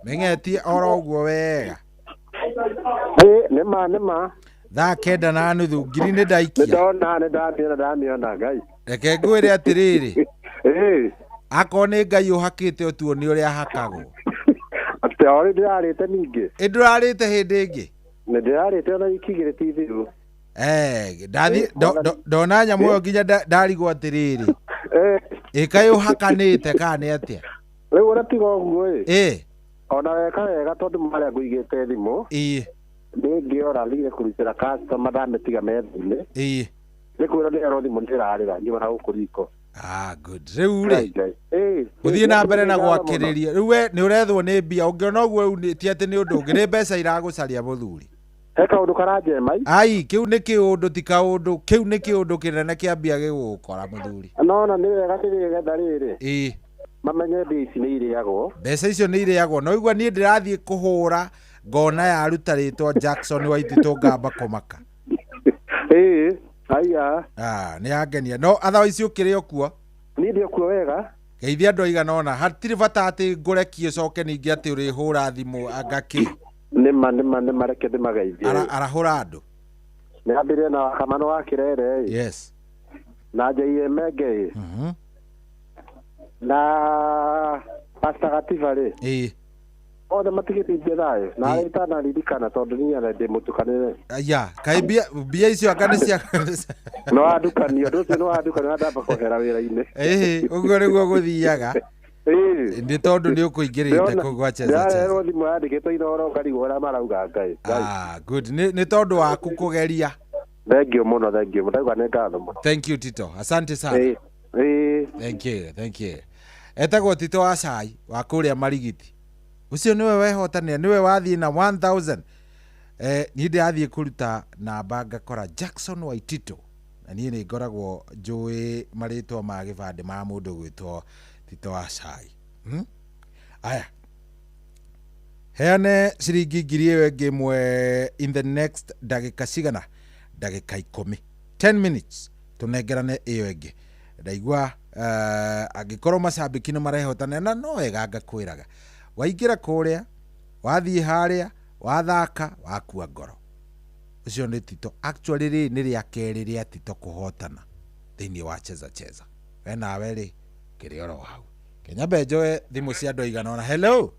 Meng'etie oro ũguo wega. Nĩma nĩma. Thaa 9:30 ngiri nĩ ndaikia. Nĩndona nĩndamĩona ndamĩona Ngai. Reke ngwĩre atĩrĩrĩ. Akorwo nĩ Ngai ũhakĩte ũtuonie ũrĩa ahakagwo. Atĩ o rĩ ndĩrarĩte ningĩ. Ĩ ndũrarĩte hĩndĩ ĩngĩ? Nĩ ndĩrarĩte ona wiki igĩrĩ ti thiru. Eh, ndathi ndona nyamũ ĩyo nginya ndarigwo atĩrĩrĩ. Ĩ kaĩ ũhakanĩte kana nĩ atĩa? Rĩu ona tiga ũguo ĩ. Ĩ. Ona weka wega tondũ marĩa ngũigĩte thimũ. Ĩ. Nĩ ngĩora thire kũrutĩra customer ndamĩtiga metha-inĩ. Ĩ. Nĩ kwĩrwo ndĩrerwo thimũ ndĩrarĩra ngiuma na gũkũ riko. Ah, good. Rĩu rĩ. Ĩ. Gũthiĩ na mbere na gwakĩrĩria. Rĩu we nĩ ũrethwo nĩ mbia ũngĩona ũguo rĩu ti atĩ nĩ ũndũ ũngĩ nĩ mbeca iragũcaria mũthuri. He kaũndũ karanjema. Ai, kĩu nĩ kĩũndũ ti kaũndũ, kĩu nĩ kĩũndũ kĩnene kĩa mbia gĩgũgũkora mũthuri. Nona nĩ wega nĩgetha rĩrĩ. Ĩ. Mamenye mbia ici nĩ irĩagwo. Mbeca icio nĩ irĩagwo. No igua niĩ ndĩrathiĩ kũhũra ngona yaruta rĩtwa Jackson Waititũ ngamba kũmaka. Ĩ, aya. Ah, nĩ yangenia. No otherwise ũkĩrĩ o kuo? Niĩ ndĩ o kuo wega. Geithia andũ aigana ũna. Hatirĩ bata atĩ ngũrekie ũcoke ningĩ atĩ ũrĩhũra thimũ anga kĩ. Nĩma nĩma nĩma reke ndĩmageithie. Arahũra andũ. Nĩ ambĩrĩrie na Wakamano wa Kĩrere ĩ. Yes. Na J.M. Menge ĩ. Na Pastor Gatiba rĩ. Ĩ. Othe matigĩtithie thayũ. Na arĩa itanaririkana tondũ niĩ ona ndĩ mũtukanĩre. Aya, kaĩ mbia icio anga nĩ cia No wandukanio, ũndũ ũcio nĩ wandukanio na ndamba kwehera wĩra-inĩ. Ĩhĩ, ũguo nĩguo gũthiaga. Nĩ tondũ nĩ ũkũingĩrĩte kũu gwa cheza cheza. Ndĩrarehwo thimũ yandĩkĩtwo Inooro ngarigwo ũrĩa marauga Ngai. Ah, good. Nĩ tondũ waku kũgeria. Thank you mũno, thank you. Ndauga nĩ ngatho mũno. Thank you Tito. Asante sana. Thank you, thank you. Etagwo Tito wa cai wa kũrĩa Marigiti. Ũcio nĩwe wehotanĩra, nĩwe wathiĩ na 1000. Niĩ ndĩrathiĩ kũruta namba ngakora Jackson Waitito. Na niĩ nĩ ngoragwo njũĩ marĩtwa ma gĩbandĩ ma mũndũ gwĩtwo Tito wa cai. Aya. Heane ciringi ngiri ĩyo ĩngĩ ĩmwe in the next ndagĩka cigana? Ndagĩka ikũmi. 10 minutes tũnengerane ĩyo ĩngĩ. Ndaigua angĩkorwo macambĩki nĩ marehotanĩra na no wega ngakwĩraga. Waingĩra kũrĩa, wathiĩ harĩa, wathaka, wakua ngoro. Ũcio nĩ Tito. Actually rĩ nĩ rĩa kerĩ rĩa Tito kũhotana thĩinĩ wa cheza cheza. We nawe rĩ kĩrĩ oro hau. Kenya njoe thimũ cia andũ aigana ũna. Hello.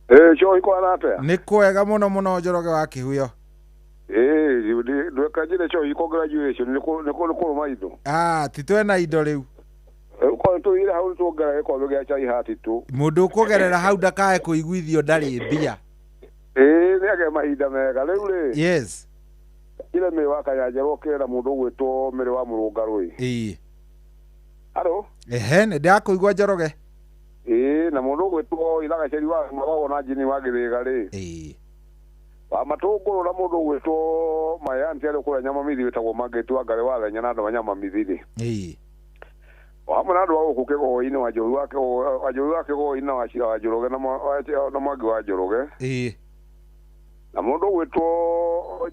Ĩ cohi kwana atĩa? Nĩ kwega mũno mũno Njoroge wa Kĩhuyo. Ĩ ndweka njĩre cohi congratulation nĩ kũrũma indo. Ah, Tito ena indo rĩu. Rĩu tũthire hau tuongerera gĩkombe gĩa chai ha Tito. Mũndũ ũkũgerera hau ndakae kũiguithio ndarĩ mbia. Ĩ nĩ agĩe mahinda mega rĩu rĩ. Yes. Njĩre mĩrĩ wa Kanyanjara ũkĩre na mũndũ ũgwĩtwo mĩrĩ wa Mũrũngarũ ĩ. Ĩ. Haro? Ehe, nĩ ndĩrakũigua Njoroge. Ĩ na mũndũ ũgwĩtwo Ithagaceri wa Magogona na Njini wa Gĩthĩga rĩ. Ĩ. Wa Matũngũrũ na mũndũ ũgwĩtwo Mayanti arĩ kũrĩa Nyamamithi wĩtagwo Mangĩtu wa Ngarĩ wa Thenya na andũ a Nyamamithi rĩ. Ĩ. O hamwe na andũ a gũkũ Kĩgoi-inĩ wa Njũru wa Kĩgoi na wa Cira wa Njoroge na Mwangi wa Njoroge. Ĩ. Na mũndũ ũgwĩtwo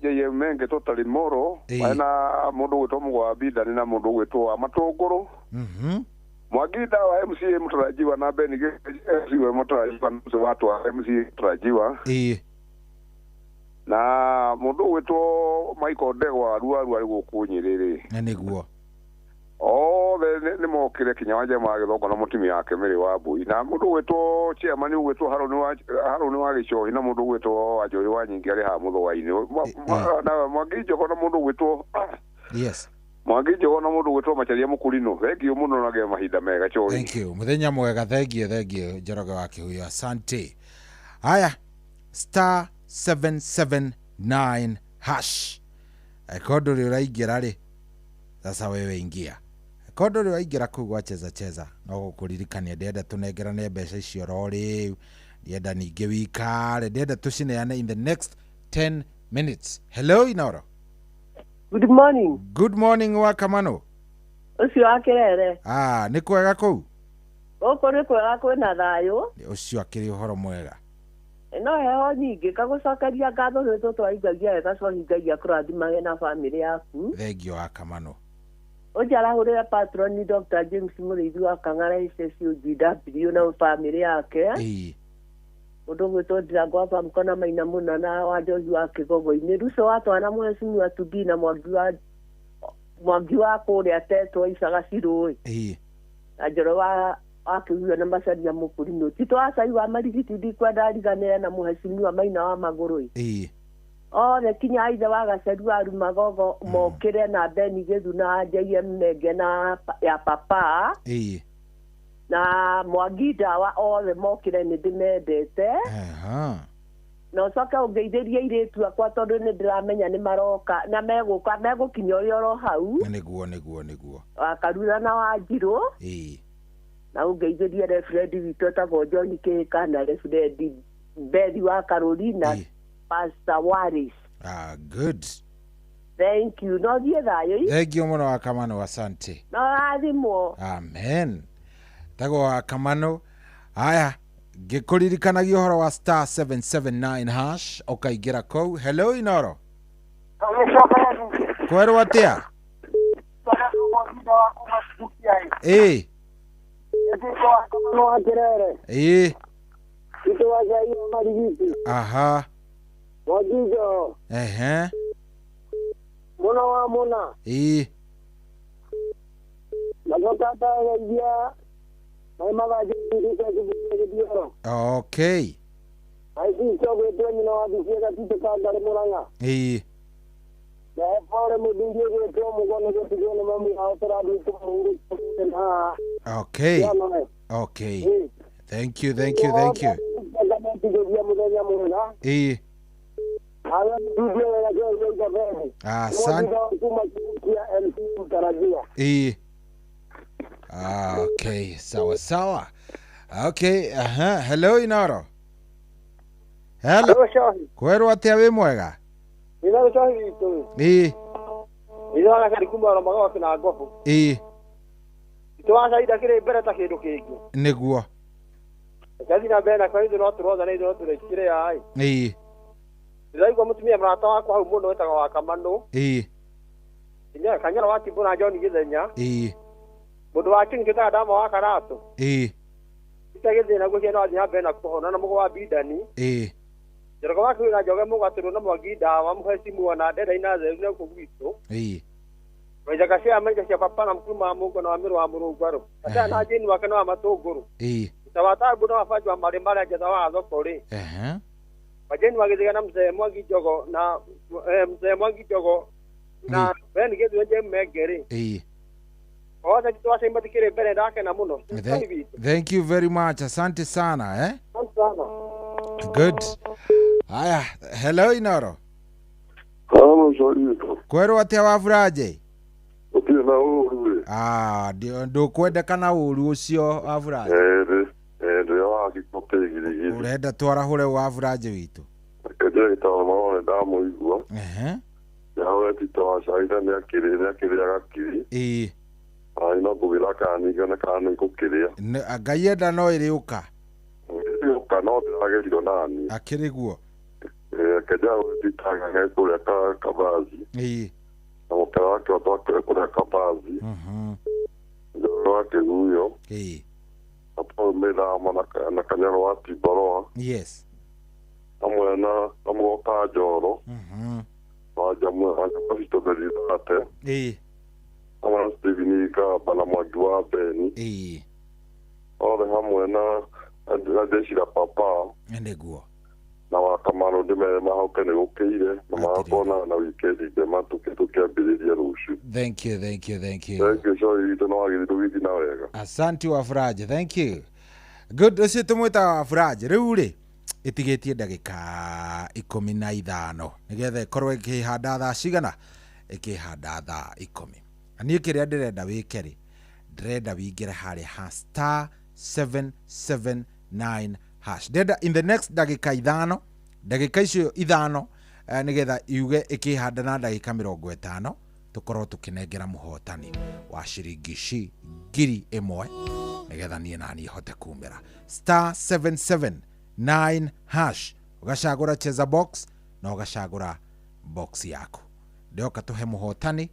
J.M. Menge Totally Moro na mũndũ ũgwĩtwo Mũgwa wa Bindani na mũndũ ũgwĩtwo wa Matũngũrũ. Mwangi wa MCA mũtarajiwa na Ben MC wa mũtarajiwa na ũcio wa MCA mũtarajiwa. Ĩ. Na mũndũ ũgwĩtwo Michael Ndegwa Rua Rua arĩ gũkũ Nyĩrĩ rĩ. Na nĩguo. Othe nĩ mokire kinya wa Njema wa Gĩthongo na mũtumia wake Mary wa Mbui na mũndũ ũgwĩtwo chairman ũgwĩtwo Harũni wa Gĩcohi na mũndũ ũgwĩtwo Wanjũri wa Nyingĩ arĩ haha Mũthũa-inĩ na Mwangi Njogo na mũndũ ũgwĩtwo Yes. Mwangi Njogo na mũndũ ũgwĩtwo Macharia Mũkũrinũ. Thank you mũno na gĩa mahinda mega Cohi. Thank you. Mũthenya mwega. Thank you, thank you Njoroge wa Kĩhuyo. Asante. Haya, star 779 hash. Angĩkorwo ndũrĩ ũraingĩra rĩ, sasa wewe ingia. Angĩkorwo ndũrĩ ũraingĩra kũu gwa cheza cheza, no gũkũririkania ndĩrenda tũnengerane mbeca icio oro rĩu. Ndĩrenda ningĩ wikare, ndĩrenda tũcineane in the next 10 minutes. Hello Inoro. Good morning. Good morning wa Kamano. Ũcio wa Kĩrere. Ah, nĩ kwega kũu? Gũkũ nĩ kwega kwĩna thayũ. Ũcio akĩrĩ ũhoro mwega. No heho nyingĩ kagũcokeria ngatho nĩ tũtwaringagia wega cohi Ngai akũrathimage na bamĩrĩ yaku. Thengiũ wa Kamano. Ũnjarahũrĩre patroni Dr. James Mũrĩithi wa Kang'ara SSUGW na bamĩrĩ yake. Ĩĩ. Mũndũ ũgwĩtwo Ndirango wa Bamko na Maina Mũna na wa Njohi wa Kĩgogo-inĩ. Ruco wa Twana Mheshimiwa Tubii na Mwangi wa Mwangi wa kũrĩa tetwo Icaga Cirũĩ. Ĩĩ. Na Njoro wa akĩguo na macaria mũkũrinũ. Tito wa cai wa marigiti ndikwenda ariganĩre na mũhecimiwa Maina wa Magũrũ. Ĩĩ. Othe kinya ithe wa Gaceru wa Rumagogo mokĩre na Beni Gĩthu na JM Menge na ya papa. Ĩĩ. Na Mwangi Ndawa othe mokĩre nĩ ndĩmendete. Aha. Na ũcoke ũngeithĩrie airĩtu akwa tondũ nĩ ndĩramenya nĩ maroka na megũka megũkinya ũrĩa oro hau. Nĩguo nĩguo nĩguo. Wa Karura na Wanjirũ. Ĩĩ. Na ũngeithĩrie referendi witũ etagwo John Kĩhĩka na referendi Bethi wa Karũri na Pastor Waris. Ah, good. Thank you. No thiĩ thayũ. Thank you mũno wa Kamano, asante. No rathimwo. Amen. Tagwo wa Kamano. Haya, ngĩkũririkanagia ũhoro wa star 779 hash ũkaingĩra kũu. Hello Inoro. Kwerwo atĩa? Ĩĩ. Ĩĩ. Aha. Ehe. Muna wa muna. Ĩĩ. Okay. Ĩĩ. Okay. Okay. Thank you, thank you, thank you. Ĩĩ. Asante. Ĩĩ. Okay, sawa sawa. Okay, aha. Hello Inoro. Hello. Kwerwo atĩa wĩ mwega? Ĩĩ. Ĩĩ. Nĩguo. Ĩĩ. Ndĩraigua mũtumia mũrata wakwa hau mũno wĩtagwo wa Kamano. Ĩĩ. Kanyara wa Timbũ na John Gĩthenya. Ĩĩ. Mũndũ wa King twĩtaga Ndama wa Karatũ. Ĩĩ. Ita gĩthĩna guo ciana wathiĩ na mbere na kũhona na mũgũ wa Bindani. Ĩĩ. Njoroge wa Kĩgũĩ na Njoge Mũgatũrũ na Mwangi Ndawa mũhecimuo na Ndenda ina Theru na gũkũ gwitũ. Ĩĩ. Waithaka cia Maitha cia papa na Mkuruma wa Mũngo na wa Mĩrũ wa Mũrũngwarũ. Gacaya na Jane wake na wa Matũngũrũ. Ĩĩ. Ta wa Tambũ na wa Banji wa Marĩ marĩa Njetha wa thoko rĩ. Ehe. Wajeni wa Gĩthĩga na Mzee Mwangi Njogo na Mzee Mwangi Njogo na Ben Gĩthuĩ James Menge rĩ. Ĩĩ. Othe twaca matikĩrĩ mbere ndakena mũno. Thank you very much. Asante sana, eh? Asante sana. Good. Haya, hello Inoro. Hello, sorry. Kwerwo atĩa Waburaje? Ũtirĩ na ũru. Ah, ndũkwendekana ũru ũcio Waburaje. Ndĩ wa gĩkopĩ. Ũrenda twarahũre Waburaje witũ. Kĩndũ gĩtagwo marore ndamũigua. Ehe. Yawe tito wa caida nĩ akĩrĩaga kiri. Ĩĩ. Ai no ngũgĩra kana ningĩ kana nĩ ngũkĩrĩa. Ngai enda no ĩrĩũka. Ĩrĩũka no ndĩragerio nani. Akĩrĩ guo. Kĩndũ gĩtagwo kũrĩa Kabazi. Ĩĩ. Na mũkara wake watwakĩre kũrĩa Kabazi. Njoro wa Kĩguyo. Ĩĩ. Na Paul Mĩthama na Kanyaro wa Timboroa. Yes. Hamwe na Mũgoka Njoro. Wa Njamũ Berithate. Ĩĩ. Hamwe na Stephen Ikamba na Mwangi wa Beni. Ĩĩ. Othe hamwe na jeshi la papa. Nĩguo. Na wa Kamano ndĩmere mahoke nĩ gũkĩire na magakorwo na wikendi njema tũkĩambĩrĩria rũciũ. Thank you, thank you, thank you. Thank you, sorry, itũ no wagĩrĩirwo gũthiĩ na wega. Asante Wafuraje, thank you. Good, ũcio tũmwĩtaga Wafuraje. Rĩu rĩ ĩtigĩtie ndagĩka 15 nĩgetha ĩkorwo ĩkĩhanda thaa cigana? Ĩkĩhanda thaa 10. Na niĩ kĩrĩa ndĩrenda wĩke rĩ, ndĩrenda wĩingĩre harĩa ha star 779 hash. Ndĩrenda in the next ndagĩka 5, ndagĩka icio 5 nĩgetha yuge ĩkĩhanda na ndagĩka 50 tũkorwo tũkĩnengera mũhotani wa ciringi ci 1000 nĩgetha niĩ na niĩ hote kumĩra. Star 779 hash, ũgacagũra cheza box na ũgacagũra box yaku. Ndĩoka tũhe mũhotani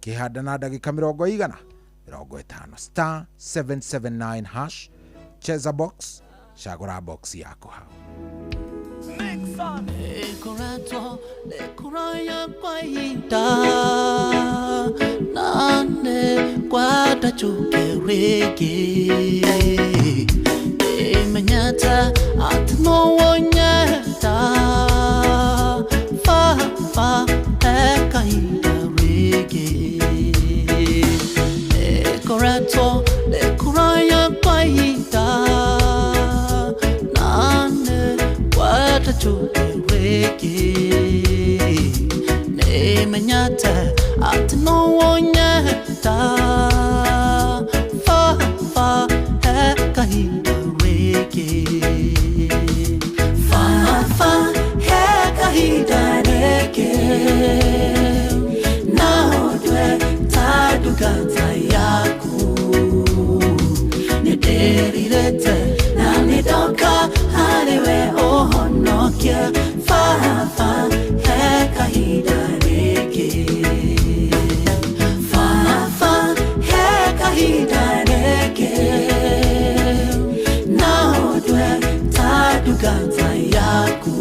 kĩhanda na ndagĩka 50. Star 779 hash, cheza box, cagũra box yaku hau. Nĩkoretwo nĩ kũraya kwa ihinda na Nane kwata chuke rĩngĩ Nĩmenyete atĩ no wonyenda Baba he kahinda rĩngĩ Nĩkoretwo ndĩ kũraya kwa ihinda Nane kwata chuke rĩngĩ Nĩmenyete atĩ no wonyenda Baba he kahinda rĩngĩ Baba he kahinda rĩngĩ Na ũndwe ta ndungata yaku Nĩndĩrirĩte na nĩndoka harĩ we ũhonokie Baba he kahinda rĩngĩ Baba he kahinda rĩngĩ Na ũndwe ta ndungata yaku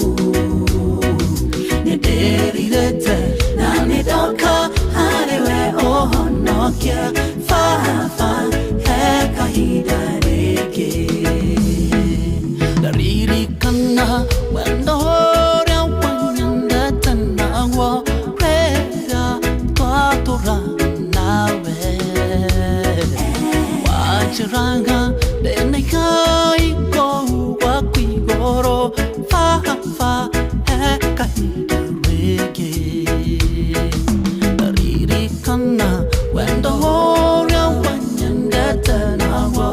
Nĩndĩrirĩte na nĩndoka harĩ we ũhonokie Baba he kahinda rĩngĩ Ndaririkana wendo ũrĩa wanyendete naguo rĩrĩa twatũraga nawe Wanjĩraga ndĩna igai kũu gwaku igũrũ Baba he kahinda rĩngĩ Ndaririkana wendo ũrĩa wanyendete naguo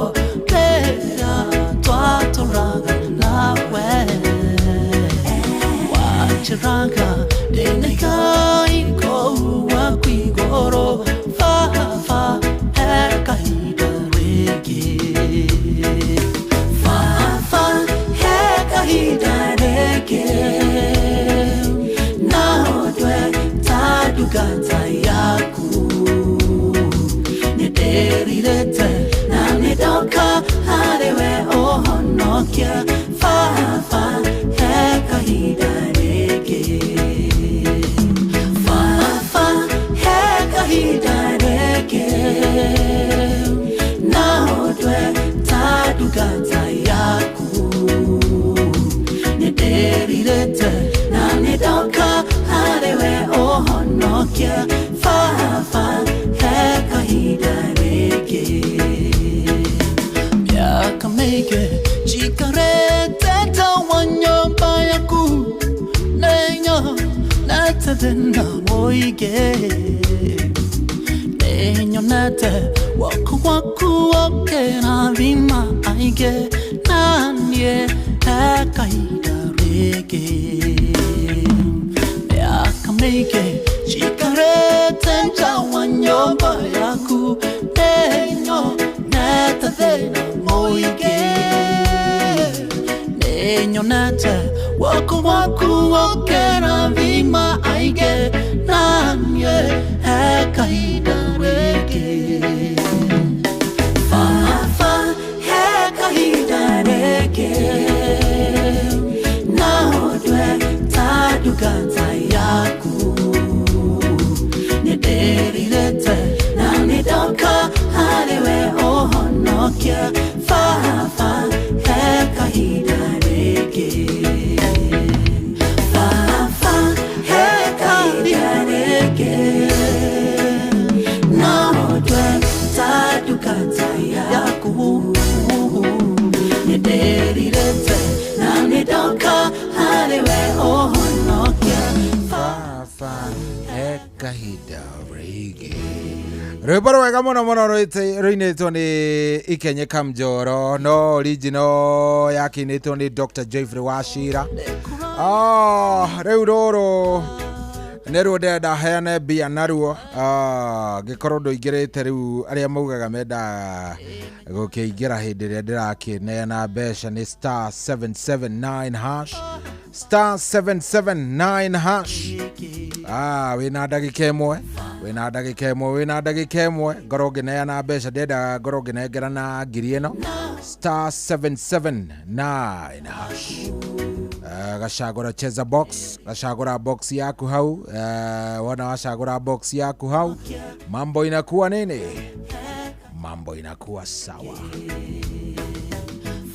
rĩrĩa twatũraga nawe Wanjĩraga ndĩna igai kũu gwaku igũrũ Baba he kahinda rĩngĩ Baba he kahinda rĩngĩ Na ũndwe ta ndungata yaku Nĩndĩrirĩte na nĩndoka harĩ we ũhonokie Baba he kahinda rĩngĩ Baba he kahinda rĩngĩ Na ũndwe ta ndungata yaku Nĩndĩrirĩte na nĩndoka harĩ we ũhonokie Baba he kahinda rĩngĩ Mĩaka mĩingĩ njikarĩte ta wa nyũmba yaku Nĩnyonete thĩna mũingĩ Nĩnyonete guoko gwaku ũkĩrathima aingĩ Na niĩ he kahinda rĩngĩ Mĩaka mĩingĩ njikarĩte nja wa nyũmba yaku Nĩnyonete thĩna mũingĩ Nĩnyonete guoko gwaku ũkĩrathima aingĩ Na niĩ he kahinda rĩngĩ Baba he kahinda rĩngĩ Na ũndwe ta ndungata yaku Nĩndĩrirĩte na nĩndoka harĩ we ũhonokie Baba he kahinda rĩngĩ Baba he kahinda rĩngĩ Na ũndwe ta ndungata yaku Nĩndĩrirĩte na nĩndoka harĩ we ũhonokie Baba he kahinda rĩngĩ rwĩmbo rwega mũno mũno rũinĩtwo nĩ ikenye kamjoro no original yakĩinĩtwo nĩ Dr. Geoffrey Wachira. Oh, rĩu rũrũ nĩruo ndĩrenda heane mbia naruo. Ah, ngĩkorwo ndũingĩrĩte rĩu arĩa maugaga menda gũkĩingĩra hĩndĩ ĩrĩa ndĩrakĩneana mbeca nĩ star 779 hash star 779 hash. Ah, wĩna ndagĩka ĩmwe wĩna ndagĩka ĩmwe wĩna ndagĩka ĩmwe ngorwo ngĩneana mbeca ndĩrenda ngorwo ngĩnengerana ngiri ĩno star 779 hash. Gacagũra cheza box, gacagũra box yaku hau. Wona wacagũra box yaku hau, mambo inakuwa nini? Mambo inakuwa sawa.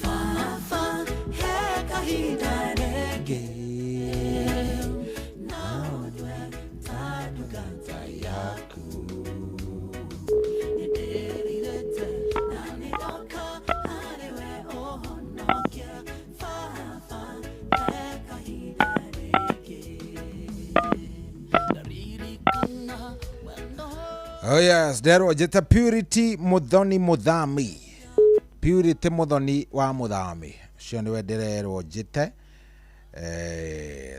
Baba he kahinda rĩngĩ no nyue ta ndungata yaku nĩndĩrirĩte na nĩndoka harĩ we ũhonokie. Baba he kahinda rĩngĩ ndaririkana wendo. Oh yes, nderwo njĩte Purity Muthoni Muthami. Purity Muthoni wa Muthami. Ũcio nĩwe ndĩrerwo njĩte.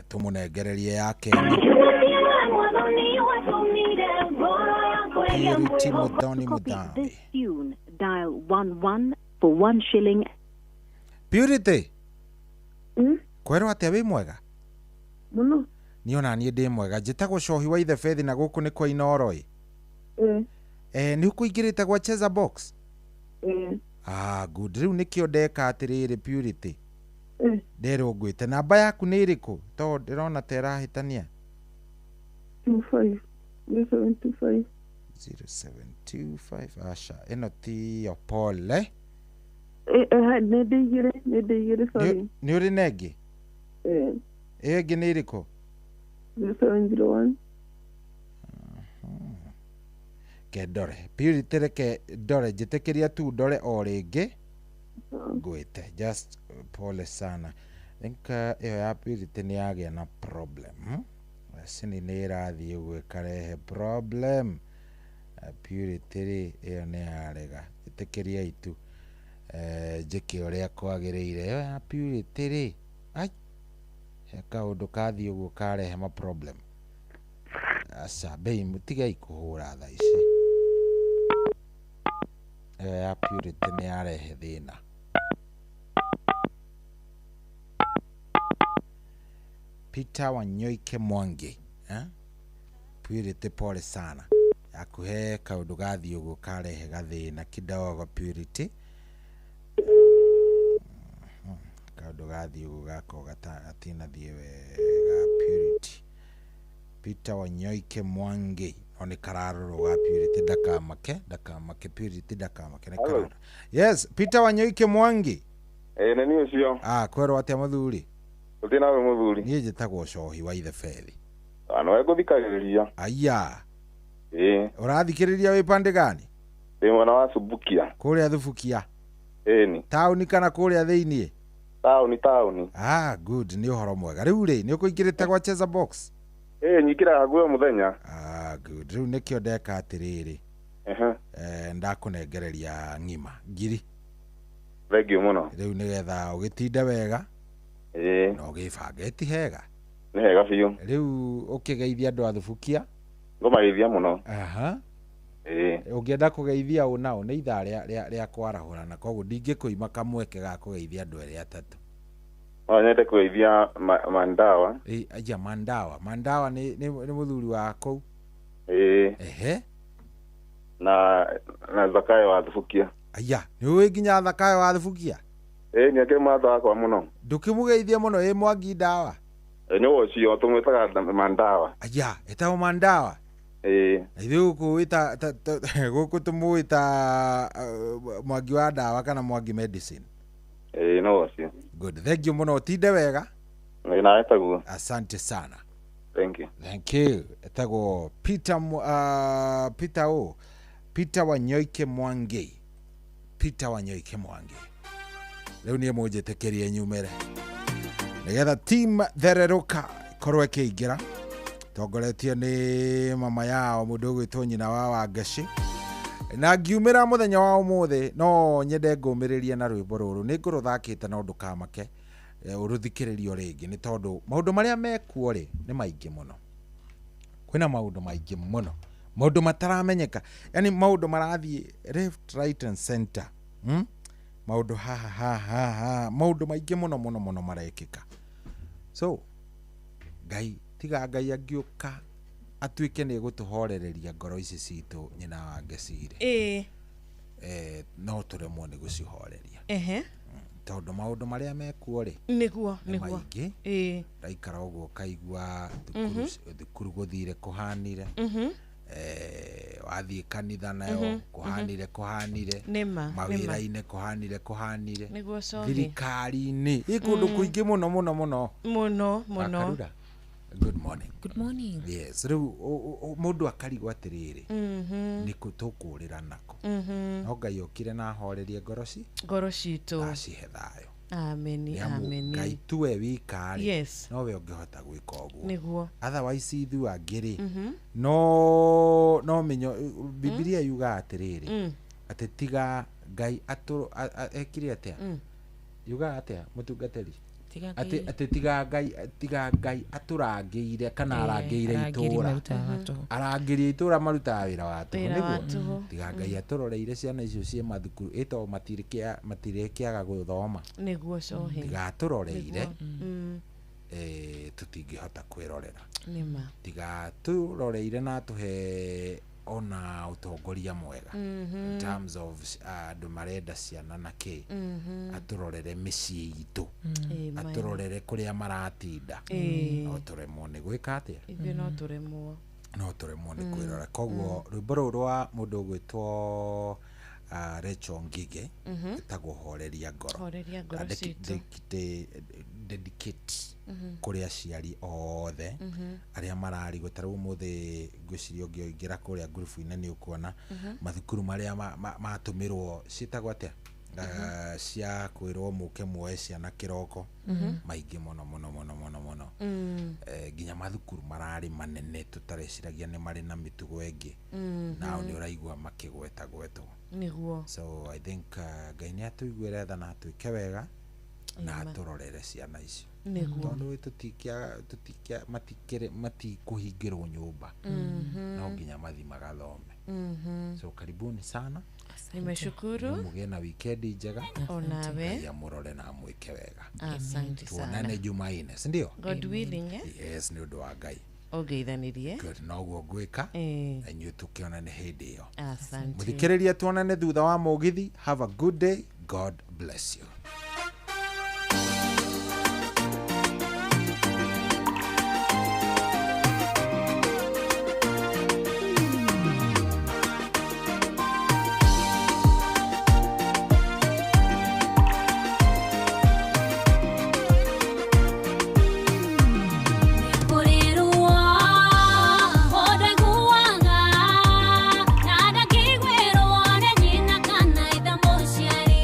Tũmũnengererie yake. Purity Muthoni Muthami. This tune, dial 11 for 1 shilling. Purity. Kwerwo atĩa wĩ mwega? Mũno. Niĩ ona niĩ ndĩ mwega. Njĩtagwo Cohi wa Ithe Bethi na gũkũ nĩ kwa Inooro ĩ. Nĩ ũkũingĩrĩte gwa Cheza Box? Ah, good. Rĩu nĩkĩo ndeka atĩrĩrĩ Purity. Nderwo ngwĩte namba yaku nĩ ĩrĩkũ? Tondũ ndĩrona ta ĩrahĩtania. 25 0725. 0725. Aca, ĩno tiyo, pole. Nĩ ndĩ igĩrĩ, nĩ ndĩ igĩrĩ, sorry. Nĩ ũrĩ na ĩngĩ? Ĩyo ĩngĩ nĩ ĩrĩkũ? 0701. Ke ndore Purity, reke ndore, njĩtĩkĩria tu ndore o rĩngĩ ngwĩte. Just pole sana. Think ĩyo ya Purity nĩ yagĩa na problem. Macini nĩ ĩrathiĩ ũguo ĩkarehe problem. Purity rĩ, ĩyo nĩ yarega. Njĩtĩkĩriai tu njĩke ũrĩa kwagĩrĩire. Ĩyo ya Purity rĩ, ai, he kaũndũ kathiĩ ũguo karehe ma problem. Aca bei, mũtigai kũhũra thaa ici. Ĩyo ya Purity nĩ yarehe thĩna. Peter Wanyoike Mwangi, eh? Purity, pole sana, yakuhe kaũndũ gathiĩ ũguo karehe gathĩna kidogo. Purity, kaũndũ gathiĩ ũguo gako gatinathiĩ wega. Purity, Peter Wanyoike Mwangi, no nĩ kararorwo ga Purity, ndakamake, ndakamake Purity, ndakamake, nĩ Hello. kararorwo. Yes, Peter Wanyoike Mwangi. Ĩĩ nĩ niĩ ũcio. Ah, kwerwo atĩa mũthuri? Ũthiĩ nawe mũthuri. Niĩ njĩtagwo Cohi wa Ithe Bethi. No ngũthikagĩrĩria. Aya. Ĩĩ. Ũrathikĩrĩria wĩ pande gani? Ndĩ mwena wa Subukia. Kũrĩa Thubukia? Ĩni. Taũni kana kũrĩa thĩiniĩ? Taũni, taũni. Ah, good, nĩ ũhoro mwega. Rĩu rĩ, nĩ ũkũingĩrĩte gwa Cheza Box? Ĩĩ, nyingĩraga guo mũthenya. Ah, good. Rĩu nĩkĩo ndeka atĩrĩrĩ. Ehe. Ndakũnengereria ng'ima ngiri. Thank you mũno. Rĩu nĩgetha ũgĩtinde wega. Ĩĩ. Na ũgĩbange ti hega? Nĩ hega biũ. Rĩu ũkĩgeithia andũ a Thubukia? Ngũmageithia mũno. Aha. Ĩĩ. Ũngĩenda kũgeithia ũ nao, nĩ ithaa rĩa kwarahũrana, koguo ndingĩkũima kamweke ga kũgeithia andũ erĩ atatũ. No nyende kũgeithia Mandawa. Ĩĩ, aya Mandawa. Mandawa nĩ mũthuri wa kũu? Ĩĩ. Ehe. Na Zakayo wa Thubukia. Aya, nĩ ũĩ nginya Zakayo wa Thubukia? Ĩĩ, nĩ akĩrĩ mũrata wakwa mũno. Ndũkĩmũgeithie mũno ĩ Mwangi Ndawa? Nĩ ũcio tũmwĩtaga Mandawa. Aya, ĩtagwo Mandawa? Ĩĩ. Na ithuĩ gũkũ wĩta gũkũ tũmũĩta Mwangi wa Ndawa kana Mwangi Medicine. Ĩĩ, no ũcio. Good, thank you mũno, ũtinde wega. Ĩĩ, nawe taguo. Asante sana. Thank you. Thank you. Etagwo Peter Peter o Peter Wanyoike Mwangi. Peter Wanyoike Mwangi. Rĩu niĩ mũnjĩtĩkĩrie nyumĩre nĩgetha team thererũka ĩkorwo ĩkĩingĩra, tongoretio nĩ mama yao mũndũ ũgwĩtwo nyina wa Wangeci. Na ngiumĩra mũthenya wa ũmũthĩ no nyende ngũmĩrĩrie na rwĩmbo rũrũ, nĩ ngũrũthakĩte no ndũkamake, ũrũthikĩrĩrio rĩngĩ, nĩ tondũ maũndũ marĩa mekuo rĩ nĩ maingĩ mũno. Kwĩna maũndũ maingĩ mũno, maũndũ mataramenyeka, yani maũndũ marathiĩ left, right and center. Maũndũ haha haha haha, maũndũ maingĩ mũno mũno mũno marekĩka. So Ngai, tiga Ngai angĩũka atuĩke nĩ egũtũhorereria ngoro ici citũ, nyina wa Ngecire. Ĩĩ. No tũremwo nĩ gũcihoreria. Ehe. Tondũ maũndũ marĩa mekuo rĩ, Nĩguo. nĩ Nĩguo. maingĩ. Ĩĩ. Raikara ũguo ũkaigua thukuru, thukuru gũthire kũhanire, wathiĩ kanitha nayo kũhanire kũhanire, Nĩma, nĩma. mawĩra-inĩ kũhanire kũhanire, Nĩguo cohi. thirikari-inĩ ĩ kũndũ kũingĩ mũno mũno mũno. Mũno mũno. Wakarura, good morning. Good morning. Yes, rĩu mũndũ akarigwo atĩrĩrĩ, nĩkũ tũkũrĩra nako? No Ngai okire na ahorerie ngoro ci Ngoro citũ. Acihe thayũ. Ameni. Nĩ amu Ameni. Ngai tuwe wika rĩ, nowe ũngĩhota gwĩka ũguo. Otherwise ithuĩ angĩ rĩ, no menyo Bibilia yugaga atĩrĩrĩ, atĩ tiga Ngai ekire atĩa? Yugaga atĩa, mũtungatĩri? Tiga Atĩ Ngai- atĩ tiga Ngai atũrangĩire kana arangĩire arangĩri itũra, marutaga wa tũhũ. arangĩri a itũra marutaga wĩra wa tũhũ. Wĩra wa Nĩguo tũhũ. tiga Ngai atũroreire ciana icio ciĩ mathukuru ĩto matirĩkĩaga gũthoma. Nĩguo cohi. Tiga atũroreire, Nĩguo. Tũtingĩhota kwĩrorera. Nĩma. Tiga tũroreire na atũhe ona ũtongoria mwega in terms of andũ marenda ciana na kĩ, atũrorere mĩciĩ itũ, Amen. atũrorere kũrĩa maratinda. No tũremwo nĩ gwĩka atĩa? Ithuĩ no tũremwo. No tũremwo nĩ kwĩrora. Koguo rwĩmbo rũrũ rwa mũndũ ũgwĩtwo Rachel Ngige, ĩtagwo Horeria Ngoro. Horeria ngoro Na citũ. Dedicate kũrĩ aciari othe arĩa mararigwo. Ta rĩu ũmũthĩ ngwĩciria ũngĩingĩra kũrĩa ngurubu-inĩ nĩ ũkuona mathukuru marĩa matũmĩrwo ciĩtagwo atĩa, cia kwĩrwo mũke muoe ciana kĩroko, maingĩ mũno mũno mũno mũno mũno. Nginya mathukuru mararĩ manene tũtareciragia nĩ marĩ na mĩtugo ĩngĩ, nao nĩ ũraigua makĩgweta gwetwo. So I think Ngai nĩ atũiguĩre tha na atwĩke wega na Amen. atũrorere ciana icio, tondũ tũtikia tũtikia matikĩrĩ matikũhingĩrwo nyũmba, no nginya mathi magathome. So karibuni sana. Nimeshukuru. Mũgĩe na wikendi njega. Onawe. Ngai amũrore na amwĩke wega. Asante sana. Tuonane Jumaine, si ndio? God willing, eh? Yes, nĩ ũndũ wa Ngai. Ũngeithanirie. Good, noguo ngwĩka. Na inyuĩ tũkĩonane hĩndĩ ĩyo. Asante. Mũthikĩrĩria, tuonane thutha wa mũgithi. Have a good day. God bless you. Kũrĩrwo mũndũ aiguaga na ndangĩiguĩrwo nĩ nyina kana ithe mũciari.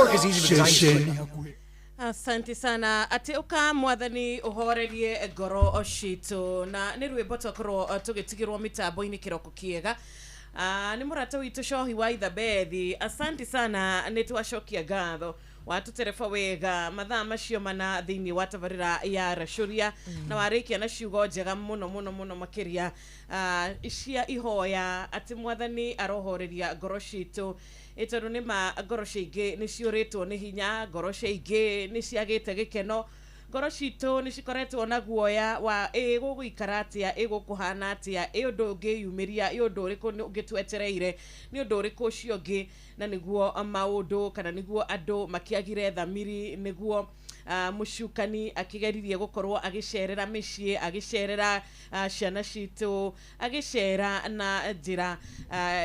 Work is easy because I use Quick. Asante sana. Atĩ ũka Mwathani ũhorerie ngoro citũ, na nĩ rwĩmbo twakorwo tũgĩtigĩrwo mĩtambo-inĩ kĩroko kĩega. Nĩ mũrata witũ Cohi wa Ithabethi. Asante sana, nĩ twacokia ngatho, watũtereba wega mathaa macio mana thĩinĩ wa tabarĩra ya Racũria, na warĩkia na ciugo njega mũno mũno mũno makĩria cia ihoya atĩ Mwathani arohoreria ngoro citũ, tondũ nĩ ma ngoro ciaingĩ nĩ ciũrĩtwo nĩ hinya, ngoro ciaingĩ nĩ ciagĩte gĩkeno, ngoro citũ nĩ cikoretwo na guoya wa ĩ gũgũikara atĩa, ĩ gũkũhana atĩa, ĩ ũndũ ũngĩyumĩria, ĩ ũndũ ũrĩkũ ũngĩtwetereire, nĩ ũndũ ũrĩkũ ũcio ũngĩ, na nĩguo maũndũ kana nĩguo andũ makĩagire thamiri, nĩguo mũcukani akĩgeririe gũkorwo agĩcerera mĩciĩ, agĩcerera ciana citũ, agĩcera na njĩra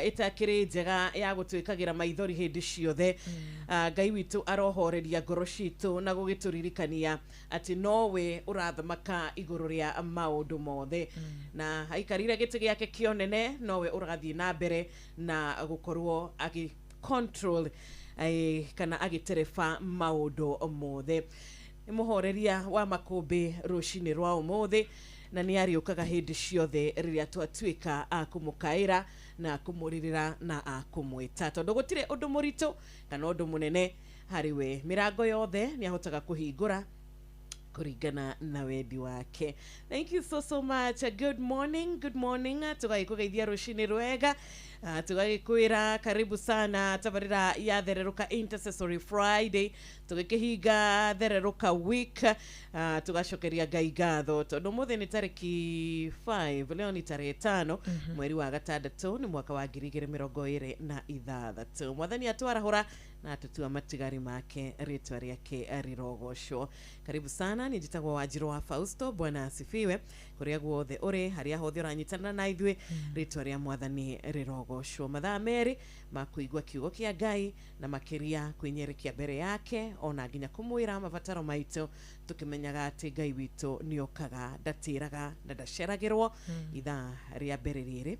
ĩtakĩrĩ njega ya gũtwĩkagĩra maithori hĩndĩ ciothe. Ngai witũ arohoreria ngoro citũ na gũgĩtũririkania atĩ nowe ũrathamaka igũrũ rĩa maũndũ mothe, na aikarire gĩtĩ gĩake kĩonene, nowe ũrathiĩ na mbere na gũkorwo agĩ control kana agĩtereba maũndũ mothe. Nĩ mũhoreria wa makũmbĩ rũcinĩ rwa ũmũthĩ, na nĩ arĩũkaga hĩndĩ ciothe rĩrĩa twatuĩka a kũmũkaĩra na kũmũrĩrĩra na a kũmwĩta, tondũ gũtirĩ ũndũ mũritũ kana ũndũ mũnene harĩ we. Mĩrango yothe nĩ ahotaga kũhingũra kũringana na wendi wake. Thank you so so much. Good morning, good morning. Tũgagĩkũgeithia rũcinĩ rwega, tũgagĩkwĩra karibu sana tabarĩra ya Thererũka Intercessory Friday, tũgĩkĩhinga Thererũka week. Tũgacokeria Ngai ngatho tondũ ũmũthĩ nĩ tarĩki 5, leo ni tarehe 5 mweri wa gatandatũ, nĩ mwaka wa 2026. Mwathani atwarahũra na atũtua matigari make, rĩtwa rĩake rĩrogocwo. Karibu sana, ni njĩtagwo Wanjirũ wa Fausto. Bwana asifiwe kũrĩa guothe ũrĩ, harĩa hothe ũranyitanĩra na ithuĩ, rĩtwa rĩa Mwathani rĩrogocwo. Mathaa merĩ ma kũigua kiugo kĩa Ngai na makĩria kwĩnyerekia mbere yake, ona nginya kũmwĩra mabataro maitũ, tũkĩmenyaga atĩ Ngai witũ nĩokaga, ndatĩraga na ndaceragĩrwo. Ithaa rĩa mbere rĩrĩ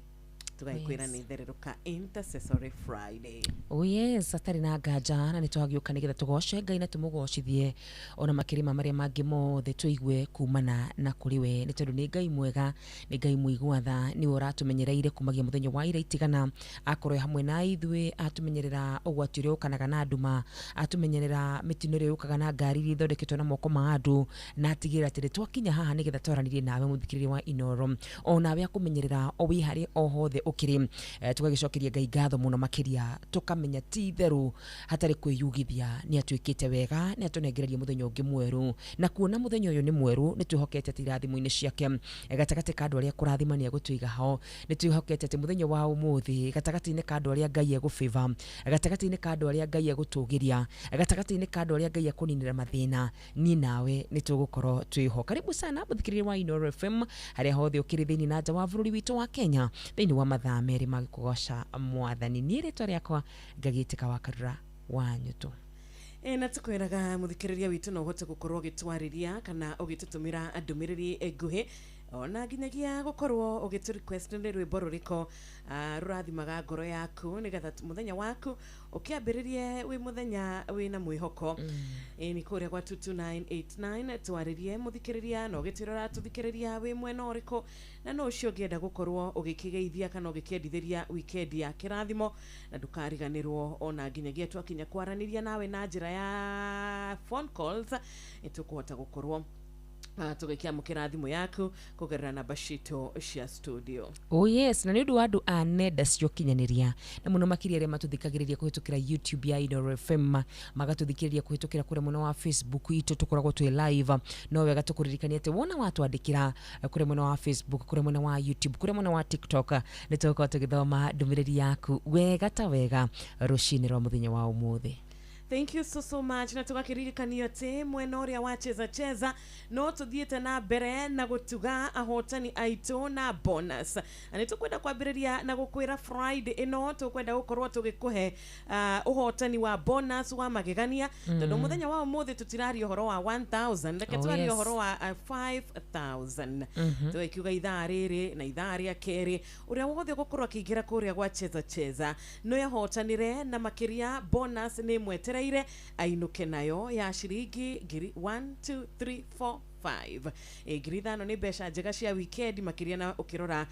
tũgagĩkwĩra nĩ Thererũka Intercessory Friday. Oh yes, atarĩ na nganja, na nĩ twagĩũka nĩgetha tũgoce Ngai na tũmũgocithie ona makĩria ma marĩa mangĩ mothe tũigue kumana na kũrĩ we, nĩ tondũ nĩ Ngai mwega, nĩ Ngai mũigua tha, nĩwe ũratũmenyereire kumagia mũthenya wa ira itigana, akorwo hamwe na ithuĩ, atũmenyerera ũgwati ũrĩa ũkanaga na nduma, atũmenyerera mĩtino ĩrĩa yũkaga na ngari iria ithondeketwo na moko ma andũ, na atigĩrĩra atĩ twakinya haha nĩgetha twaranĩrie nawe mũthikĩrĩria wa Inoro, o nawe akũmenyerera o wĩ harĩ o hothe ũkĩrĩ. Tũgagĩcokeria Ngai ngatho mũno makĩria, tũkamenya ti itherũ hatarĩ kwĩyugithia nĩ atuĩkĩte wega, nĩ atũnengereria mũthenya ũngĩ mwerũ, na kuona mũthenya ũyũ nĩ mwerũ nĩ twĩhokete atĩ irathimo-inĩ ciake gatagatĩ ka andũ arĩa kũrathima nĩ egũtũiga ho. Nĩ twĩhokete atĩ mũthenya wa ũmũthĩ gatagatĩ-inĩ ka andũ arĩa Ngai egũfavor, gatagatĩ-inĩ ka andũ arĩa Ngai egũtũgĩria, gatagatĩ-inĩ ka andũ arĩa Ngai ekũninĩra mathĩna, niĩ nawe nĩ tũgũkorwo twĩho. Karibu sana mũthikĩrĩria wa Inoro FM harĩa hothe ũkĩrĩ thĩinĩ na nja wa bũrũri witũ wa Kenya, thĩinĩ wa mathaa merĩ ma kũgoca Mwathani. Niĩ rĩtwa rĩakwa ngagĩtĩka wa Karura wa Nyũtũ. Na tukwĩraga mũthikĩrĩria witũ no ũhote gũkorwo ũgĩtwarĩria kana ũgĩtũtũmĩra ndũmĩrĩri nguhĩ, ona nginyagia gũkorwo ũgĩtũ request nĩ rwĩmbo rũrĩkũ rũrathimaga ngoro yaku, nĩgetha mũthenya waku ũkĩambĩrĩrie wĩ mũthenya wĩna mwĩhoko. Nĩ kũrĩa gwa 22989 twarĩrie mũthikĩrĩria na ũgĩtwĩra ũratũthikĩrĩria wĩ mwena ũrĩkũ, na no ũcio ũngĩenda gũkorwo ũgĩkĩgeithia kana ũgĩkĩendithĩria weekend ya kĩrathimo, na ndũkariganĩrwo ona nginyagia twakinya kwaranĩria nawe na njĩra ya phone calls, nĩ tũkũhota gũkorwo tũgĩkĩamũkĩra thimũ yaku kũgerera namba citũ cia studio. Oh yes, na nĩ ũndũ wa andũ a nenda cia ũkinyanĩria, na mũno makĩria arĩa matũthikagĩrĩria kũhĩtũkĩra YouTube ya Inoro FM, magatũthikĩrĩria kũhĩtũkĩra kũrĩa mwena wa Facebook itũ tũkoragwo twĩ live, no wega tũkũririkania atĩ wona watwandĩkĩra kũrĩa mwena wa Facebook, kũrĩa mwena wa YouTube, kũrĩa mwena wa TikTok, nĩ tũgũkorwo tũgĩthoma ndũmĩrĩri yaku wega ta wega rũcinĩ rwa mũthenya wa ũmũthĩ. Thank you so so much, na tũgakĩririkanio atĩ mwena ũrĩa wa cheza cheza no tũthiĩte na mbere na gũtuga ahotani aitũ na bonus, na nĩ tũkwenda kwambĩrĩria na gũkwĩra Friday ĩno tũkwenda gũkorwo tũgĩkũhe ũhotani wa bonus wa magegania, tondũ mũthenya wa ũmũthĩ tũtiraria ũhoro wa 1000, reke twarie ũhoro wa 5000. Tũgĩkiuga ithaa rĩrĩ na ithaa rĩa kerĩ, ũrĩa wothe ũgũkorwo akĩingĩra kũrĩa gwa cheza cheza no ahotanire, na makĩria bonus nĩ mweterere. Agĩetereire ainũke nayo ya ciringi ngiri 1 2 3 4 5. 5,000 nĩ mbeca njega cia weekend makĩria na ũkĩrora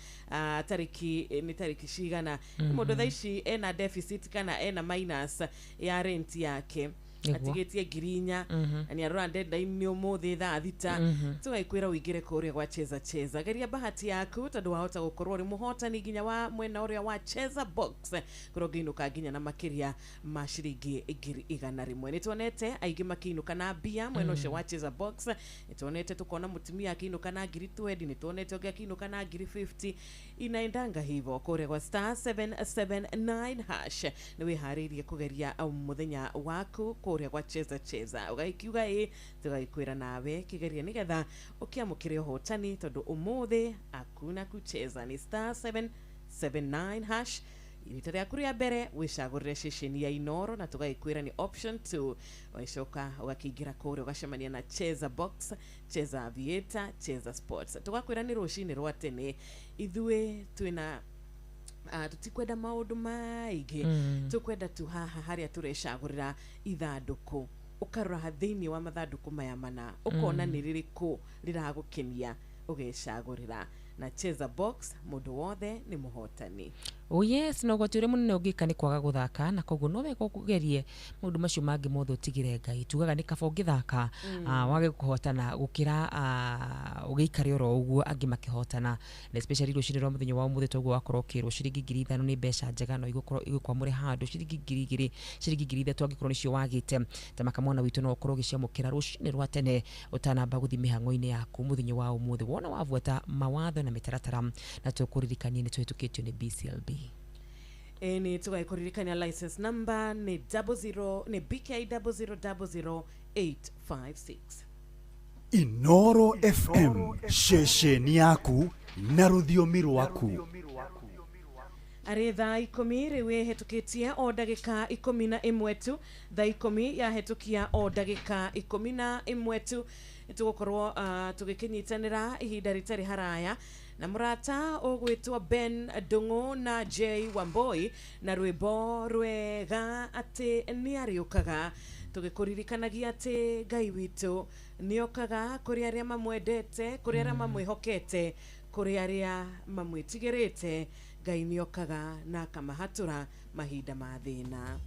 tarĩki nĩ tarĩki cigana. Mũndũ thaa ici ena deficit kana ena minus ya rent yake. Atigĩtie 4,000. Na nĩ arora deadline nĩ ũmũthĩ thaa 6. Tũgaikwĩra ũingĩre kũrĩa gwa Cheza Cheza, geria bahati yaku tondũ wahota gũkorwo ũrĩ mũhotani nginya wa mwena ũrĩa wa Cheza Box kũrĩa ũngĩinũka nginya na makĩria ma ciringi 100,000. Nĩ tuonete aingĩ makĩinũka na mbia mwena ũcio wa Cheza Box. Nĩ tuonete tukona mũtumia akĩinũka na 20,000, nĩ tuonete ũngĩ akĩinũka na 50,000. Inaendanga hivo kũrĩa gwa star 779 hash. Nĩ wĩharĩirie kũgeria mũthenya waku kũrĩa gwa Cheza Cheza, ũgagĩkiuga ĩ tũgagĩkwĩra nawe kĩgerie nĩgetha ũkĩamũkĩre ũhotani tondũ ũmũthĩ hakuna kucheza. Ni star 779 hash. Rita rĩaku rĩa mbere wĩcagũrĩre ceceni ya Inoro na tũgagĩkwĩra nĩ option 2. Ũgĩcoka ũgakĩingĩra kũrĩa ũgacemania na Cheza Box, Cheza Aviator, Cheza Sports. Tũgakwĩra nĩ rũcinĩ rwa tene, ithuĩ twĩna tũtikwenda maũndũ maingĩ. Tũkwenda tu haha harĩa tũrecagũrĩra ithandũkũ, ũkarora thĩinĩ wa mathandũkũ maya mana ũkona nĩ rĩrĩkũ rĩragũkenia ũgecagũrĩra. Na Cheza Box mũndũ wothe nĩ mũhotani. Oh yes, na ũgwati ũrĩa mũnene ũngĩka nĩ kwaga gũthaka, na koguo no wega ũgerie maũndũ macio mangĩ mothe ũtigĩre Ngai. Tugaga nĩ kaba ũngĩthaka wage kũhotana gũkĩra ũgĩikare oro ũguo angĩ makĩhotana, na especially rũcinĩ rwa mũthenya wa ũmũthĩ toguo wakorwo ũkĩrwo ciringi 5,000 nĩ mbeca njega, no igũkorwo igũkwamũre handũ ciringi 2,000, ciringi 3,000 angĩkorwo nĩcio wagĩte. Ta makamwana witũ no ũkorwo ũgĩciamũkĩra rũcinĩ rwa tene ũtanamba gũthiĩ mĩhang'o-inĩ yaku mũthenya wa ũmũthĩ, wona wabuata mawatho na mĩtaratara, na tũkũririkanie nĩ tũhĩtũkĩtio nĩ BCLB. Nĩ tũgagĩkũririkania license number nĩ 00 nĩ BK 0000856. Inoro FM, ceceni yaku na rũthiomi rwaku. Arĩ thaa 10 rĩu ĩhetũkĩtie o ndagĩka 11 tu. Thaa 10 yahetũkia o ndagĩka 11 tu. Tũgũkorwo tũgĩkĩnyitanĩra ihinda rĩtarĩ haraya na mũrata ũgwĩtwo Ben Ndung'u na J Wamboi na rwĩmbo rwega atĩ nĩ arĩũkaga, tũgĩkũririkanagia atĩ Ngai witũ nĩokaga kũrĩ arĩa mamwendete, kũrĩ arĩa mamwĩhokete, kũrĩ arĩa mamwĩtigĩrĩte. Ngai nĩokaga na akamahatũra mahinda ma thĩna.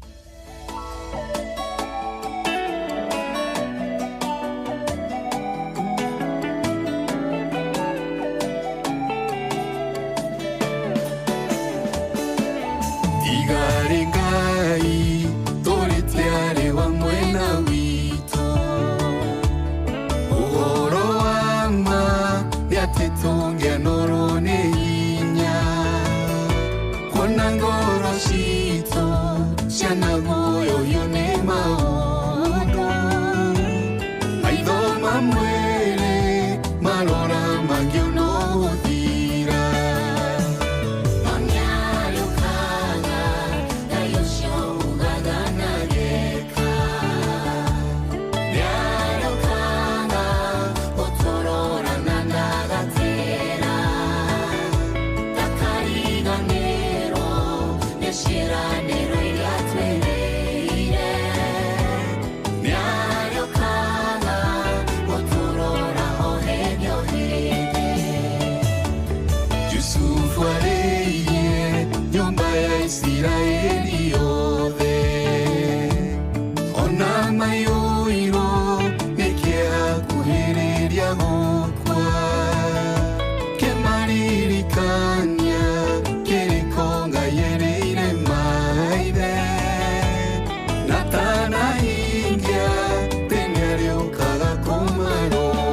Igari Ngai tũrĩte wa mwena witũ, ũhoro wa ma nĩ atĩ tũngĩanorwo nĩ hinya, kuona ngoro citũ cianaguoyohio nĩ maũndũ, maitho ma mwĩrĩ marora mangĩonwo gũthira. Yusufu arĩirie nyũmba ya Isiraeli yothe, ona maiyũirwo nĩ kĩeha kuhĩrĩria gũkua, kĩmaririkania kĩrĩko Ngai erĩire maithe, na atanahingia tene arĩũkaga kũmarora.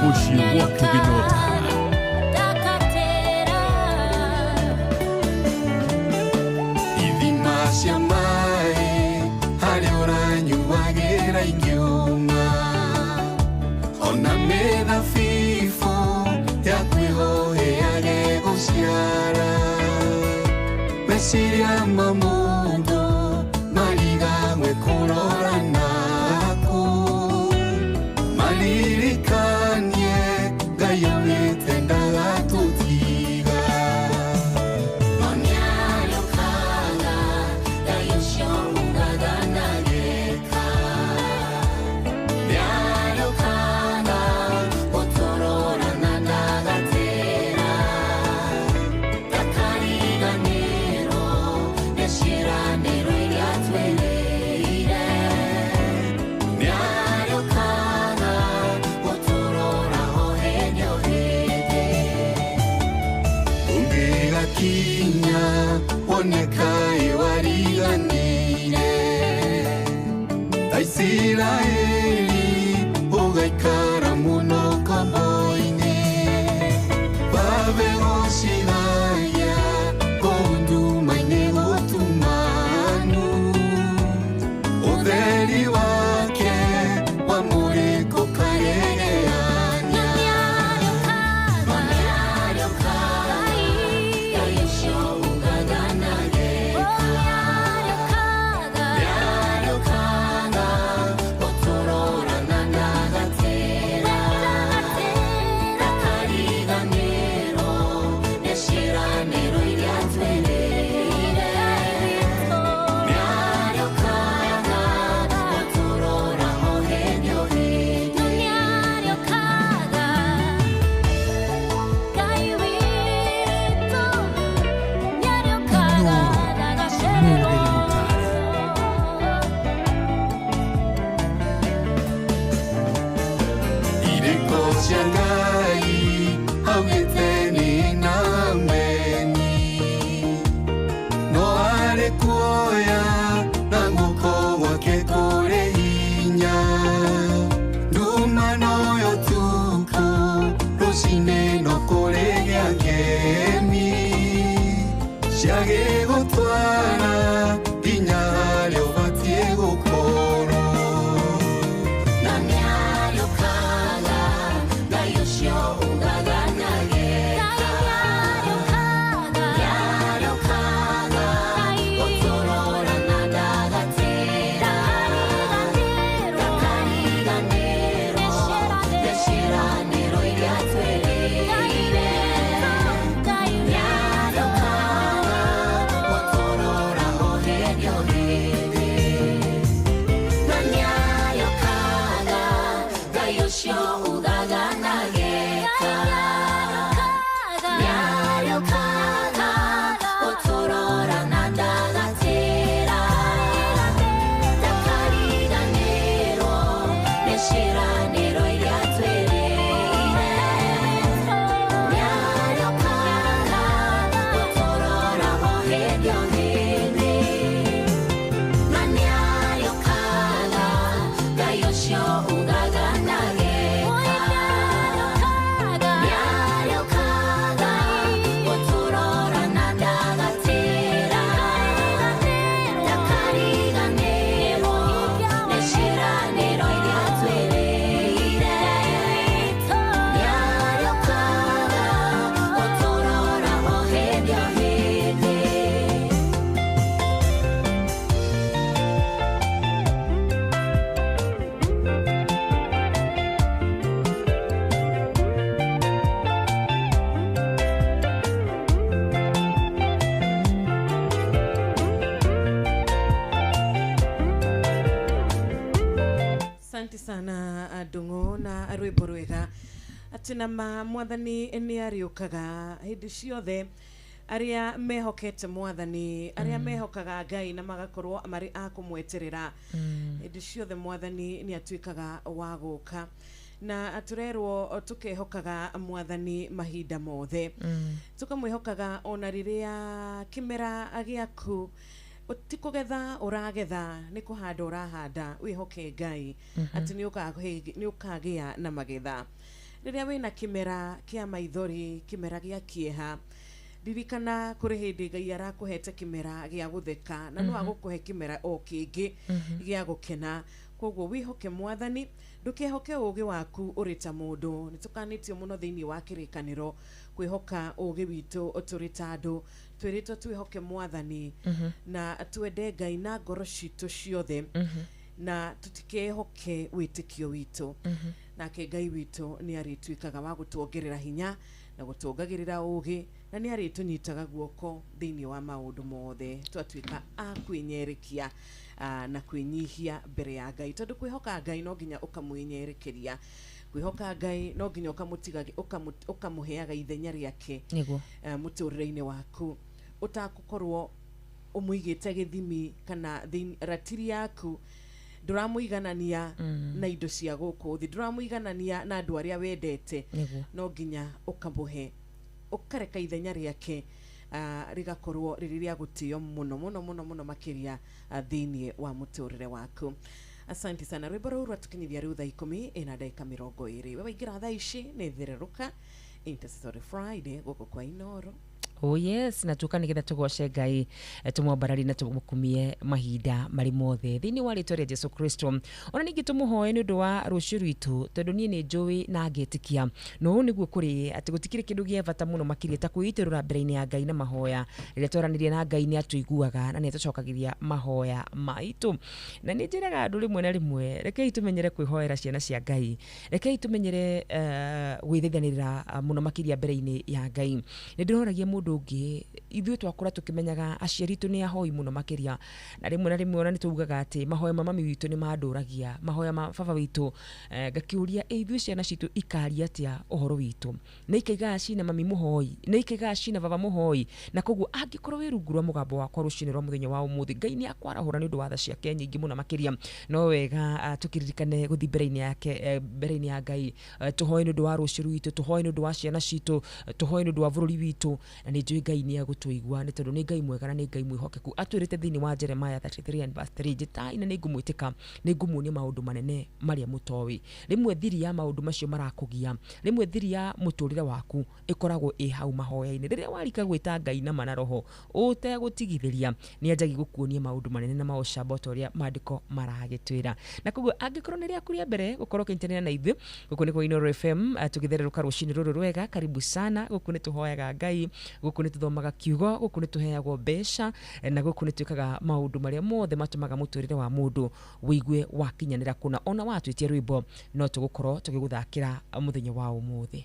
Mũciĩ gwaku gĩnyota. Gũtũma mũndũ marigagwe kũrora naku maririkanie Ngai augĩte ndagatũtiga. No nĩarĩũkaga, Ngai ũcio ugaga ndageka. Nĩarĩũkaga gũtũrora na ndagatĩra. Ndakariganĩrwo nĩ ciĩranĩro iria atwĩrĩire. Nĩarĩũkaga gũtũrora o hĩndĩ o hĩndĩ. Ũngĩgakinya wone kaĩ wariganĩire ta Isiraeli ũgaikara mũno kombo-inĩ babe gũcigaya kũu nduma-inĩ gũtumanu ũtheri wake wamũrĩkũ karegeania. No nĩarĩũkaga, Ngai ũcio ugaga ndageka. Nĩarĩũkaga gũtũrora na ndagatĩra. Ndakariganĩrwo nĩ ciĩranĩro iria atwĩrĩire. Nĩarĩũkaga gũtũrora o hĩndĩ o hĩndĩ. Nĩarĩũkaga, Ngai witũ, nĩarĩũkaga ndagacererwo. Irĩko cia Ngai augĩte nĩ nameni no arĩ kuoya na guoko gwake kũrĩ hinya nduma noyo tukũ rũcinĩ no kũrĩ gĩa ngemi ciagĩgũtwara nginya harĩa ũbatiĩ gũkorwo. Na nĩarĩũkaga, Ngai ũcio ugaga ndageka. Nĩarĩũkaga gũtũrora na ndagatĩra. Ndakariganĩrwo nĩ ciĩranĩro iria atwĩrĩire. Nĩarĩũkaga gũtũrora o hĩndĩ o hĩndĩ. Na nĩarĩũkaga, Ngai ũcio ugaga ndageka. Nĩarĩũkaga gũtũrora na ndagatĩra. Ndakariganĩrwo nĩ ciĩranĩro iria atwĩrĩire. Nĩarĩũkaga gũtũrora o hĩndĩ o hĩndĩ. Na nĩarĩũkaga, Ngai ũcio ugaga ndageka. Nĩarĩũkaga gũtũrora na ndagatĩra. Ndakariganĩrwo nĩ ciĩranĩro iria atwĩrĩire. Nĩarĩũkaga gũtũrora o hĩndĩ o hĩndĩ. Asante sana Ndung'u na rwĩmbo rwega atĩ na ma mwathani nĩ arĩũkaga hĩndĩ ciothe arĩa mehokete mwathani arĩa mehokaga Ngai na magakorwo marĩ a kũmweterera hĩndĩ ciothe mwathani nĩ atuĩkaga wa gũka na tũrerwo tũkehokaga mwathani mahinda mothe tũkamwĩhokaga ona rĩrĩa kĩmera gĩaku ti kũgetha ũragetha nĩ kũhanda ũrahanda wĩhoke Ngai atĩ nĩ ũkagĩa na magetha rĩrĩa wĩna kĩmera kĩa maithori kĩmera gĩa kĩeha Ririkana kũrĩ hĩndĩ Ngai arakũhete kĩmera gĩa gũtheka na no agũkũhe kĩmera o kĩngĩ gĩa gũkena. Koguo wĩhoke Mwathani, ndũkehoke ũũgĩ waku ũrĩ ta mũndũ. Nĩ tũkanĩtio mũno thĩinĩ wa kĩrĩkanĩro kwĩhoka ũũgĩ witũ tũrĩ ta andũ. Twĩrĩtwo twĩhoke Mwathani na twende Ngai na ngoro citũ ciothe na tũtikehoke wĩtĩkio witũ. Nake Ngai witũ nĩ arĩtuĩkaga wa gũtuongerera hinya na gũtuongagĩrĩra ũũgĩ, na nĩ arĩtũnyitaga guoko thĩinĩ wa maũndũ mothe twatuĩka a kwĩnyerekia na kwĩnyihia mbere ya Ngai, tondũ kwĩhoka Ngai no nginya ũkamwĩnyerekeria, kwĩhoka Ngai no nginya ũkamũheaga ithenya rĩake Nĩguo. Mũtũrĩre-inĩ waku, ũtagũkorwo ũmũigĩte gĩthimi kana ratiri yaku ndũramũiganania na indo cia gũkũ thĩ, ndũramũiganania na andũ arĩa wendete. Nĩguo. No nginya ũkamũhe, ũkareka ithenya rĩake rĩgakorwo rĩrĩ rĩa gũtĩo mũno mũno mũno mũno makĩria thĩinĩ wa mũtũrĩre waku. Asante sana. Rwĩmbo rũu rwatũkinyithia rĩu thaa 10:20. We waingĩra thaa ici nĩ Thererũka Intercessory Friday gũkũ kwa Inoro. Oh yes, na tuka nigetha tugoce Ngai, tumwambarari na tumukumie mahinda mari mothe thiini wa ritwa ria Jesu Kristo. Ona ningi tumuhoe ni undu wa rucio rwitu, tondu nie ni njui na ngetikia no uu niguo kuri ati gutikire kindu gia bata muno makiria ta kwiitirura mbere-ini ya Ngai na mahoya. Riria twaranirie na Ngai ni atuiguaga na ni atucokagiria mahoya maitu. Na ni njiraga andu rimwe na rimwe, rekei tumenyere kwihoera ciana cia Ngai, rekei tumenyere gwithaithanirira muno makiria mbere-ini ya Ngai. Ni ndiroragia mundu ungi, ithuĩ twakũra tũkĩmenyaga aciari aitũ nĩ ahoi mũno makĩria, na rĩmwe na rĩmwe ona nĩ tugaga atĩ mahoya ma mami witũ nĩ mandũragia, mahoya ma baba witũ, ngakĩũria ithuĩ ciana citũ ikaria atĩa ũhoro witũ, nĩ ikaigaga cina mami mũhoi, nĩ ikaigaga cina baba mũhoi. Na koguo angĩkorwo wĩ rungu rwa mũgambo wakwa rũcinĩ rwa mũthenya wa ũmũthĩ, Ngai nĩ akwarahũra nĩ ũndũ wa tha ciake nyingĩ mũno makĩria. No wega tũkĩririkane gũthiĩ mbere-inĩ yake, mbere-inĩ ya Ngai, tũhoe nĩ ũndũ wa rũciũ rwitũ, tũhoe nĩ ũndũ wa ciana citũ, tũhoe nĩ ũndũ wa bũrũri witũ, na nĩ njũĩ Ngai nĩ egũtũigua, nĩ tondũ nĩ Ngai mwega na nĩ Ngai mwĩhokeku. Atwĩrĩte thĩinĩ wa Jeremiah 33 and verse 3, njĩtai na nĩ ngũmwĩtĩka, nĩ ngũmuonia maũndũ manene marĩa mũtoĩ. Rĩmwe thiri ya maũndũ macio marakũgia, rĩmwe thiri ya mũtũrĩre waku ĩkoragwo ĩ hau mahoya-inĩ. Rĩrĩa warika gwĩta Ngai na mana roho ũtegũtigithĩria, nĩ anjagia gũkuonia maũndũ manene na maũcamba ta ũrĩa maandĩko maragĩtwĩra. Na koguo angĩkorwo nĩ rĩaku rĩa mbere gũkorwo ũkĩnyitanĩra na ithuĩ gũkũ nĩ kwa Inoro FM, tũgĩthererũka rũcinĩ rũrũ rwega, karibu sana. Gũkũ nĩ tũhoyaga Ngai, gũkũ nĩ tũthomaga kiugo, gũkũ nĩ tũheagwo mbeca, na gũkũ nĩ twĩkaga maũndũ marĩa mothe matũmaga mũtũrĩre wa mũndũ wĩigue wakinyanĩra kũna. Ona watwĩtia rwĩmbo no tũgũkorwo tũgĩgũthakĩra mũthenya wa ũmũthĩ.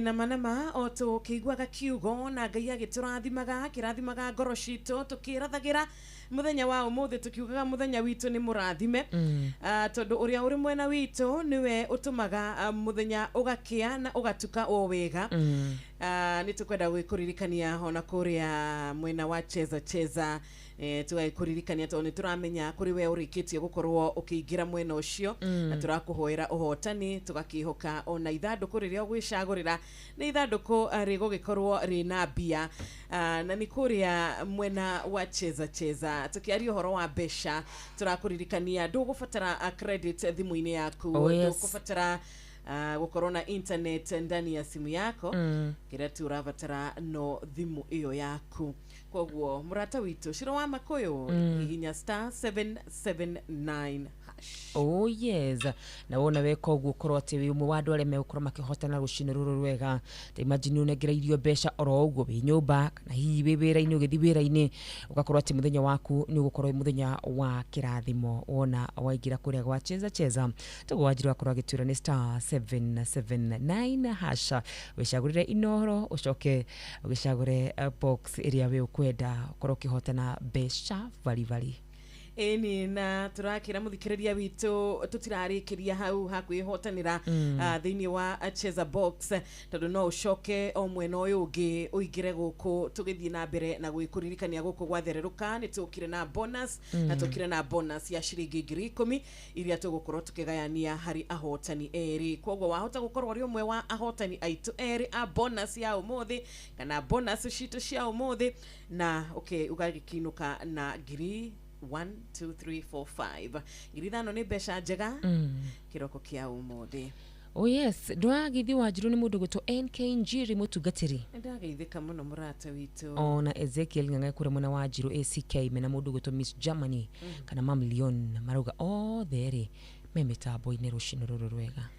Na manama o tũkĩiguaga kiugo na Ngai agĩtũrathimaga, akĩrathimaga ngoro citũ, tũkĩrathagira mũthenya wa ũmũthĩ, tũkiugaga mũthenya witũ nĩ mũrathime, tondũ ũrĩa ũrĩ mwena witũ nĩwe ũtũmaga mũthenya ũgakĩa na ũgatuka o wega. Nĩ tũkwenda gwĩkũririkania ona kũrĩa mwena wa Cheza Cheza, tũgagĩkũririkania tondũ nĩ tũramenya kũrĩ we ũrĩkĩtie gũkorwo ũkĩingĩra mwena ũcio, na tũrakũhoera ũhotani, tũgakĩhoka ona ithandũkũ rĩrĩa ũgwĩcagũrĩra nĩ ithandũkũ rĩgũgĩkorwo rĩna mbia. Na nĩ kũrĩa mwena wa Cheza Cheza tũkĩaria ũhoro wa mbeca, tũrakũririkania ndũgũbatara credit thimũ-inĩ yaku, ndũgũbatara gũkorwo na internet ndani ya simu yako, kĩrĩa tu ũrabatara no thimũ ĩyo yaku. Koguo mũrata witũ Ciro wa Makũyũ, hihinya star 779 hash. Oh yes, na wona weka ũguo ũkorwo atĩ wĩ ũmwe wa andũ arĩa megũkorwo makĩhotana rũcinĩ rũrũ rwega. Ta imagine ũnengereirio mbeca oro ũguo wĩ nyũmba, kana hihi wĩ wĩra-inĩ, ũgĩthiĩ wĩra-inĩ, ũgakorwo atĩ mũthenya waku nĩ ũgũkorwo wĩ mũthenya wa kĩrathimo wona waingĩra kũrĩa gwa Cheza Cheza. Toguo Wanjiru akorwo agĩtwĩra nĩ star 779 hash, wĩcagũrĩre Inoro, ũcoke ũgĩcagũre box ĩrĩa we ũkwenda, ũkorwo ũkĩhotana mbeca baribari. Ĩni, na tũrakĩra mũthikĩrĩria witũ tũtirarĩkĩria hau hakwĩhotanĩra thĩinĩ wa Cheza Box, tondũ no ũcoke o mwena ũyũ ũngĩ ũingĩre gũkũ tũgĩthiĩ na mbere na gwĩkũririkania gũkũ gwathererũka. Nĩ tũkire na bonus, na tũkire na bonus ya ciringi 10,000 iria tũgũkorwo tũkĩgayania harĩ ahotani erĩ. Koguo wahota gũkorwo ũrĩ ũmwe wa ahotani aitũ erĩ a bonus ya ũmũthĩ, kana bonus citũ cia ũmũthĩ, na ũgagĩkinũka na ngiri 1 2 3 4 5. 5,000 nĩ mbeca njega kĩroko kĩa ũmũthĩ. Oh yes, ndwagithio Wanjirũ nĩ mũndũ gwĩtwo NK Njiri mũtungatĩri. Nĩndageithĩka mũno mũrata witũ. Ona Ezekiel Ng'ang'a kũrĩa mwena wa Njirũ ACK mena mũndũ gwĩtwo Miss Germany kana Mam Leon marauga othe rĩ me mĩtambo-inĩ rũcinĩ rũrũ rwega.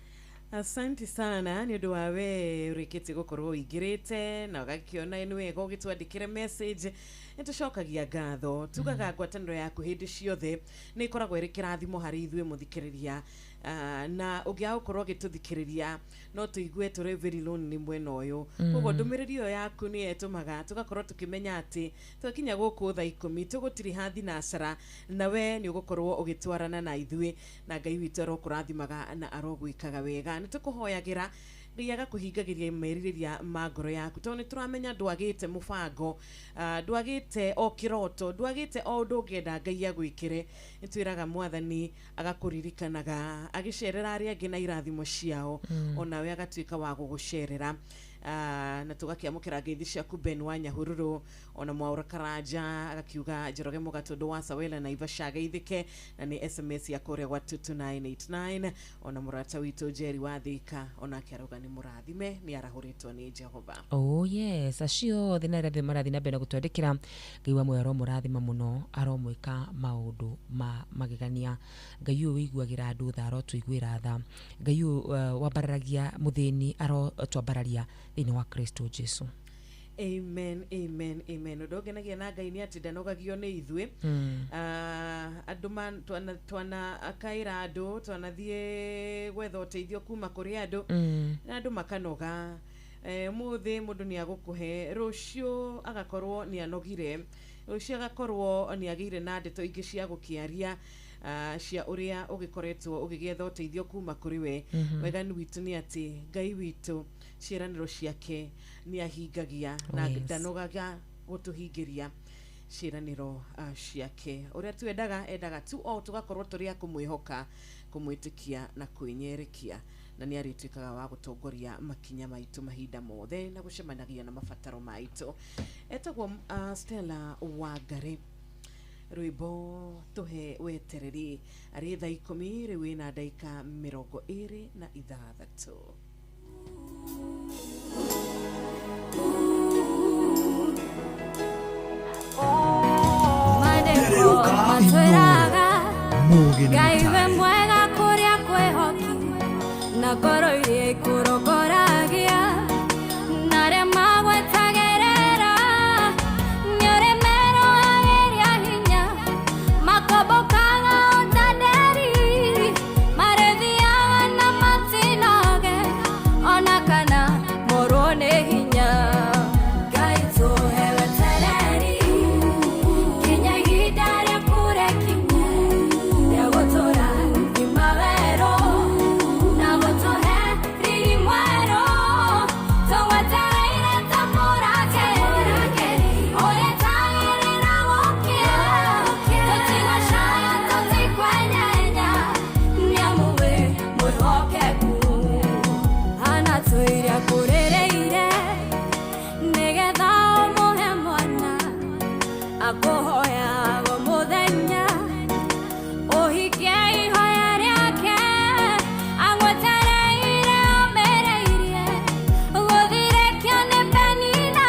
Asante sana nĩ ũndũ wa we ũrĩkĩtie gũkorwo ũingĩrĩte na ũgakĩona nĩ wega ũgĩtwandĩkĩre message. Nĩ tũcokagia ngatho, tugaga ngwatanĩro yaku hĩndĩ ciothe nĩ ĩkoragwo ĩrĩ kĩrathimo harĩ ithuĩ mũthikĩrĩria. Na ũngĩaga gũkorwo ũgĩtũthikĩrĩria no tũigue tũrĩ very lonely mwena ũyũ. Koguo ndũmĩrĩri ĩyo yaku nĩyo ĩtũmaga tũgakorwo tũkĩmenya atĩ twakinya gũkũ thaa 10 tũgũtiriha thinacara na we nĩ ũgũkorwo ũgĩtwarana na ithuĩ, na Ngai witũ arokũrathimaga na arogwĩkaga wega. Nĩ tũkũhoyagĩra Ngai agakũhingagĩria merirĩria ma ngoro yaku, tondũ nĩ tũramenya ndwagĩte mũbango, ndwagĩte o kĩroto, ndwagĩte o ũndũ ũngĩenda Ngai agwĩkĩre. Nĩ twĩraga Mwathani agakũririkanaga agĩcerera arĩa angĩ na irathimo ciao, onawe agatuĩka wa gũgũcerera. Na tũgakĩamũkĩra ngeithi ciaku Ben wa Nyahururu, ona Mwaura Karanja agakiuga Njoroge Mũgatũndũ wa Sawela na Naivasha ageithĩke, na nĩ SMS ya kũrĩa gwa 22989. Ona mũrata witũ Jerry wa Thika onake arauga nĩ mũrathime, nĩ arahũrĩtwo nĩ Jehova. Oh yes, acio othe na arĩa marathiĩ na mbere na gũtwandĩkĩra, Ngai wa muoyo aromũrathima mũno, aromwĩka maũndũ ma magegania. Ngai ũyũ ũiguagĩra andũ tha arotũiguĩra tha. Ngai ũyũ wambararagia mũthĩni arotwambararia thĩinĩ wa Kristo Jesu. Amen, amen, amen. Ũndũ ũngenagia na Ngai nĩ atĩ ndanogagio nĩ ithuĩ. Andũ twana akaĩra andũ, twanathiĩ gwetha ũteithio kuma kũrĩ andũ, na andũ makanoga. Ũmũthĩ mũndũ nĩ agũkũhe, rũciũ agakorwo nĩ anogire, rũciũ agakorwo nĩ agĩire na ndeto ingĩ cia gũkĩaria, cia ũrĩa ũgĩkoretwo ũgĩgĩetha ũteithio kuma kũrĩ we. Wega witũ nĩ atĩ Ngai witũ ciĩranĩro ciake nĩ ahingagia na ndanogaga gũtũhingĩria ciĩranĩro ciake. Ũrĩa twendaga endaga tu o tũgakorwo tũrĩ a kũmwĩhoka, kũmwĩtĩkia na kwĩnyerekia, na nĩ arĩtuĩkaga wa gũtongoria makinya maitũ mahinda mothe na gũcemanagia na mabataro maitũ. Etagwo Stella Wangari, rwĩmbo tũhe wetereri arĩ thaa 10 rĩu ĩna ndagĩka 26. Ngai we mwega kũrĩa kwĩhoki na ngoro iria ikũrongoragia na arĩa magwetagĩrĩra nĩ ũrĩ merohagĩria hinya makombokaga o ta nderi marĩthiaga na matinoge ona kana morwo nĩ hinya. Ngai tũhe wetereri nginya ihinda rĩaku rĩkinye rĩa gũtũra ngima werũ na gũtũhe riri mwerũ tũgwetereire ta mũrangĩri ũrĩa tagĩrĩra gũkĩa tũtigacaya tũtikwenyenya nĩamu wĩ mwĩhokeku anatũire akũrĩrĩire nĩgetha ũmũhe mwana akũhoyaga mũthenya ũhikie ihoya rĩake agwetereire ũmĩrĩirie gũthirĩkio nĩ Penina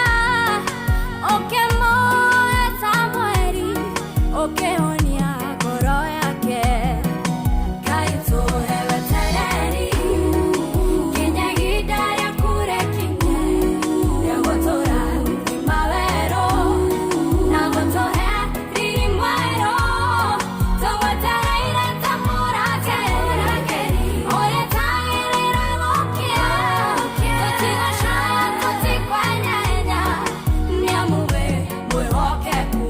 ũkĩmũhe Samueli ũkĩhonia ngoro yake. Ngai tũhe wetereri nginya ihinda rĩaku rĩkinye rĩa gũtũra ngima werũ na gũtũhe riri mwerũ tũgwetereire ta mũrangĩri ũrĩa tagĩrĩra gũkĩa tũtigacaya tũtikwenyenya nĩamu wĩ mwĩhokeku.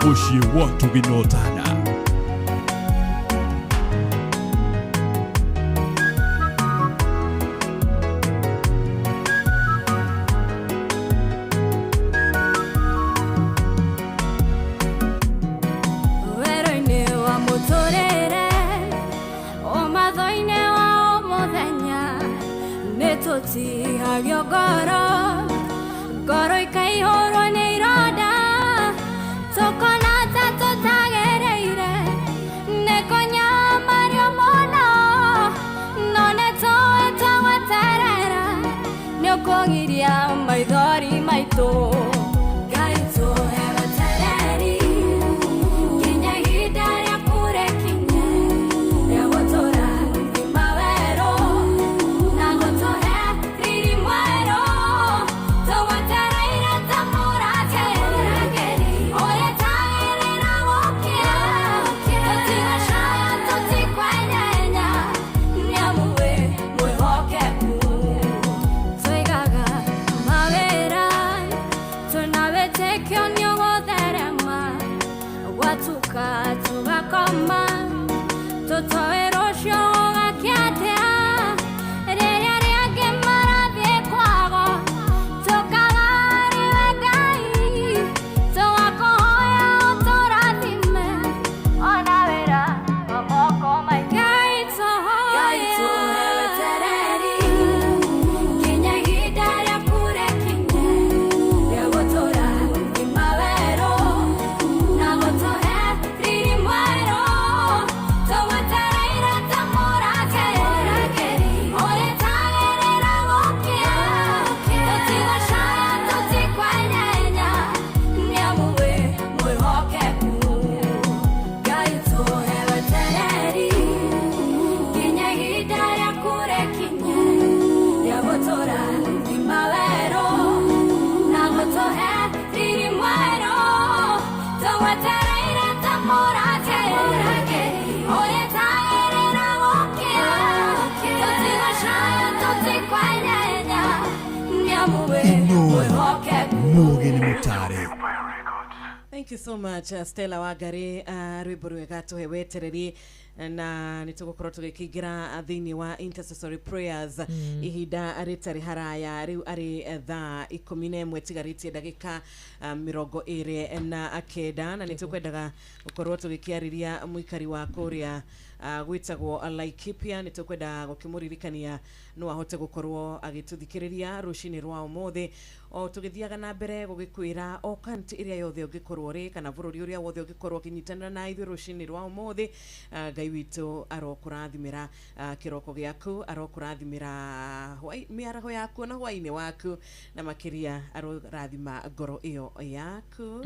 Mũciĩ wa tũginotana. Werũ-inĩ wa mũtũrĩre ũmatho-inĩ wa o mũthenya nĩ tũtihagio ngoro Ngoro ikaihũrwo nĩ ironda tũkona ta tũtagereire nĩ kũnyamario mũno no nĩ tũĩ twagweterera nĩ ũkũgiria maithori maitũ. Ngai tũhe wetereri nginya ihinda rĩaku rĩkinye rĩa gũtũra thima werũ na gũtũhe riri mwerũ tũgwetereire ta mũrangĩri ũrĩa tagĩrĩra gũkĩa tũtigacaya tũtikwenyenya nĩamu wĩ mwĩhokeku. Tũigaga mawĩra twĩna wĩtĩkio nĩ ũgũtherema gwatuka tũgakoma tũtoĩ rũciũ gũgakĩa atĩa rĩrĩa rĩangĩ marathiĩ kwago tũkaga nĩwe Ngai tũgakũhoya ũtũrathime ona wĩra wa moko maitũ. Ngai tũhoe wetereri nginya ihinda rĩaku rĩkinye rĩa gũtũra thima werũ na gũtũhe riri mwerũ tũgwetereire ta mũrangĩri ũrĩa tagĩrĩra gũkĩa tũtigacaya tũtikwenyenya nĩamu wĩ mwĩhokeku. Ngai tũhe wetereri nginya ihinda rĩaku rĩkinye rĩa gũtũra thima werũ na gũtũhe riri mwerũ tũgwetereire ta mũrangĩri ũrĩa tagĩrĩra gũkĩa tũtigacaya tũtikwenyenya nĩamu wĩ mwĩhokeku. Mũgeni mũtare. Thank you so much, Stella Wangari. Rwimbo rwega tuhe wetereri na nä tå gå korwo tå gä kä ingä ra thä inä wa intercessory prayers ihinda rĩtarĩ haraya rĩu arĩ thaa 11 tigarĩtie ndagĩka 29 na nĩ tũkwendaga gũkorwo tũgĩkĩarĩria mũikari wa kũrĩa gwĩtagwo Laikipia. Nĩ tũkwenda gũkĩmũririkania no ahote gũkorwo agĩtũthikĩrĩria rũcinĩ rwa ũmũthĩ o tũgĩthiaga na mbere gũgĩkwĩra o kaunti ĩrĩa yothe ũngĩkorwo ũrĩ kana bũrũri ũrĩa wothe ũngĩkorwo ũkĩnyitanĩra na ithuĩ rũcinĩ rwa ũmũthĩ. Ngai witũ arokũrathimĩra kĩroko gĩaku, arokũrathimĩra mĩaraho yaku na hwaĩ-inĩ waku, na makĩria arorathima ngoro ĩyo yaku.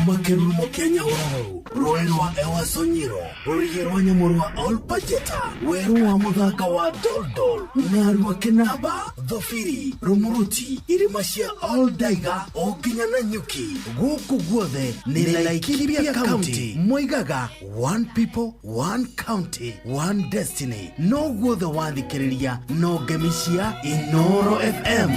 Kuma kĩrurumo kĩa Nyauraro, rũĩ rwa Ewasonyiro, rũrigi rwa nyamũ rwa Olpajeta, werũ wa mũthanga wa Doldol, Narua, Kĩnamba, Thobiri, Rumuruti, irĩma cia Oldaiga o nginya na Nyuki, gũkũ guothe nĩ Laikipia County. Moigaga one people, one county, one destiny. No guothe wathikĩrĩria no ngemi cia Inoro FM.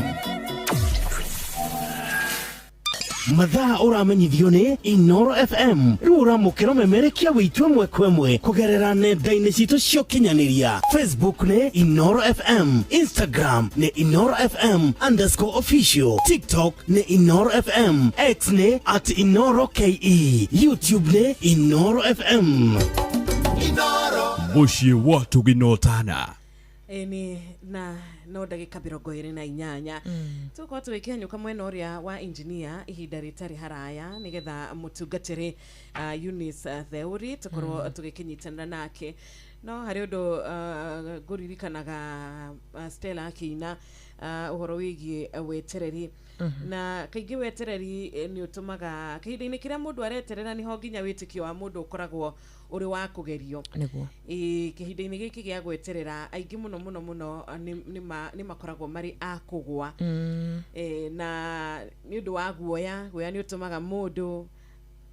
Mathaa ũramenyithio nĩ Inoro FM. Rĩu ũramũkĩra ũmemerekia wĩitũ ĩmwe kwa ĩmwe kũgerera nenda-inĩ citũ cia ũkinyanĩria. Facebook nĩ Inoro FM, Instagram nĩ InoroFM_official, TikTok nĩ Inoro FM, X nĩ @InoroKE, YouTube nĩ Inoro FM. Mũciĩ wa tũginotana. Ĩni na no ndagĩka 28 tũgũkorwo tũgĩkĩhanyũka mwena ũrĩa wa engineer ihinda rĩtarĩ haraya nĩgetha mũtungatĩri Eunice Theuri tũkorwo tũgĩkĩnyitanĩra nake. No harĩ ũndũ ngũririkanaga Stella akĩina ũhoro wĩgiĩ wetereri, na kaingĩ wetereri nĩ ũtũmaga kahinda-inĩ kĩrĩa mũndũ areterera nĩho nginya wĩtĩkio wa mũndũ ũkoragwo ũrĩ wa kũgerio. Ĩĩ, kĩhinda-inĩ gĩkĩ gĩa gweterera aingĩ mũno mũno mũno nĩ makoragwo marĩ a kũgwa na nĩ ũndũ wa guoya. Guoya nĩ ũtũmaga mũndũ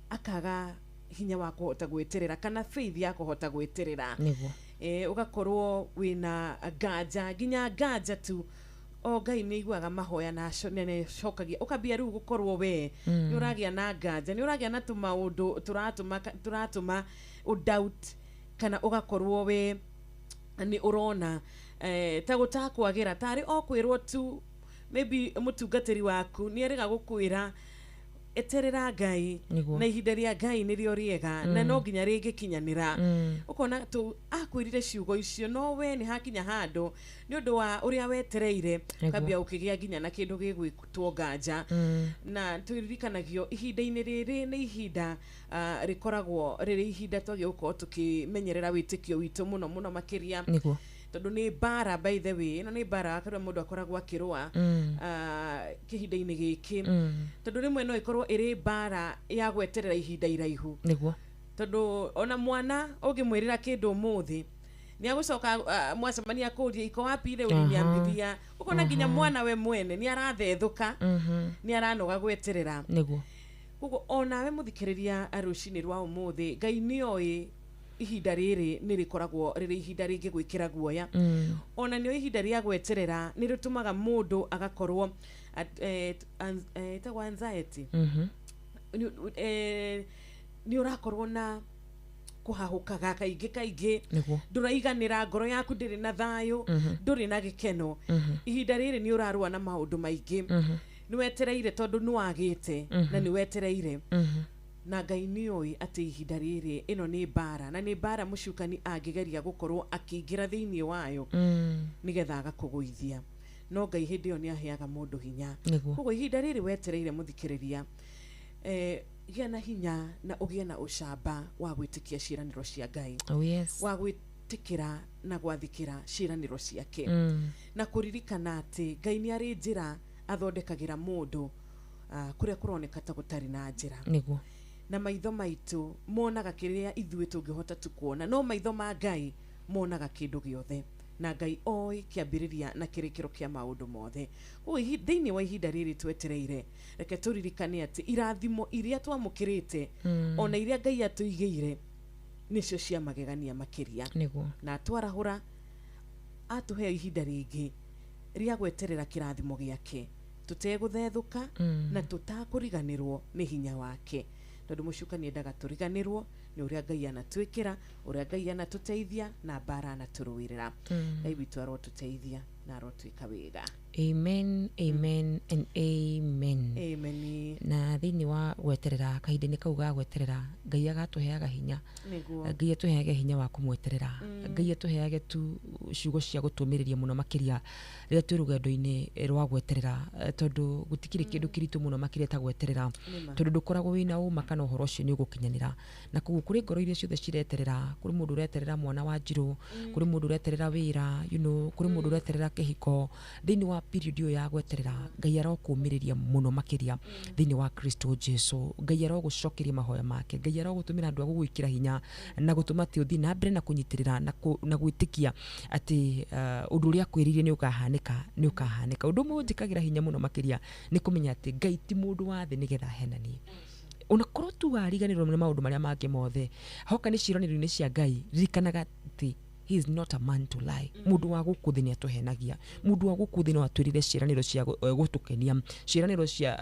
akaga hinya wa kũhota gwĩterera kana faith ya kũhota gwĩterera. Ũgakorwo wĩna nganja, nginya nganja tu o Ngai nĩ aiguaga mahoya na na nĩ acokagia, ũkambia rĩu gũkorwo we nĩ ũragĩa na nganja, nĩ ũragĩa na tũmaũndũ tũratũma ũdoubt kana ũgakorwo we nĩ ũrona ta gũtakwagĩra tarĩ o kwĩrwo tu. Maybe mũtungatĩri waku nĩ erĩga gũkwĩra Eterera Ngai Nĩguo. na ihinda rĩa Ngai nĩrĩo rĩega na no nginya rĩngĩkinyanĩra. Ũkona tu akwĩrire ciugo icio, no we nĩ hakinya handũ nĩ ũndũ wa ũrĩa wetereire, kambia ũkĩgĩa nginya na kĩndũ gĩgwĩtwo nganja. Na tũririkanagio ihinda-inĩ rĩrĩ nĩ ihinda rĩkoragwo rĩrĩ ihinda twagĩrĩirwo gũkorwo tũkĩmenyerera wĩtĩkio witũ mũno mũno makĩria, tondũ nĩ mbara, by the way, ĩno nĩ mbara karĩa mũndũ akoragwo akĩrũa kĩhinda-inĩ gĩkĩ, tondũ rĩmwe no ĩkorwo ĩrĩ mbara ya gweterera ihinda iraihu, tondũ ona mwana ũngĩmwĩrĩra kĩndũ ũmũthĩ, nĩ agũcoka mwacemania akũrie iko wapi ile uliniambia. Ũkona nginya mwana we mwene nĩ arathethũka, nĩ aranoga gweterera. Koguo onawe mũthikĩrĩria rũcinĩ rwa ũmũthĩ, Ngai nĩoĩ ihinda rĩrĩ nĩ rĩkoragwo rĩrĩ ihinda rĩngĩgwĩkĩra guoya. Ona nĩo ihinda rĩa gweterera nĩ rĩtũmaga mũndũ agakorwo ĩtagwo anxiety. Nĩ ũrakorwo na kũhahũkaga kaingĩ kaingĩ, ndũraiganĩra, ngoro yaku ndĩrĩ na thayũ, ndũrĩ na gĩkeno. Ihinda rĩrĩ nĩ ũrarũa na maũndũ maingĩ, nĩ wetereire tondũ nĩ wagĩte na nĩ wetereire, na Ngai nĩoĩ atĩ ihinda rĩrĩ ĩno nĩ mbara, na nĩ mbara mũcukani angĩgeria gũkorwo akĩingĩra thĩinĩ wayo nĩgetha agakũgũithia, no Ngai hĩndĩ ĩyo nĩ aheaga mũndũ hinya. Koguo ihinda rĩrĩ wetereire, mũthikĩrĩria, gĩa na hinya na ũgĩe na ũcamba wa gwĩtĩkia ciĩranĩro cia Ngai, Oh, yes. wa gwĩtĩkĩra na gwathĩkĩra ciĩranĩro ciake, na kũririkana atĩ Ngai nĩ arĩ njĩra athondekagĩra mũndũ kũrĩa kũroneka ta gũtarĩ na njĩra. Na maitho maitũ monaga kĩrĩa ithuĩ tũngĩhota tu kuona, no maitho ma Ngai monaga kĩndũ gĩothe, na Ngai oĩ kĩambĩrĩria na kĩrĩkĩro kĩa maũndũ mothe. Koguo thĩinĩ wa ihinda rĩrĩ twetereire, reke tũririkane atĩ irathimo iria twamũkĩrĩte, ona iria Ngai atũigĩire, nĩcio cia magegania makĩria. Na twarahũra atũhe ihinda rĩngĩ rĩa gweterera kĩrathimo gĩake tũtegũthethũka, na tũtakũriganĩrwo nĩ hinya wake, tondũ mũcukani endaga tũriganĩrwo nĩ ũrĩa Ngai anatwĩkĩra, ũrĩa Ngai anatũteithia na mbara anatũrũĩrĩra. Ngai witũ arotũteithia na arotwĩka wega. Amen, amen and amen. Amen. Na thĩinĩ wa gweterera, kahinda-inĩ kau ga gweterera, Ngai agatũheaga hinya. Ngai atũheage hinya wa kũmweterera. Ngai atũheage tu ciugo cia gũtũmĩrĩria mũno makĩria rĩrĩa twĩ rũgendo-inĩ rwa gweterera, tondũ gũtikĩrĩ kĩndũ kĩritũ mũno makĩria ta gweterera, Nĩma. tondũ ndũkoragwo wĩna ũma kana ũhoro ũcio nĩ ũgũkinyanĩra. Na koguo kũrĩ ngoro iria ciothe cireterera, kũrĩ mũndũ ũreterera mwana wa njirũ, kũrĩ mũndũ ũreterera wĩra, kũrĩ mũndũ ũreterera kĩhiko, thĩinĩ wa period ĩyo ya gweterera, Ngai arokũmĩrĩria mũno makĩria thĩinĩ wa Kristo Jesu. Ngai arogũcokeria mahoya make. Ngai arogũtũmĩra andũ a gũgwĩkĩra hinya na gũtũma atĩ ũthiĩ na mbere na kũnyitĩrĩra na gwĩtĩkia atĩ ũndũ ũrĩa akwĩrĩire nĩ ũkahanĩka, nĩ ũkahanĩka. Ũndũ ũmwe ũnjĩkagĩra hinya mũno makĩria nĩ kũmenya atĩ Ngai ti mũndũ wa thĩ nĩgetha ahenanie. Onakorwo tu wariganĩrwo nĩ maũndũ marĩa mangĩ mothe, hoka nĩ ciĩranĩro-inĩ cia Ngai, ririkanaga atĩ he is not a man to lie. Mũndũ wa gũkũ thĩ nĩ atũhenagia. Mũndũ wa gũkũ thĩ no atwĩrĩre ciĩranĩro cia gũtũkenia, ciĩranĩro cia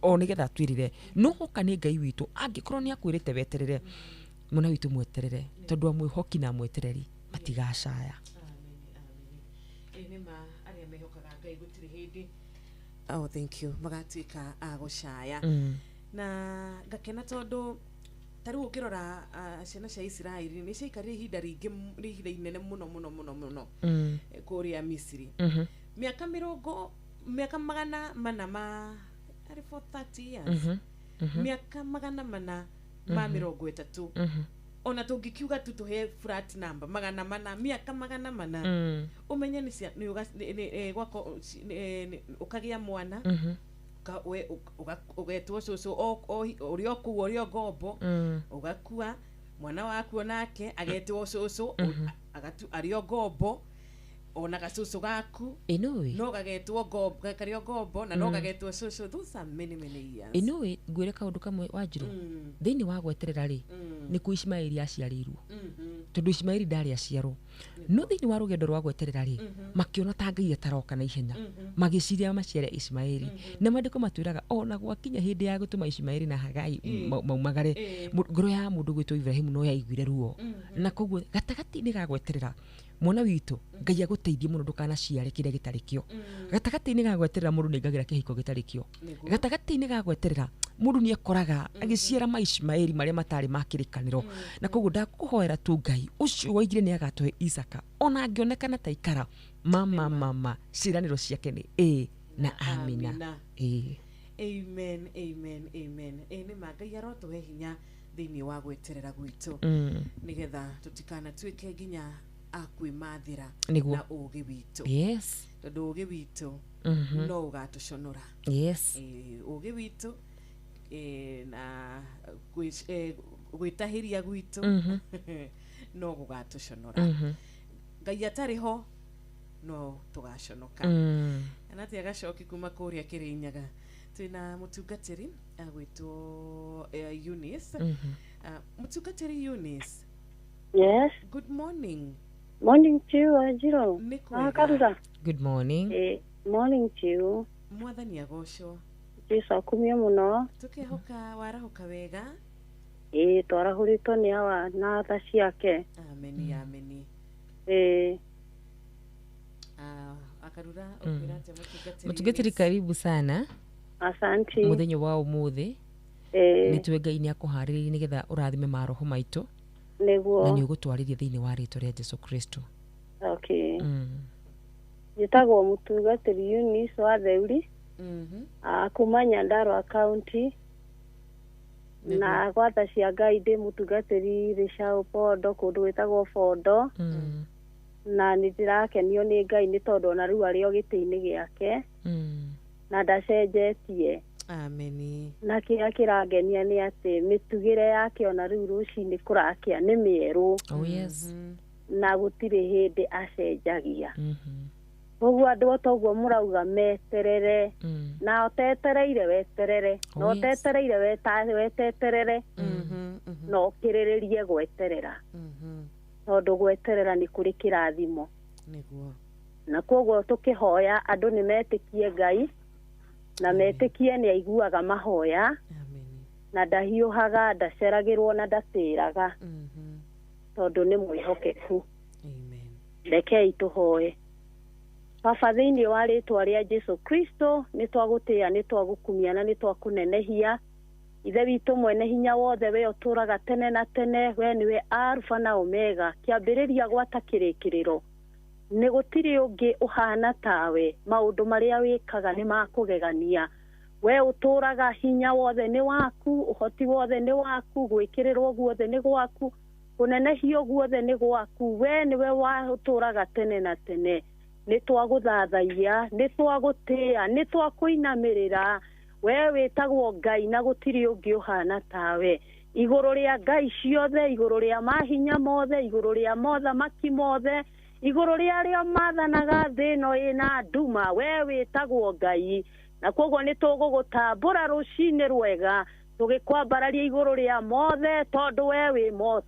o nĩgetha atwĩrĩre, no hoka nĩ Ngai witũ, angĩkorwo nĩ akwĩrĩte weterere, mwana witũ, mweterere, tondũ amwĩhoki na amwetereri matigacaya. Ĩ nĩma, arĩa mehokaga Ngai gũtirĩ hĩndĩ, oh thank you, magatuĩka a gũcaya. Na ngakena tondũ ta rĩu ũngĩrora ciana cia Isiraeli nĩ ciaikarire ihinda rĩingĩ, ihinda inene mũno mũno mũno mũno kũrĩa Misiri, mĩaka mĩrongo, mĩaka 400 ma arĩ 430 years, mĩaka 430. Ona tũngĩkiuga tu tũhe flat number 400, mĩaka 400. Ũmenye nĩ nĩ gwako ũkagĩa mwana, ũgetwo cũcũ ũrĩ o kũu ũrĩ o ngombo, ũgakua, mwana waku onake agetwo cũcũ, arĩ o ngombo, ona gacũcũ gaku Ĩnũĩ no gagetwo ngombo, karĩ o ngombo na no gagetwo cũcũ. Those are many many years. Ĩnũĩ ngwĩre kaũndũ kamwe, Wanjirũ. Thĩinĩ wa gweterera rĩ, nĩkuo Ismaili aciarĩirwo, tondũ Ismaili ndarĩ aciarwo, no thĩinĩ wa rũgendo rwa gweterera rĩ, makĩona ta Ngai ataroka na ihenya, magĩciria maciare Ismaili. Na maandĩko matwĩraga ona gwakinya hĩndĩ ya gũtũma Ismaili na Hagai maumagare, ngoro ya mũndũ gwĩtwo Ibrahimu no yaiguire ruo. Na koguo gatagatĩ-inĩ ga gweterera Mwana witũ Ngai agũteithie mũno ndũkanaciare kĩrĩa gĩtarĩ kĩo. Gatagatĩ-inĩ ga gweterera mũndũ nĩaingagĩra kĩhiko gĩtarĩ kĩo. Gatagatĩ-inĩ ga gweterera mũndũ nĩekoraga agĩciara maishimaeli marĩa matarĩ ma kĩrĩkanĩro. Na koguo ndakũhoera tu Ngai ũcio waigire nĩagatũhe Isaka ona angĩonekana ta ikara mama mama ciĩranĩro ciake nĩ ĩ na amina. Ĩ. Amen, amen, amen. Ĩ nĩ ma Ngai arotũhe hinya thĩinĩ wa gweterera gwitũ nĩgetha tũtikanatuĩke nginya a kwĩmathĩra Nĩguo. na ũũgĩ witũ. Yes. Tondũ ũũgĩ witũ no ũgatũconora. Yes. Ũũgĩ witũ na gwĩtahĩria gwitũ no gũgatũconora. Ngai atarĩ ho no tũgaconoka. Na atĩ agacoki kuma kũrĩa Kĩrĩnyaga twĩna mũtungatĩri agwĩtwo Eunice. Mũtungatĩri Eunice. Yes. Good morning. Morning to you, Wanjirũ. Nĩ kwega. Karura. Good morning. Morning to you. Mwathani agocwo. Jesu akumio mũno. Tũkehoka warahũka wega. Ĩĩ twarahũrĩtwo nĩ awa na tha ciake. Ameni, ameni. Ĩĩ. Akarura ũkwĩra atĩa mũtungatĩri? Mũtungatĩri karibu sana. Asante. Mũthenya wa ũmũthĩ. Ĩĩ. Nĩ tuwe Ngai nĩ akũharĩrĩirie nĩgetha ũrathime maroho maitũ. Nĩguo. Na nĩ ũgũtwarĩria thĩinĩ wa rĩtwa rĩa Jesu Kristo. Okay. Njĩtagwo mũtungatĩri Eunice wa Theuri. Kuma Nyandarua County. Na gwatha cia Ngai ndĩ mũtungatĩri Rĩcaũ Bondo kũndũ gwĩtagwo Bondo. Na nĩ ndĩrakenio nĩ Ngai nĩ tondũ ona rĩu arĩ o gĩtĩ-inĩ gĩake. Na ndacenjetie. Ameni. Na kĩrĩa kĩrangenia nĩ atĩ mĩtugĩre yake ona rĩu rũcinĩ kũrakĩa nĩ mĩerũ. Oh yes. Na gũtirĩ hĩndĩ acenjagia. Koguo andũ o toguo mũrauga meterere. Na ũtetereire weterere. Na ũtetereire weteterere. Na ũkĩrĩrĩrie gweterera. Tondũ gweterera nĩ kũrĩ kĩrathimo. Nĩguo. Na koguo tũkĩhoya andũ nĩ metĩkie Ngai na metĩkie nĩ aiguaga mahoya. Na ndahiũhaga, ndaceragĩrwo na ndatĩraga. Tondũ nĩ mwĩhokeku. Rekei tũhoe. Baba thĩinĩ wa rĩtwa rĩa Jesu Kristo nĩ twagũtĩĩa, nĩ twagũkumia na nĩ twakũnenehia. Ithe witũ mwene hinya wothe, we ũtũũraga tene na tene, we nĩwe Alfa na Omega, kĩambĩrĩria gwata kĩrĩkĩrĩro. Nĩ gũtirĩ ũngĩ ũhana tawe, maũndũ marĩa wĩkaga nĩ makũgegania. We ũtũũraga hinya wothe nĩ waku, ũhoti wothe nĩ waku, gwĩkĩrĩrwo guothe nĩ gwaku, kũnenehio guothe nĩ gwaku. We nĩwe ũtũũraga tene na tene. Nĩ twagũthathaiya, nĩ twagũtĩĩa, nĩ twakũinamĩrĩra. We wĩtagwo Ngai na gũtirĩ ũngĩ ũhana tawe. Igũrũ rĩa Ngai ciothe, igũrũ rĩa mahinya mothe, igũrũ rĩa mothamaki mothe, igũrũ rĩa arĩa mathanaga thĩ ĩno ĩna nduma, we wĩtagwo Ngai. Na koguo nĩ tũgũgũtambũra rũcinĩ rwega, tũgĩkwambararia igũrũ rĩa mothe, tondũ we wĩ mothe.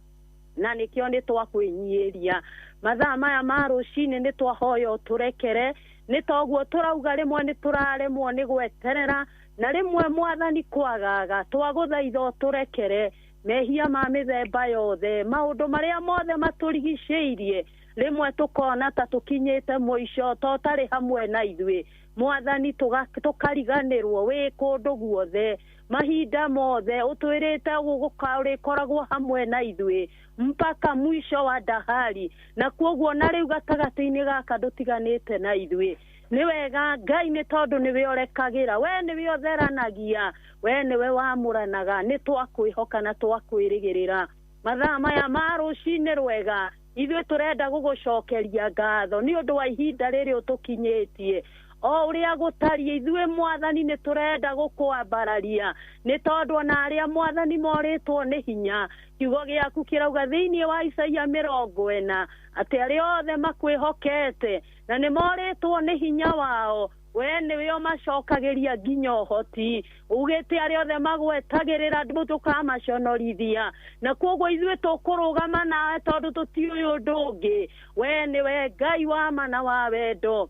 Na nĩkĩo nĩ twakwĩnyiĩria. Mathaa maya ma rũcinĩ nĩ twahoya ũtũrekere, nĩ toguo tũrauga rĩmwe nĩ tũraremwo nĩ gweterera, na rĩmwe mwathani kwagaga, twagũthaitha ũtũrekere mehia ma mĩthemba yothe, maũndũ marĩa mothe matũrigicĩirie, rĩmwe tũkona ta tũkinyĩte mũico to ũtarĩ hamwe na ithuĩ. Mwathani tũkariganĩrwo wĩ kũndũ guothe, mahinda mothe ũtwĩrĩte ũrĩkoragwo hamwe na ithuĩ mpaka mwisho wa dahari. Na koguo na rĩu gatagatĩ-inĩ gaka ndũtiganĩte na ithuĩ. Nĩ wega Ngai nĩ tondũ nĩwe ũrekagĩra, we nĩwe ũtheranagia, we nĩwe wamũranaga, nĩ twakwĩhoka na twakwĩrĩgĩrĩra. Mathaa maya ma rũcinĩ rwega ithuĩ tũrenda gũgũcokeria ngatho nĩ ũndũ wa ihinda rĩrĩ ũtũkinyĩtie. O ũrĩa gũtariĩ ithuĩ mwathani nĩ tũrenda gũkwambararia, nĩ tondũ ona arĩa mwathani morĩtwo nĩ hinya. Kiugo gĩaku kĩrauga thĩinĩ wa Isaia 40 atĩ arĩa othe makwĩhokete na nĩ morĩtwo nĩ hinya wao, we nĩwe ũmacokagĩria nginya ũhoti. Ugĩte arĩa othe magwetagĩrĩra ndũkamaconorithia. Na koguo ithuĩ tũkũrũgama nawe tondũ tũtiũĩ ũndũ ũngĩ. We nĩwe Ngai wa ma na wa wendo.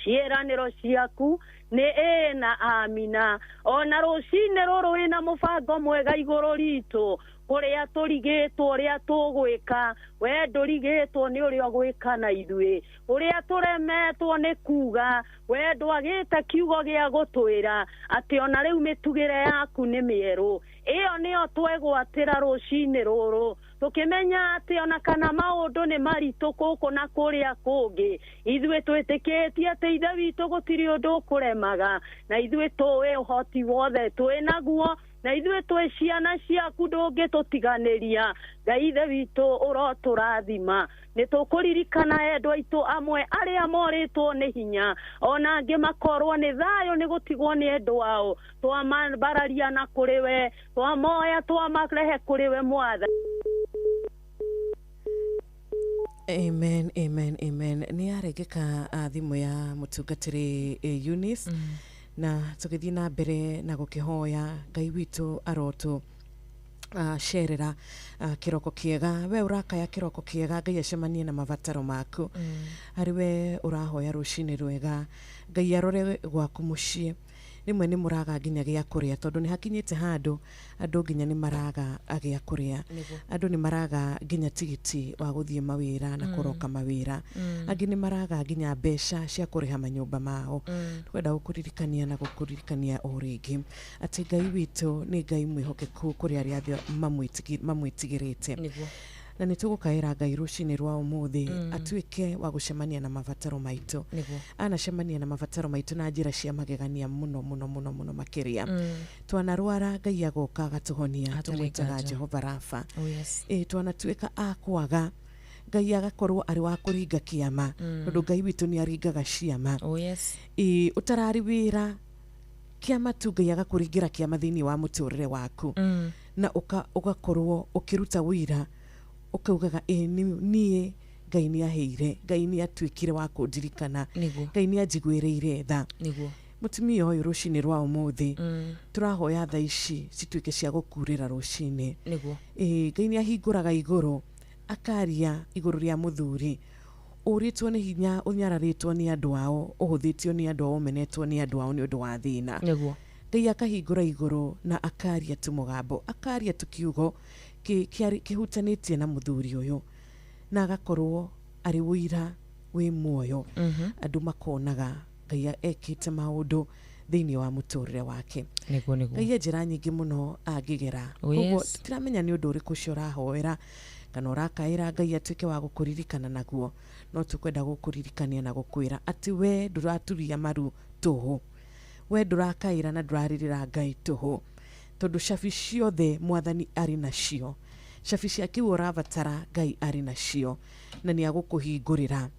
Ciĩranĩro ciaku nĩ ĩĩ na amina. Ona rũcinĩ rũrũ wĩna mũbango mwega igũrũ ritũ. Kũrĩa tũrigĩtwo ũrĩa tũgwĩka, we ndũrigĩtwo nĩ ũrĩa ũgwĩka na ithuĩ. Ũrĩa tũremetwo nĩ kuga, we ndwagĩte kiugo gĩa gũtwĩra atĩ ona rĩu mĩtugĩre yaku nĩ mĩerũ. Ĩyo nĩyo twegwatĩra rũcinĩ rũrũ, tũkĩmenya atĩ ona kana maũndũ nĩ maritũ gũkũ na kũrĩa kũngĩ, ithuĩ twĩtĩkĩtie atĩ Ithe witũ gũtirĩ ũndũ ũkũremaga, na ithuĩ tũĩ ũhoti wothe twĩ naguo, na ithuĩ twĩ ciana ciaku ndũngĩtũtiganĩria. Ngai Ithe witũ ũrotũrathima. Nĩ tũkũririkana endwa aitũ amwe arĩa morĩtwo nĩ hinya, ona angĩ makorwo nĩ thayũ nĩ gũtigwo nĩ endwa ao, twamambararia na kũrĩ we, twamoya twamarehe kũrĩ we Mwathani. Amen, amen, amen. Nĩ yarengeka thimũ ya mũtungatĩri Eunice, na tũgĩthiĩ na mbere na gũkĩhoya Ngai witũ arotũ cerera kĩroko kĩega. We ũrakaya kĩroko kĩega, Ngai acemanie na mabataro maku. Harĩ we ũrahoya rũcinĩ rwega, Ngai arore gwaku mũciĩ. Rĩmwe nĩ mũraga nginya gĩa kũrĩa, tondũ nĩ hakinyĩte handũ andũ nginya nĩ maraga gĩa kũrĩa, andũ nĩ maraga nginya tigiti wa gũthiĩ mawĩra na kũroka mawĩra, angĩ nĩ maraga nginya mbeca cia kũrĩha manyũmba mao. Twenda gũkũririkania na gũkũririkania o rĩngĩ atĩ Ngai witũ nĩ Ngai mwĩhokeku kũrĩ arĩa othe mamwĩtigĩrĩte. Na nĩ tũgũkaĩra Ngai rũcinĩ rwa ũmũthĩ atuĩke wa gũcemania na mabataro maitũ. Anacemania na mabataro maitũ na njĩra cia magegania mũno mũno mũno mũno makĩria. Twanarwara Ngai agoka agatũhonia, tũmwĩtaga Jehova Rafa. Twanatuĩka a kwaga, Ngai agakorwo arĩ wa kũringa kĩama, tondũ Ngai witũ nĩ aringaga ciama. Ũtararĩ wĩra kĩama tu, Ngai agakũringĩra kĩama thĩinĩ wa mũtũrĩre waku, na ũgakorwo ũkĩruta wĩira, ũkaugaga ĩ niĩ Ngai nĩ aheire, Ngai nĩ atuĩkire wa kũndirikana, Ngai nĩ anjiguĩrĩire tha. Mũtumia ũyũ rũcinĩ rwa ũmũthĩ tũrahoya tha ici cituĩke cia gũkurĩra rũcinĩ. Ngai nĩ ahingũraga igũrũ akaria igũrũ rĩa mũthuri ũrĩtwo nĩ hinya, ũnyararĩtwo nĩ andũ ao, ũhũthĩtio nĩ andũ ao, ũmenetwo nĩ andũ ao nĩ ũndũ wa thĩna. Ngai akahingũra igũrũ na akaria tu mũgambo, akaria tu kiugo kĩhutanĩtie na mũthuri ũyũ, na agakorwo arĩ ũira wĩ muoyo. Andũ makonaga Ngai ekĩte maũndũ thĩinĩ wa mũtũrĩre wake. Ngai e njĩra nyingĩ mũno angĩgera. Koguo tũtiramenya nĩ ũndũ ũrĩkũ ũcio ũrahoera kana ũrakaĩra Ngai atuĩke wa gũkũririkana naguo, no tũkwenda gũkũririkania na gũkwĩra atĩ we ndũraturia maru tũhũ, we ndũrakaĩra na ndũrarĩrĩra Ngai tũhũ, tondũ cabi ciothe Mwathani arĩ nacio, cabi cia kĩu ũrabatara Ngai arĩ nacio, na nĩ agũkũhingũrĩra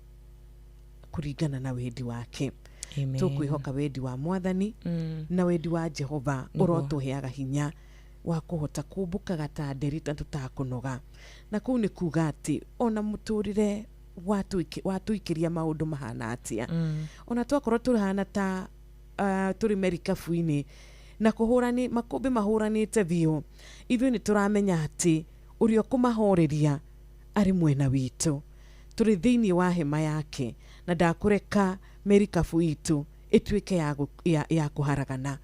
kũringana na wendi wake. Tũkwĩhoka wendi wa Mwathani na wendi wa Jehova ũrotũheaga hinya wa kũhota kũmbũkaga ta nderi na tũtakũnoga. Na kũu nĩ kuga atĩ ona mũtũrĩre watũikĩria maũndũ mahana atĩa, ona twakorwo tũhana ta tũrĩ merikabu-inĩ na kũhũrani makũmbĩ mahũranĩte biũ, ithuĩ nĩ tũramenya atĩ ũrĩa ũkũmahoreria arĩ mwena witũ, tũrĩ thĩinĩ wa hema yake, na ndakũreka merikabu itũ ĩtuĩke ya kũharagana.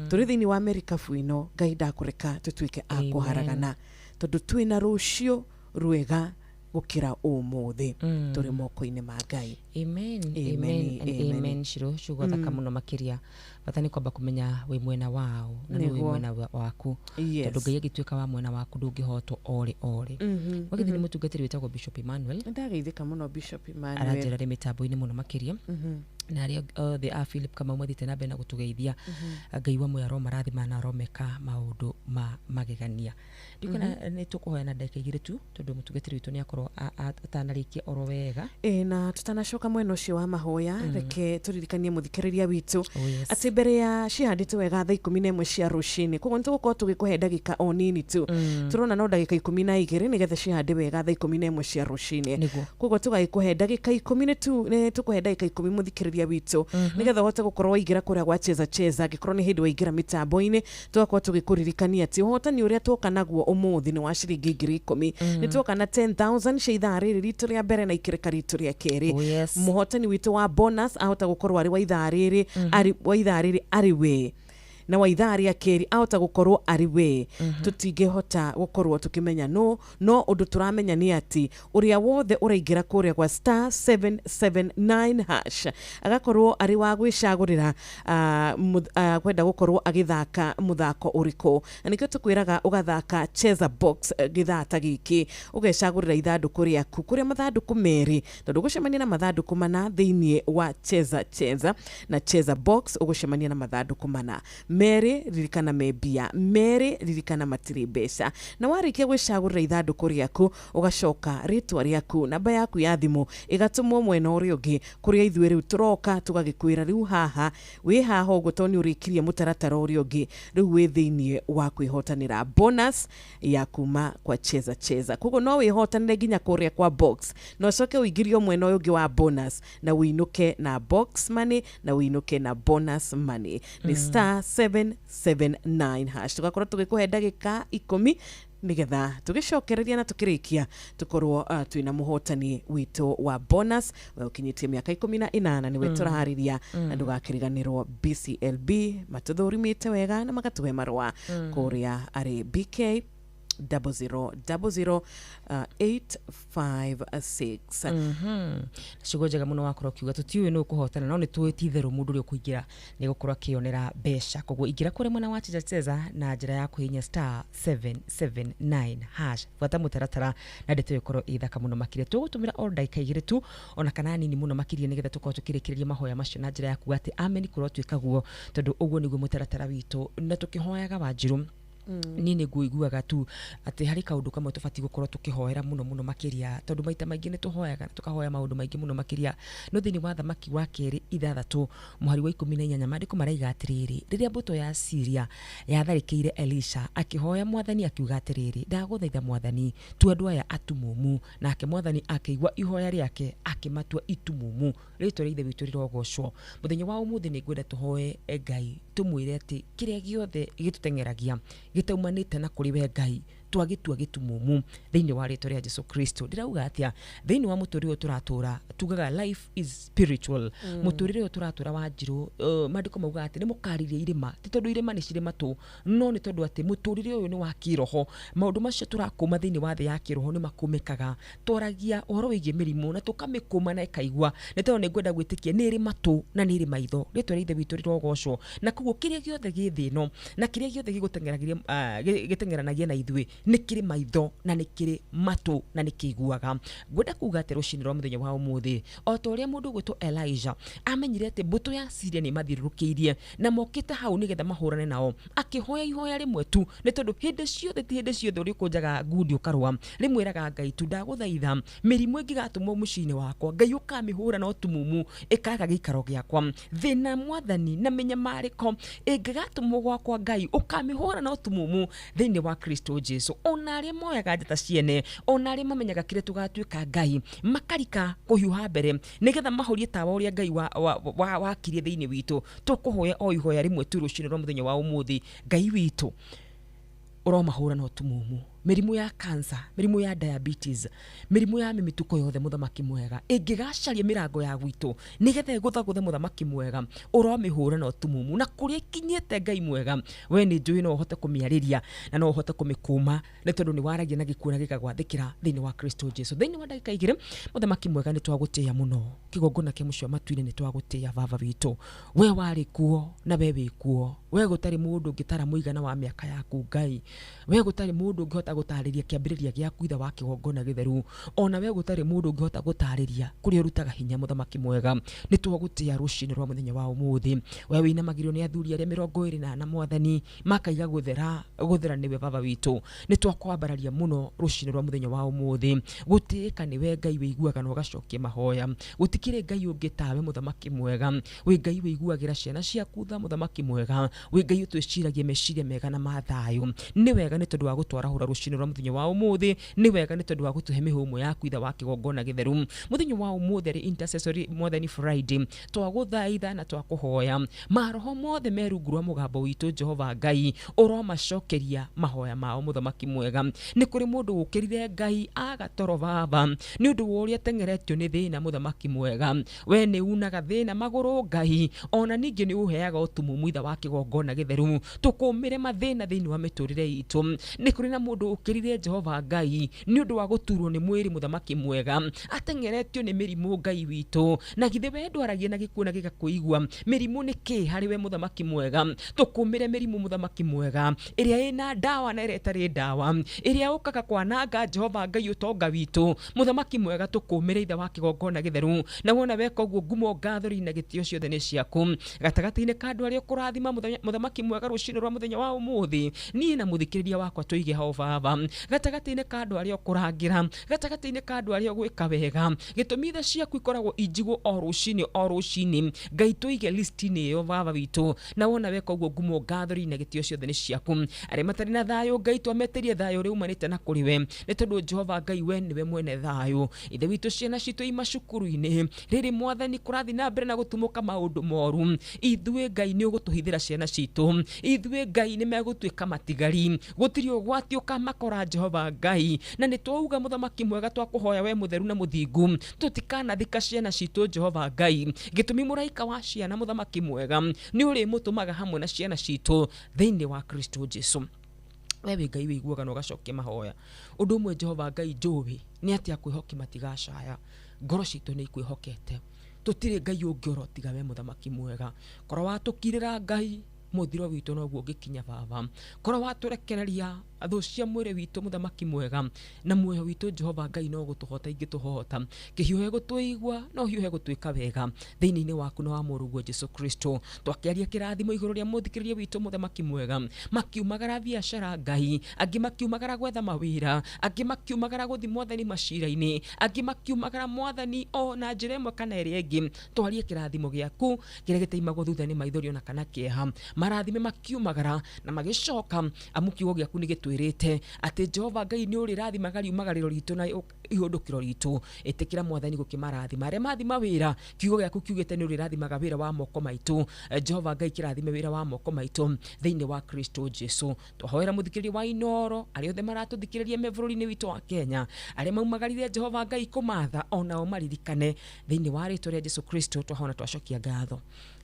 Tũrĩ thĩinĩ wa merikabu ĩno, Ngai ndakũreka tũtuĩke a kũharagana, tondũ twĩna rũciũ rwega gũkĩra ũmũthĩ. Tũrĩ moko-inĩ ma Ngai. Amen, amen, amen, amen. Ciro ciugo thaka mũno makĩria. Bata nĩ kwamba kũmenya wĩ mwena wao na nĩ wĩ mwena waku, tondũ Ngai agĩtuĩka wa mwena waku ndũngĩhotwo orĩ orĩ. Wagĩthiĩ nĩ mũtungatĩri wĩtagwo Bishop Emmanuel. Ndageithĩka mũno Bishop Emmanuel. Aranjĩra rĩ mĩtambo-inĩ mũno makĩria. Na arĩa othe a Philip Kamau mathiĩte na mbere na gũtũgeithia, Ngai wa muoyo aromarathima na aromeka maũndũ ma magegania. Ndikona nĩ tũkũhoya na ndagĩka igĩrĩ tu, tondũ mũtungatĩri witũ nĩ akorwo atanarĩkia oro wega. Na tutanacoka mwena ũcio wa mahoya, reke tũririkanie mũthikĩrĩria witũ atĩ mbere ya cihandĩtwo wega thaa 11 cia rũcinĩ, koguo nĩ tũgũkorwo tũgĩkũhe ndagĩka o nini tu, tũrona no ndagĩka 12 nĩgetha cihande wega thaa 11 cia rũcinĩ. Koguo tũgagĩkũhe ndagĩka 10 tu, nĩ tũkũhe ndagĩka 10 mũthikĩrĩria witũ, nĩgetha ũhote gũkorwo waingĩra kũrĩa gwa cheza cheza. Angĩkorwo nĩ hĩndĩ waingĩra mĩtambo-inĩ, tũgakorwo tũgĩkũririkania atĩ ũhotani ũrĩa twoka naguo ũmũthĩ nĩ wa ciringi 10,000. Nĩ twoka na 10,000 cia ithaa rĩrĩ ritũ rĩa mbere na ikĩrĩka ritũ rĩa kerĩ. Mũhotani witũ wa bonus ahota gũkorwo arĩ wa ithaa rĩrĩ, arĩ wa ithaa rĩrĩ arĩ we. Na wa ithaa rĩa kerĩ ahota gũkorwo arĩ we. Tũtingĩhota gũkorwo tũkĩmenya no no ũndũ tũramenya nĩ atĩ ũrĩa wothe ũraingĩra kũrĩa gwa star 779 hash agakorwo arĩ wa gwĩcagũrĩra kwenda gũkorwo agĩthaka mũthako ũrĩkũ, na nĩkĩo tũkwĩraga ũgathaka cheza box gĩthaa ta gĩkĩ, ũgecagũrĩra ithandũkũ rĩaku kũrĩa mathandũkũ merĩ, tondũ ũgũcemania na mathandũkũ mana thĩinĩ wa cheza cheza na cheza box, ũgũcemania na mathandũkũ mana merĩ, ririkana me mbia merĩ, ririkana matirĩ mbeca. Na warĩkia gwĩcagũrĩra ithandũkũ rĩaku, ũgacoka rĩtwa rĩaku, namba yaku ya thimũ ĩgatũmwo mwena ũrĩa ũngĩ kũrĩa ithuĩ rĩu tũroka tũgagĩkwĩra rĩu haha wĩ haha ũguo, tondũ nĩ ũrĩkirie mũtaratara ũrĩa ũngĩ, rĩu wĩ thĩinĩ wa kwĩhotanĩra bonus ya kuma kwa cheza cheza. Koguo no wĩhotanĩre nginya kũrĩa kwa box na ũcoke ũingĩrio mwena ũyũ ũngĩ wa bonus na ũinũke na box money na ũinũke na bonus money. Nĩ star 779 hash. Tũgakorwo tũgĩkũhe ndagĩka 10 nigetha tũgĩcokereria na tũkĩrĩkia tũkorwo twĩna mũhotani witũ wa bonus we ũkinyĩtie mĩaka 18 nĩwe tũrarĩria. Na ndũgakĩriganĩrwo BCLB matũthũrimĩte wega na magatũhe marũa kũrĩa arĩ BK 0000 856. Ciugo njega mũno wakorwo ũkiuga tũtiũĩ nũ ũkũhotana, no nĩ tũĩ ti itherũ mũndũ ũrĩa ũkũingĩra nĩ gũkorwo akĩonera mbeca. Koguo ingĩra kũrĩa mwena wa cheza cheza na njĩra ya kũhihinya star 779 hash, buata mũtaratara na ndeto ĩyo ĩkorwo ĩ thaka mũno makĩria. Tũgũtũmĩra o ndagĩka 2 tu ona kana nini mũno makĩria nĩgetha tũkorwo tũkĩrĩkĩrĩria mahoya macio na njĩra ya kuga atĩ amen kũrotuĩka guo, tondũ ũguo nĩguo mũtaratara witũ na tũkĩhoyaga Wanjirũ. Niĩ nĩ nguiguaga tu atĩ harĩ kaũndũ kamwe tũbatiĩ gũkorwo tũkĩhoera mũno mũno makĩria, tondũ maita maingĩ nĩ tũhoyaga na tũkahoya maũndũ maingĩ mũno makĩria, no thĩinĩ wa Thamaki wa kerĩ 6 mũhari wa 18 maandĩko maraiga atĩrĩrĩ, rĩrĩa mbũtũ ya Syria yatharĩkĩire Elisha, akĩhoya mwathani akiuga atĩrĩrĩ, ndagũthaitha mwathani, tua andũ aya atumumu. Nake mwathani akĩigua ihoya rĩake akĩmatua itumumu. Rĩtwa rĩa Ithe witũ rĩrogocwo. Mũthenya wa ũmũthĩ nĩ ngwenda tũhoe Ngai tũmwĩre atĩ kĩrĩa gĩothe gĩtũteng'eragia gĩtaumanĩte na kũrĩ we Ngai twagĩtua gĩtumumu thĩinĩ wa rĩtwa rĩa Jesu Kristo. Ndĩrauga atĩa thĩinĩ wa mũtũrĩre ũyũ tũratũra, tugaga life is spiritual. Mũtũrĩre ũyũ tũratũra Wanjirũ, maandĩko maugaga atĩ nĩ mũkarĩrie irĩma, ti tondũ irĩma nĩ cirĩ matũ, no nĩ tondũ atĩ mũtũrĩre ũyũ nĩ wa kĩroho. Maũndũ macio tũrakũma thĩinĩ wa thĩ ya kĩroho nĩ makũmĩkaga. Twaragia ũhoro wĩgiĩ mĩrimũ na tũkamĩkũma na ĩkaigua, nĩ tondũ nĩ ngwenda gwĩtĩkia nĩ ĩrĩ matũ na nĩ ĩrĩ maitho. Rĩtwa rĩa Ithe witũ rĩrogocwo. Na koguo kĩrĩa gĩothe gĩ thĩ ĩno na kĩrĩa gĩothe gĩteng'eranagia na ithuĩ nĩ kĩrĩ maitho na nĩ kĩrĩ matũ na nĩ kĩiguaga. Ngwenda kuga atĩ rũcinĩ rwa mũthenya wa ũmũthĩ, o ta ũrĩa mũndũ ũgwĩtwo Elijah amenyire atĩ mbũtũ ya Syria nĩ mathiũrũrũkĩirie na mokĩte hau nĩgetha mahũrane nao, akĩhoya ihoya rĩmwe tu, nĩ tondũ hĩndĩ ciothe ti hĩndĩ ciothe ũrĩkũnjaga ngundi ũkarũa. Rĩmwĩraga Ngai tu, ndagũthaitha mĩrimũ ĩngĩgatũmwo mũciĩ-inĩ wakwa, Ngai ũkamĩhũra na ũtumumu ĩkaga gĩikaro gĩakwa. Thĩna mwathani na mĩnyamarĩko ĩngĩgatũmwo gwakwa, Ngai ũkamĩhũra na ũtumumu thĩinĩ wa Kristo Jesu. Ona arĩa moyaga njata ciene, ona arĩa mamenyaga kĩrĩa tũgatuĩka Ngai, makarika kũhiũha mbere nĩgetha mahorie tawa ũrĩa Ngai wakirie thĩinĩ witũ. Tũkũhoya o ihoya rĩmwe tu rũcinĩ rwa mũthenya wa ũmũthĩ, Ngai witũ ũromahũra na ũtumumu. Mĩrimũ ya cancer, mĩrimũ ya diabetes, mĩrimũ ya mĩmĩtuko yothe, mũthamaki mwega ĩngĩgacaria mĩrango ya gwitũ nĩgetha ĩgũthagũthe, mũthamaki mwega ũromĩhũra na ũtumumu. Na kũrĩa ikinyĩte, Ngai mwega, we nĩ njũĩ no ũhote kũmĩarĩria na no ũhote kũmĩkũma, nĩ tondũ nĩ waragia na gĩkuũ na gĩkagwathĩkĩra thĩinĩ wa Kristo Jesu. Thĩinĩ wa ndagĩka 2, mũthamaki mwega, nĩ twagũtĩĩa mũno. Kĩgongona kĩa mũciĩ wa matu-inĩ nĩ twagũtĩĩa baba witũ. We warĩ kuo na we wĩ kuo, we gũtarĩ mũndũ ũngĩtara mũigana wa mĩaka yaku Ngai, we gũtarĩ mũndũ ũngĩhota gũtarĩria kĩambĩrĩria gĩaku ithe wa kĩgongona gĩtheru, ona we gũtarĩ mũndũ ũngĩhota gũtarĩria kũrĩa ũrutaga hinya. Mũthamaki mwega, nĩ twagũtĩĩa rũcinĩ rwa mũthenya wa ũmũthĩ. We wĩinamagĩrĩrio nĩ athuri arĩa 24 mwathani makaiga gũthera gũthera nĩwe baba witũ. Nĩ twakwambararia mũno rũcinĩ rwa mũthenya wa ũmũthĩ. Gũtĩĩka nĩwe Ngai wĩiguaga na ũgacokia mahoya. Gũtikĩrĩ Ngai ũngĩ tawe mũthamaki mwega. Wĩ Ngai wĩiguagĩra ciana ciaku tha, mũthamaki mwega. Wĩ Ngai ũtwĩciragia meciria mega na ma thayũ. Nĩ wega nĩ tondũ wa gũtwarahũra rũcinĩ. rũcinĩ rwa mũthenya wa ũmũthĩ. Nĩ wega nĩ tondũ wa gũtũhe mĩhũmũ yaku itha wa kĩgongona gĩtheru. Mũthenya wa ũmũthĩ arĩ intercessory mwathani Friday, twagũthaitha na twakũhoya maroho mothe me rungu rwa mũgambo witũ Jehova Ngai ũromacokeria mahoya mao mũthamaki mwega. Nĩ kũrĩ mũndũ ũkĩrire Ngai agatoro baba nĩ ũndũ wa ũrĩa teng'eretio nĩ thĩna mũthamaki mwega. We nĩ unaga thĩna magũrũ Ngai, ona ningĩ nĩ ũheaga ũtumumu itha wa kĩgongona gĩtheru tũkũmĩre mathĩna thĩinĩ wa mĩtũrĩre itũ. Nĩ kũrĩ na mũndũ ũkĩrire Jehova Ngai nĩ ũndũ wa gũturwo nĩ mwĩrĩ mũthamaki mwega, ateng'eretio nĩ mĩrimũ Ngai witũ, na githĩ we ndwaragia na gĩkuũ na gĩgakũigua. Mĩrimũ nĩ kĩ harĩ we mũthamaki mwega? Tũkũmĩre mĩrimũ mũthamaki mwega ĩrĩa ĩna ndawa na ĩrĩa ĩtarĩ ndawa, ĩrĩa ũkaga kwananga Jehova Ngai ũtonga witũ mũthamaki mwega. Tũkũmĩre itha wa kĩgongona gĩtheru, na wona weka ũguo ngumo ngathori na gĩtĩo ciothe nĩ ciaku. Gatagatĩ-inĩ ka andũ arĩa ũkũrathima mũthamaki mwega rũcinĩ rwa mũthenya wa ũmũthĩ, niĩ na mũthikĩrĩria wakwa tũige ho baba. Gatagatĩ-inĩ ka andũ arĩa ũkũrangĩra, gatagatĩ-inĩ ka andũ arĩa ũgwĩka wega, gĩtũmi tha ciaku ikoragwo injigwo o rũcinĩ o rũcinĩ Ngai tũige listi-inĩ ĩyo baba witũ, na wona weka ũguo ngumo ngathori na gĩtĩo ciothe nĩ ciaku. Arĩa matarĩ na thayũ Ngai twametĩrie thayũ ũrĩa umanĩte na kũrĩ we, nĩ tondũ Jehova Ngai we nĩwe mwene thayũ. Ithe witũ ciana citũ i macukuru-inĩ rĩrĩ mwathani kũrathiĩ na mbere na gũtumũka maũndũ moru, ithuĩ Ngai nĩ ũgũtũhithĩra ciana citũ, ithuĩ Ngai nĩ megũtuĩka matigari, gũtirĩ ũgwati ũkamakora Jehova Ngai. Na nĩ twauga mũthamaki mwega twakũhoya we mũtheru na mũthingu, tũtikanathika ciana citũ Jehova Ngai, gĩtũmi mũraika wa ciana mũthamaki mwega nĩ ũrĩmũtũmaga hamwe na ciana citũ thĩinĩ wa Kristo Jesu. We wĩ Ngai wĩiguaga na ũgacokia mahoya. Ũndũ ũmwe Jehova Ngai njũĩ nĩ atĩ akwĩhoki matigacaya, ngoro citũ nĩ ikwĩhokete, tũtirĩ Ngai ũngĩora tiga we mũthamaki mwega. Korwo watũkirĩra Ngai mũthiro witũ noguo ũngĩkinya baba, korwo watũrekereria thũ cia mwĩrĩ witũ mũthamaki mwega na muoyo witũ Jehova Ngai no gũtũhota ingĩtũhota, kĩhiũhe gũtũigua no hiũhe gũtuĩka wega thĩinĩ-inĩ waku na wa mũrũguo Jesu Kristo. Twakĩaria kĩrathimo igũrũ rĩa mũthikĩrĩria witũ mũthamaki mwega, makiumagara biacara Ngai, angĩ makiumagara gwetha mawĩra, angĩ makiumagara gũthiĩ mwathani macira-inĩ, angĩ makiumagara mwathani o na njĩra ĩmwe kana ĩrĩa ĩngĩ. Twarie kĩrathimo gĩaku kĩrĩa gĩtaimagwo thutha nĩ maithori ona kana kĩeha, marathime makiumagara na magĩcoka, amu kiugo gĩaku nĩ gĩtwĩrĩte atĩ Jehova Ngai nĩ ũrĩrathimaga riumagarĩro ritũ na ihũndũkĩro ritũ. Ĩtĩkĩra mwathani gũkĩmarathima arĩa mathi mawĩra, kiugo gĩaku kiugĩte nĩ ũrĩrathimaga wĩra wa moko maitũ. Jehova Ngai kĩrathime wĩra wa moko maitũ thĩinĩ wa Kristo Jesu. Twahoera mũthikĩrĩria wa Inooro, arĩa othe maratũthikĩrĩria me bũrũri-inĩ witũ wa Kenya, arĩa maumagarire Jehova Ngai kũmatha onao maririkane thĩinĩ wa rĩtwa rĩa Jesu Kristo. Twahona twacokia ngatho.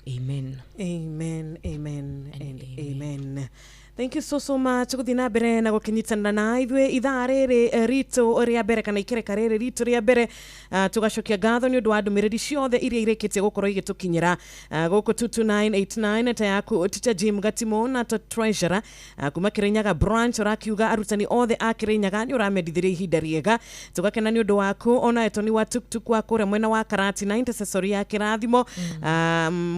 Amen. Amen, amen, and amen. Thank you so much guthi na mbere na gukinyitanira na ithuĩ ithaa rĩrĩ ritũ rĩa mbere kana ikereka rĩrĩ ritũ rĩa mbere. Tugacokia ngatho nĩ ũndũ wa ndũmĩrĩri ciothe iria irĩkĩtie gũkorwo igĩtũkinyĩra gũkũ 22989 ta yaku Teacher Jim Gatimo na ta treasurer kuma Kirinyaga branch, ũrakiuga arutani othe a Kirinyaga nĩ ũramendithirie ihinda rĩega, tũgakena nĩ ũndũ waku. Ona Etoni wa tuktuk wa kũrĩa mwena wa Karatina intercessory ya kĩrathimo,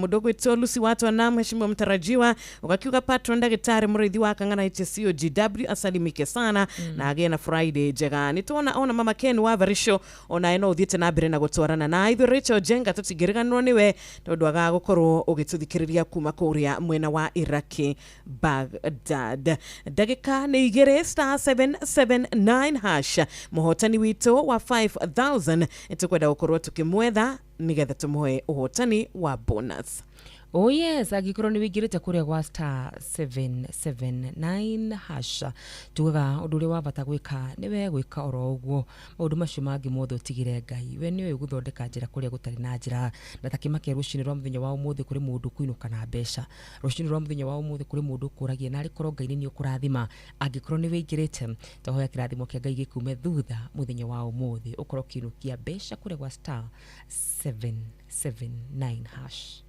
mũndũ ũgwĩtwo Lucy Watwana mheshimiwa mtarajiwa, ũgakiuga patron ndagĩtarĩ mũrĩithi wa Kang'ana HCOGW asalimike sana na agĩe na Friday njega. Nĩ tuona ona mama Ken wa Varisho onaye no ũthiĩte na mbere na gũtwarana na ithuĩ. Rachel Jenga tũtingĩriganĩrwo nĩwe tondũ agaga gũkorwo ũgĩtũthikĩrĩria kuma kũrĩa mwena wa Iraki Baghdad. Ndagĩka nĩ igĩrĩ star 779 hash, mũhotani witũ wa 5000 nĩtũkwenda gũkorwo tũkĩmwetha nĩgetha tũmũhe ũhotani wa bonus. Oh yes, angĩkorwo nĩ wĩingĩrĩte kũrĩa gwa star 779 hash, tugaga ũndũ ũrĩa wa bata gwĩka nĩ we gwĩka oro ũguo, maũndũ macio mangĩ mothe ũtigĩre Ngai. We nĩwe ũgũthondeka njĩra kũrĩa gũtarĩ na njĩra. Na takĩmakia rũcinĩ rwa mũthenya wa ũmũthĩ kũrĩ mũndũ ũkũinũka na mbeca, rũcinĩ rwa mũthenya wa ũmũthĩ kũrĩ mũndũ ũkũragia na arĩ korwo Ngai nĩ ũkũrathima. Angĩkorwo nĩ wĩingĩrĩte, twahoya kĩrathimo kĩa Ngai gĩkume thutha mũthenya wa ũmũthĩ, ũkorwo ũkĩinũkia mbeca kũrĩa gwa star 779 hash.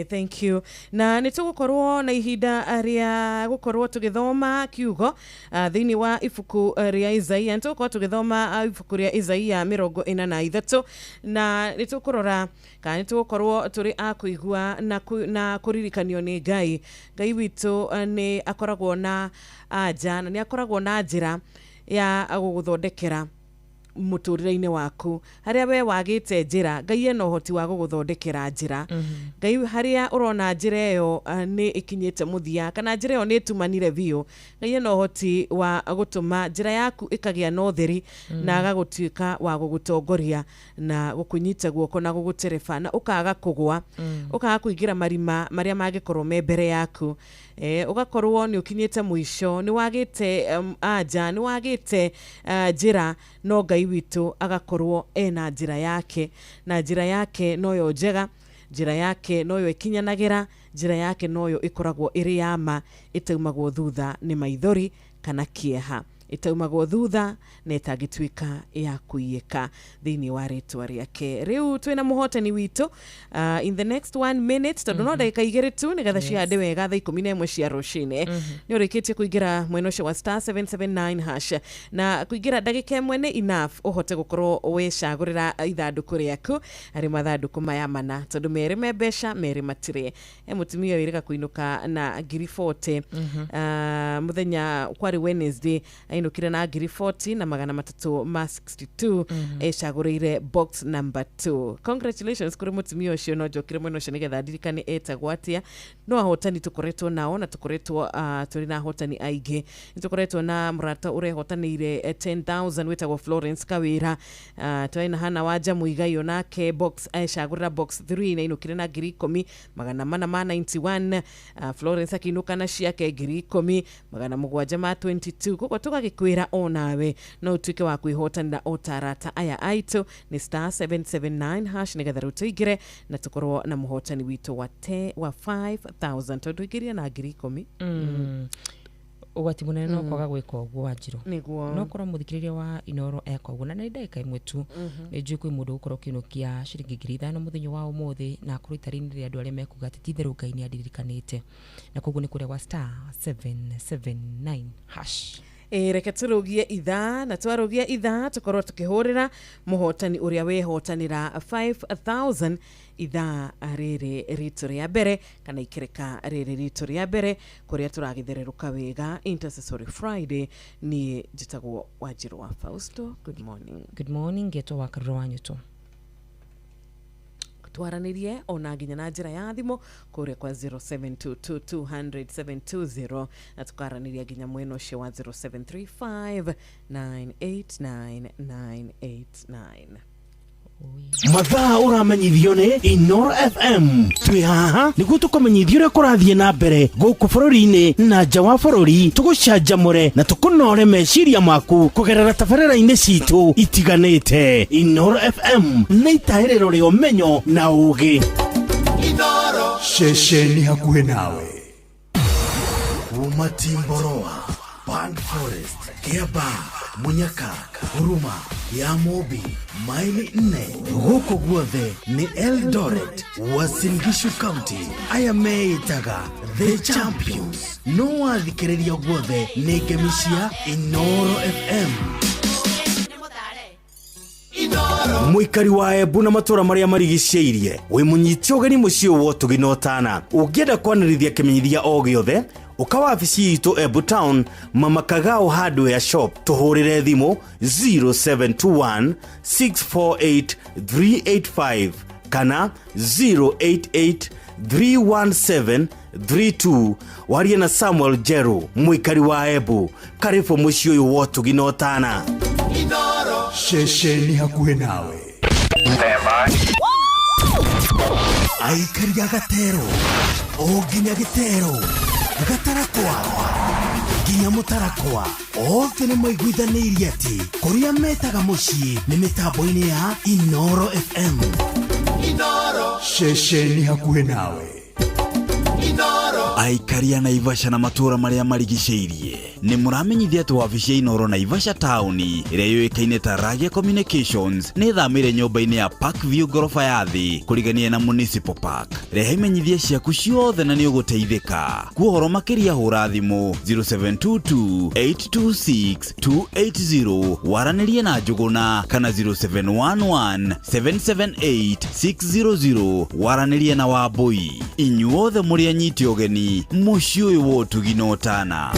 Thank you. Na nĩ tũgũkorwo na ihinda rĩa gũkorwo tũgĩthoma kiugo thĩinĩ wa ibuku rĩa Isaia. Nĩ tũgũkorwo tũgĩthoma ibuku rĩa Isaia 43, na nĩ tũkũrora kana nĩ tũgũkorwo tũrĩ a kũigua na kũririkanio nĩ Ngai. Ngai witũ nĩ akoragwo na anja na nĩ akoragwo na njĩra ya gũgũthondekera Mũtũrĩre-inĩ waku harĩa we wagĩte njĩra, Ngai ena ũhoti wa gũgũthondekera njĩra. Ngai harĩa ũrona njĩra ĩyo nĩ ĩkinyĩte mũthia kana njĩra ĩyo nĩ ĩtumanire biũ, Ngai ena ũhoti wa gũtũma njĩra yaku ĩkagĩa na ũtheri na agagũtuĩka wa gũgũtongoria na gũkũnyita guoko na gũgũtereba na ũkaga kũgwa, ũkaga kũingĩra marima marĩa mangĩkorwo me mbere yaku. Ũgakorwo nĩ ũkinyĩte mũico, nĩ wagĩte anja, nĩ wagĩte njĩra, no Ngai witũ agakorwo ena njĩra yake, na njĩra yake noyo njega, njĩra yake noyo ĩkinyanagĩra, njĩra yake noyo ĩkoragwo ĩrĩ ya ma, ĩtaumagwo thutha nĩ maithori kana kĩeha, ĩtaumagwo thutha na ĩtangĩtuĩka ya kũiyĩka thĩinĩ wa rĩtwa rĩake. Rĩu twĩna mũhotani witũ in the next one minute, tondũ no ndagĩka 2 tu nĩgetha cihande wega thaa 11 cia rũcinĩ. Nĩ ũrĩkĩtie kũingĩra mwena ũcio wa *779# na kũingĩra ndagĩka 1 nĩ enough ũhote gũkorwo wecagũrĩra ithandũkũ rĩaku harĩ mathandũkũ maya mana, tondũ merĩ me mbeca, merĩ matirĩ. He mũtumia wĩrĩga kũinũka na ngiri 40 mũthenya kwarĩ Wednesday, ainũkire na ngiri 40 na 362, ecagũrĩire box number 2. Congratulations kũrĩ mũtumia ũcio. No njokire mwena ũcio nĩgetha ndirikane etagwo atĩa. No ahotani tũkoretwo nao na tũkoretwo tũrĩ na ahotani aingĩ. Nĩ tũkoretwo na mũrata ũrehotanĩire 10,000 wĩtagwo Florence Kawĩra. Twarĩ na Hana Wanja Mũigai, onake box ecagũrĩra box 3 na ainũkire na ngiri 10 491. Florence akĩinũka na ciake ngiri 10,722. Koguo tũgagĩkwĩra onawe no ũtuĩke wa kwĩhotanĩra o ta arata aya aitũ. Nĩ *779# nĩgetha rĩu tũingĩre na tũkorwo na mũhotani witũ wa 5000, tondũ ingĩria na ngiri 10. Ũgwati mũnene no kwaga gwĩka ũguo, Wanjirũ. Nĩguo. No korwo mũthikĩrĩria wa Inoro eka ũguo na nĩ ndagĩka 1 tu, nĩ njũĩ kwĩ mũndũ ũgũkorwo ũkĩinũkia ciringi 5,000 mũthenya wa ũmũthĩ na akorwo itari-inĩ rĩa andũ arĩa mekuga atĩ ti-itherũ Ngai nĩ andirikanĩte, na koguo nĩ kũrĩa gwa *779#. Ĩ, reke tũrũgie ithaa, na twarũgia ithaa tũkorwo tũkĩhũrĩra mũhotani ũrĩa wehotanĩra 5000 ithaa rĩrĩ ritũ rĩa mbere kana ikereka rĩrĩ ritũ rĩa mbere kũrĩa tũragĩthererũka wega Intercessory Friday. Niĩ njĩtagwo Wanjirũ wa Fausto. Good morning. Good morning. Ngetwo wa Karura wa Nyuto. Twaranĩrie ona nginya na njĩra ya thimũ kũrĩa kwa 0722200720 na tũkaranĩria nginya mwena ũcio wa 0735989989. Mathaa ũramenyithio nĩ Inoro FM. Twĩ haha nĩguo tũkũmenyithia ũrĩa kũrathiĩ na mbere gũkũ bũrũri-inĩ na nja wa bũrũri, tũgũcanjamũre na tũkũnore meciria maku kũgerera tabarĩra-inĩ citũ itiganĩte. Inoro FM nĩ itahĩrĩro rĩa ũmenyo na ũũgĩ. Ceceni hakuhĩ nawe. Kuma Timboroa, Band Forest, Kiaba, Munyaka, Huruma, ya Mobi, maili 4, gũkũ guothe nĩ Eldoret, Uasin Gishu County. Aya meĩtaga The Champions. No wathikĩrĩria guothe nĩ ngemi cia Inoro FM. Mũikari wa Embu na matũra marĩa marigicĩirie, wĩ mũnyite ũgeni mũciĩ wa ũtugi na ũtana. Ũngĩenda kwanĩrithia kĩmenyithia o gĩothe, ũka wabici itũ Embu Town, Mama Kagao Hardware Shop. Tũhũrĩre thimũ 0721 648 385 kana 088 317 32, warie na Samuel Jeru. Mũikari wa Embu, karibu mũciĩ ũyũ wa ũtugi na ũtana. Ceceni hakuhĩ nawe. Aikari a Gatero o nginya Gĩtero, Gatarakwa nginya Mũtarakwa, othe nĩ maiguithanĩirie atĩ kũrĩa metaga mũciĩ nĩ mĩtambo-inĩ ya Inoro FM. Ceceni hakuhĩ nawe. Aikari a Naivasha na matũũra marĩa marigicĩirie, nĩ mũramenyithia atĩ wabici ya Inoro Naivasha taũni ĩrĩa yũĩkaine ta Ragia Communications nĩ ĩthamĩire nyũmba-inĩ ya Park View, ngoroba ya thĩ kũrigania na Municipal Park. Rehe imenyithia ciaku ciothe na nĩ ũgũteithĩka. Kuohoro makĩria hũra thimũ 0722 826 280, waranĩrie na Njũgũna, kana 0711 778 600, waranĩrie na Wambũi. Inyuothe mũrĩ anyiti ũgeni mũciĩ ũyũ wa ũtugi na ũtana.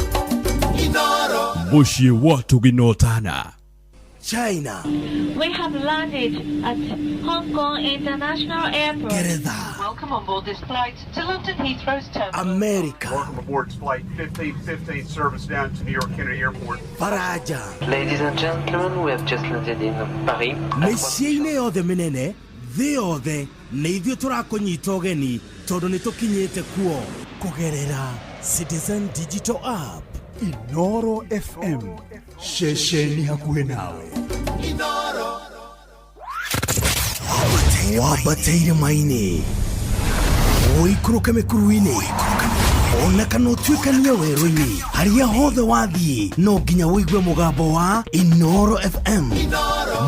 Mũciĩ wa ũtugi na ũtana. China, We have landed at Hong Kong International Airport. Ngeretha, Welcome on board this flight to London Heathrow's terminal. America, Welcome aboard flight 1515 service down to New York Kennedy Airport. Faraja. Ladies and gentlemen, we have just landed in Paris. Mĩciĩ-inĩ yothe mĩnene thĩ yothe nĩ ithuĩ tũrakũnyita ũgeni tondũ nĩ tũkinyĩte kuo kũgerera Citizen Digital App. Inoro FM, ceceni hakuhĩ nawe. Wambate irĩma-inĩ, ũikũrũke mĩkuru-inĩ, ona kana ũtuĩkanie werũ-inĩ, harĩa hothe wathiĩ no nginya ũigue mũgambo wa Inoro FM.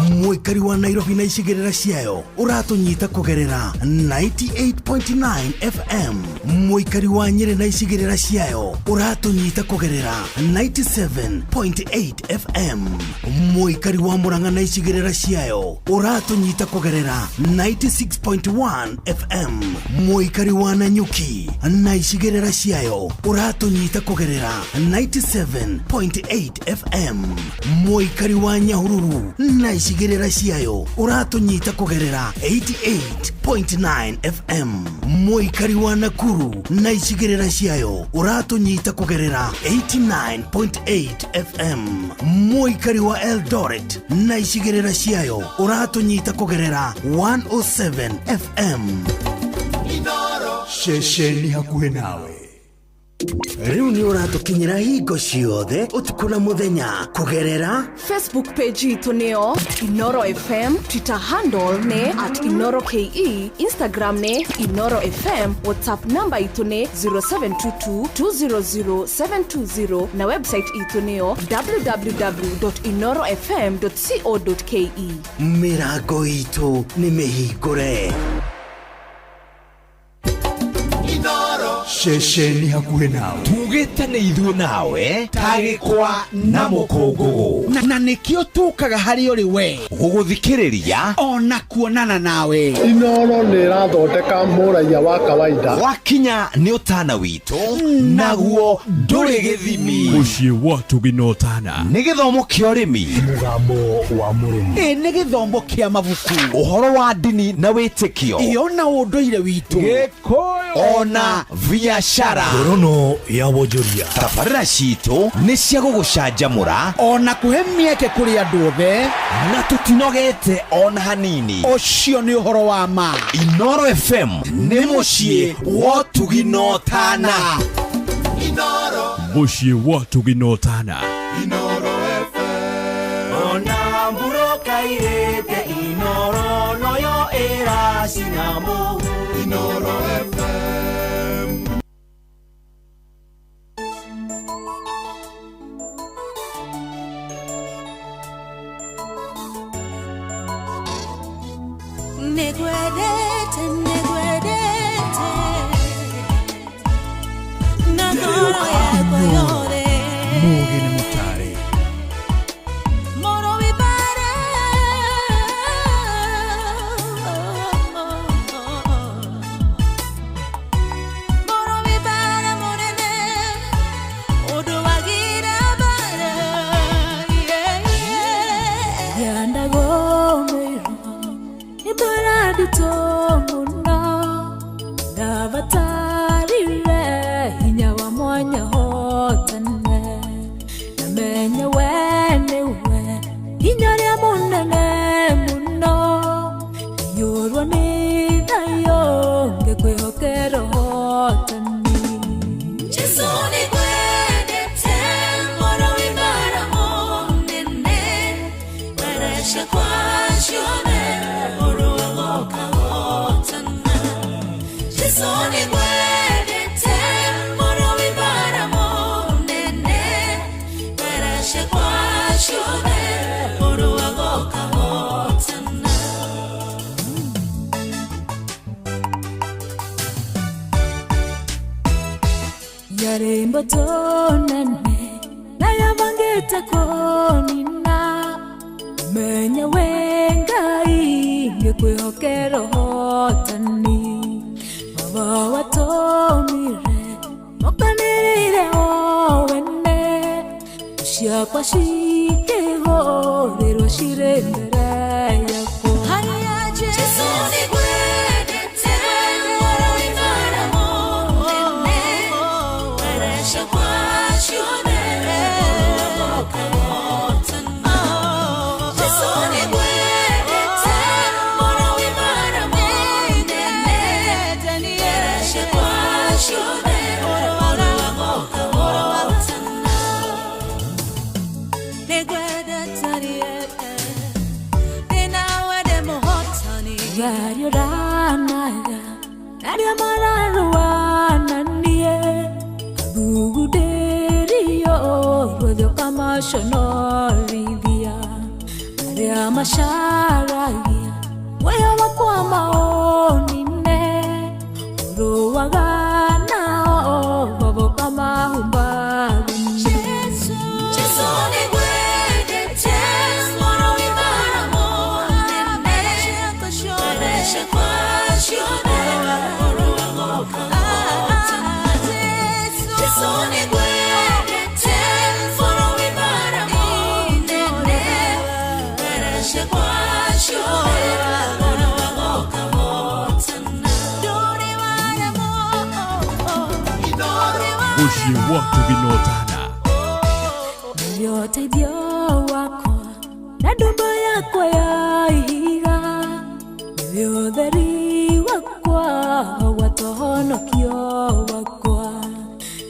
Mũikari wa Nairobi na icigĩrĩra ciayo ũratũnyita kũgerera 98.9 FM. Mũikari wa Nyĩrĩ na icigĩrĩra ciayo ũratũnyita kũgerera 97.8 FM. Mũikari wa Murang'a na icigĩrĩra ciayo ũratũnyita kũgerera 96.1 FM. Mũikari wa Nanyuki na icigĩrĩra ciayo ũratũnyita kũgerera 97.8 FM. Mũikari wa Nyahururu na icigĩrĩra ciayo ũratũnyita kũgerera 88.9 FM. Mũikari wa Nakuru na icigĩrĩra ciayo ũratũnyita kũgerera 89.8 FM. Mũikari wa Eldoret na icigĩrĩra ciayo ũratũnyita kũgerera 107 FM. Ceceni hakuhĩ nawe. Rĩu nĩ ũratũkinyĩra hingo ciothe ũtukũ na mũthenya kũgerera Facebook page itũ nĩyo Inoro FM, Twitter handle nĩ @InoroKE, Instagram nĩ Inoro FM, WhatsApp namba itũ nĩ 0722 200 720 na website itũ nĩyo www.inorofm.co.ke. Mĩrango itũ nĩ mĩhingũre. Ceceni hakuhĩ nawe. Tugĩte nĩ ithuĩ nawe tagĩkwa na mũkũngũgũ, na nĩkĩo tũkaga harĩ ũrĩ we gũgũthikĩrĩria ona kuonana nawe. Inoro nĩ ĩrathondeka mũraiya wa kawaida. Wakinya nĩ ũtana witũ, naguo ndũrĩ gĩthimi. Mũciĩ wa Tugina Ũtana. Nĩ gĩthomo kĩa ũrĩmi, mũgambo wa mũrĩmi, ĩ nĩ gĩthomo kĩa mabuku, ũhoro wa ndini na wĩtĩkio, ĩ ona ũndũire witũ, Gĩkũyũ, ona biacara. Ngorono ya wonjoria. Tabarĩra citũ nĩ cia gũgũcanjamũra ona kũhe mĩeke kũrĩ andũ othe, na tũtinogete ona hanini. Ũcio nĩ ũhoro wa ma. Inoro FM nĩ mũciĩ wa ũtugi na ũtana. Mũciĩ wa ũtugi na ũtana. Ona mburoka irĩte Inoro noyo ĩracina mũhu. Inoro FM. Negwedete, negwedete, na ngoro yakwa yothe. Mũgĩ nĩ mũtare. Moro wibara, moro wibara mũnene, ũndũ wagira bara, yeah, yeah. Yandagũmĩrwo ndito muno ndabatarire hinya wa mwanya hotane na menye we nĩwe hinya ũrĩa mũnene mũno iyũrwo nĩ thayũ ngĩkwĩhokera ũhotani. Jesũ nĩngwendete mũno wĩ mbara mũnene mbara ciakwa ciothe. Jesu nĩngwendete mũno wĩ mbara mũnene mbara ciakwa ciothe ũrũaga ũkahotana. Yarĩ mboto nene na yabangĩte kũnina menye we Ngai ngĩkwĩhokera ũhotani. Baba watũmire mokanĩrĩire o wene. Ciakwa cikĩhũrĩrwo cirĩ mbere yakwa. Jesu nĩngwendete, mũrũi bara mũnene, mbara ciakwa ciothe, ũkahotana. Jesu nĩngwendete, mũrũi bara mũnene, mbara ciakwa ciothe, ũkahotana. Ngariũranaga arĩa mararũana niĩ, athugundĩrio ruothe ũkamaconorithia, arĩa macaragia muoyo wakwa maũnine, ũrũaga nao baba ũkamahumba Jesu nĩngwendete, mũrũi bara mũnene, mbara ciakwa ciothe, ũkahotana. Jesu nĩngwendete, mũrũi bara mũnene, mbara ciakwa ciothe, ũkahotana. Mũciĩ wa Tũginotana. Nĩwe ũteithio wakwa na ndũmba yakwa ya ihiga, nĩwe ũtheri wakwa gwata ũhonokio wakwa,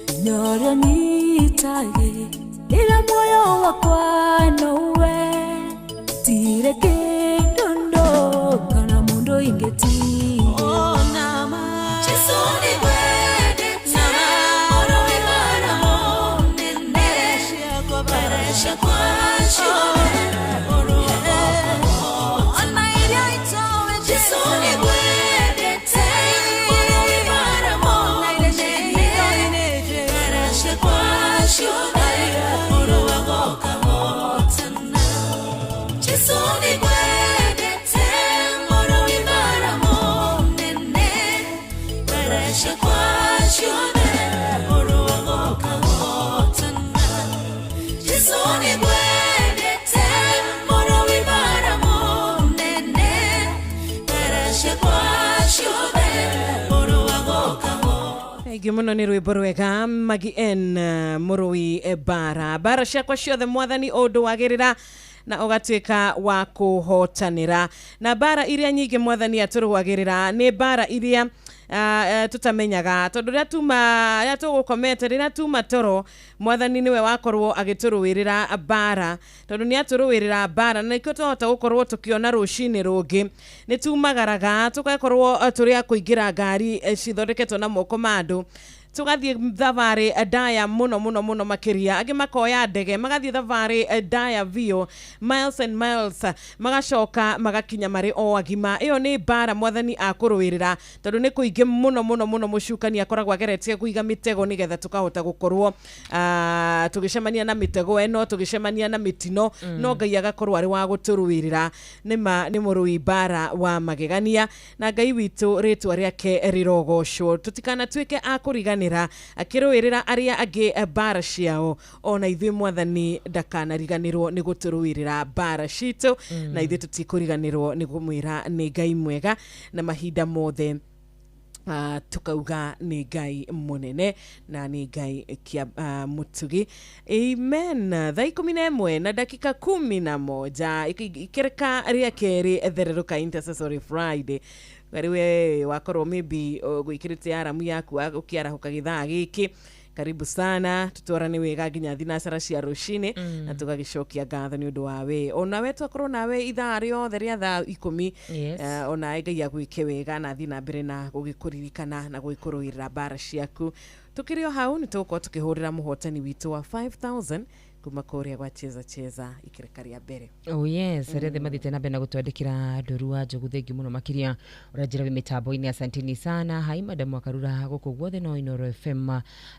hinya ũrĩa ũnyitagĩrĩra muoyo wakwa nowe, gũtirĩ kĩndũ ndũ kana mũndũ ingĩtigĩra. Jesu nĩngwendete, mũrũi bara mũnene, mbara ciakwa ciothe, ũkahotana. Jesu nĩngwendete, mũrũi bara mũnene, mbara ciakwa ciothe, ũkahotana. Jesu nĩngwendete, mũrũi bara mũnene, mbara ciakwa ciothe, ũkahotana. Jesu nĩngwendete, mũrũi bara mũnene, mbara ciakwa ciothe, ũkahotana. Thengiũ mũno nĩ rwĩmbo rwega Magi N mũrũi bara bara ciakwa ciothe mwathani ũndũagĩrĩra na ũgatuĩka wa kũhotanĩra. Na bara iria nyingĩ mwathani atũrũagĩrĩra nĩ bara iria tutamenyaga, tondũ rĩrĩa tuma rĩrĩa tũgũkomete, rĩrĩa tuma toro, mwathani nĩwe wakorwo agĩtũrũĩrĩra bara, tondũ nĩ atũrũĩrĩra bara na nĩkĩo twahota gũkorwo tũkĩona rũcinĩ rũngĩ. Nĩ tumagaraga tũgakorwo tũrĩ a kũingĩra ngari cithondeketwo na moko ma andũ, tũgathiĩ thabarĩ ndaya mũno mũno mũno makĩria, angĩ makoya ndege magathiĩ thabarĩ ndaya biũ, miles and miles, magacoka magakinya marĩ o agima. Ĩyo nĩ mbara mwathani akũrũĩrĩra, tondũ nĩ kũingĩ mũno mũno mũno mũcukani akoragwo ageretie kũiga mĩtego nĩgetha tũkahota gũkorwo tũgĩcemania na mĩtego ĩno, tũgĩcemania na mĩtino, no Ngai agakorwo arĩ wa gũtũrũĩrĩra. Nĩma nĩ mũrũi mbara wa magegania, na Ngai witũ rĩtwa rĩake rĩrogocwo. Tũtikanatuĩke a kũriganĩra akĩrũĩrĩra arĩa angĩ mbara ciao, ona ithuĩ mwathani ndakanariganĩrwo nĩ gũtũrũĩrĩra mbara citũ, na ithuĩ tũtikũriganĩrwo nĩ kũmwĩra nĩ Ngai mwega na mahinda mothe. Tukauga nĩ Ngai mũnene na nĩ Ngai kia mũtugi. Amen. Thaa 11 na dakika 11, ikereka rĩa kerĩ thererũka Intercessory Friday. Wewe wakorwo maybe gwikirite aramu yaku ukiarahũka gĩthaa gĩkĩ, karibu sana, tutwarane wega nginya thinacara cia rũcinĩ, na tũgagĩcokia ngatho nĩ ũndũ wa we onawe twakorwo nawe ithaa rĩothe rĩa thaa 10. Yes. Onawe Ngai agwĩke wega na athiĩ na mbere na gũgĩkũririkana na gũgĩkũrũĩrĩra mbara ciaku. Tũkĩrĩ o hau nĩ tũgũkorwo tũkĩhũrĩra mũhotani witũ wa 5000 kuma kũrĩa gwa Cheza Cheza ikĩreka rĩa mbere. Oh yes, arĩa othe mathiĩte na mbere na gũtwandĩkĩra ndũru wa njogu, thengiũ mũno makĩria ũrĩa njĩra wĩ mĩtambo-inĩ, asanteni sana. Hai madamu akarura gũkũ guothe no Inooro FM,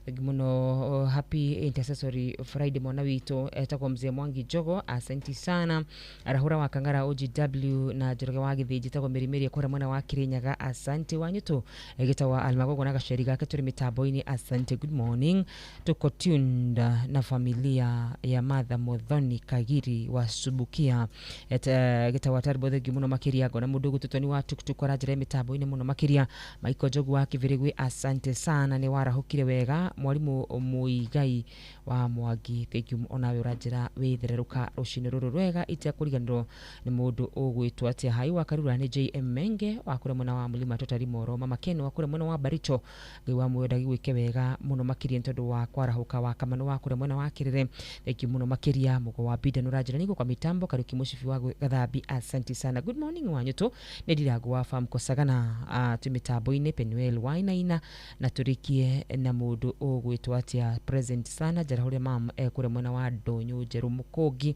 thengiũ mũno. Oh, happy Intercessory Friday mwana witũ etagwo mzee Mwangi Njogo, asanti sana. Arahũra wa Kang'ara OGW na Njoroge wa Gĩthĩnji etagwo Mĩrimĩri kũrĩa mwena wa Kĩrĩnyaga, asante. Wanyũtũ gĩtagwo Almagogo na gaceri gake tũrĩ mĩtambo-inĩ, asante. Good morning, tuko tuned na familia. ya Martha Muthoni Kagiri wa Subukia gĩtagwo atarĩ thengi mũno makĩria. Ngona mũndũ ũgũtũtwo nĩ wa tuktuk aranjĩra mĩtambo-inĩ mũno makĩria. Michael Njogu wa Kĩbĩrĩgwĩ, asante sana, nĩ warahũkire wega. Mwarimũ Mũigai wa Mwangi, thank you, onawe ũranjĩra wĩthererũka rũcinĩ rũrũ rwega. Itekũriganĩrwo nĩ mũndũ ũgwĩtwo atĩa hai wa Karura nĩ JM Menge wa kũrĩa mwena wa Mlima Totari Moro, Mama Ken wa kũrĩa mwena wa Baricho, Ngai wa muoyo ndagĩgwĩke wega mũno makĩria nĩ tondũ wa kwarahũka. Wa Kamano wa kũrĩa mwena wa Kĩrĩre, thank you mũno makĩria. Mũgo wa Binda nũranjĩra nĩguo kwa mitambo. Kariuki Mũcibi wa Gathambi, asante sana. Good morning Wanyũtũ, nĩ Ndirango wa Farm Kosagana, twĩ mĩtambo-inĩ Penuel Wainaina, na tũrĩkie na mũndũ ũgwĩtwo atĩa present sana Njarahũre mam kũrĩa mwena wa Ndũnyũ Njerũ Mũkũngi,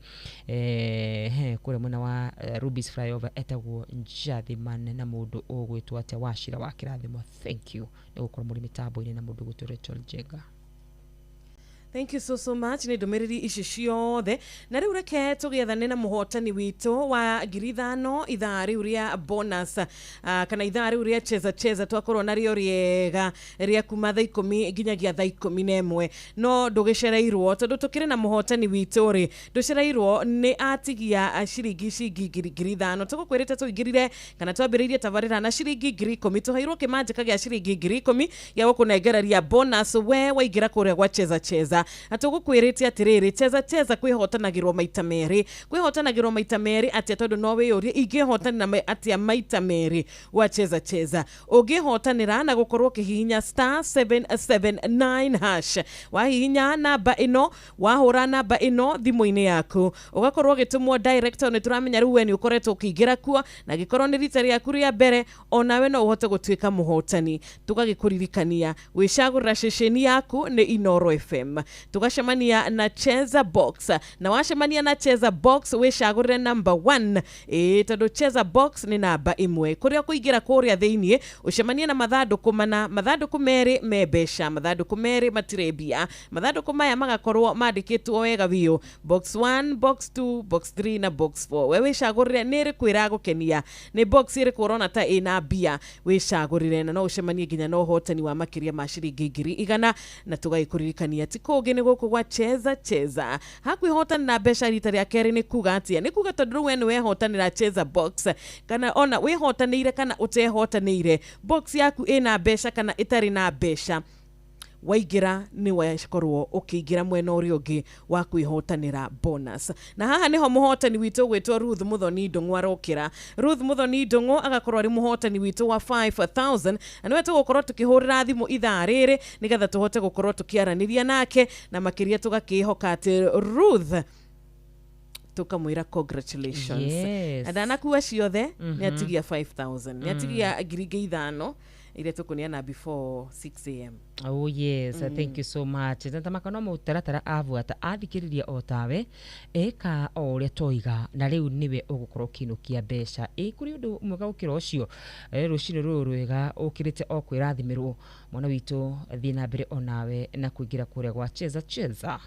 kũrĩa mwena wa Rubis Flyover, etagwo Njathiman, na mũndũ ũgwĩtwo atĩa Wacira wa Kĩrathimo, thank you nĩ gũkorwo mũrĩ mĩtambo-inĩ, na mũndũ ũgwĩtwo Rachel Jenga. Thank you so so much nĩ ndũmĩrĩri ici ciothe. Na rĩu reke tũgĩethane na mũhotani witũ wa 5,000 ithaa rĩu rĩa bonus, kana ithaa rĩu rĩa cheza cheza twakorwo narĩo rĩega rĩa kuma thaa 10 nginyagia thaa 11. No ndũgĩcereirwo tondũ tũkĩrĩ na mũhotani witũ rĩ, ndũcereirwo nĩ atigia ciringi ici 5,000. Tũgũkwĩrĩte tũingĩrire kana twambĩrĩirie tabarĩra na ciringi 10,000, tũheirwo kĩmanjĩka gĩa ciringi 10,000 gĩa gũkũnengereria bonus we waingĩra kũrĩa gwa cheza cheza. Na tũgũkwĩrĩte atĩrĩrĩ, cheza cheza kwĩhotanagĩrwo maita merĩ. Kwĩhotanagĩrwo maita merĩ atĩa? Tondũ no wĩyũrie ingĩhotanĩra atĩa maita merĩ gwa cheza cheza. Ũngĩhotanĩra na gũkorwo ũkĩhihinya *779#. Wahihinya namba ĩno, wahũra namba ĩno thimũ-inĩ yaku, ũgakorwo ũgĩtũmwo direct. Nĩ tũramenya rĩu we nĩ ũkoretwo ũkĩingĩra kuo, na angĩkorwo nĩ rita rĩaku rĩa mbere, onawe no ũhote gũtuĩka mũhotani. Tũgagĩkũririkania gwĩcagũrĩra ceceni yaku nĩ Inoro FM. Tũgacemania na cheza box, na wacemania na cheza box wĩcagũrĩre number 1, ĩĩ, tondũ cheza box nĩ namba 1. Kũrĩa ũkũingĩra kũrĩa thĩiniĩ ũcemanie na mathandũkũ mana, mathandũkũ merĩ me mbeca, mathandũkũ merĩ matirĩ mbia. Mathandũkũ maya magakorwo mandĩkĩtwo wega biũ, box 1, box 2, box 3 na box 4. We wĩcagũrĩre nĩ ĩrĩkũ ĩragũkenia, nĩ box ĩrĩkũ ũrona ta ĩna mbia, wĩcagũrĩre, na no ũcemanie nginya na ũhotani wa makĩria ma ciringi 100,000. Na tũgagĩkũririkania ti kũngĩ nĩ gũkũ gwa cheza cheza. Hakwĩhotanĩra mbeca rita rĩa kerĩ nĩ kuga atĩa? Nĩ kuga tondũ rĩu we nĩ wehotanĩra cheza box, kana ona wĩhotanĩire kana ũtehotanĩire, box yaku ĩna mbeca kana ĩtarĩ na mbeca, waingĩra nĩ wakorwo ũkĩingĩra mwena ũrĩa ũngĩ wa kwĩhotanĩra bonus. Na haha nĩho mũhotani witũ gwĩtwo Ruth Muthoni Ndung'u arokĩra. Ruth Muthoni Ndung'u agakorwo arĩ mũhotani witũ wa 5000, na nĩwe tũgũkorwo tũkĩhũrĩra thimũ ithaa rĩrĩ nĩgetha tũhote gũkorwo tũkĩaranĩria nake, na makĩria tũgakĩhoka atĩ Ruth tukamwĩra congratulations. Yes. Na ndanakua ciothe, nĩ atigia 5000, nĩ atigia 5,000 iria tũkũneana before 6 a.m. Oh yes, thank you so much. Ntamaka no mũtaratara abuata athikĩrĩria o tawe eka o ũrĩa toiga, na rĩu nĩwe ũgũkorwo ũkĩinũkia mbeca. Ĩ kũrĩ ũndũ mwega gũkĩra ũcio? Rũcinĩ rũrũ rwega ũkĩrĩte o kwĩrathimĩrwo, mwana witũ, thiĩ na mbere onawe na kũingĩra kũrĩa gwa cheza cheza,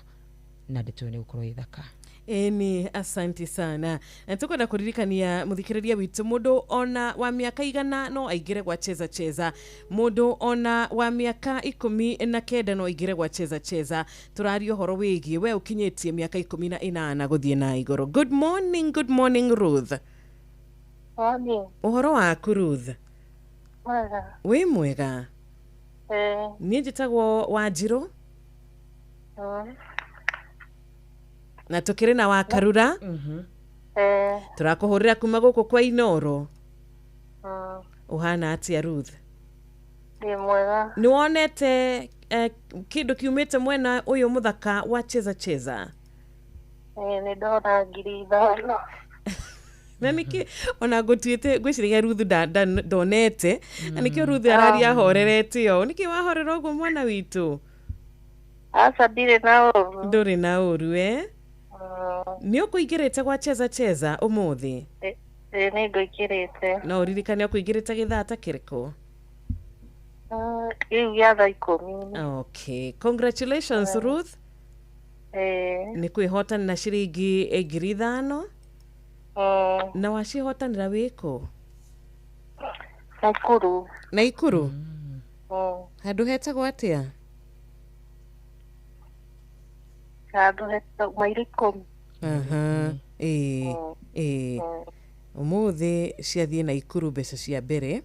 na ndeto ĩyo nĩ gũkorwo ĩ thaka. Ĩni, asante sana. Na tukwenda kũririkania mũthikĩrĩria witũ, mũndũ ona wa mĩaka 100 no aingĩre gwa cheza cheza, mũndũ ona wa mĩaka 19 no aingĩre gwa cheza cheza. Tũraria ũhoro wĩgiĩ we ũkinyĩtie mĩaka 18 gũthiĩ na igũrũ. Good morning, good morning Ruth. Morning. Ũhoro waku Ruth? Mwega. Wĩ mwega? Eh. Niĩ njĩtagwo Wanjirũ na tũkĩrĩ na Wakarura. Tũrakũhũrĩra kuma gũkũ kwa Inoro. Ũhana atĩa Ruth? Ndĩ mwega. Nĩ wonete kĩndũ kiumĩte mwena ũyũ mũthaka wa cheza cheza? Nĩ ndona 5,000. Na nĩkĩ ona ngũtuĩte ngwĩciragia Ruth ndonete, na nĩkĩo Ruth araria ahorerete ũũ. Nĩkĩ wahorera ũguo mwana witũ? Aca, ndirĩ na ũru. Ndũrĩ na ũru eh? Nĩ ũkũingĩrĩte gwa cheza cheza ũmũthĩ? Ĩ, nĩ ngũingĩrĩte. No ũririkane ũkũingĩrĩte gĩthaa ta kĩrĩkũ? Rĩu gĩa thaa 10. Okay, congratulations Ruth. Nĩ kwĩhotanĩra ciringi 5,000. Na wacihotanĩra wĩkũ? Naikuru. Naikuru? Handũ hetagwo atĩa? Handũ he mairo 10. Aha. Ĩĩ. Ĩĩ. Ũmũthĩ ciathiĩ Naikuru mbeca cia mbere.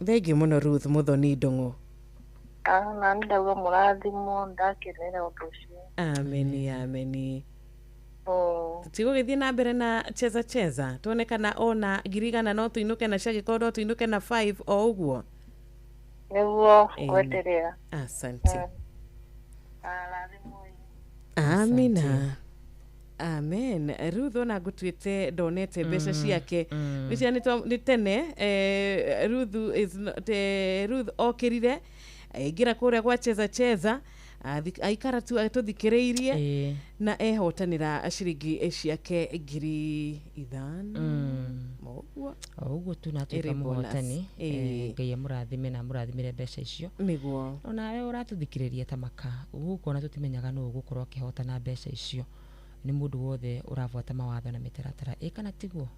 Thengiũ mũno Ruth Mũthoni Ndũng'ũ. Na nĩ ndauga mũrathimwo, ndakenera ũndũ ũcio. Ameni, ameni. Tũtigũgĩthiĩ na mbere na cheza cheza tuone kana ona 100,000 no tũinũke na ciangĩkorwo no tũinũke na 5 o ũguo. Nĩguo ngwenderea. Asante. Amina. Amen. Ruth ona ngũtuĩte ndonete mbeca ciake. Mbeca nĩ tene Ruth is not, Ruth okĩrire aingĩra kũrĩa gwa cheza cheza aikara tu atũthikĩrĩirie na ehotanĩra ciringi ciake 5,000. Ũguo o ũguo tu na atuĩka Ĩrĩ bonus. mũhotani. Ngai amũrathime na amũrathimĩre mbeca icio. Nĩguo. Onawe ũratũthikĩrĩria ta maka gũkũ ona tũtimenyaga nũ ũgũkorwo akĩhotana mbeca icio. Nĩ mũndũ wothe ũrabuata mawatho na mĩtaratara ĩ kana tiguo?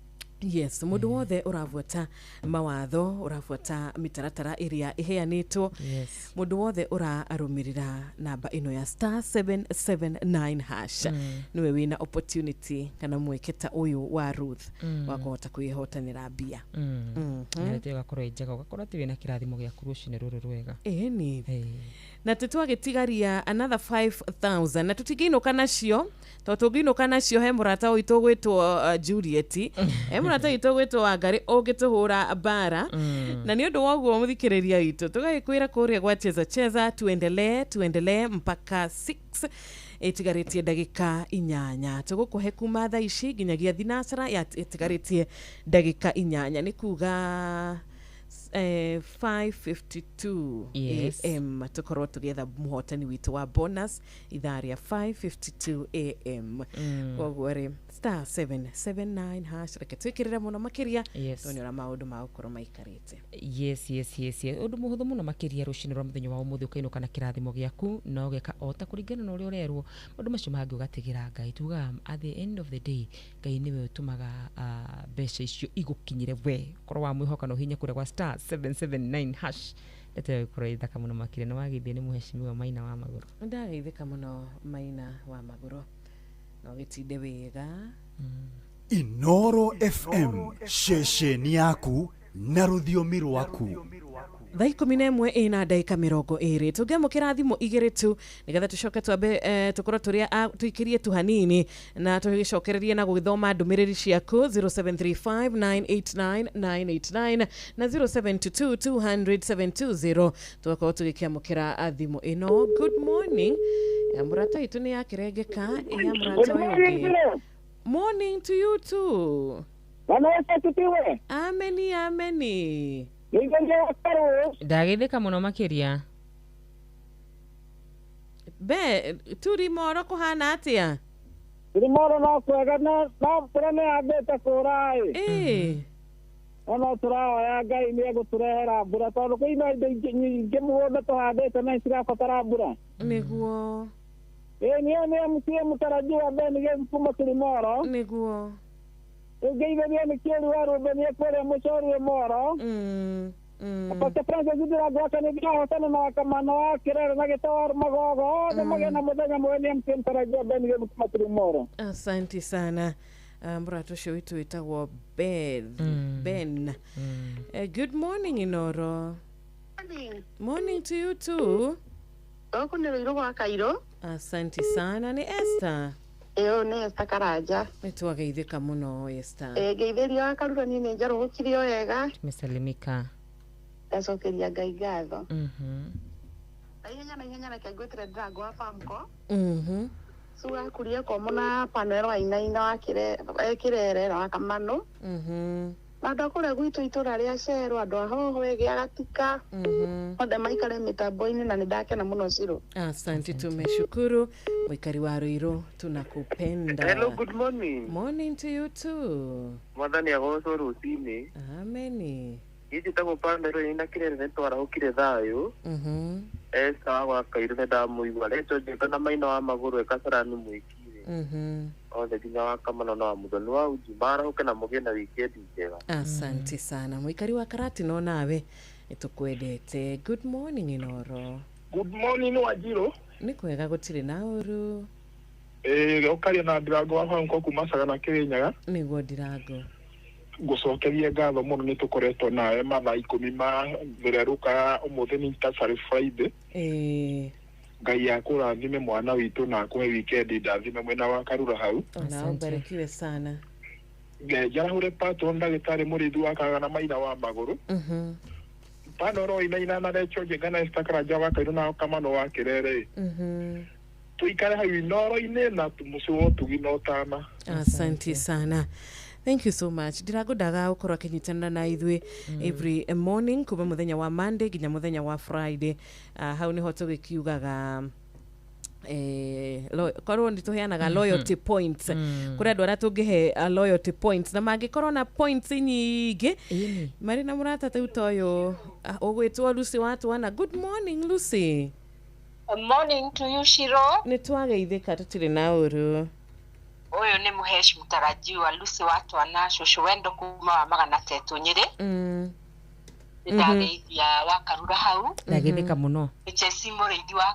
Yes, mũndũ wothe ũrabuata mawatho, ũrabuata mĩtaratara ĩrĩa ĩheanĩtwo. Yes. Mũndũ wothe ũrarũmĩrĩra namba ĩno ya star 779 hash nĩwe wĩna opportunity kana mweke ta ũyũ wa Ruth wa kũhota kwĩhotanĩra mbia. Na rĩo ĩgakorwo ĩ njega, ũgakorwo atĩ wĩna kĩrathimo gĩaku rũcinĩ rũrũ rwega. Ĩni. Na tũtwagĩtigaria another 5,000 na tũtingĩinũka nacio tondũ tũngĩinũka nacio he mũrata witũ ũgwĩtwo Juliet, he mũrata witũ ũgwĩtwo Wangari ũngĩtũhũra mbara. Na nĩ ũndũ wa ũguo mũthikĩrĩria witũ tũgagĩkwĩra kũrĩa gwa cheza cheza tuendelee tuendelee mpaka 6 ĩtigarĩtie ndagĩka 8. Tũgũkũhe kuma thaa ici nginyagia thinacara ya ĩtigarĩtie ndagĩka 8 nĩ kuga 5:52 Yes. AM tũkorwo tũgĩetha mũhotani witũ wa bonus ithaa rĩa 5:52 AM. Koguo rĩ star 779 hash reke twĩkĩrĩre mũno makĩria. Yes. Tuone ũrĩa maũndũ magũkorwo maikarĩte. Yes, yes, yes, yes. Ũndũ mũhũthũ mũno makĩria rũcinĩ rwa mũthenya wa ũmũthĩ ũkainũka na kĩrathimo gĩaku na ũgeka o ta kũringana na ũrĩa ũrerwo. Maũndũ macio mangĩ ũgatigĩra Ngai. Tugaga at the end of the day Ngai nĩwe ũtũmaga mbeca icio igũkinyĩre we. Korwo wamwĩhoka na ũhinye kũrĩa gwa star 779 hash. Ndeto ĩyo ĩkorwo ĩ thaka mũno makĩria. Na wageithio nĩ mũheshimiwa Maina wa Magũrũ. Ndageithĩka mũno Maina wa Magũrũ. Na ũgĩtinde wega. Inoro FM ceceni yaku na rũthiomi rwaku. Thaa 11 ĩna ndagĩka 20 tũngĩamũkĩra thimũ 2 tu nĩgetha tũcoke twambe tũkorwo tũrĩa tũikĩrie tu hanini na tũgĩcokererie na gũgĩthoma ndũmĩrĩri ciaku 0735989989 na 0722200720 tũgakorwo tũgĩkĩamũkĩra thimũ ĩno. Good morning. Ya mũrata witũ nĩ yakĩrengeka ya mũrata ũyũ ũngĩ. Morning to you too. Ameni, ameni. Ndageithĩka mũno makĩria. Be turi moro kũhana atĩa? Turi moro no kwega no mbura nĩ yambĩte kũra ĩ. No tũrahoya Ngai nĩ egũtũrehera mbura tondũ kwĩna indo nyingĩ mũgũnda tũhandĩte na cirabatara mbura. Nĩguo. Ĩ niĩ nĩ MCA mũtarajiwa Ben Gĩthu kuma Kilimoro. Nĩguo. Ngeithĩria nĩ kĩũru wa Rũbe nĩ ekũrĩa mũcori moro. Pastor Francis ndĩragwaka nĩ ndĩrahotana na Wakamano wa Kĩrere na Gĩtawaru Magogo othe magĩe na mũthenya mwega. Nĩ MCA mũtarajiwa Ben Gĩthu kuma Kilimoro. Asante sana. Mũrata ũcio witũ wĩtagwo Ben. Good morning Inoro. Morning. Morning to you too. Gũkũ nĩ Rũirũ gwa Kairũ. Asante sana. Nĩ Esther. Ĩyo nĩ Esther Karanja. Nĩ twageithĩka mũno Esther. Ngeithĩria wa Karura niĩ nĩ njarũgũkire o wega. Tumesalimika. Ndacokeria Ngai ngatho. Na ihenya na ihenya reke ngwĩtĩre Ndirango wa Famco. Cua kuria komo na panero ainaina wa Kĩrere na wa Kamanũ. Na andũ a kũrĩa gwitũ itũra rĩa Cerũ, andũ a Hoho ĩgĩa Gatika. Othe maikare mitambo-inĩ na nĩ ndakena mũno Ciro. Asante, tumeshukuru. Mwikari wa Ruiru, tunakupenda. Hello, good morning. Morning to you too. Mwathani agocwo rũcinĩ. Ameni. Niĩ njĩtagwo Pamela na Kĩrere nĩ twarahũkire thayũ. Esther wa gwa Kairũ nĩ ndamũigua. Rachel Njenga na Maina wa Magũrũ Ekacarani Mwĩkire. Othe nginya wa Kamano na wa Mũthoni wa Uji marahũke na mũgĩe na wikendi njega. Asante sana. Mwikari wa Karati no nawe nĩtũkwendete. Good morning Inoro. Good morning Wanjiru. Nĩ kwega gũtirĩ na ũru. Ũkaria na Ndirango wa Hong kuma Sagana Kĩrĩnyaga. Nĩguo Ndirango. Ngũcokerie ngatho mũno nĩ tũkoretwo nawe mathaa 10 ma thererũka ũmũthĩ nĩ Intercessory Friday. Ngai akũrathime mwana witũ na akũhe weekend ndathime mwena wa Karura hau. Ona ubarikiwe sana. Njarahũre patron ndagĩtarĩ mũrĩithi wa Kagana Maina wa magũrũ. Pano ro ina ina na recho njengana Esther Karanja wa Kairũ na Kamano wa Kĩrere. Tuikare hau Inoro-inĩ na mũciĩ wa ũtugi na ũtana. Asante sana. Thank you so much. Ndirago ndaga ukorwo akinyitanira na ithuĩ every morning kuma muthenya wa Monday nginya muthenya wa Friday. Hau niho tugikiugaga korwo nĩ tũheanaga loyalty points. Kũrĩ andũ arĩa tũngĩhe loyalty points na mangĩkorwo na points nyingĩ marĩ na mũrata ta ũyũ ũgwĩtwo Lucy wa Twana. Good morning Lucy. Good morning to you Shiro. Nĩ twageithĩka tũtirĩ na ũru. Ũyũ nĩ mũheshi mũtarajiwa Lucy wa Twana cũcũ wendo kuma wa 300 Nyĩrĩ. Nĩndageithia wa Karura hau. Ndageithĩka mũno. Jesse mũrĩithi wa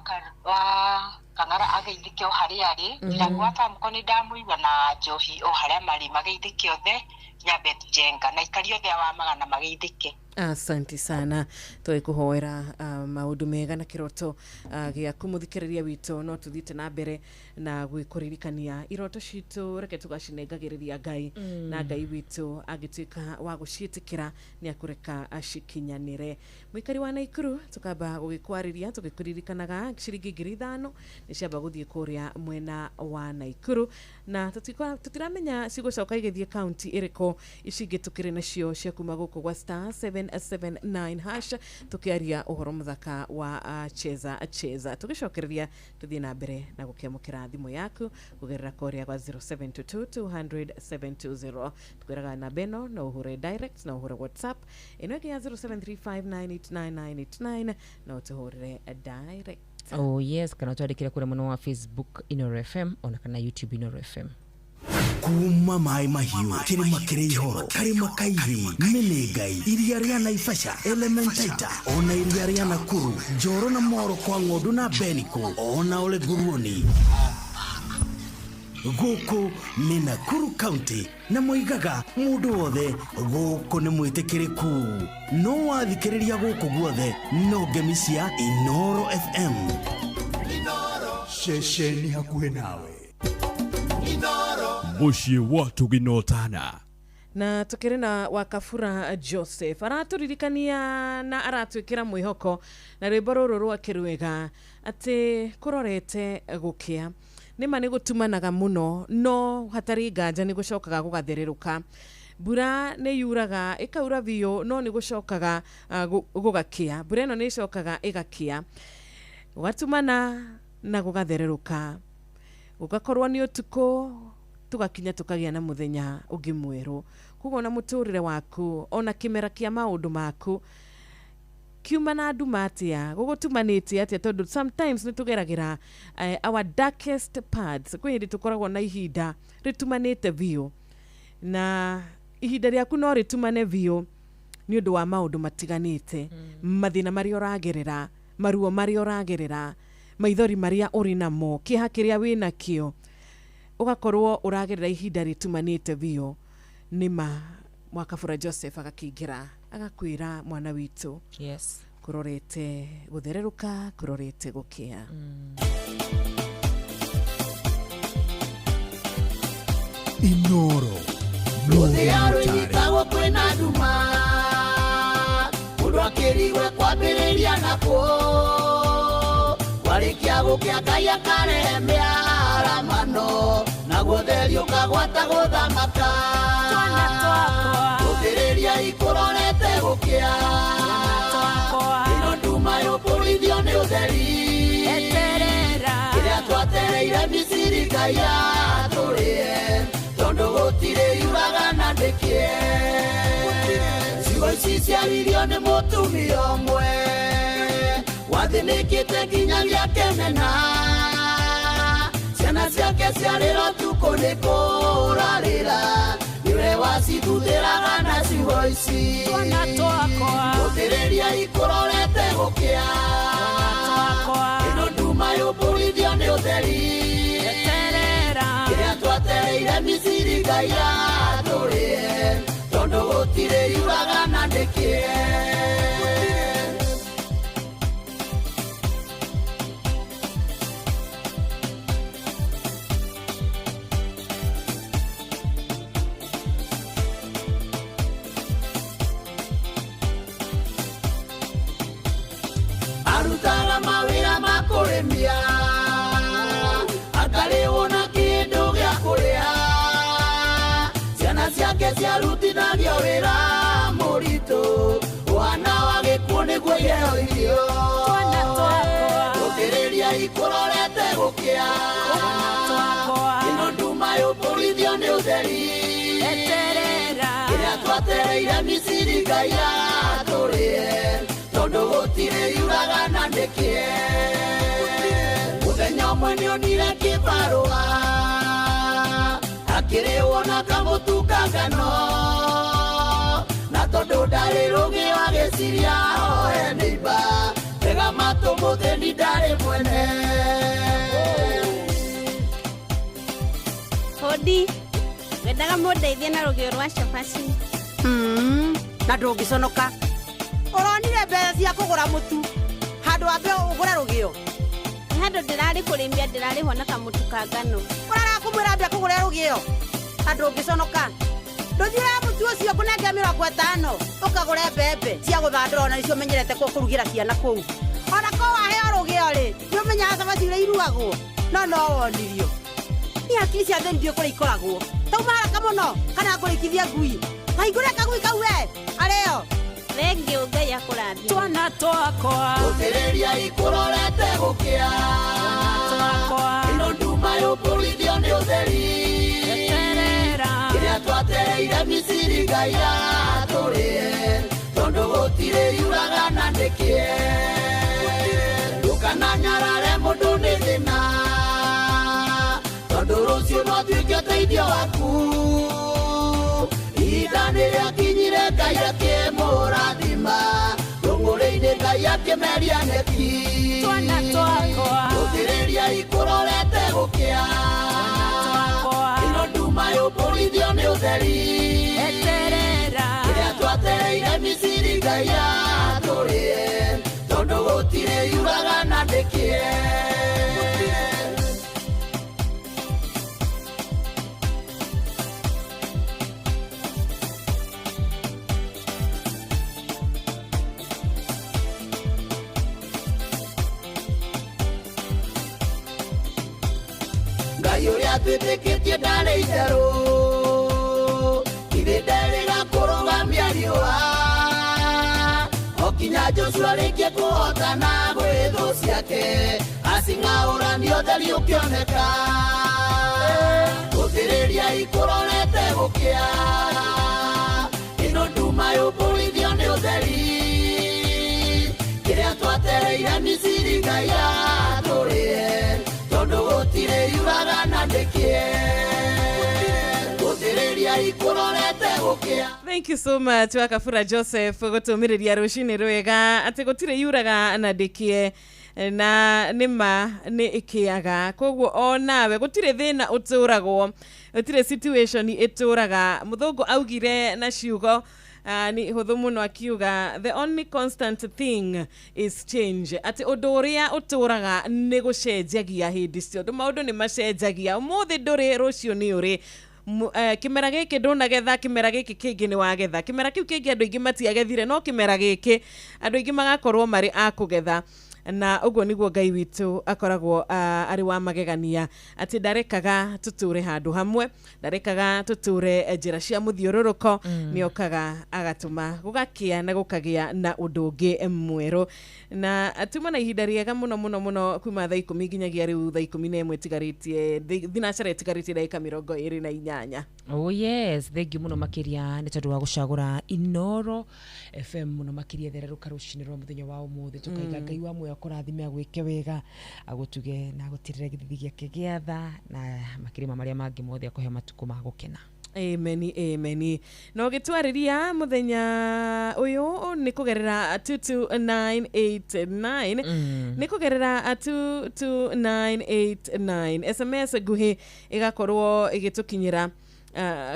Kang'ara ageithĩke o harĩa arĩ. Ndirango wa Famco nĩndamũigua na Njohi o harĩa marĩ mageithĩke othe nginya Beth Njenga na aikari othe a wa 100 mageithĩke. Asante sana. Twĩkũhoera maũndũ mega na kĩroto gĩa kũmũthikĩrĩria witũ no tũthiĩte na mbere na gwĩkũririkania iroto citũ reke tũgacinengagĩrĩria Ngai na Ngai witũ angĩtuĩka wa gũciĩtĩkĩra nĩ akũreka acikinyanĩre. Mũikari wa Naikuru tũkamba gũgĩkwarĩria tũgĩkũririkanaga ciringi 5,000 nĩ ciamba gũthiĩ kũrĩa mwena wa Naikuru na tũtiramenya cigũcoka igĩthiĩ kaunti ĩrĩkũ ici ingĩ tũkĩrĩ nacio cia kuma gũkũ gwa star 779 hash tukiaria uhoro muthaka wa cheza cheza tugicokereria tuthie na mbere na gukiamukira thimu yaku kugerera koria gwa 0722 200 720 tukwiraga na beno no uhure direct na uhure WhatsApp ino ya 0735989989 no tuhurire direct. Oh yes, kana twandikire kure muno wa Facebook Inoro FM ona kana YouTube Inoro FM. Kuma mai mahiũ kĩrĩma kĩrĩ ihoro karĩma kairi mĩnĩngai iria rĩa Naivasha Elementaita ona iria rĩa Nakuru Njoro na Moro kwa ng'ondu na Beniko ona ole nguruoni gũkũ nĩ Nakuru County na moigaga mũndũ wothe gũkũ nĩ mwĩtĩkĩrĩku no wathikĩrĩria gũkũ guothe no ngemi cia Inoro FM. Ceceni hakuhĩ nawe Mũciĩ wa Tũginotana. Na tukĩrĩ na Wakabura Joseph aratũririkania na aratwĩkĩra mwĩhoko na rwĩmbo rũrũ rwake rwega atĩ kũrorete gũkĩa nĩma nĩ gũtumanaga mũno no hatarĩ nganja nĩ gũcokaga gũgathererũka. Mbura nĩ yuraga ĩkaura biũ no nĩ gũcokaga gũgakĩa. Mbura ĩno nĩ ĩcokaga ĩgakĩa gũgatumana na gũgathererũka gũgakorwo nĩ ũtukũ tugakinya tukagia na muthenya ũngĩ mwerũ. Koguo na mũtũrĩre waku ona kĩmera kĩa maũndũ maku kiuma na nduma atĩa gũgũtumanĩte atĩa tondũ sometimes nĩ tũgeragĩra our darkest parts. Kwĩ hĩndĩ tũkoragwo na ihinda rĩtumanĩte biũ na ihinda rĩaku no rĩtumane biũ nĩ ũndũ wa maũndũ matiganĩte mathĩna marĩa ũragerera maruo marĩa ũragerera maithori marĩa ũrĩ namo kĩeha kĩrĩa wĩnakĩo ugakorwo uragerera ihinda ritumanite biũ. Nĩma Mwakabura Joseph agakĩingĩra agakwĩra mwana witũ yes kũrorete gũthererũka kũrorete gũkĩa. Inoro rũnyitagwo kwĩna nduma mũndũ akĩrigwe kwambĩrĩria nakuo warĩkia gũkĩa Ngai akarehe mĩaramano naguo theri ũkagwata gũthamaka. Twana twakwa gũthĩrĩria ikũrorete gũkĩa ĩno nduma yũkũrithio nĩ ũtheri eterera kĩrĩa twatereire Misiri Ngai atũrĩe tondũ gũtirĩ yuraga na ndĩkĩe. Ciugo ici ciaririo nĩ mũtumia ũmwe wathĩnĩkĩte nginyagia kĩmena ciana ciake ciarĩra ũtukũ nĩ kũrarĩra nĩwe wacithuthĩraga na ciugo ici. Twana twakwa gũthĩrĩria ikũrorete gũkĩa ĩno nduma yũmbũrithio yũmbũrithio nĩ ũtheri. Eterera. Kĩrĩa twatereire Misiri Ngai atũrĩe, tondũ gũtirĩ yuraga na ndĩkĩe. Arutaga mawĩra ma kũrĩmia, akarĩhwo na kĩndũ gĩa kũrĩa. Ciana ciake ciarutithagio wĩra mũritũ, wana wa gĩkuũ nĩguo iheo irio. Twana twakwa. Gũkĩrĩria ikũrorete gũkĩa, ĩno nduma yũmbũrithio nĩ ũtheri. Eterera. Kĩrĩa twatereire Misiri Ngai atũrĩe, tondũ gũtirĩ yuraga na ndĩkĩe. Mũthenya ũmwe nĩonire kĩbarũa, akĩrĩhwo na kamũtu ka ngano. Na tondũ ndarĩ rũgĩo agĩciria ahoe nĩimba, tega matũ mũthĩni ndarĩ mwene. Hodi, wendaga mũndeithie na rũgĩo rwa cabaci. Na ndũngĩconoka. Ũronire mbeca cia kũgũra mũtu handũ wambe ũgũre rũgĩo. Nĩ handũ ndĩrarĩ kũrĩmia ndĩrarĩhwo na kamũtu ka ngano. Ũrarakũmwĩra mbia kũgũra rũgĩo na ndũngĩconoka. Ndũthiĩra mũtu ũcio ngũnengera 50 ũkagũre mbembe cia gũthandũra ona nĩcio ũmenyerete kũrugĩra ciana kũu. Ona ko waheo rũgĩo rĩ, nĩ ũmenyaga cabaci ũrĩa iruagwo, no no wonirio. Niĩ hakiri cia thĩni ndiũĩ kũrĩa ikoragwo. Tauma haraka mũno kana ngũrĩkithia ngui. Kahingũre kagui kau we, arĩo. Thengiũ Ngai akũrathime. Twana twakwa. Gũkĩrĩria ikũrorete gũkĩa, ĩno nduma yũmbũrithio nĩ ũtheri. Eterera. Kĩrĩa twatereire Misiri Ngai atũrĩe, tondũ gũtirĩ yuraga na ndĩkĩe. Ndũkananyarare mũndũ nĩ thĩna, tondũ rũciũ no atuĩke ũteithio waku. Ihinda nĩrĩakinyire Ngai akĩmũrathima, rũng'ũrĩ-inĩ Ngai akĩmeria nyeki. Twana twakwa. Gũkĩrĩria ikũrorete gũkĩa, ĩno nduma yũmbũrithio nĩ ũtheri. Eterera. Kĩrĩa twatereire Misiri Ngai atũrĩe, tondũ gũtirĩ yuraga na ndĩkĩe. Ngai ũrĩa twĩtĩkĩtie ndarĩ itherũ, githĩ nderĩga kũrũgamia riũa, o kinya Joshua arĩkie kũhotana gwĩ thũ ciake, acing'aũranie ũtheri ũkĩoneka. Gũthĩrĩria ikũrorete gũkĩa, ĩno nduma yũmbũrithio nĩ ũtheri. Kĩrĩa twatereire Misiri Ngai atũrĩe, tondũ gũtirĩ yuraga na ndĩkĩe. Gũthĩrĩria ikũrorete gũkĩa. Thank you so much Wakabura Joseph gũtũmĩrĩria rũcinĩ rwega atĩ gũtirĩ yuraga na ndĩkĩe, na nĩma nĩ ĩkĩaga. Koguo onawe gũtirĩ thĩna ũtũragwo, gũtirĩ situation ĩtũraga. Mũthũngũ augire na ciugo ni hũthũ mũno akiuga the only constant thing is change, atĩ ũndũ ũrĩa ũtũraga nĩ gũcenjagia hĩndĩ ciothe. Maũndũ nĩ macenjagia, ũmũthĩ ndũrĩ, rũciũ nĩ ũrĩ. Kĩmera gĩkĩ ndũnagetha, kĩmera gĩkĩ kĩngĩ nĩ wagetha, kĩmera kĩu kĩngĩ andũ aingĩ matiagethire, no kĩmera gĩkĩ andũ aingĩ magakorwo marĩ a kũgetha. Na ũguo nĩguo Ngai witũ akoragwo arĩ wa magegania, atĩ ndarekaga tũtũre handũ hamwe, ndarekaga tũtũre njĩra cia mũthiũrũrũko, nĩokaga agatũma gũgakĩa na gũkagĩa na ũndũ ũngĩ mwerũ. Na tuma na ihinda rĩega mũno mũno mũno kuma thaa 10 nginyagia rĩu thaa 11 ĩtigarĩtie, thinacara ĩtigarĩtie ndagĩka 28. Oh yes, thank you mũno makĩria nĩ tondũ wa gũcagũra Inoro FM mũno makĩria thererũka rũcinĩ rwa mũthenya wa ũmũthĩ. Tũkaiga Ngai wa muoyo akũrathime, agwĩke wega, agũtuge na agũtirĩre gĩthithi gĩake gĩa tha, na makĩria ma marĩa mangĩ mothe akũhe matukũ ma gũkena. Amen, amen. Na ũgĩtwarĩria mũthenya ũyũ nĩ kũgerera 22989, nĩ kũgerera 22989 SMS nguhĩ ĩgakorwo ĩgĩtũkinyĩra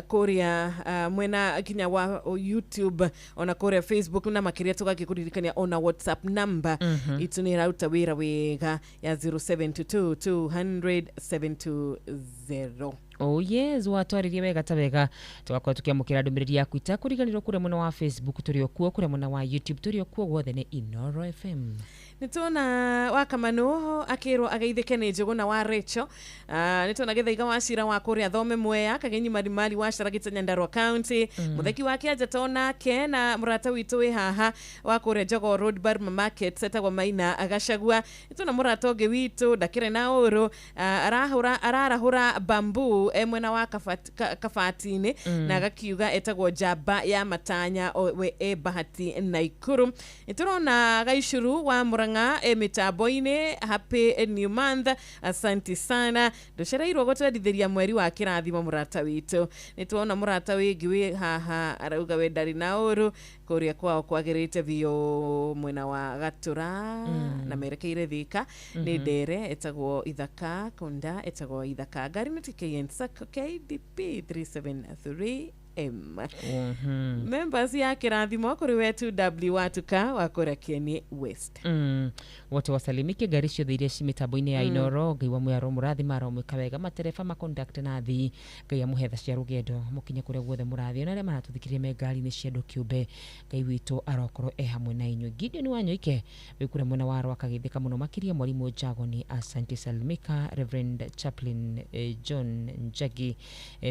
kũrĩa mwena nginya wa YouTube ona kũrĩa Facebook, na makĩria tũgakĩkũririkania ona WhatsApp number itũ nĩ ĩraruta wĩra wega ya 0722 200 720. Oh yes, watwaririe wega ta wega. Tugakorwo tukiamukira ndũmĩrĩri yaku itakũriganĩrwo kũrĩa mwena wa Facebook tũrĩ o kuo, kũrĩa mwena wa YouTube tũrĩ o kuo, guothe nĩ Inoro FM. Nĩtuona Wakamanu akĩrwo ageithĩke nĩ Njũgũna wa Rachel. Nĩtuona Gĩthaiga wa Cira wa kũrĩa Thome Mwea, Kagenyi Marimari wa Caragita Nyandarua County, Mũtheki wa Kĩanja onake na mũrata witũ wĩ haha wa kũrĩa Jogoo Road Burma Market etagwo Maina Gacagua. Nĩtuona mũrata ũngĩ witũ ndakĩrĩ na ũru, ararahũra bambu e mwena wa Kabati-inĩ, na agakiuga etagwo Njamba ya Matanya we e Bahati Naikuru. Nĩtũrona Gaicuru wa Murang'a e mĩtambo-inĩ, happy new month, asante sana, ndũcereirwo gũtwendithĩria mweri wa kĩrathimo mũrata witũ. Nĩtuona mũrata wĩngĩ wĩ haha arauga we ndarĩ na ũru, kũrĩa kwao kwagĩrĩte biũ mwena wa Gatura na merekeire Thika. Nĩ ndere etagwo Ithaka Kunda, etagwo Ithaka, ngari nĩ TKN Sacco KDP 373 M. Members ya kĩrathimo kũrĩ we 2W Watuka wa kũrĩa Kieni West. Wote wasalimike ngari ciothe iria ci mĩtambo-inĩ ya Inoro. Ngai wa mwĩaro mũrathima aromwĩka wega, matereba makondakta na athii, Ngai amũhe tha cia rũgendo mũkinye kũrĩa guothe mũrathiĩ, ona arĩa maratũthikĩrĩria me ngari-inĩ cia andũ kĩũmbe, Ngai witũ arokorwo e hamwe na inyuĩ. Gideon Wanyoike wĩ kũrĩa mwena wa Rwaka gĩthĩka mũno makĩria, mwarimũ Jagoni asante salimika, Reverend Chaplain John Njagi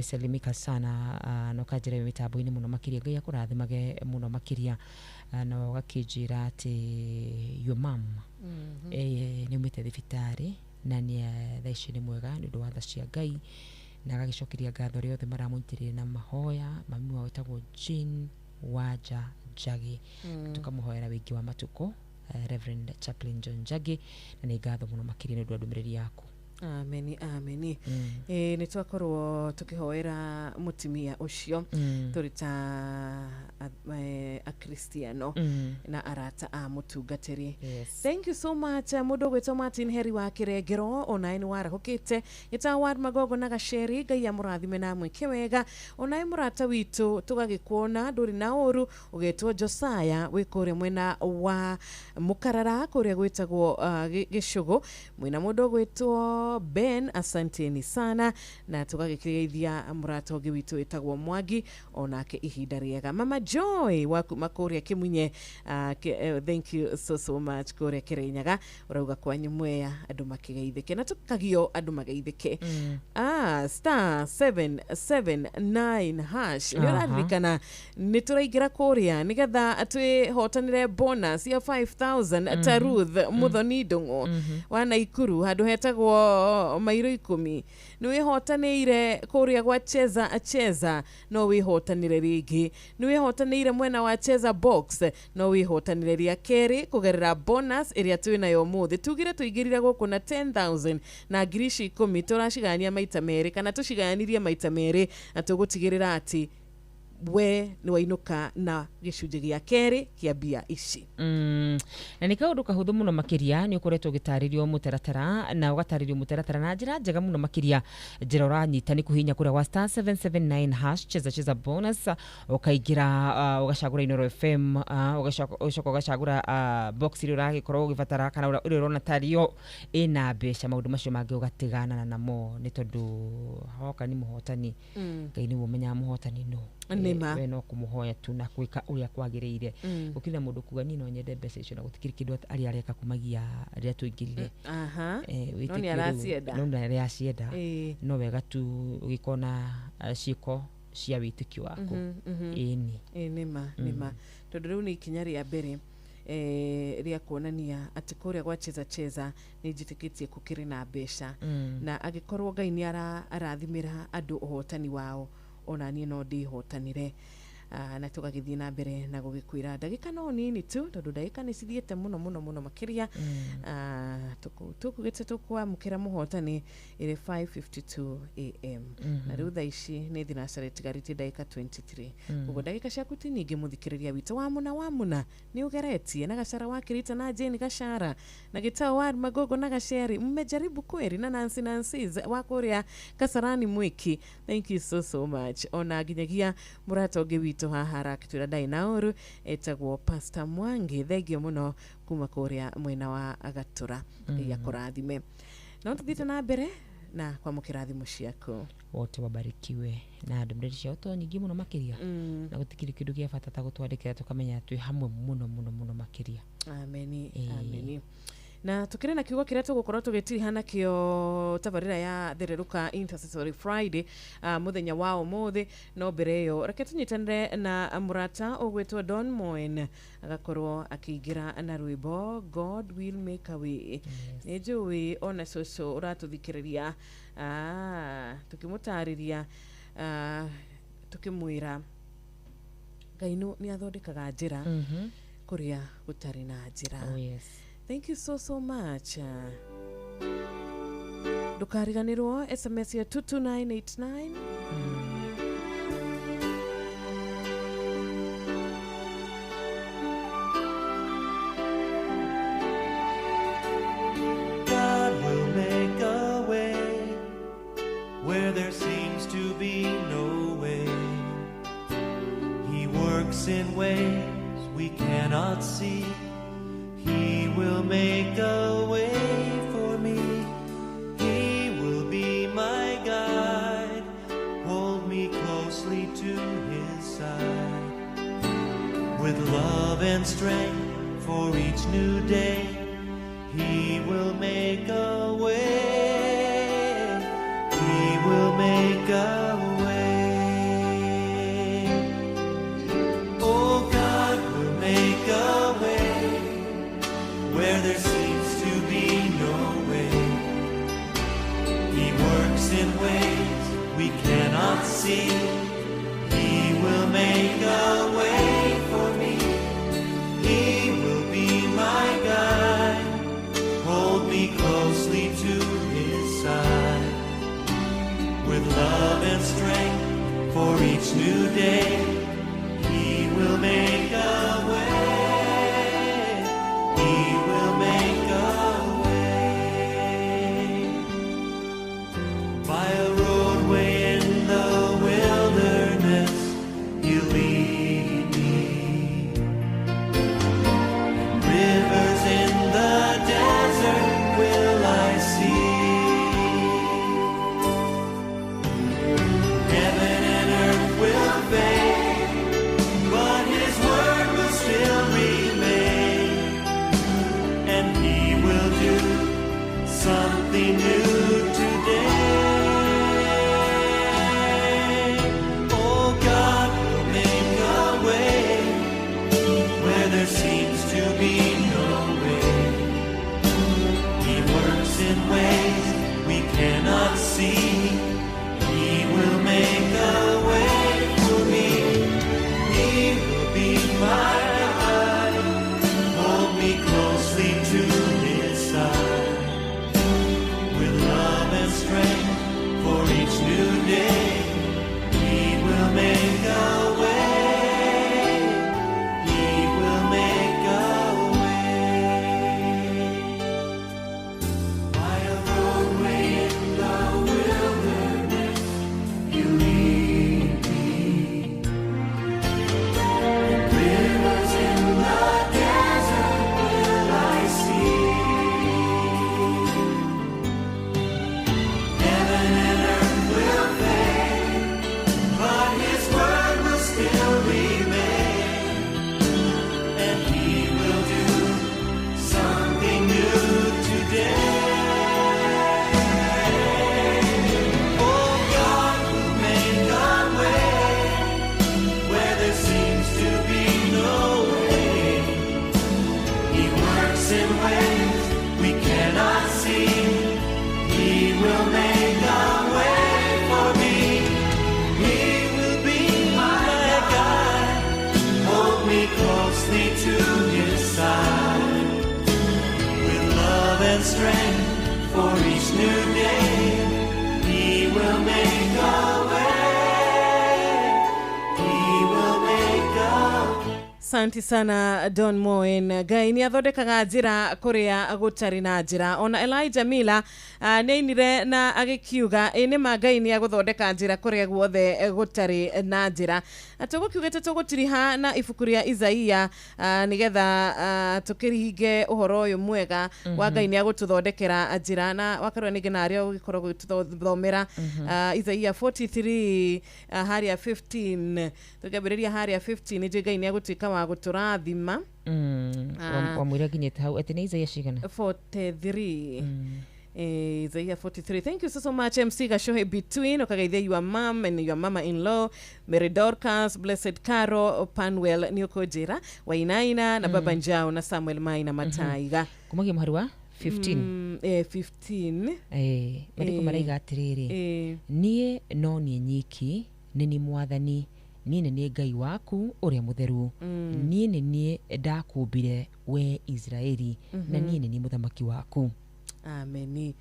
salimika sana, na ũkanjĩra wĩ mĩtambo-inĩ mũno makĩria, Ngai akũrathimage mũno makĩria, na ũgakĩnjĩra atĩ your mom nĩ aumĩte thibitarĩ na nĩ thaa ici nĩ mwega nĩ ũndũ wa tha cia Ngai, na agagĩcokeria ngatho arĩa othe maramũnyitĩrĩire na mahoya. Mami wao wĩtagwo Jane Wanja Njagi, tũkamũhoera wĩingĩ wa matukũ, Reverend Chaplain John Njagi, na nĩ ngatho mũno makĩria nĩ ũndũ wa ndũmĩrĩri yaku. Ameni, ameni. Nĩ twakorwo tũkĩhoera mũtumia ũcio tũrĩ ta akristiano na arata a mũtungatĩri. Thank you so much mũndũ ũgwĩtwo Martin Heri wa Kĩrengero, onawe nĩ warahũkĩte gĩtawa wa Magogo na Gaceri, Ngai amũrathime na amwĩke wega. Onawe mũrata witũ tũgagĩkuona ndũrĩ na ũru, ũgetwo Josiah wĩ kũrĩa mwena wa Mũkarara kũrĩa gwĩtagwo Gĩcũgũ, mwĩna mũndũ ũgwĩtwo Ben, asanteni sana, na tũgagĩkĩgeithia mũrata ũngĩ witũ wĩtagwo Mwangi onake ihinda rĩega. Mama Joy wa kuma kũrĩa Kĩmunye, thank you so so much kũrĩa Kĩrĩnyaga, ũrauga kwanyu Mwea andũ makĩgeithĩke na tũkagio andũ mageithĩke. Star 779 hash nĩ ũraririkana nĩ tũraingĩra kũrĩa nĩgetha twĩhotanĩre bonus ya 5000 ta Ruth Muthoni Ndung'u wa Naikuru handũ hetagwo mairo 10. Nĩ wĩhotanĩire kũrĩa gwa Cheza Cheza, no wĩhotanĩre rĩngĩ. Nĩ wĩhotanĩire mwena wa Cheza Box, no wĩhotanĩre rĩa kerĩ kũgerera bonus ĩrĩa twĩ nayo ũmũthĩ. Tugire tũingĩrire gũkũ na 10,000 na ngiri ici 10 tũracigayania maita merĩ, kana tũcigayanirie maita merĩ, na tũgũtigĩrĩra atĩ we nĩ wainũka na gĩcunjĩ gĩa kerĩ kĩa mbia ici. Na nĩ kaũndũ kahũthũ mũno makĩria, nĩ ũkoretwo ũgĩtarĩrio mũtaratara na ũgatarĩrio mũtaratara na njĩra njega mũno makĩria. Njĩra ũranyita nĩ kũhihinya kũrĩa gwa star 779 hash cheza cheza bonus, ũkaingĩra ũgacagũra Inoro FM, ũgacoka ũgacagũra box ĩrĩa ũragĩkorwo ũgĩbatara kana ĩrĩa ũrona tarĩo ĩna mbeca, maũndũ macio mangĩ ũgatiganana namo nĩ tondũ hoka nĩ mũhotani. Ngai nĩwe ũmenyaga mũhotani nũ. Nĩma. We no kũmũhoya tu na gwĩka ũrĩa kwagĩrĩire. Gũkĩrĩ na mũndũ kuga niĩ no nyende mbeca icio na gũtikĩrĩ kĩndũ arĩa areka kumagia rĩrĩa tũingĩrire. No nĩ aracienda. No nĩ aracienda. No wega tu ũgĩkona ciĩko cia wĩtĩkio waku. Ĩni. Nĩma, nĩma. Tondũ rĩu nĩ ikinya rĩa mbere rĩa kuonania atĩ kũrĩa gwa Cheza Cheza nĩ njĩtĩkĩtie gũkĩrĩ na mbeca, na angĩkorwo Ngai nĩ arathimĩra andũ ũhotani wao, ona niĩ no ndĩhotanĩre. Na tũgagĩthiĩ na mbere na gũgĩkwĩra ndagĩka no nini tu tondũ ndagĩka nĩ cithiĩte mũno mũno mũno makĩria. Tũkugĩte tũkwamũkĩra mũhotani ĩrĩ 5:52 am. Na rĩu thaa ici nĩ thinacara ĩtigarĩtie ndagĩka 23. Koguo ndagĩka ciaku ti nyingĩ mũthikĩrĩria witũ wa mũna wa mũna nĩ ũgeretie na Gacara wa Kirita na Jane Gashara na Gitao wa Magogo na Gasheri, mmejaribu kweli, na Nancy Nancy wa kũrĩa Kasarani Mwiki, thank you so so much. Ona nginyagia mũrata ũngĩ witũ haha arakĩtwĩra ndarĩ na ũru, etagwo Pastor Mwangi, thengio mũno kuma kũrĩa mwena wa Gatura. Ngai akũrathime. No tũthiĩte na mbere na kwamũkĩra thimũ ciaku. Wote wabarikiwe na ndũmĩrĩri ciao to nyingĩ mũno makĩria. Na gũtikĩrĩ kĩndũ gĩa bata ta gũtwandĩkĩra tũkamenya twĩ hamwe mũno mũno mũno makĩria. Ameni, ameni. Na tukĩrĩ na kiugo kĩrĩa tũgũkorwo tũgĩtiriha nakĩo tabarĩra ya Thererũka Intercessory Friday, mũthenya wa ũmũthĩ. No mbere ĩyo reke tũnyitanĩre na mũrata ũgwĩtwo Don Moen agakorwo akĩingĩra na rwĩmbo God Will Make a Way. Nĩ njũĩ ona cũcũ ũratũthikĩrĩria, tũkĩmũtarĩria, tũkĩmwĩra Ngai nĩ athondekaga njĩra kũrĩa gũtarĩ na njĩra. Oh, yes. Thank you so so much. Ndũkariganĩrwo SMS ya 22989. God will make a way where there seems to be no way. He works in ways we cannot see. He will make a way for me. He will be my guide. Hold me closely to his side. With love and strength for each new day, he will make a way. He will make a way. Oh, God will make a way where there seems to be no way. He works in ways we cannot see. He will make a way for me. He will be my guide. Hold me closely to his side. With love and strength for each new day, he will make a way. He will make a way. By a roadway in the wilderness, he'll lead me. Rivers in the desert will I see. Heaven and earth will fade, but his word will still remain. And he will do something new today. Oh, God will make a way where there seems to be no way. He works in ways we cannot see. He will make a way for me. He will be my guide. Hold me closely to his side. With love and strength for each new day, he will make a way. He will make a way. By a roadway in the wilderness, he'll lead me. Rivers in the desert will I see. Heaven and earth will fade, but his word will still remain. And he will do something new today. Oh, God will make a way where there seems to be no way. He works in ways we cannot see. He will make a way for me. He will be my guide. and strength for each new day. He will make a way. He will make a way. Asante sana Don Moen. Ngai nĩ athondekaga njĩra kũrĩa gũtarĩ na njĩra. Ona Elijah Miller nĩ ainire na agĩkiuga ĩ nĩ ma Ngai nĩ agũthondeka njĩra kũrĩa guothe gũtarĩ na njĩra. Na tũgũkiugĩte tũgũtiriha na ibuku rĩa Isaia nĩgetha tũkĩringe ũhoro ũyũ mwega wa Ngai nĩ agũtũthondekera njĩra, na wakarwo nĩ ngena arĩa ũgĩkorwo gũgĩtũthomera Isaia 43 harĩa 15, tũkĩambĩrĩria harĩa 15 nĩ Ngai nĩ agũtuĩka wa gũtũrathima. Wamwĩra nginyĩte hau atĩ nĩ Isaia cigana? 43. Isaiah 43. Thank you so, so much, MC Gashohe Between. Ukagaithia your mom and your mama-in-law, Mary Dorcas, Blessed Caro, Panwell Niokojera, Wainaina, na Baba Njao, na Samuel Maina Mataiga. Kumagia mũhari wa 15. 15. Maandĩko maraiga atĩrĩrĩ, niĩ no niĩ nyiki nĩ niĩ mwathani, niĩ nĩ niĩ Ngai waku ũrĩa mũtheru, niĩ nĩ niĩ ndakũmbire we Israeli, na niĩ nĩ niĩ mũthamaki waku. Ameni.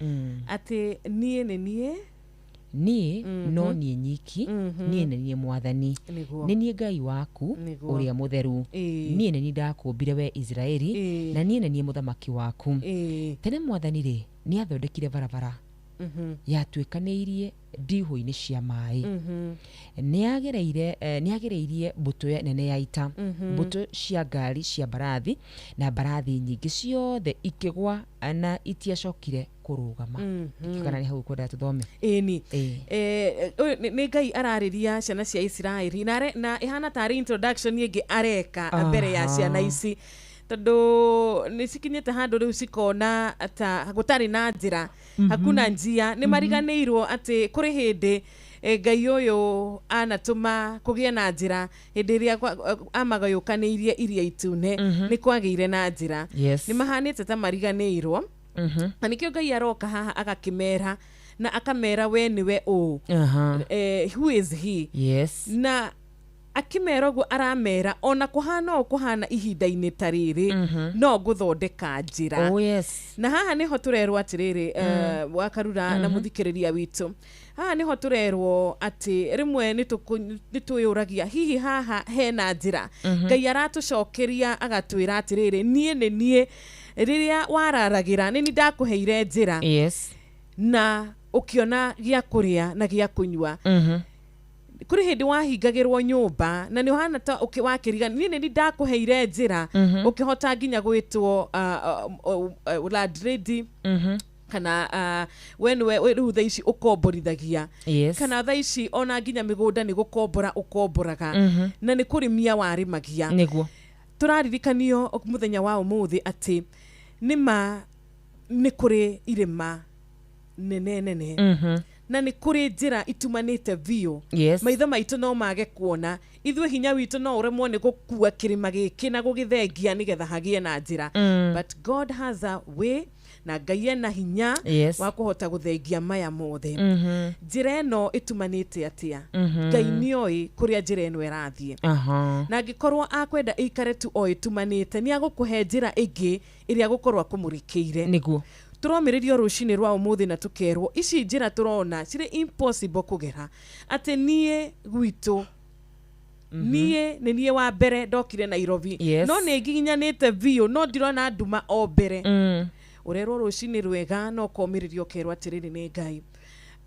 Atĩ niĩ nĩ niĩ, niĩ no niĩ nyiki, niĩ nĩ niĩ mwathani, nĩ niĩ Ngai waku ũrĩa mũtheru, niĩ nĩ niĩ ndakũmbire we Israeli, na niĩ nĩ niĩ mũthamaki waku. Tene mwathani rĩ nĩ athondekire barabara yatuĩkanĩirie ndihũ-inĩ cia maĩ, nĩagereirie mbũtũ nene ya ita, mbũtũ cia ngari cia mbarathi na mbarathi nyingĩ ciothe ikĩgwa na itiacokire kũrũgama. Kana nĩ hau ũkwenda tũthome? Ĩni nĩ Ngai ararĩria ciana cia Isiraeli na ĩhana tarĩ introduction ĩngĩ areka mbere ya ciana ici, tondũ nĩ cikinyĩte handũ rĩu cikona ta gũtarĩ na njĩra, hakuna njia. Nĩ mariganĩirwo atĩ kũrĩ hĩndĩ Ngai ũyũ anatũma kũgĩe na njĩra, hĩndĩ ĩrĩa amagayũkanĩirie iria itune nĩ kwagĩire na njĩra. Nĩ mahanĩte ta mariganĩirwo, na nĩkĩo Ngai aroka haha agakĩmera na akamera we nĩwe ũ, who is he? Na akimera ũguo aramera ona kũhana o kũhana ihinda-inĩ ta rĩrĩ no ngũthondeka njĩra. Oh, yes. Na haha nĩho tũrerwo atĩrĩrĩ, wakarura na mũthikĩrĩria witũ, haha nĩho tũrerwo atĩ rĩmwe nĩ twĩyũragia hihi haha hena njĩra. Ngai aratũcokeria agatwĩra atĩrĩrĩ, niĩ nĩ niĩ rĩrĩa wararagĩra nĩ niĩ ndakũheire njĩra. Yes. Na ũkĩona gĩa kũrĩa na gĩa kũnyua. Kũrĩ hĩndĩ wahingagĩrwo nyũmba na nĩ ũhana ta wakĩriga niĩ nĩ ndakũheire njĩra, ũkĩhota nginya gwĩtwo landlady, kana we nĩwe rĩu thaa ici ũkomborithagia. Yes. Kana thaa ici ona nginya mĩgũnda nĩ gũkombora ũkomboraga, na nĩ kũrĩmia warĩmagia. Nĩguo tũraririkanio mũthenya wa ũmũthĩ atĩ nĩma nĩ kũrĩ irĩma nene nene, na nĩ kũrĩ njĩra itumanĩte biũ. Yes. Maitho maitũ no mage kuona, ithuĩ hinya witũ no ũremwo nĩ gũkua kĩrĩma gĩkĩ na gũgĩthengia nĩgetha hagĩe na njĩra. But God has a way, na Ngai ena hinya wa kũhota gũthengia maya mothe. Njĩra ĩno ĩtumanĩte atĩa? Ngai nĩoĩ kũrĩa njĩra ĩno ĩrathiĩ. Na angĩkorwo akwenda ĩikare tu o ĩtumanĩte, nĩ agũkũhe njĩra ĩngĩ ĩrĩa agũkorwo akũmũrĩkĩire. Nĩguo tũromĩrĩrio rũcinĩ rwa ũmũthĩ na tũkerwo ici njĩra tũrona cirĩ impossible kũgera, atĩ niĩ gwitũ niĩ nĩ niĩ wa mbere ndokire Nairobi. Yes. No nĩ nginyanĩte biũ no ndirona nduma o mbere. Ũrerwo rũcinĩ rwega no ũkomĩrĩrio ũkerwo atĩrĩrĩ nĩ Ngai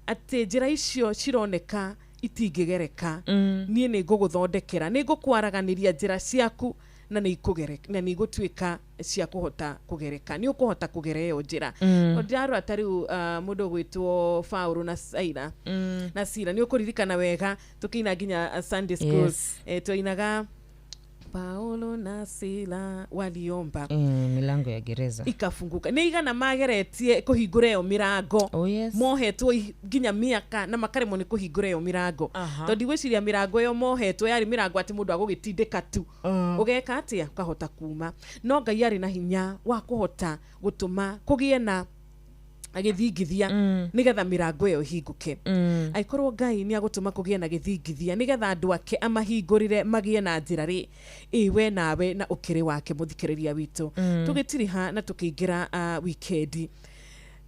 atĩ njĩra icio cironeka itingĩgereka, niĩ nĩ ngũgũthondekera, nĩ ngũkwaraganĩria njĩra ciaku na nĩ ikũgereka, na nĩ igũtuĩka cia kũhota kũgereka, nĩ ũkũhota kũgera ĩyo njĩra. Ndirarora ta rĩu mũndũ ũgwĩtwo Paũlũ na Saira na Sila, nĩ ũkũririkana wega tũkĩina nginya Sunday school. Yes. Twainaga Paulo na Sila waliomba milango ya gereza ikafunguka. Nĩ igana mageretie kũhingũra ĩyo mĩrango. Oh, yes. Mohetwo nginya mĩaka na makaremwo nĩ kũhingũra ĩyo mĩrango. Tondũ ndigwĩciria mĩrango ĩyo mohetwo yarĩ mĩrango atĩ mũndũ agũgĩtindĩka tu, ũgeka atĩa ũkahota kuma. No Ngai arĩ na hinya wa kũhota gũtũma kũgĩe na Gĩthingithia nĩgetha mĩrango ĩyo ĩhingũke. Angĩkorwo Ngai nĩ agũtũma kũgĩe na gĩthingithia nĩgetha andũ ake amahingũrĩre magĩe na njĩra rĩ, ĩ we nawe na ũkĩrĩ wake mũthikĩrĩria witũ. Tũgĩtiriha na tũkĩingĩra wikendi,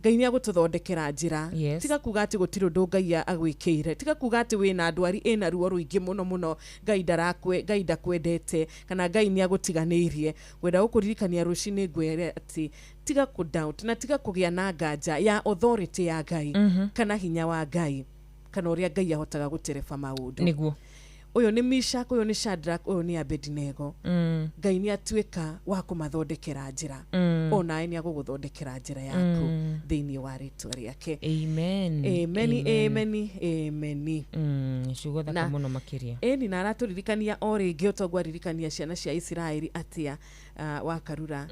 Ngai nĩ agũtũthondekera njĩra. Tiga kuga atĩ gũtirĩ ũndũ Ngai agwĩkĩire, tiga kuga atĩ wĩna ndwari ĩna ruo rũingĩ mũno mũno, Ngai ndarakwe, Ngai ndakwendete, kana Ngai nĩ agũtiganĩirie. Ngwenda gũkũririkania rũcinĩ ngwĩre atĩ tiga kũ doubt na tiga kũgĩa na nganja ya authority ya Ngai kana hinya wa Ngai kana ũrĩa Ngai ahotaga gũtereba maũndũ. Ũyũ nĩ Mishak, ũyũ nĩ Shadrach, ũyũ nĩ Abednego. Ngai nĩ atuĩka wa kũmathondekera njĩra. Onawe nĩ agũgũthondekera njĩra yaku thĩinĩ wa rĩtwa rĩake. Amen. Ameni, ameni, ameni. Ciugo thaka mũno makĩria. Ĩni, na aratũririkania o rĩngĩ ũtongu aririkania ciana cia Isiraeli atĩa, wa Karura?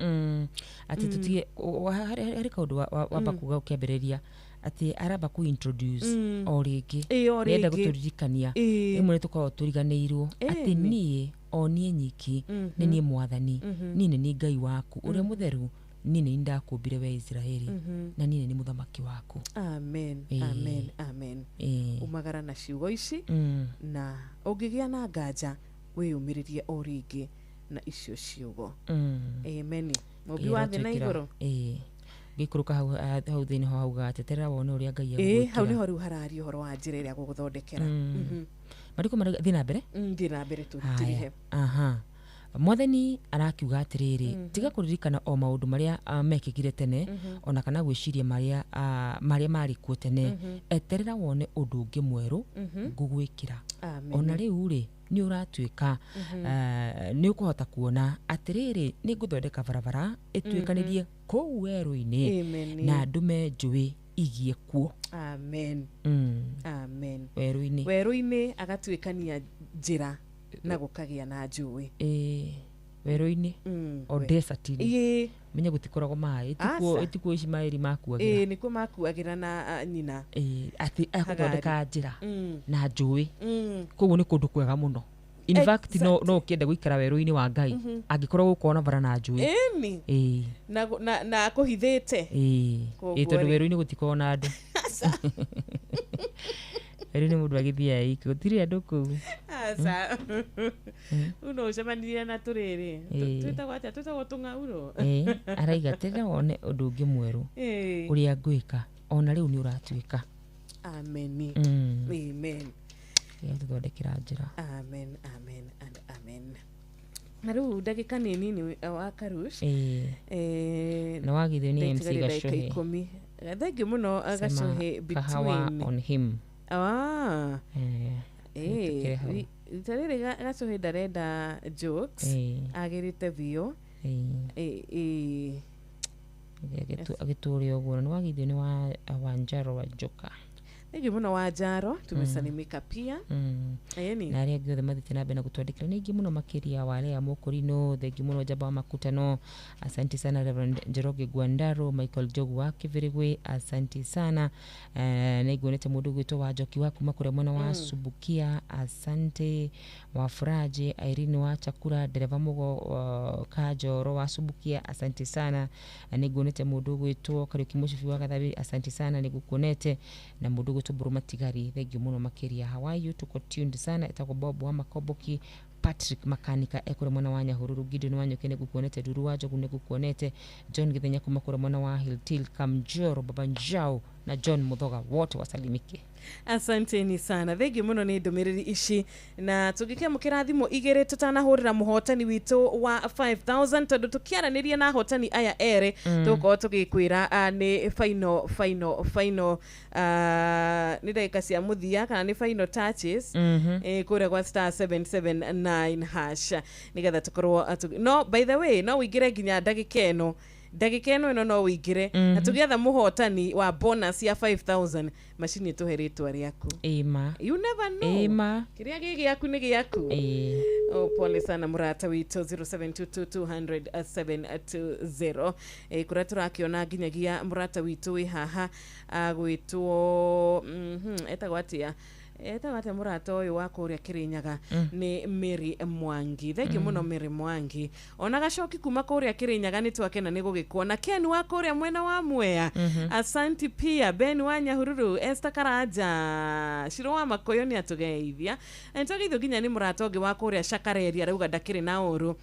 Atĩ tũtige harĩ kaũndũ wamba kuga ũkĩambĩrĩria atĩ aramba kũ introduce o rĩngĩ. Ĩ, o Nĩenda rĩngĩ. Gũtũririkania rĩmwe nĩ tũkoragwo tũriganĩirwo atĩ niĩ o niĩ nyiki nĩ niĩ Mwathani, niĩ nĩ niĩ Ngai waku ũrĩa mũtheru, niĩ nĩ niĩ ndakũmbire we Isiraeli, na niĩ nĩ niĩ mũthamaki waku. Amen. Amen, amen. Umagara na ciugo ici na ũngĩgĩa na nganja wĩyũmĩrĩrie o rĩngĩ na icio ciugo. Amen. Mũmbi wa thĩ na igũrũ. Ĩĩ, ngĩikũrũka hau, hau thĩinĩ ho hauga atĩ terera wone ũrĩa Ngai Ĩ, hau egũgwĩkĩra. Nĩho rĩu hararia ũhoro wa njĩra ĩrĩa gũgũthondekera. Marĩkũ marauga thiĩ na mbere? Thiĩ na mbere tũtirihe. Haya. Aha, Mwathani arakiuga atĩrĩrĩ, tiga kũririkana o maũndũ marĩa mekĩkire tene, ona kana gwĩciria marĩa marĩa marĩ kuo tene. Eterera wone ũndũ ũngĩ mwerũ ngũgwĩkĩra. Amen. Ona rĩu rĩ, nĩ ũratuĩka nĩ ũkũhota kuona atĩrĩrĩ, nĩ ngũthondeka barabara ĩtuĩkanĩrie kũu werũ-inĩ Amen. na ndũme njũĩ igie kuo. Amen. Amen. Werũ-inĩ. Werũ-inĩ agatuĩkania njĩra na gũkagĩa na njũĩ. Ĩĩ, werũ-inĩ o desert-inĩ. Menye gũtikoragwo maĩ. Aca. Ĩtikuo ici maĩri makuagĩra. Ĩĩ, nĩkuo makuagĩra na nyina. Ĩĩ, atĩ agũthondeka Hagari. njĩra na njũĩ. Koguo nĩ kũndũ kwega mũno. In fact, no ũkĩende gũikara werũ-inĩ wa Ngai angĩkorwo gũkorwo na bara na njũĩ. Ĩni. Na akũhithĩte. Koguo Ĩĩ, tondũ rĩ. werũ-inĩ gũtikoragwo na andũ. Werũ-inĩ mũndũ agĩthiaga iki, gũtirĩ andũ kũu. Aca, uno ũcemanirie na tũrĩrĩ. Twĩtagwo atĩa? Twĩtagwo tũng'aurũ. Ĩĩ, araiga terera wone ũndũ ũngĩ mwerũ ũrĩa ngwĩka, ona rĩu nĩ ũratuĩka. Ameni. Amen. Gũthondekera njĩra. Amen, amen and amen. Na rĩu ndagĩka nĩ nini, wa Karush. Na wagithio nĩ MC Ndĩtigarĩ ndagĩka Gacohe. 10. Thengiũ mũno, Sema Gacohe kahawa between on him. Tũkĩrĩ hau. Rita rĩrĩ Gacohe ndarenda jokes. Agĩrĩte biũ. Agĩtũre ũguo na nĩ wagithio nĩ wa Wanjaro wa Njoka. Thengiũ mũno Wanjaro, tumesalimika pia. Ĩni. Na arĩa angĩ othe mathiĩte na mbere na gũtwandĩkĩra nĩ aingĩ mũno makĩria, Walea Mũkũrinũ, thengiũ mũno, Njamba wa Makutano, asante sana, Reverend Njoroge Gwandaro, Michael Jogu wa Kĩbĩrĩgwĩ, asante sana. Nĩ nguonete mũndũ ũgwĩtwo wa Njoki wa kuma kũrĩa mwena wa Subukia, asante, wa Furaji Irene wa Chakura, ndereba Mũgo Kanjoro wa Subukia, asante sana. Nĩ nguonete mũndũ ũgwĩtwo Kariũki Mũcibi wa Gathabi, asante sana, nĩ ngukuonete, na mũndũ ũgwĩtwo Mbũrũ Matigari, thengiũ mũno makĩria. How are you? Tuko tuned sana. Etagwo Bob wa Makomboki, Patrick Makanika ekũrĩa mwena wa Nyahururu, Gideon Wanyũke nĩ ngukuonete, Nduru wa Njogu nĩ ngukuonete, John Githenya kuma kũrĩa mwena wa Hiltil, Kamjoro, Baba Njau na John Muthoga, wote wasalimike. Asanteni sana, thengiũ mũno nĩ ndũmĩrĩri ici, na tũngĩkĩamũkĩra thimũ igĩrĩ tũtanahũrĩra mũhotani witũ wa 5000, tondũ tũkĩaranĩria na ahotani aya erĩ tũgũkorwo tũgĩkwĩra nĩ final, final, final, nĩ ndagĩka cia mũthia kana nĩ final touches kũrĩa gwa *779# nĩgetha tũkorwo no by the way, no ũingĩre nginya ndagĩka ĩno, ndagĩka ĩno ĩno no ũingĩre na tũgĩetha mũhotani wa bonus ya 5000, macini ĩtũhe rĩtwa rĩaku. Ĩma. You never know. Ĩma. Kĩrĩa gĩ gĩaku nĩ gĩaku. Oh, pole sana mũrata witũ, 0722200720. Kũrĩa tũrakĩona nginyagia mũrata witũ wĩ haha agwĩtwo, etagwo atĩa? Etagwo atĩa mũrata ũyũ wa kũrĩa Kĩrĩnyaga? Nĩ Mary Mwangi. Thengiũ mũno Mary Mwangi. Ona gacoki kuma kũrĩa Kĩrĩnyaga nĩ twakena nĩ gũgĩkuona. Ken wa kũrĩa mwena wa Mwea, asanti pia. Ben wa Nyahururu, Esther Karanja, Shiro wa Makoyo nĩ atũgeithia. Na nĩtwageithio nginya nĩ mũrata ũngĩ wa kũrĩa Shakareri, arauga ndakĩrĩ na ũru.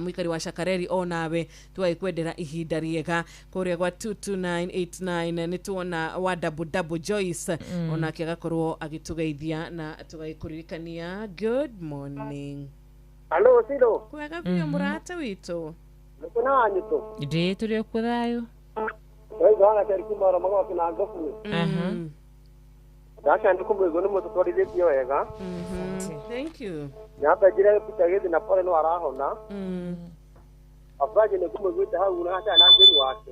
Mwikari wa Shakareri, onawe twagĩkwendera ihinda rĩega. Kũrĩa gwa 22989 nĩ tuona wa double double Joyce, onake agakorwo agĩtũgeithia na tũgagĩkũririkania good morning. Halo, Silo. Kwega biũ mũrata witũ. Nĩkũ na wanyu tũ? Ndĩ tũrĩ o kuo thayũ. Tũraigua na keri kuma magoki na ngobu. Ndakenda nĩ kũmũigua nĩ mũtũtwarithĩtie wega. Thank you. Nyambe njĩre Peter gĩthi na pole no arahona. Abaje nĩ kũmũiguĩte hau na hatarĩ na njĩri wake.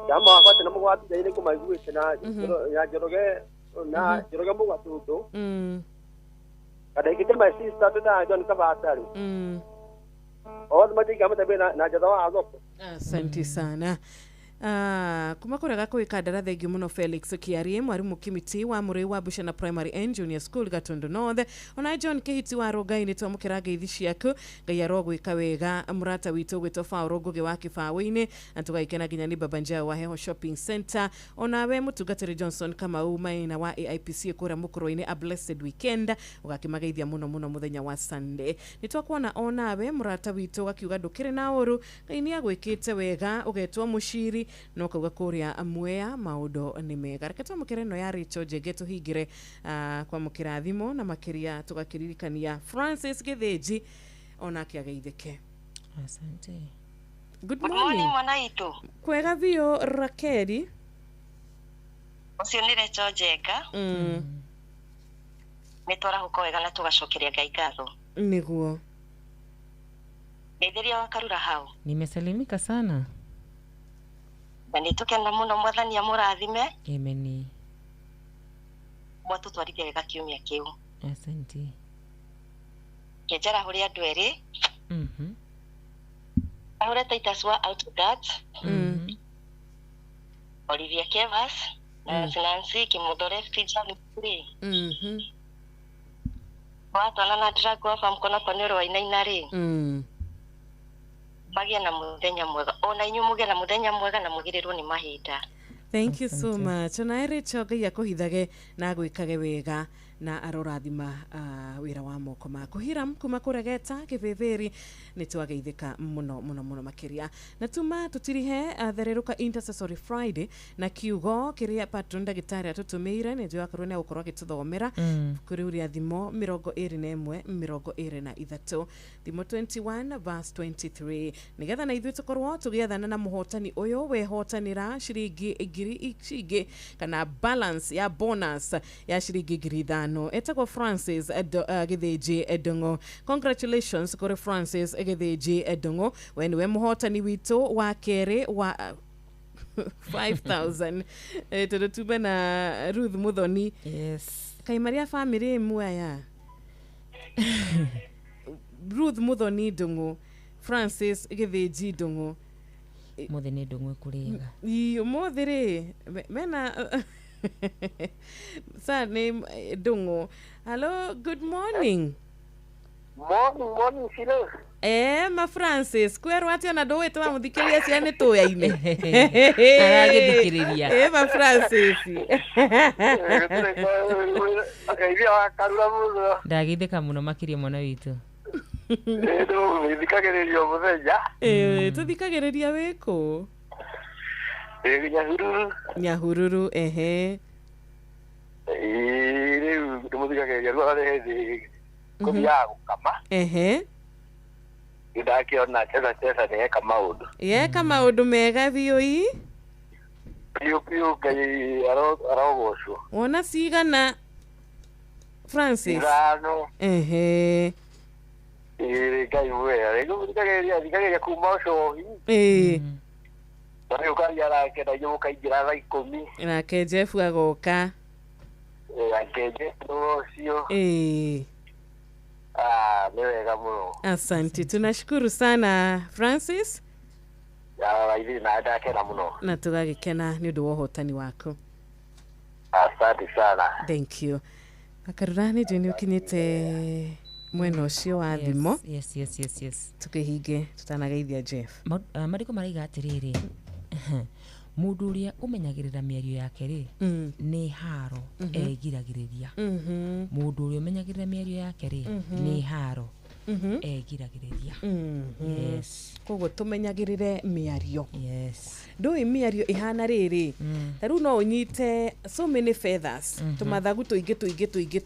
Ndama wakwa atĩ na mũgwatithia nĩ kũmaiguĩte na na Njoroge na Njoroge mũgatũndũ. Kadaikite my sister tũta John Kabatari. Othe matinga mũtembe na njotha wa thoko. Asante sana. Kuma kũrĩa gakũĩ kandara, thengiũ mũno Felix Kiarie, mwarimũ Kimiti wa Mũrĩi wa Bushana Primary and Junior School, Gatundu North. Ona John Kĩhiti wa Rũngai, nĩ twamũkĩra ngeithi ciaku. Ngai arogwĩka wega. Mũrata witũ gwĩtwo Faũrũ Ngũgĩ wa Kĩbaũ-inĩ, na tũgagĩkena nginya nĩ Baba Njao wa Heho Shopping Center. Onawe mũtungatĩri Johnson Kamau Maina wa AIPC kũrĩa Mũkũrũ-inĩ, a blessed weekend, ũgakĩmageithia mũno mũno mũthenya wa Sunday. Nĩ twakuona onawe mũrata witũ ũgakiuga ndũkĩrĩ na ũru, Ngai nĩ agwĩkĩte wega, ũgetwo mũciri no kauga kũrĩa Mwea maũndũ nĩ mega. Reke twamũkĩre ĩno ya Rachel Njenge tũhingĩre kwamũkĩra thimũ, na makĩria tũgakĩririkania Francis Gĩthĩnji onake ageithĩke. Asante. Good Good morning, morning. Mwana witũ. Kwega biũ Rakeri. Ũcio nĩ Rachel Njenga. Nĩ twarahũka wega na tũgacokeria Ngai ngatho. Nĩguo. Ngeithĩria wa Karura hau. Nimesalimika sana. Na nĩ tũkena mũno, mwathani amũrathime. Amen. Mwatũtwarithia wega kiumia kĩu. Asante. Kĩnjarahũre andũ erĩ. Ahũre Titus wa Outguard, Olivia Kevas na Nancy Kimũthore Fijani rĩ. Watwana na Ndĩrangũ wa mkono panero wa Inaina rĩ. Magĩe na mũthenya mwega, ona inyuĩ mũgĩe na mũthenya mwega na mũgĩrĩrwo nĩ mahinda. Thank you so much. Ona Rachel, Ngai akũhithage na agwĩkage wega na arorathima wĩra wa moko maku. Hiram kuma kũregeta kĩbĩbĩri, nĩ twageithĩka mũno mũno mũno makĩria. Na tuma tũtirihe thererũka Intercessory Friday na kiugo kĩrĩa patron ndagĩtarĩ atũtũmĩire, nĩ njũĩ akorwo nĩ agũkorwo agĩtũthomera ibuku rĩu rĩa Thimo 21 23, Thimo 21 verse 23, nĩgetha na ithuĩ tũkorwo tũgĩathana na mũhotani ũyũ wehotanĩra ciringi 10,000 kana balance ya bonus ya ciringi 5,000. Etagwo Francis Gĩthĩnji Ndung'u. Congratulations kũrĩ Francis Gĩthĩnji Ndung'u, we nĩwe mũhotani witũ wa kerĩ wa 5000. Tondũ tume na Ruth Muthoni. Yes. Kaĩ marĩa bamĩrĩ ĩmwe aya, Ruth Muthoni Ndung'u, Francis Gĩthĩnji Ndung'u. Mũthĩ nĩ ndũng'ũ ĩkũrĩaga. Ii, ũmũthĩ rĩ mena surname Ndung'u. Hello, good morning. Morning, morning, Silo. Ma Francis, kwerwo atĩ ona ndũĩ twamũthikĩrĩria ciana nĩ tũyaine. Aragĩthikĩrĩria. Ma Francis. Akaithia wa Karura mũno. Ndageithĩka mũno makĩria mwana witũ. Thikagĩrĩria o mũthenya. Tũthikagĩrĩria wĩkũ? Nyahururu. Nyahururu, ehe. Rĩu ndĩmũthikagĩrĩria rĩu arĩ hĩndĩ kũthiaga gũkama. Ehe. Ndakĩona cheza cheza nĩ eka maũndũ. Yeka maũndũ mega biũ ii. Biũ biũ, Ngai arogocwo. Wona cigana Francis? 5. Ehe. Ngai mwega. Rĩu thikagĩrĩria kuma ũcohi. Rĩu karia nake na inyuĩ mũkaingĩra thaa 10. Nake Jeff agoka. Nake Jeff ũcio. Nĩ wega mũno. Asante, tunashukuru sana Francis. Ithuĩ na ndakena mũno. Na tũgagĩkena nĩ ũndũ wa ũhotani waku. Asante sana. Thank you. Akarura nä njå nä å kinyä te mwena å cio wa thimo. Yes. Tũkĩhinge tũtanageithia Jeff. Marĩko maraiga atĩrĩrĩ, mũndũ ũrĩa ũmenyagĩrĩra mĩario yake rĩ, nĩ haro egiragĩrĩria. Mũndũ ũrĩa ũmenyagĩrĩra mĩario yake rĩ, nĩ haro egiragĩrĩria. Yes. Koguo tũmenyagĩrĩre mĩario. Yes. Ndũĩ mĩario ĩhana rĩrĩ, ta rĩu no ũnyite so many feathers, tũmathagu tũingĩ tũingĩ tũingĩ.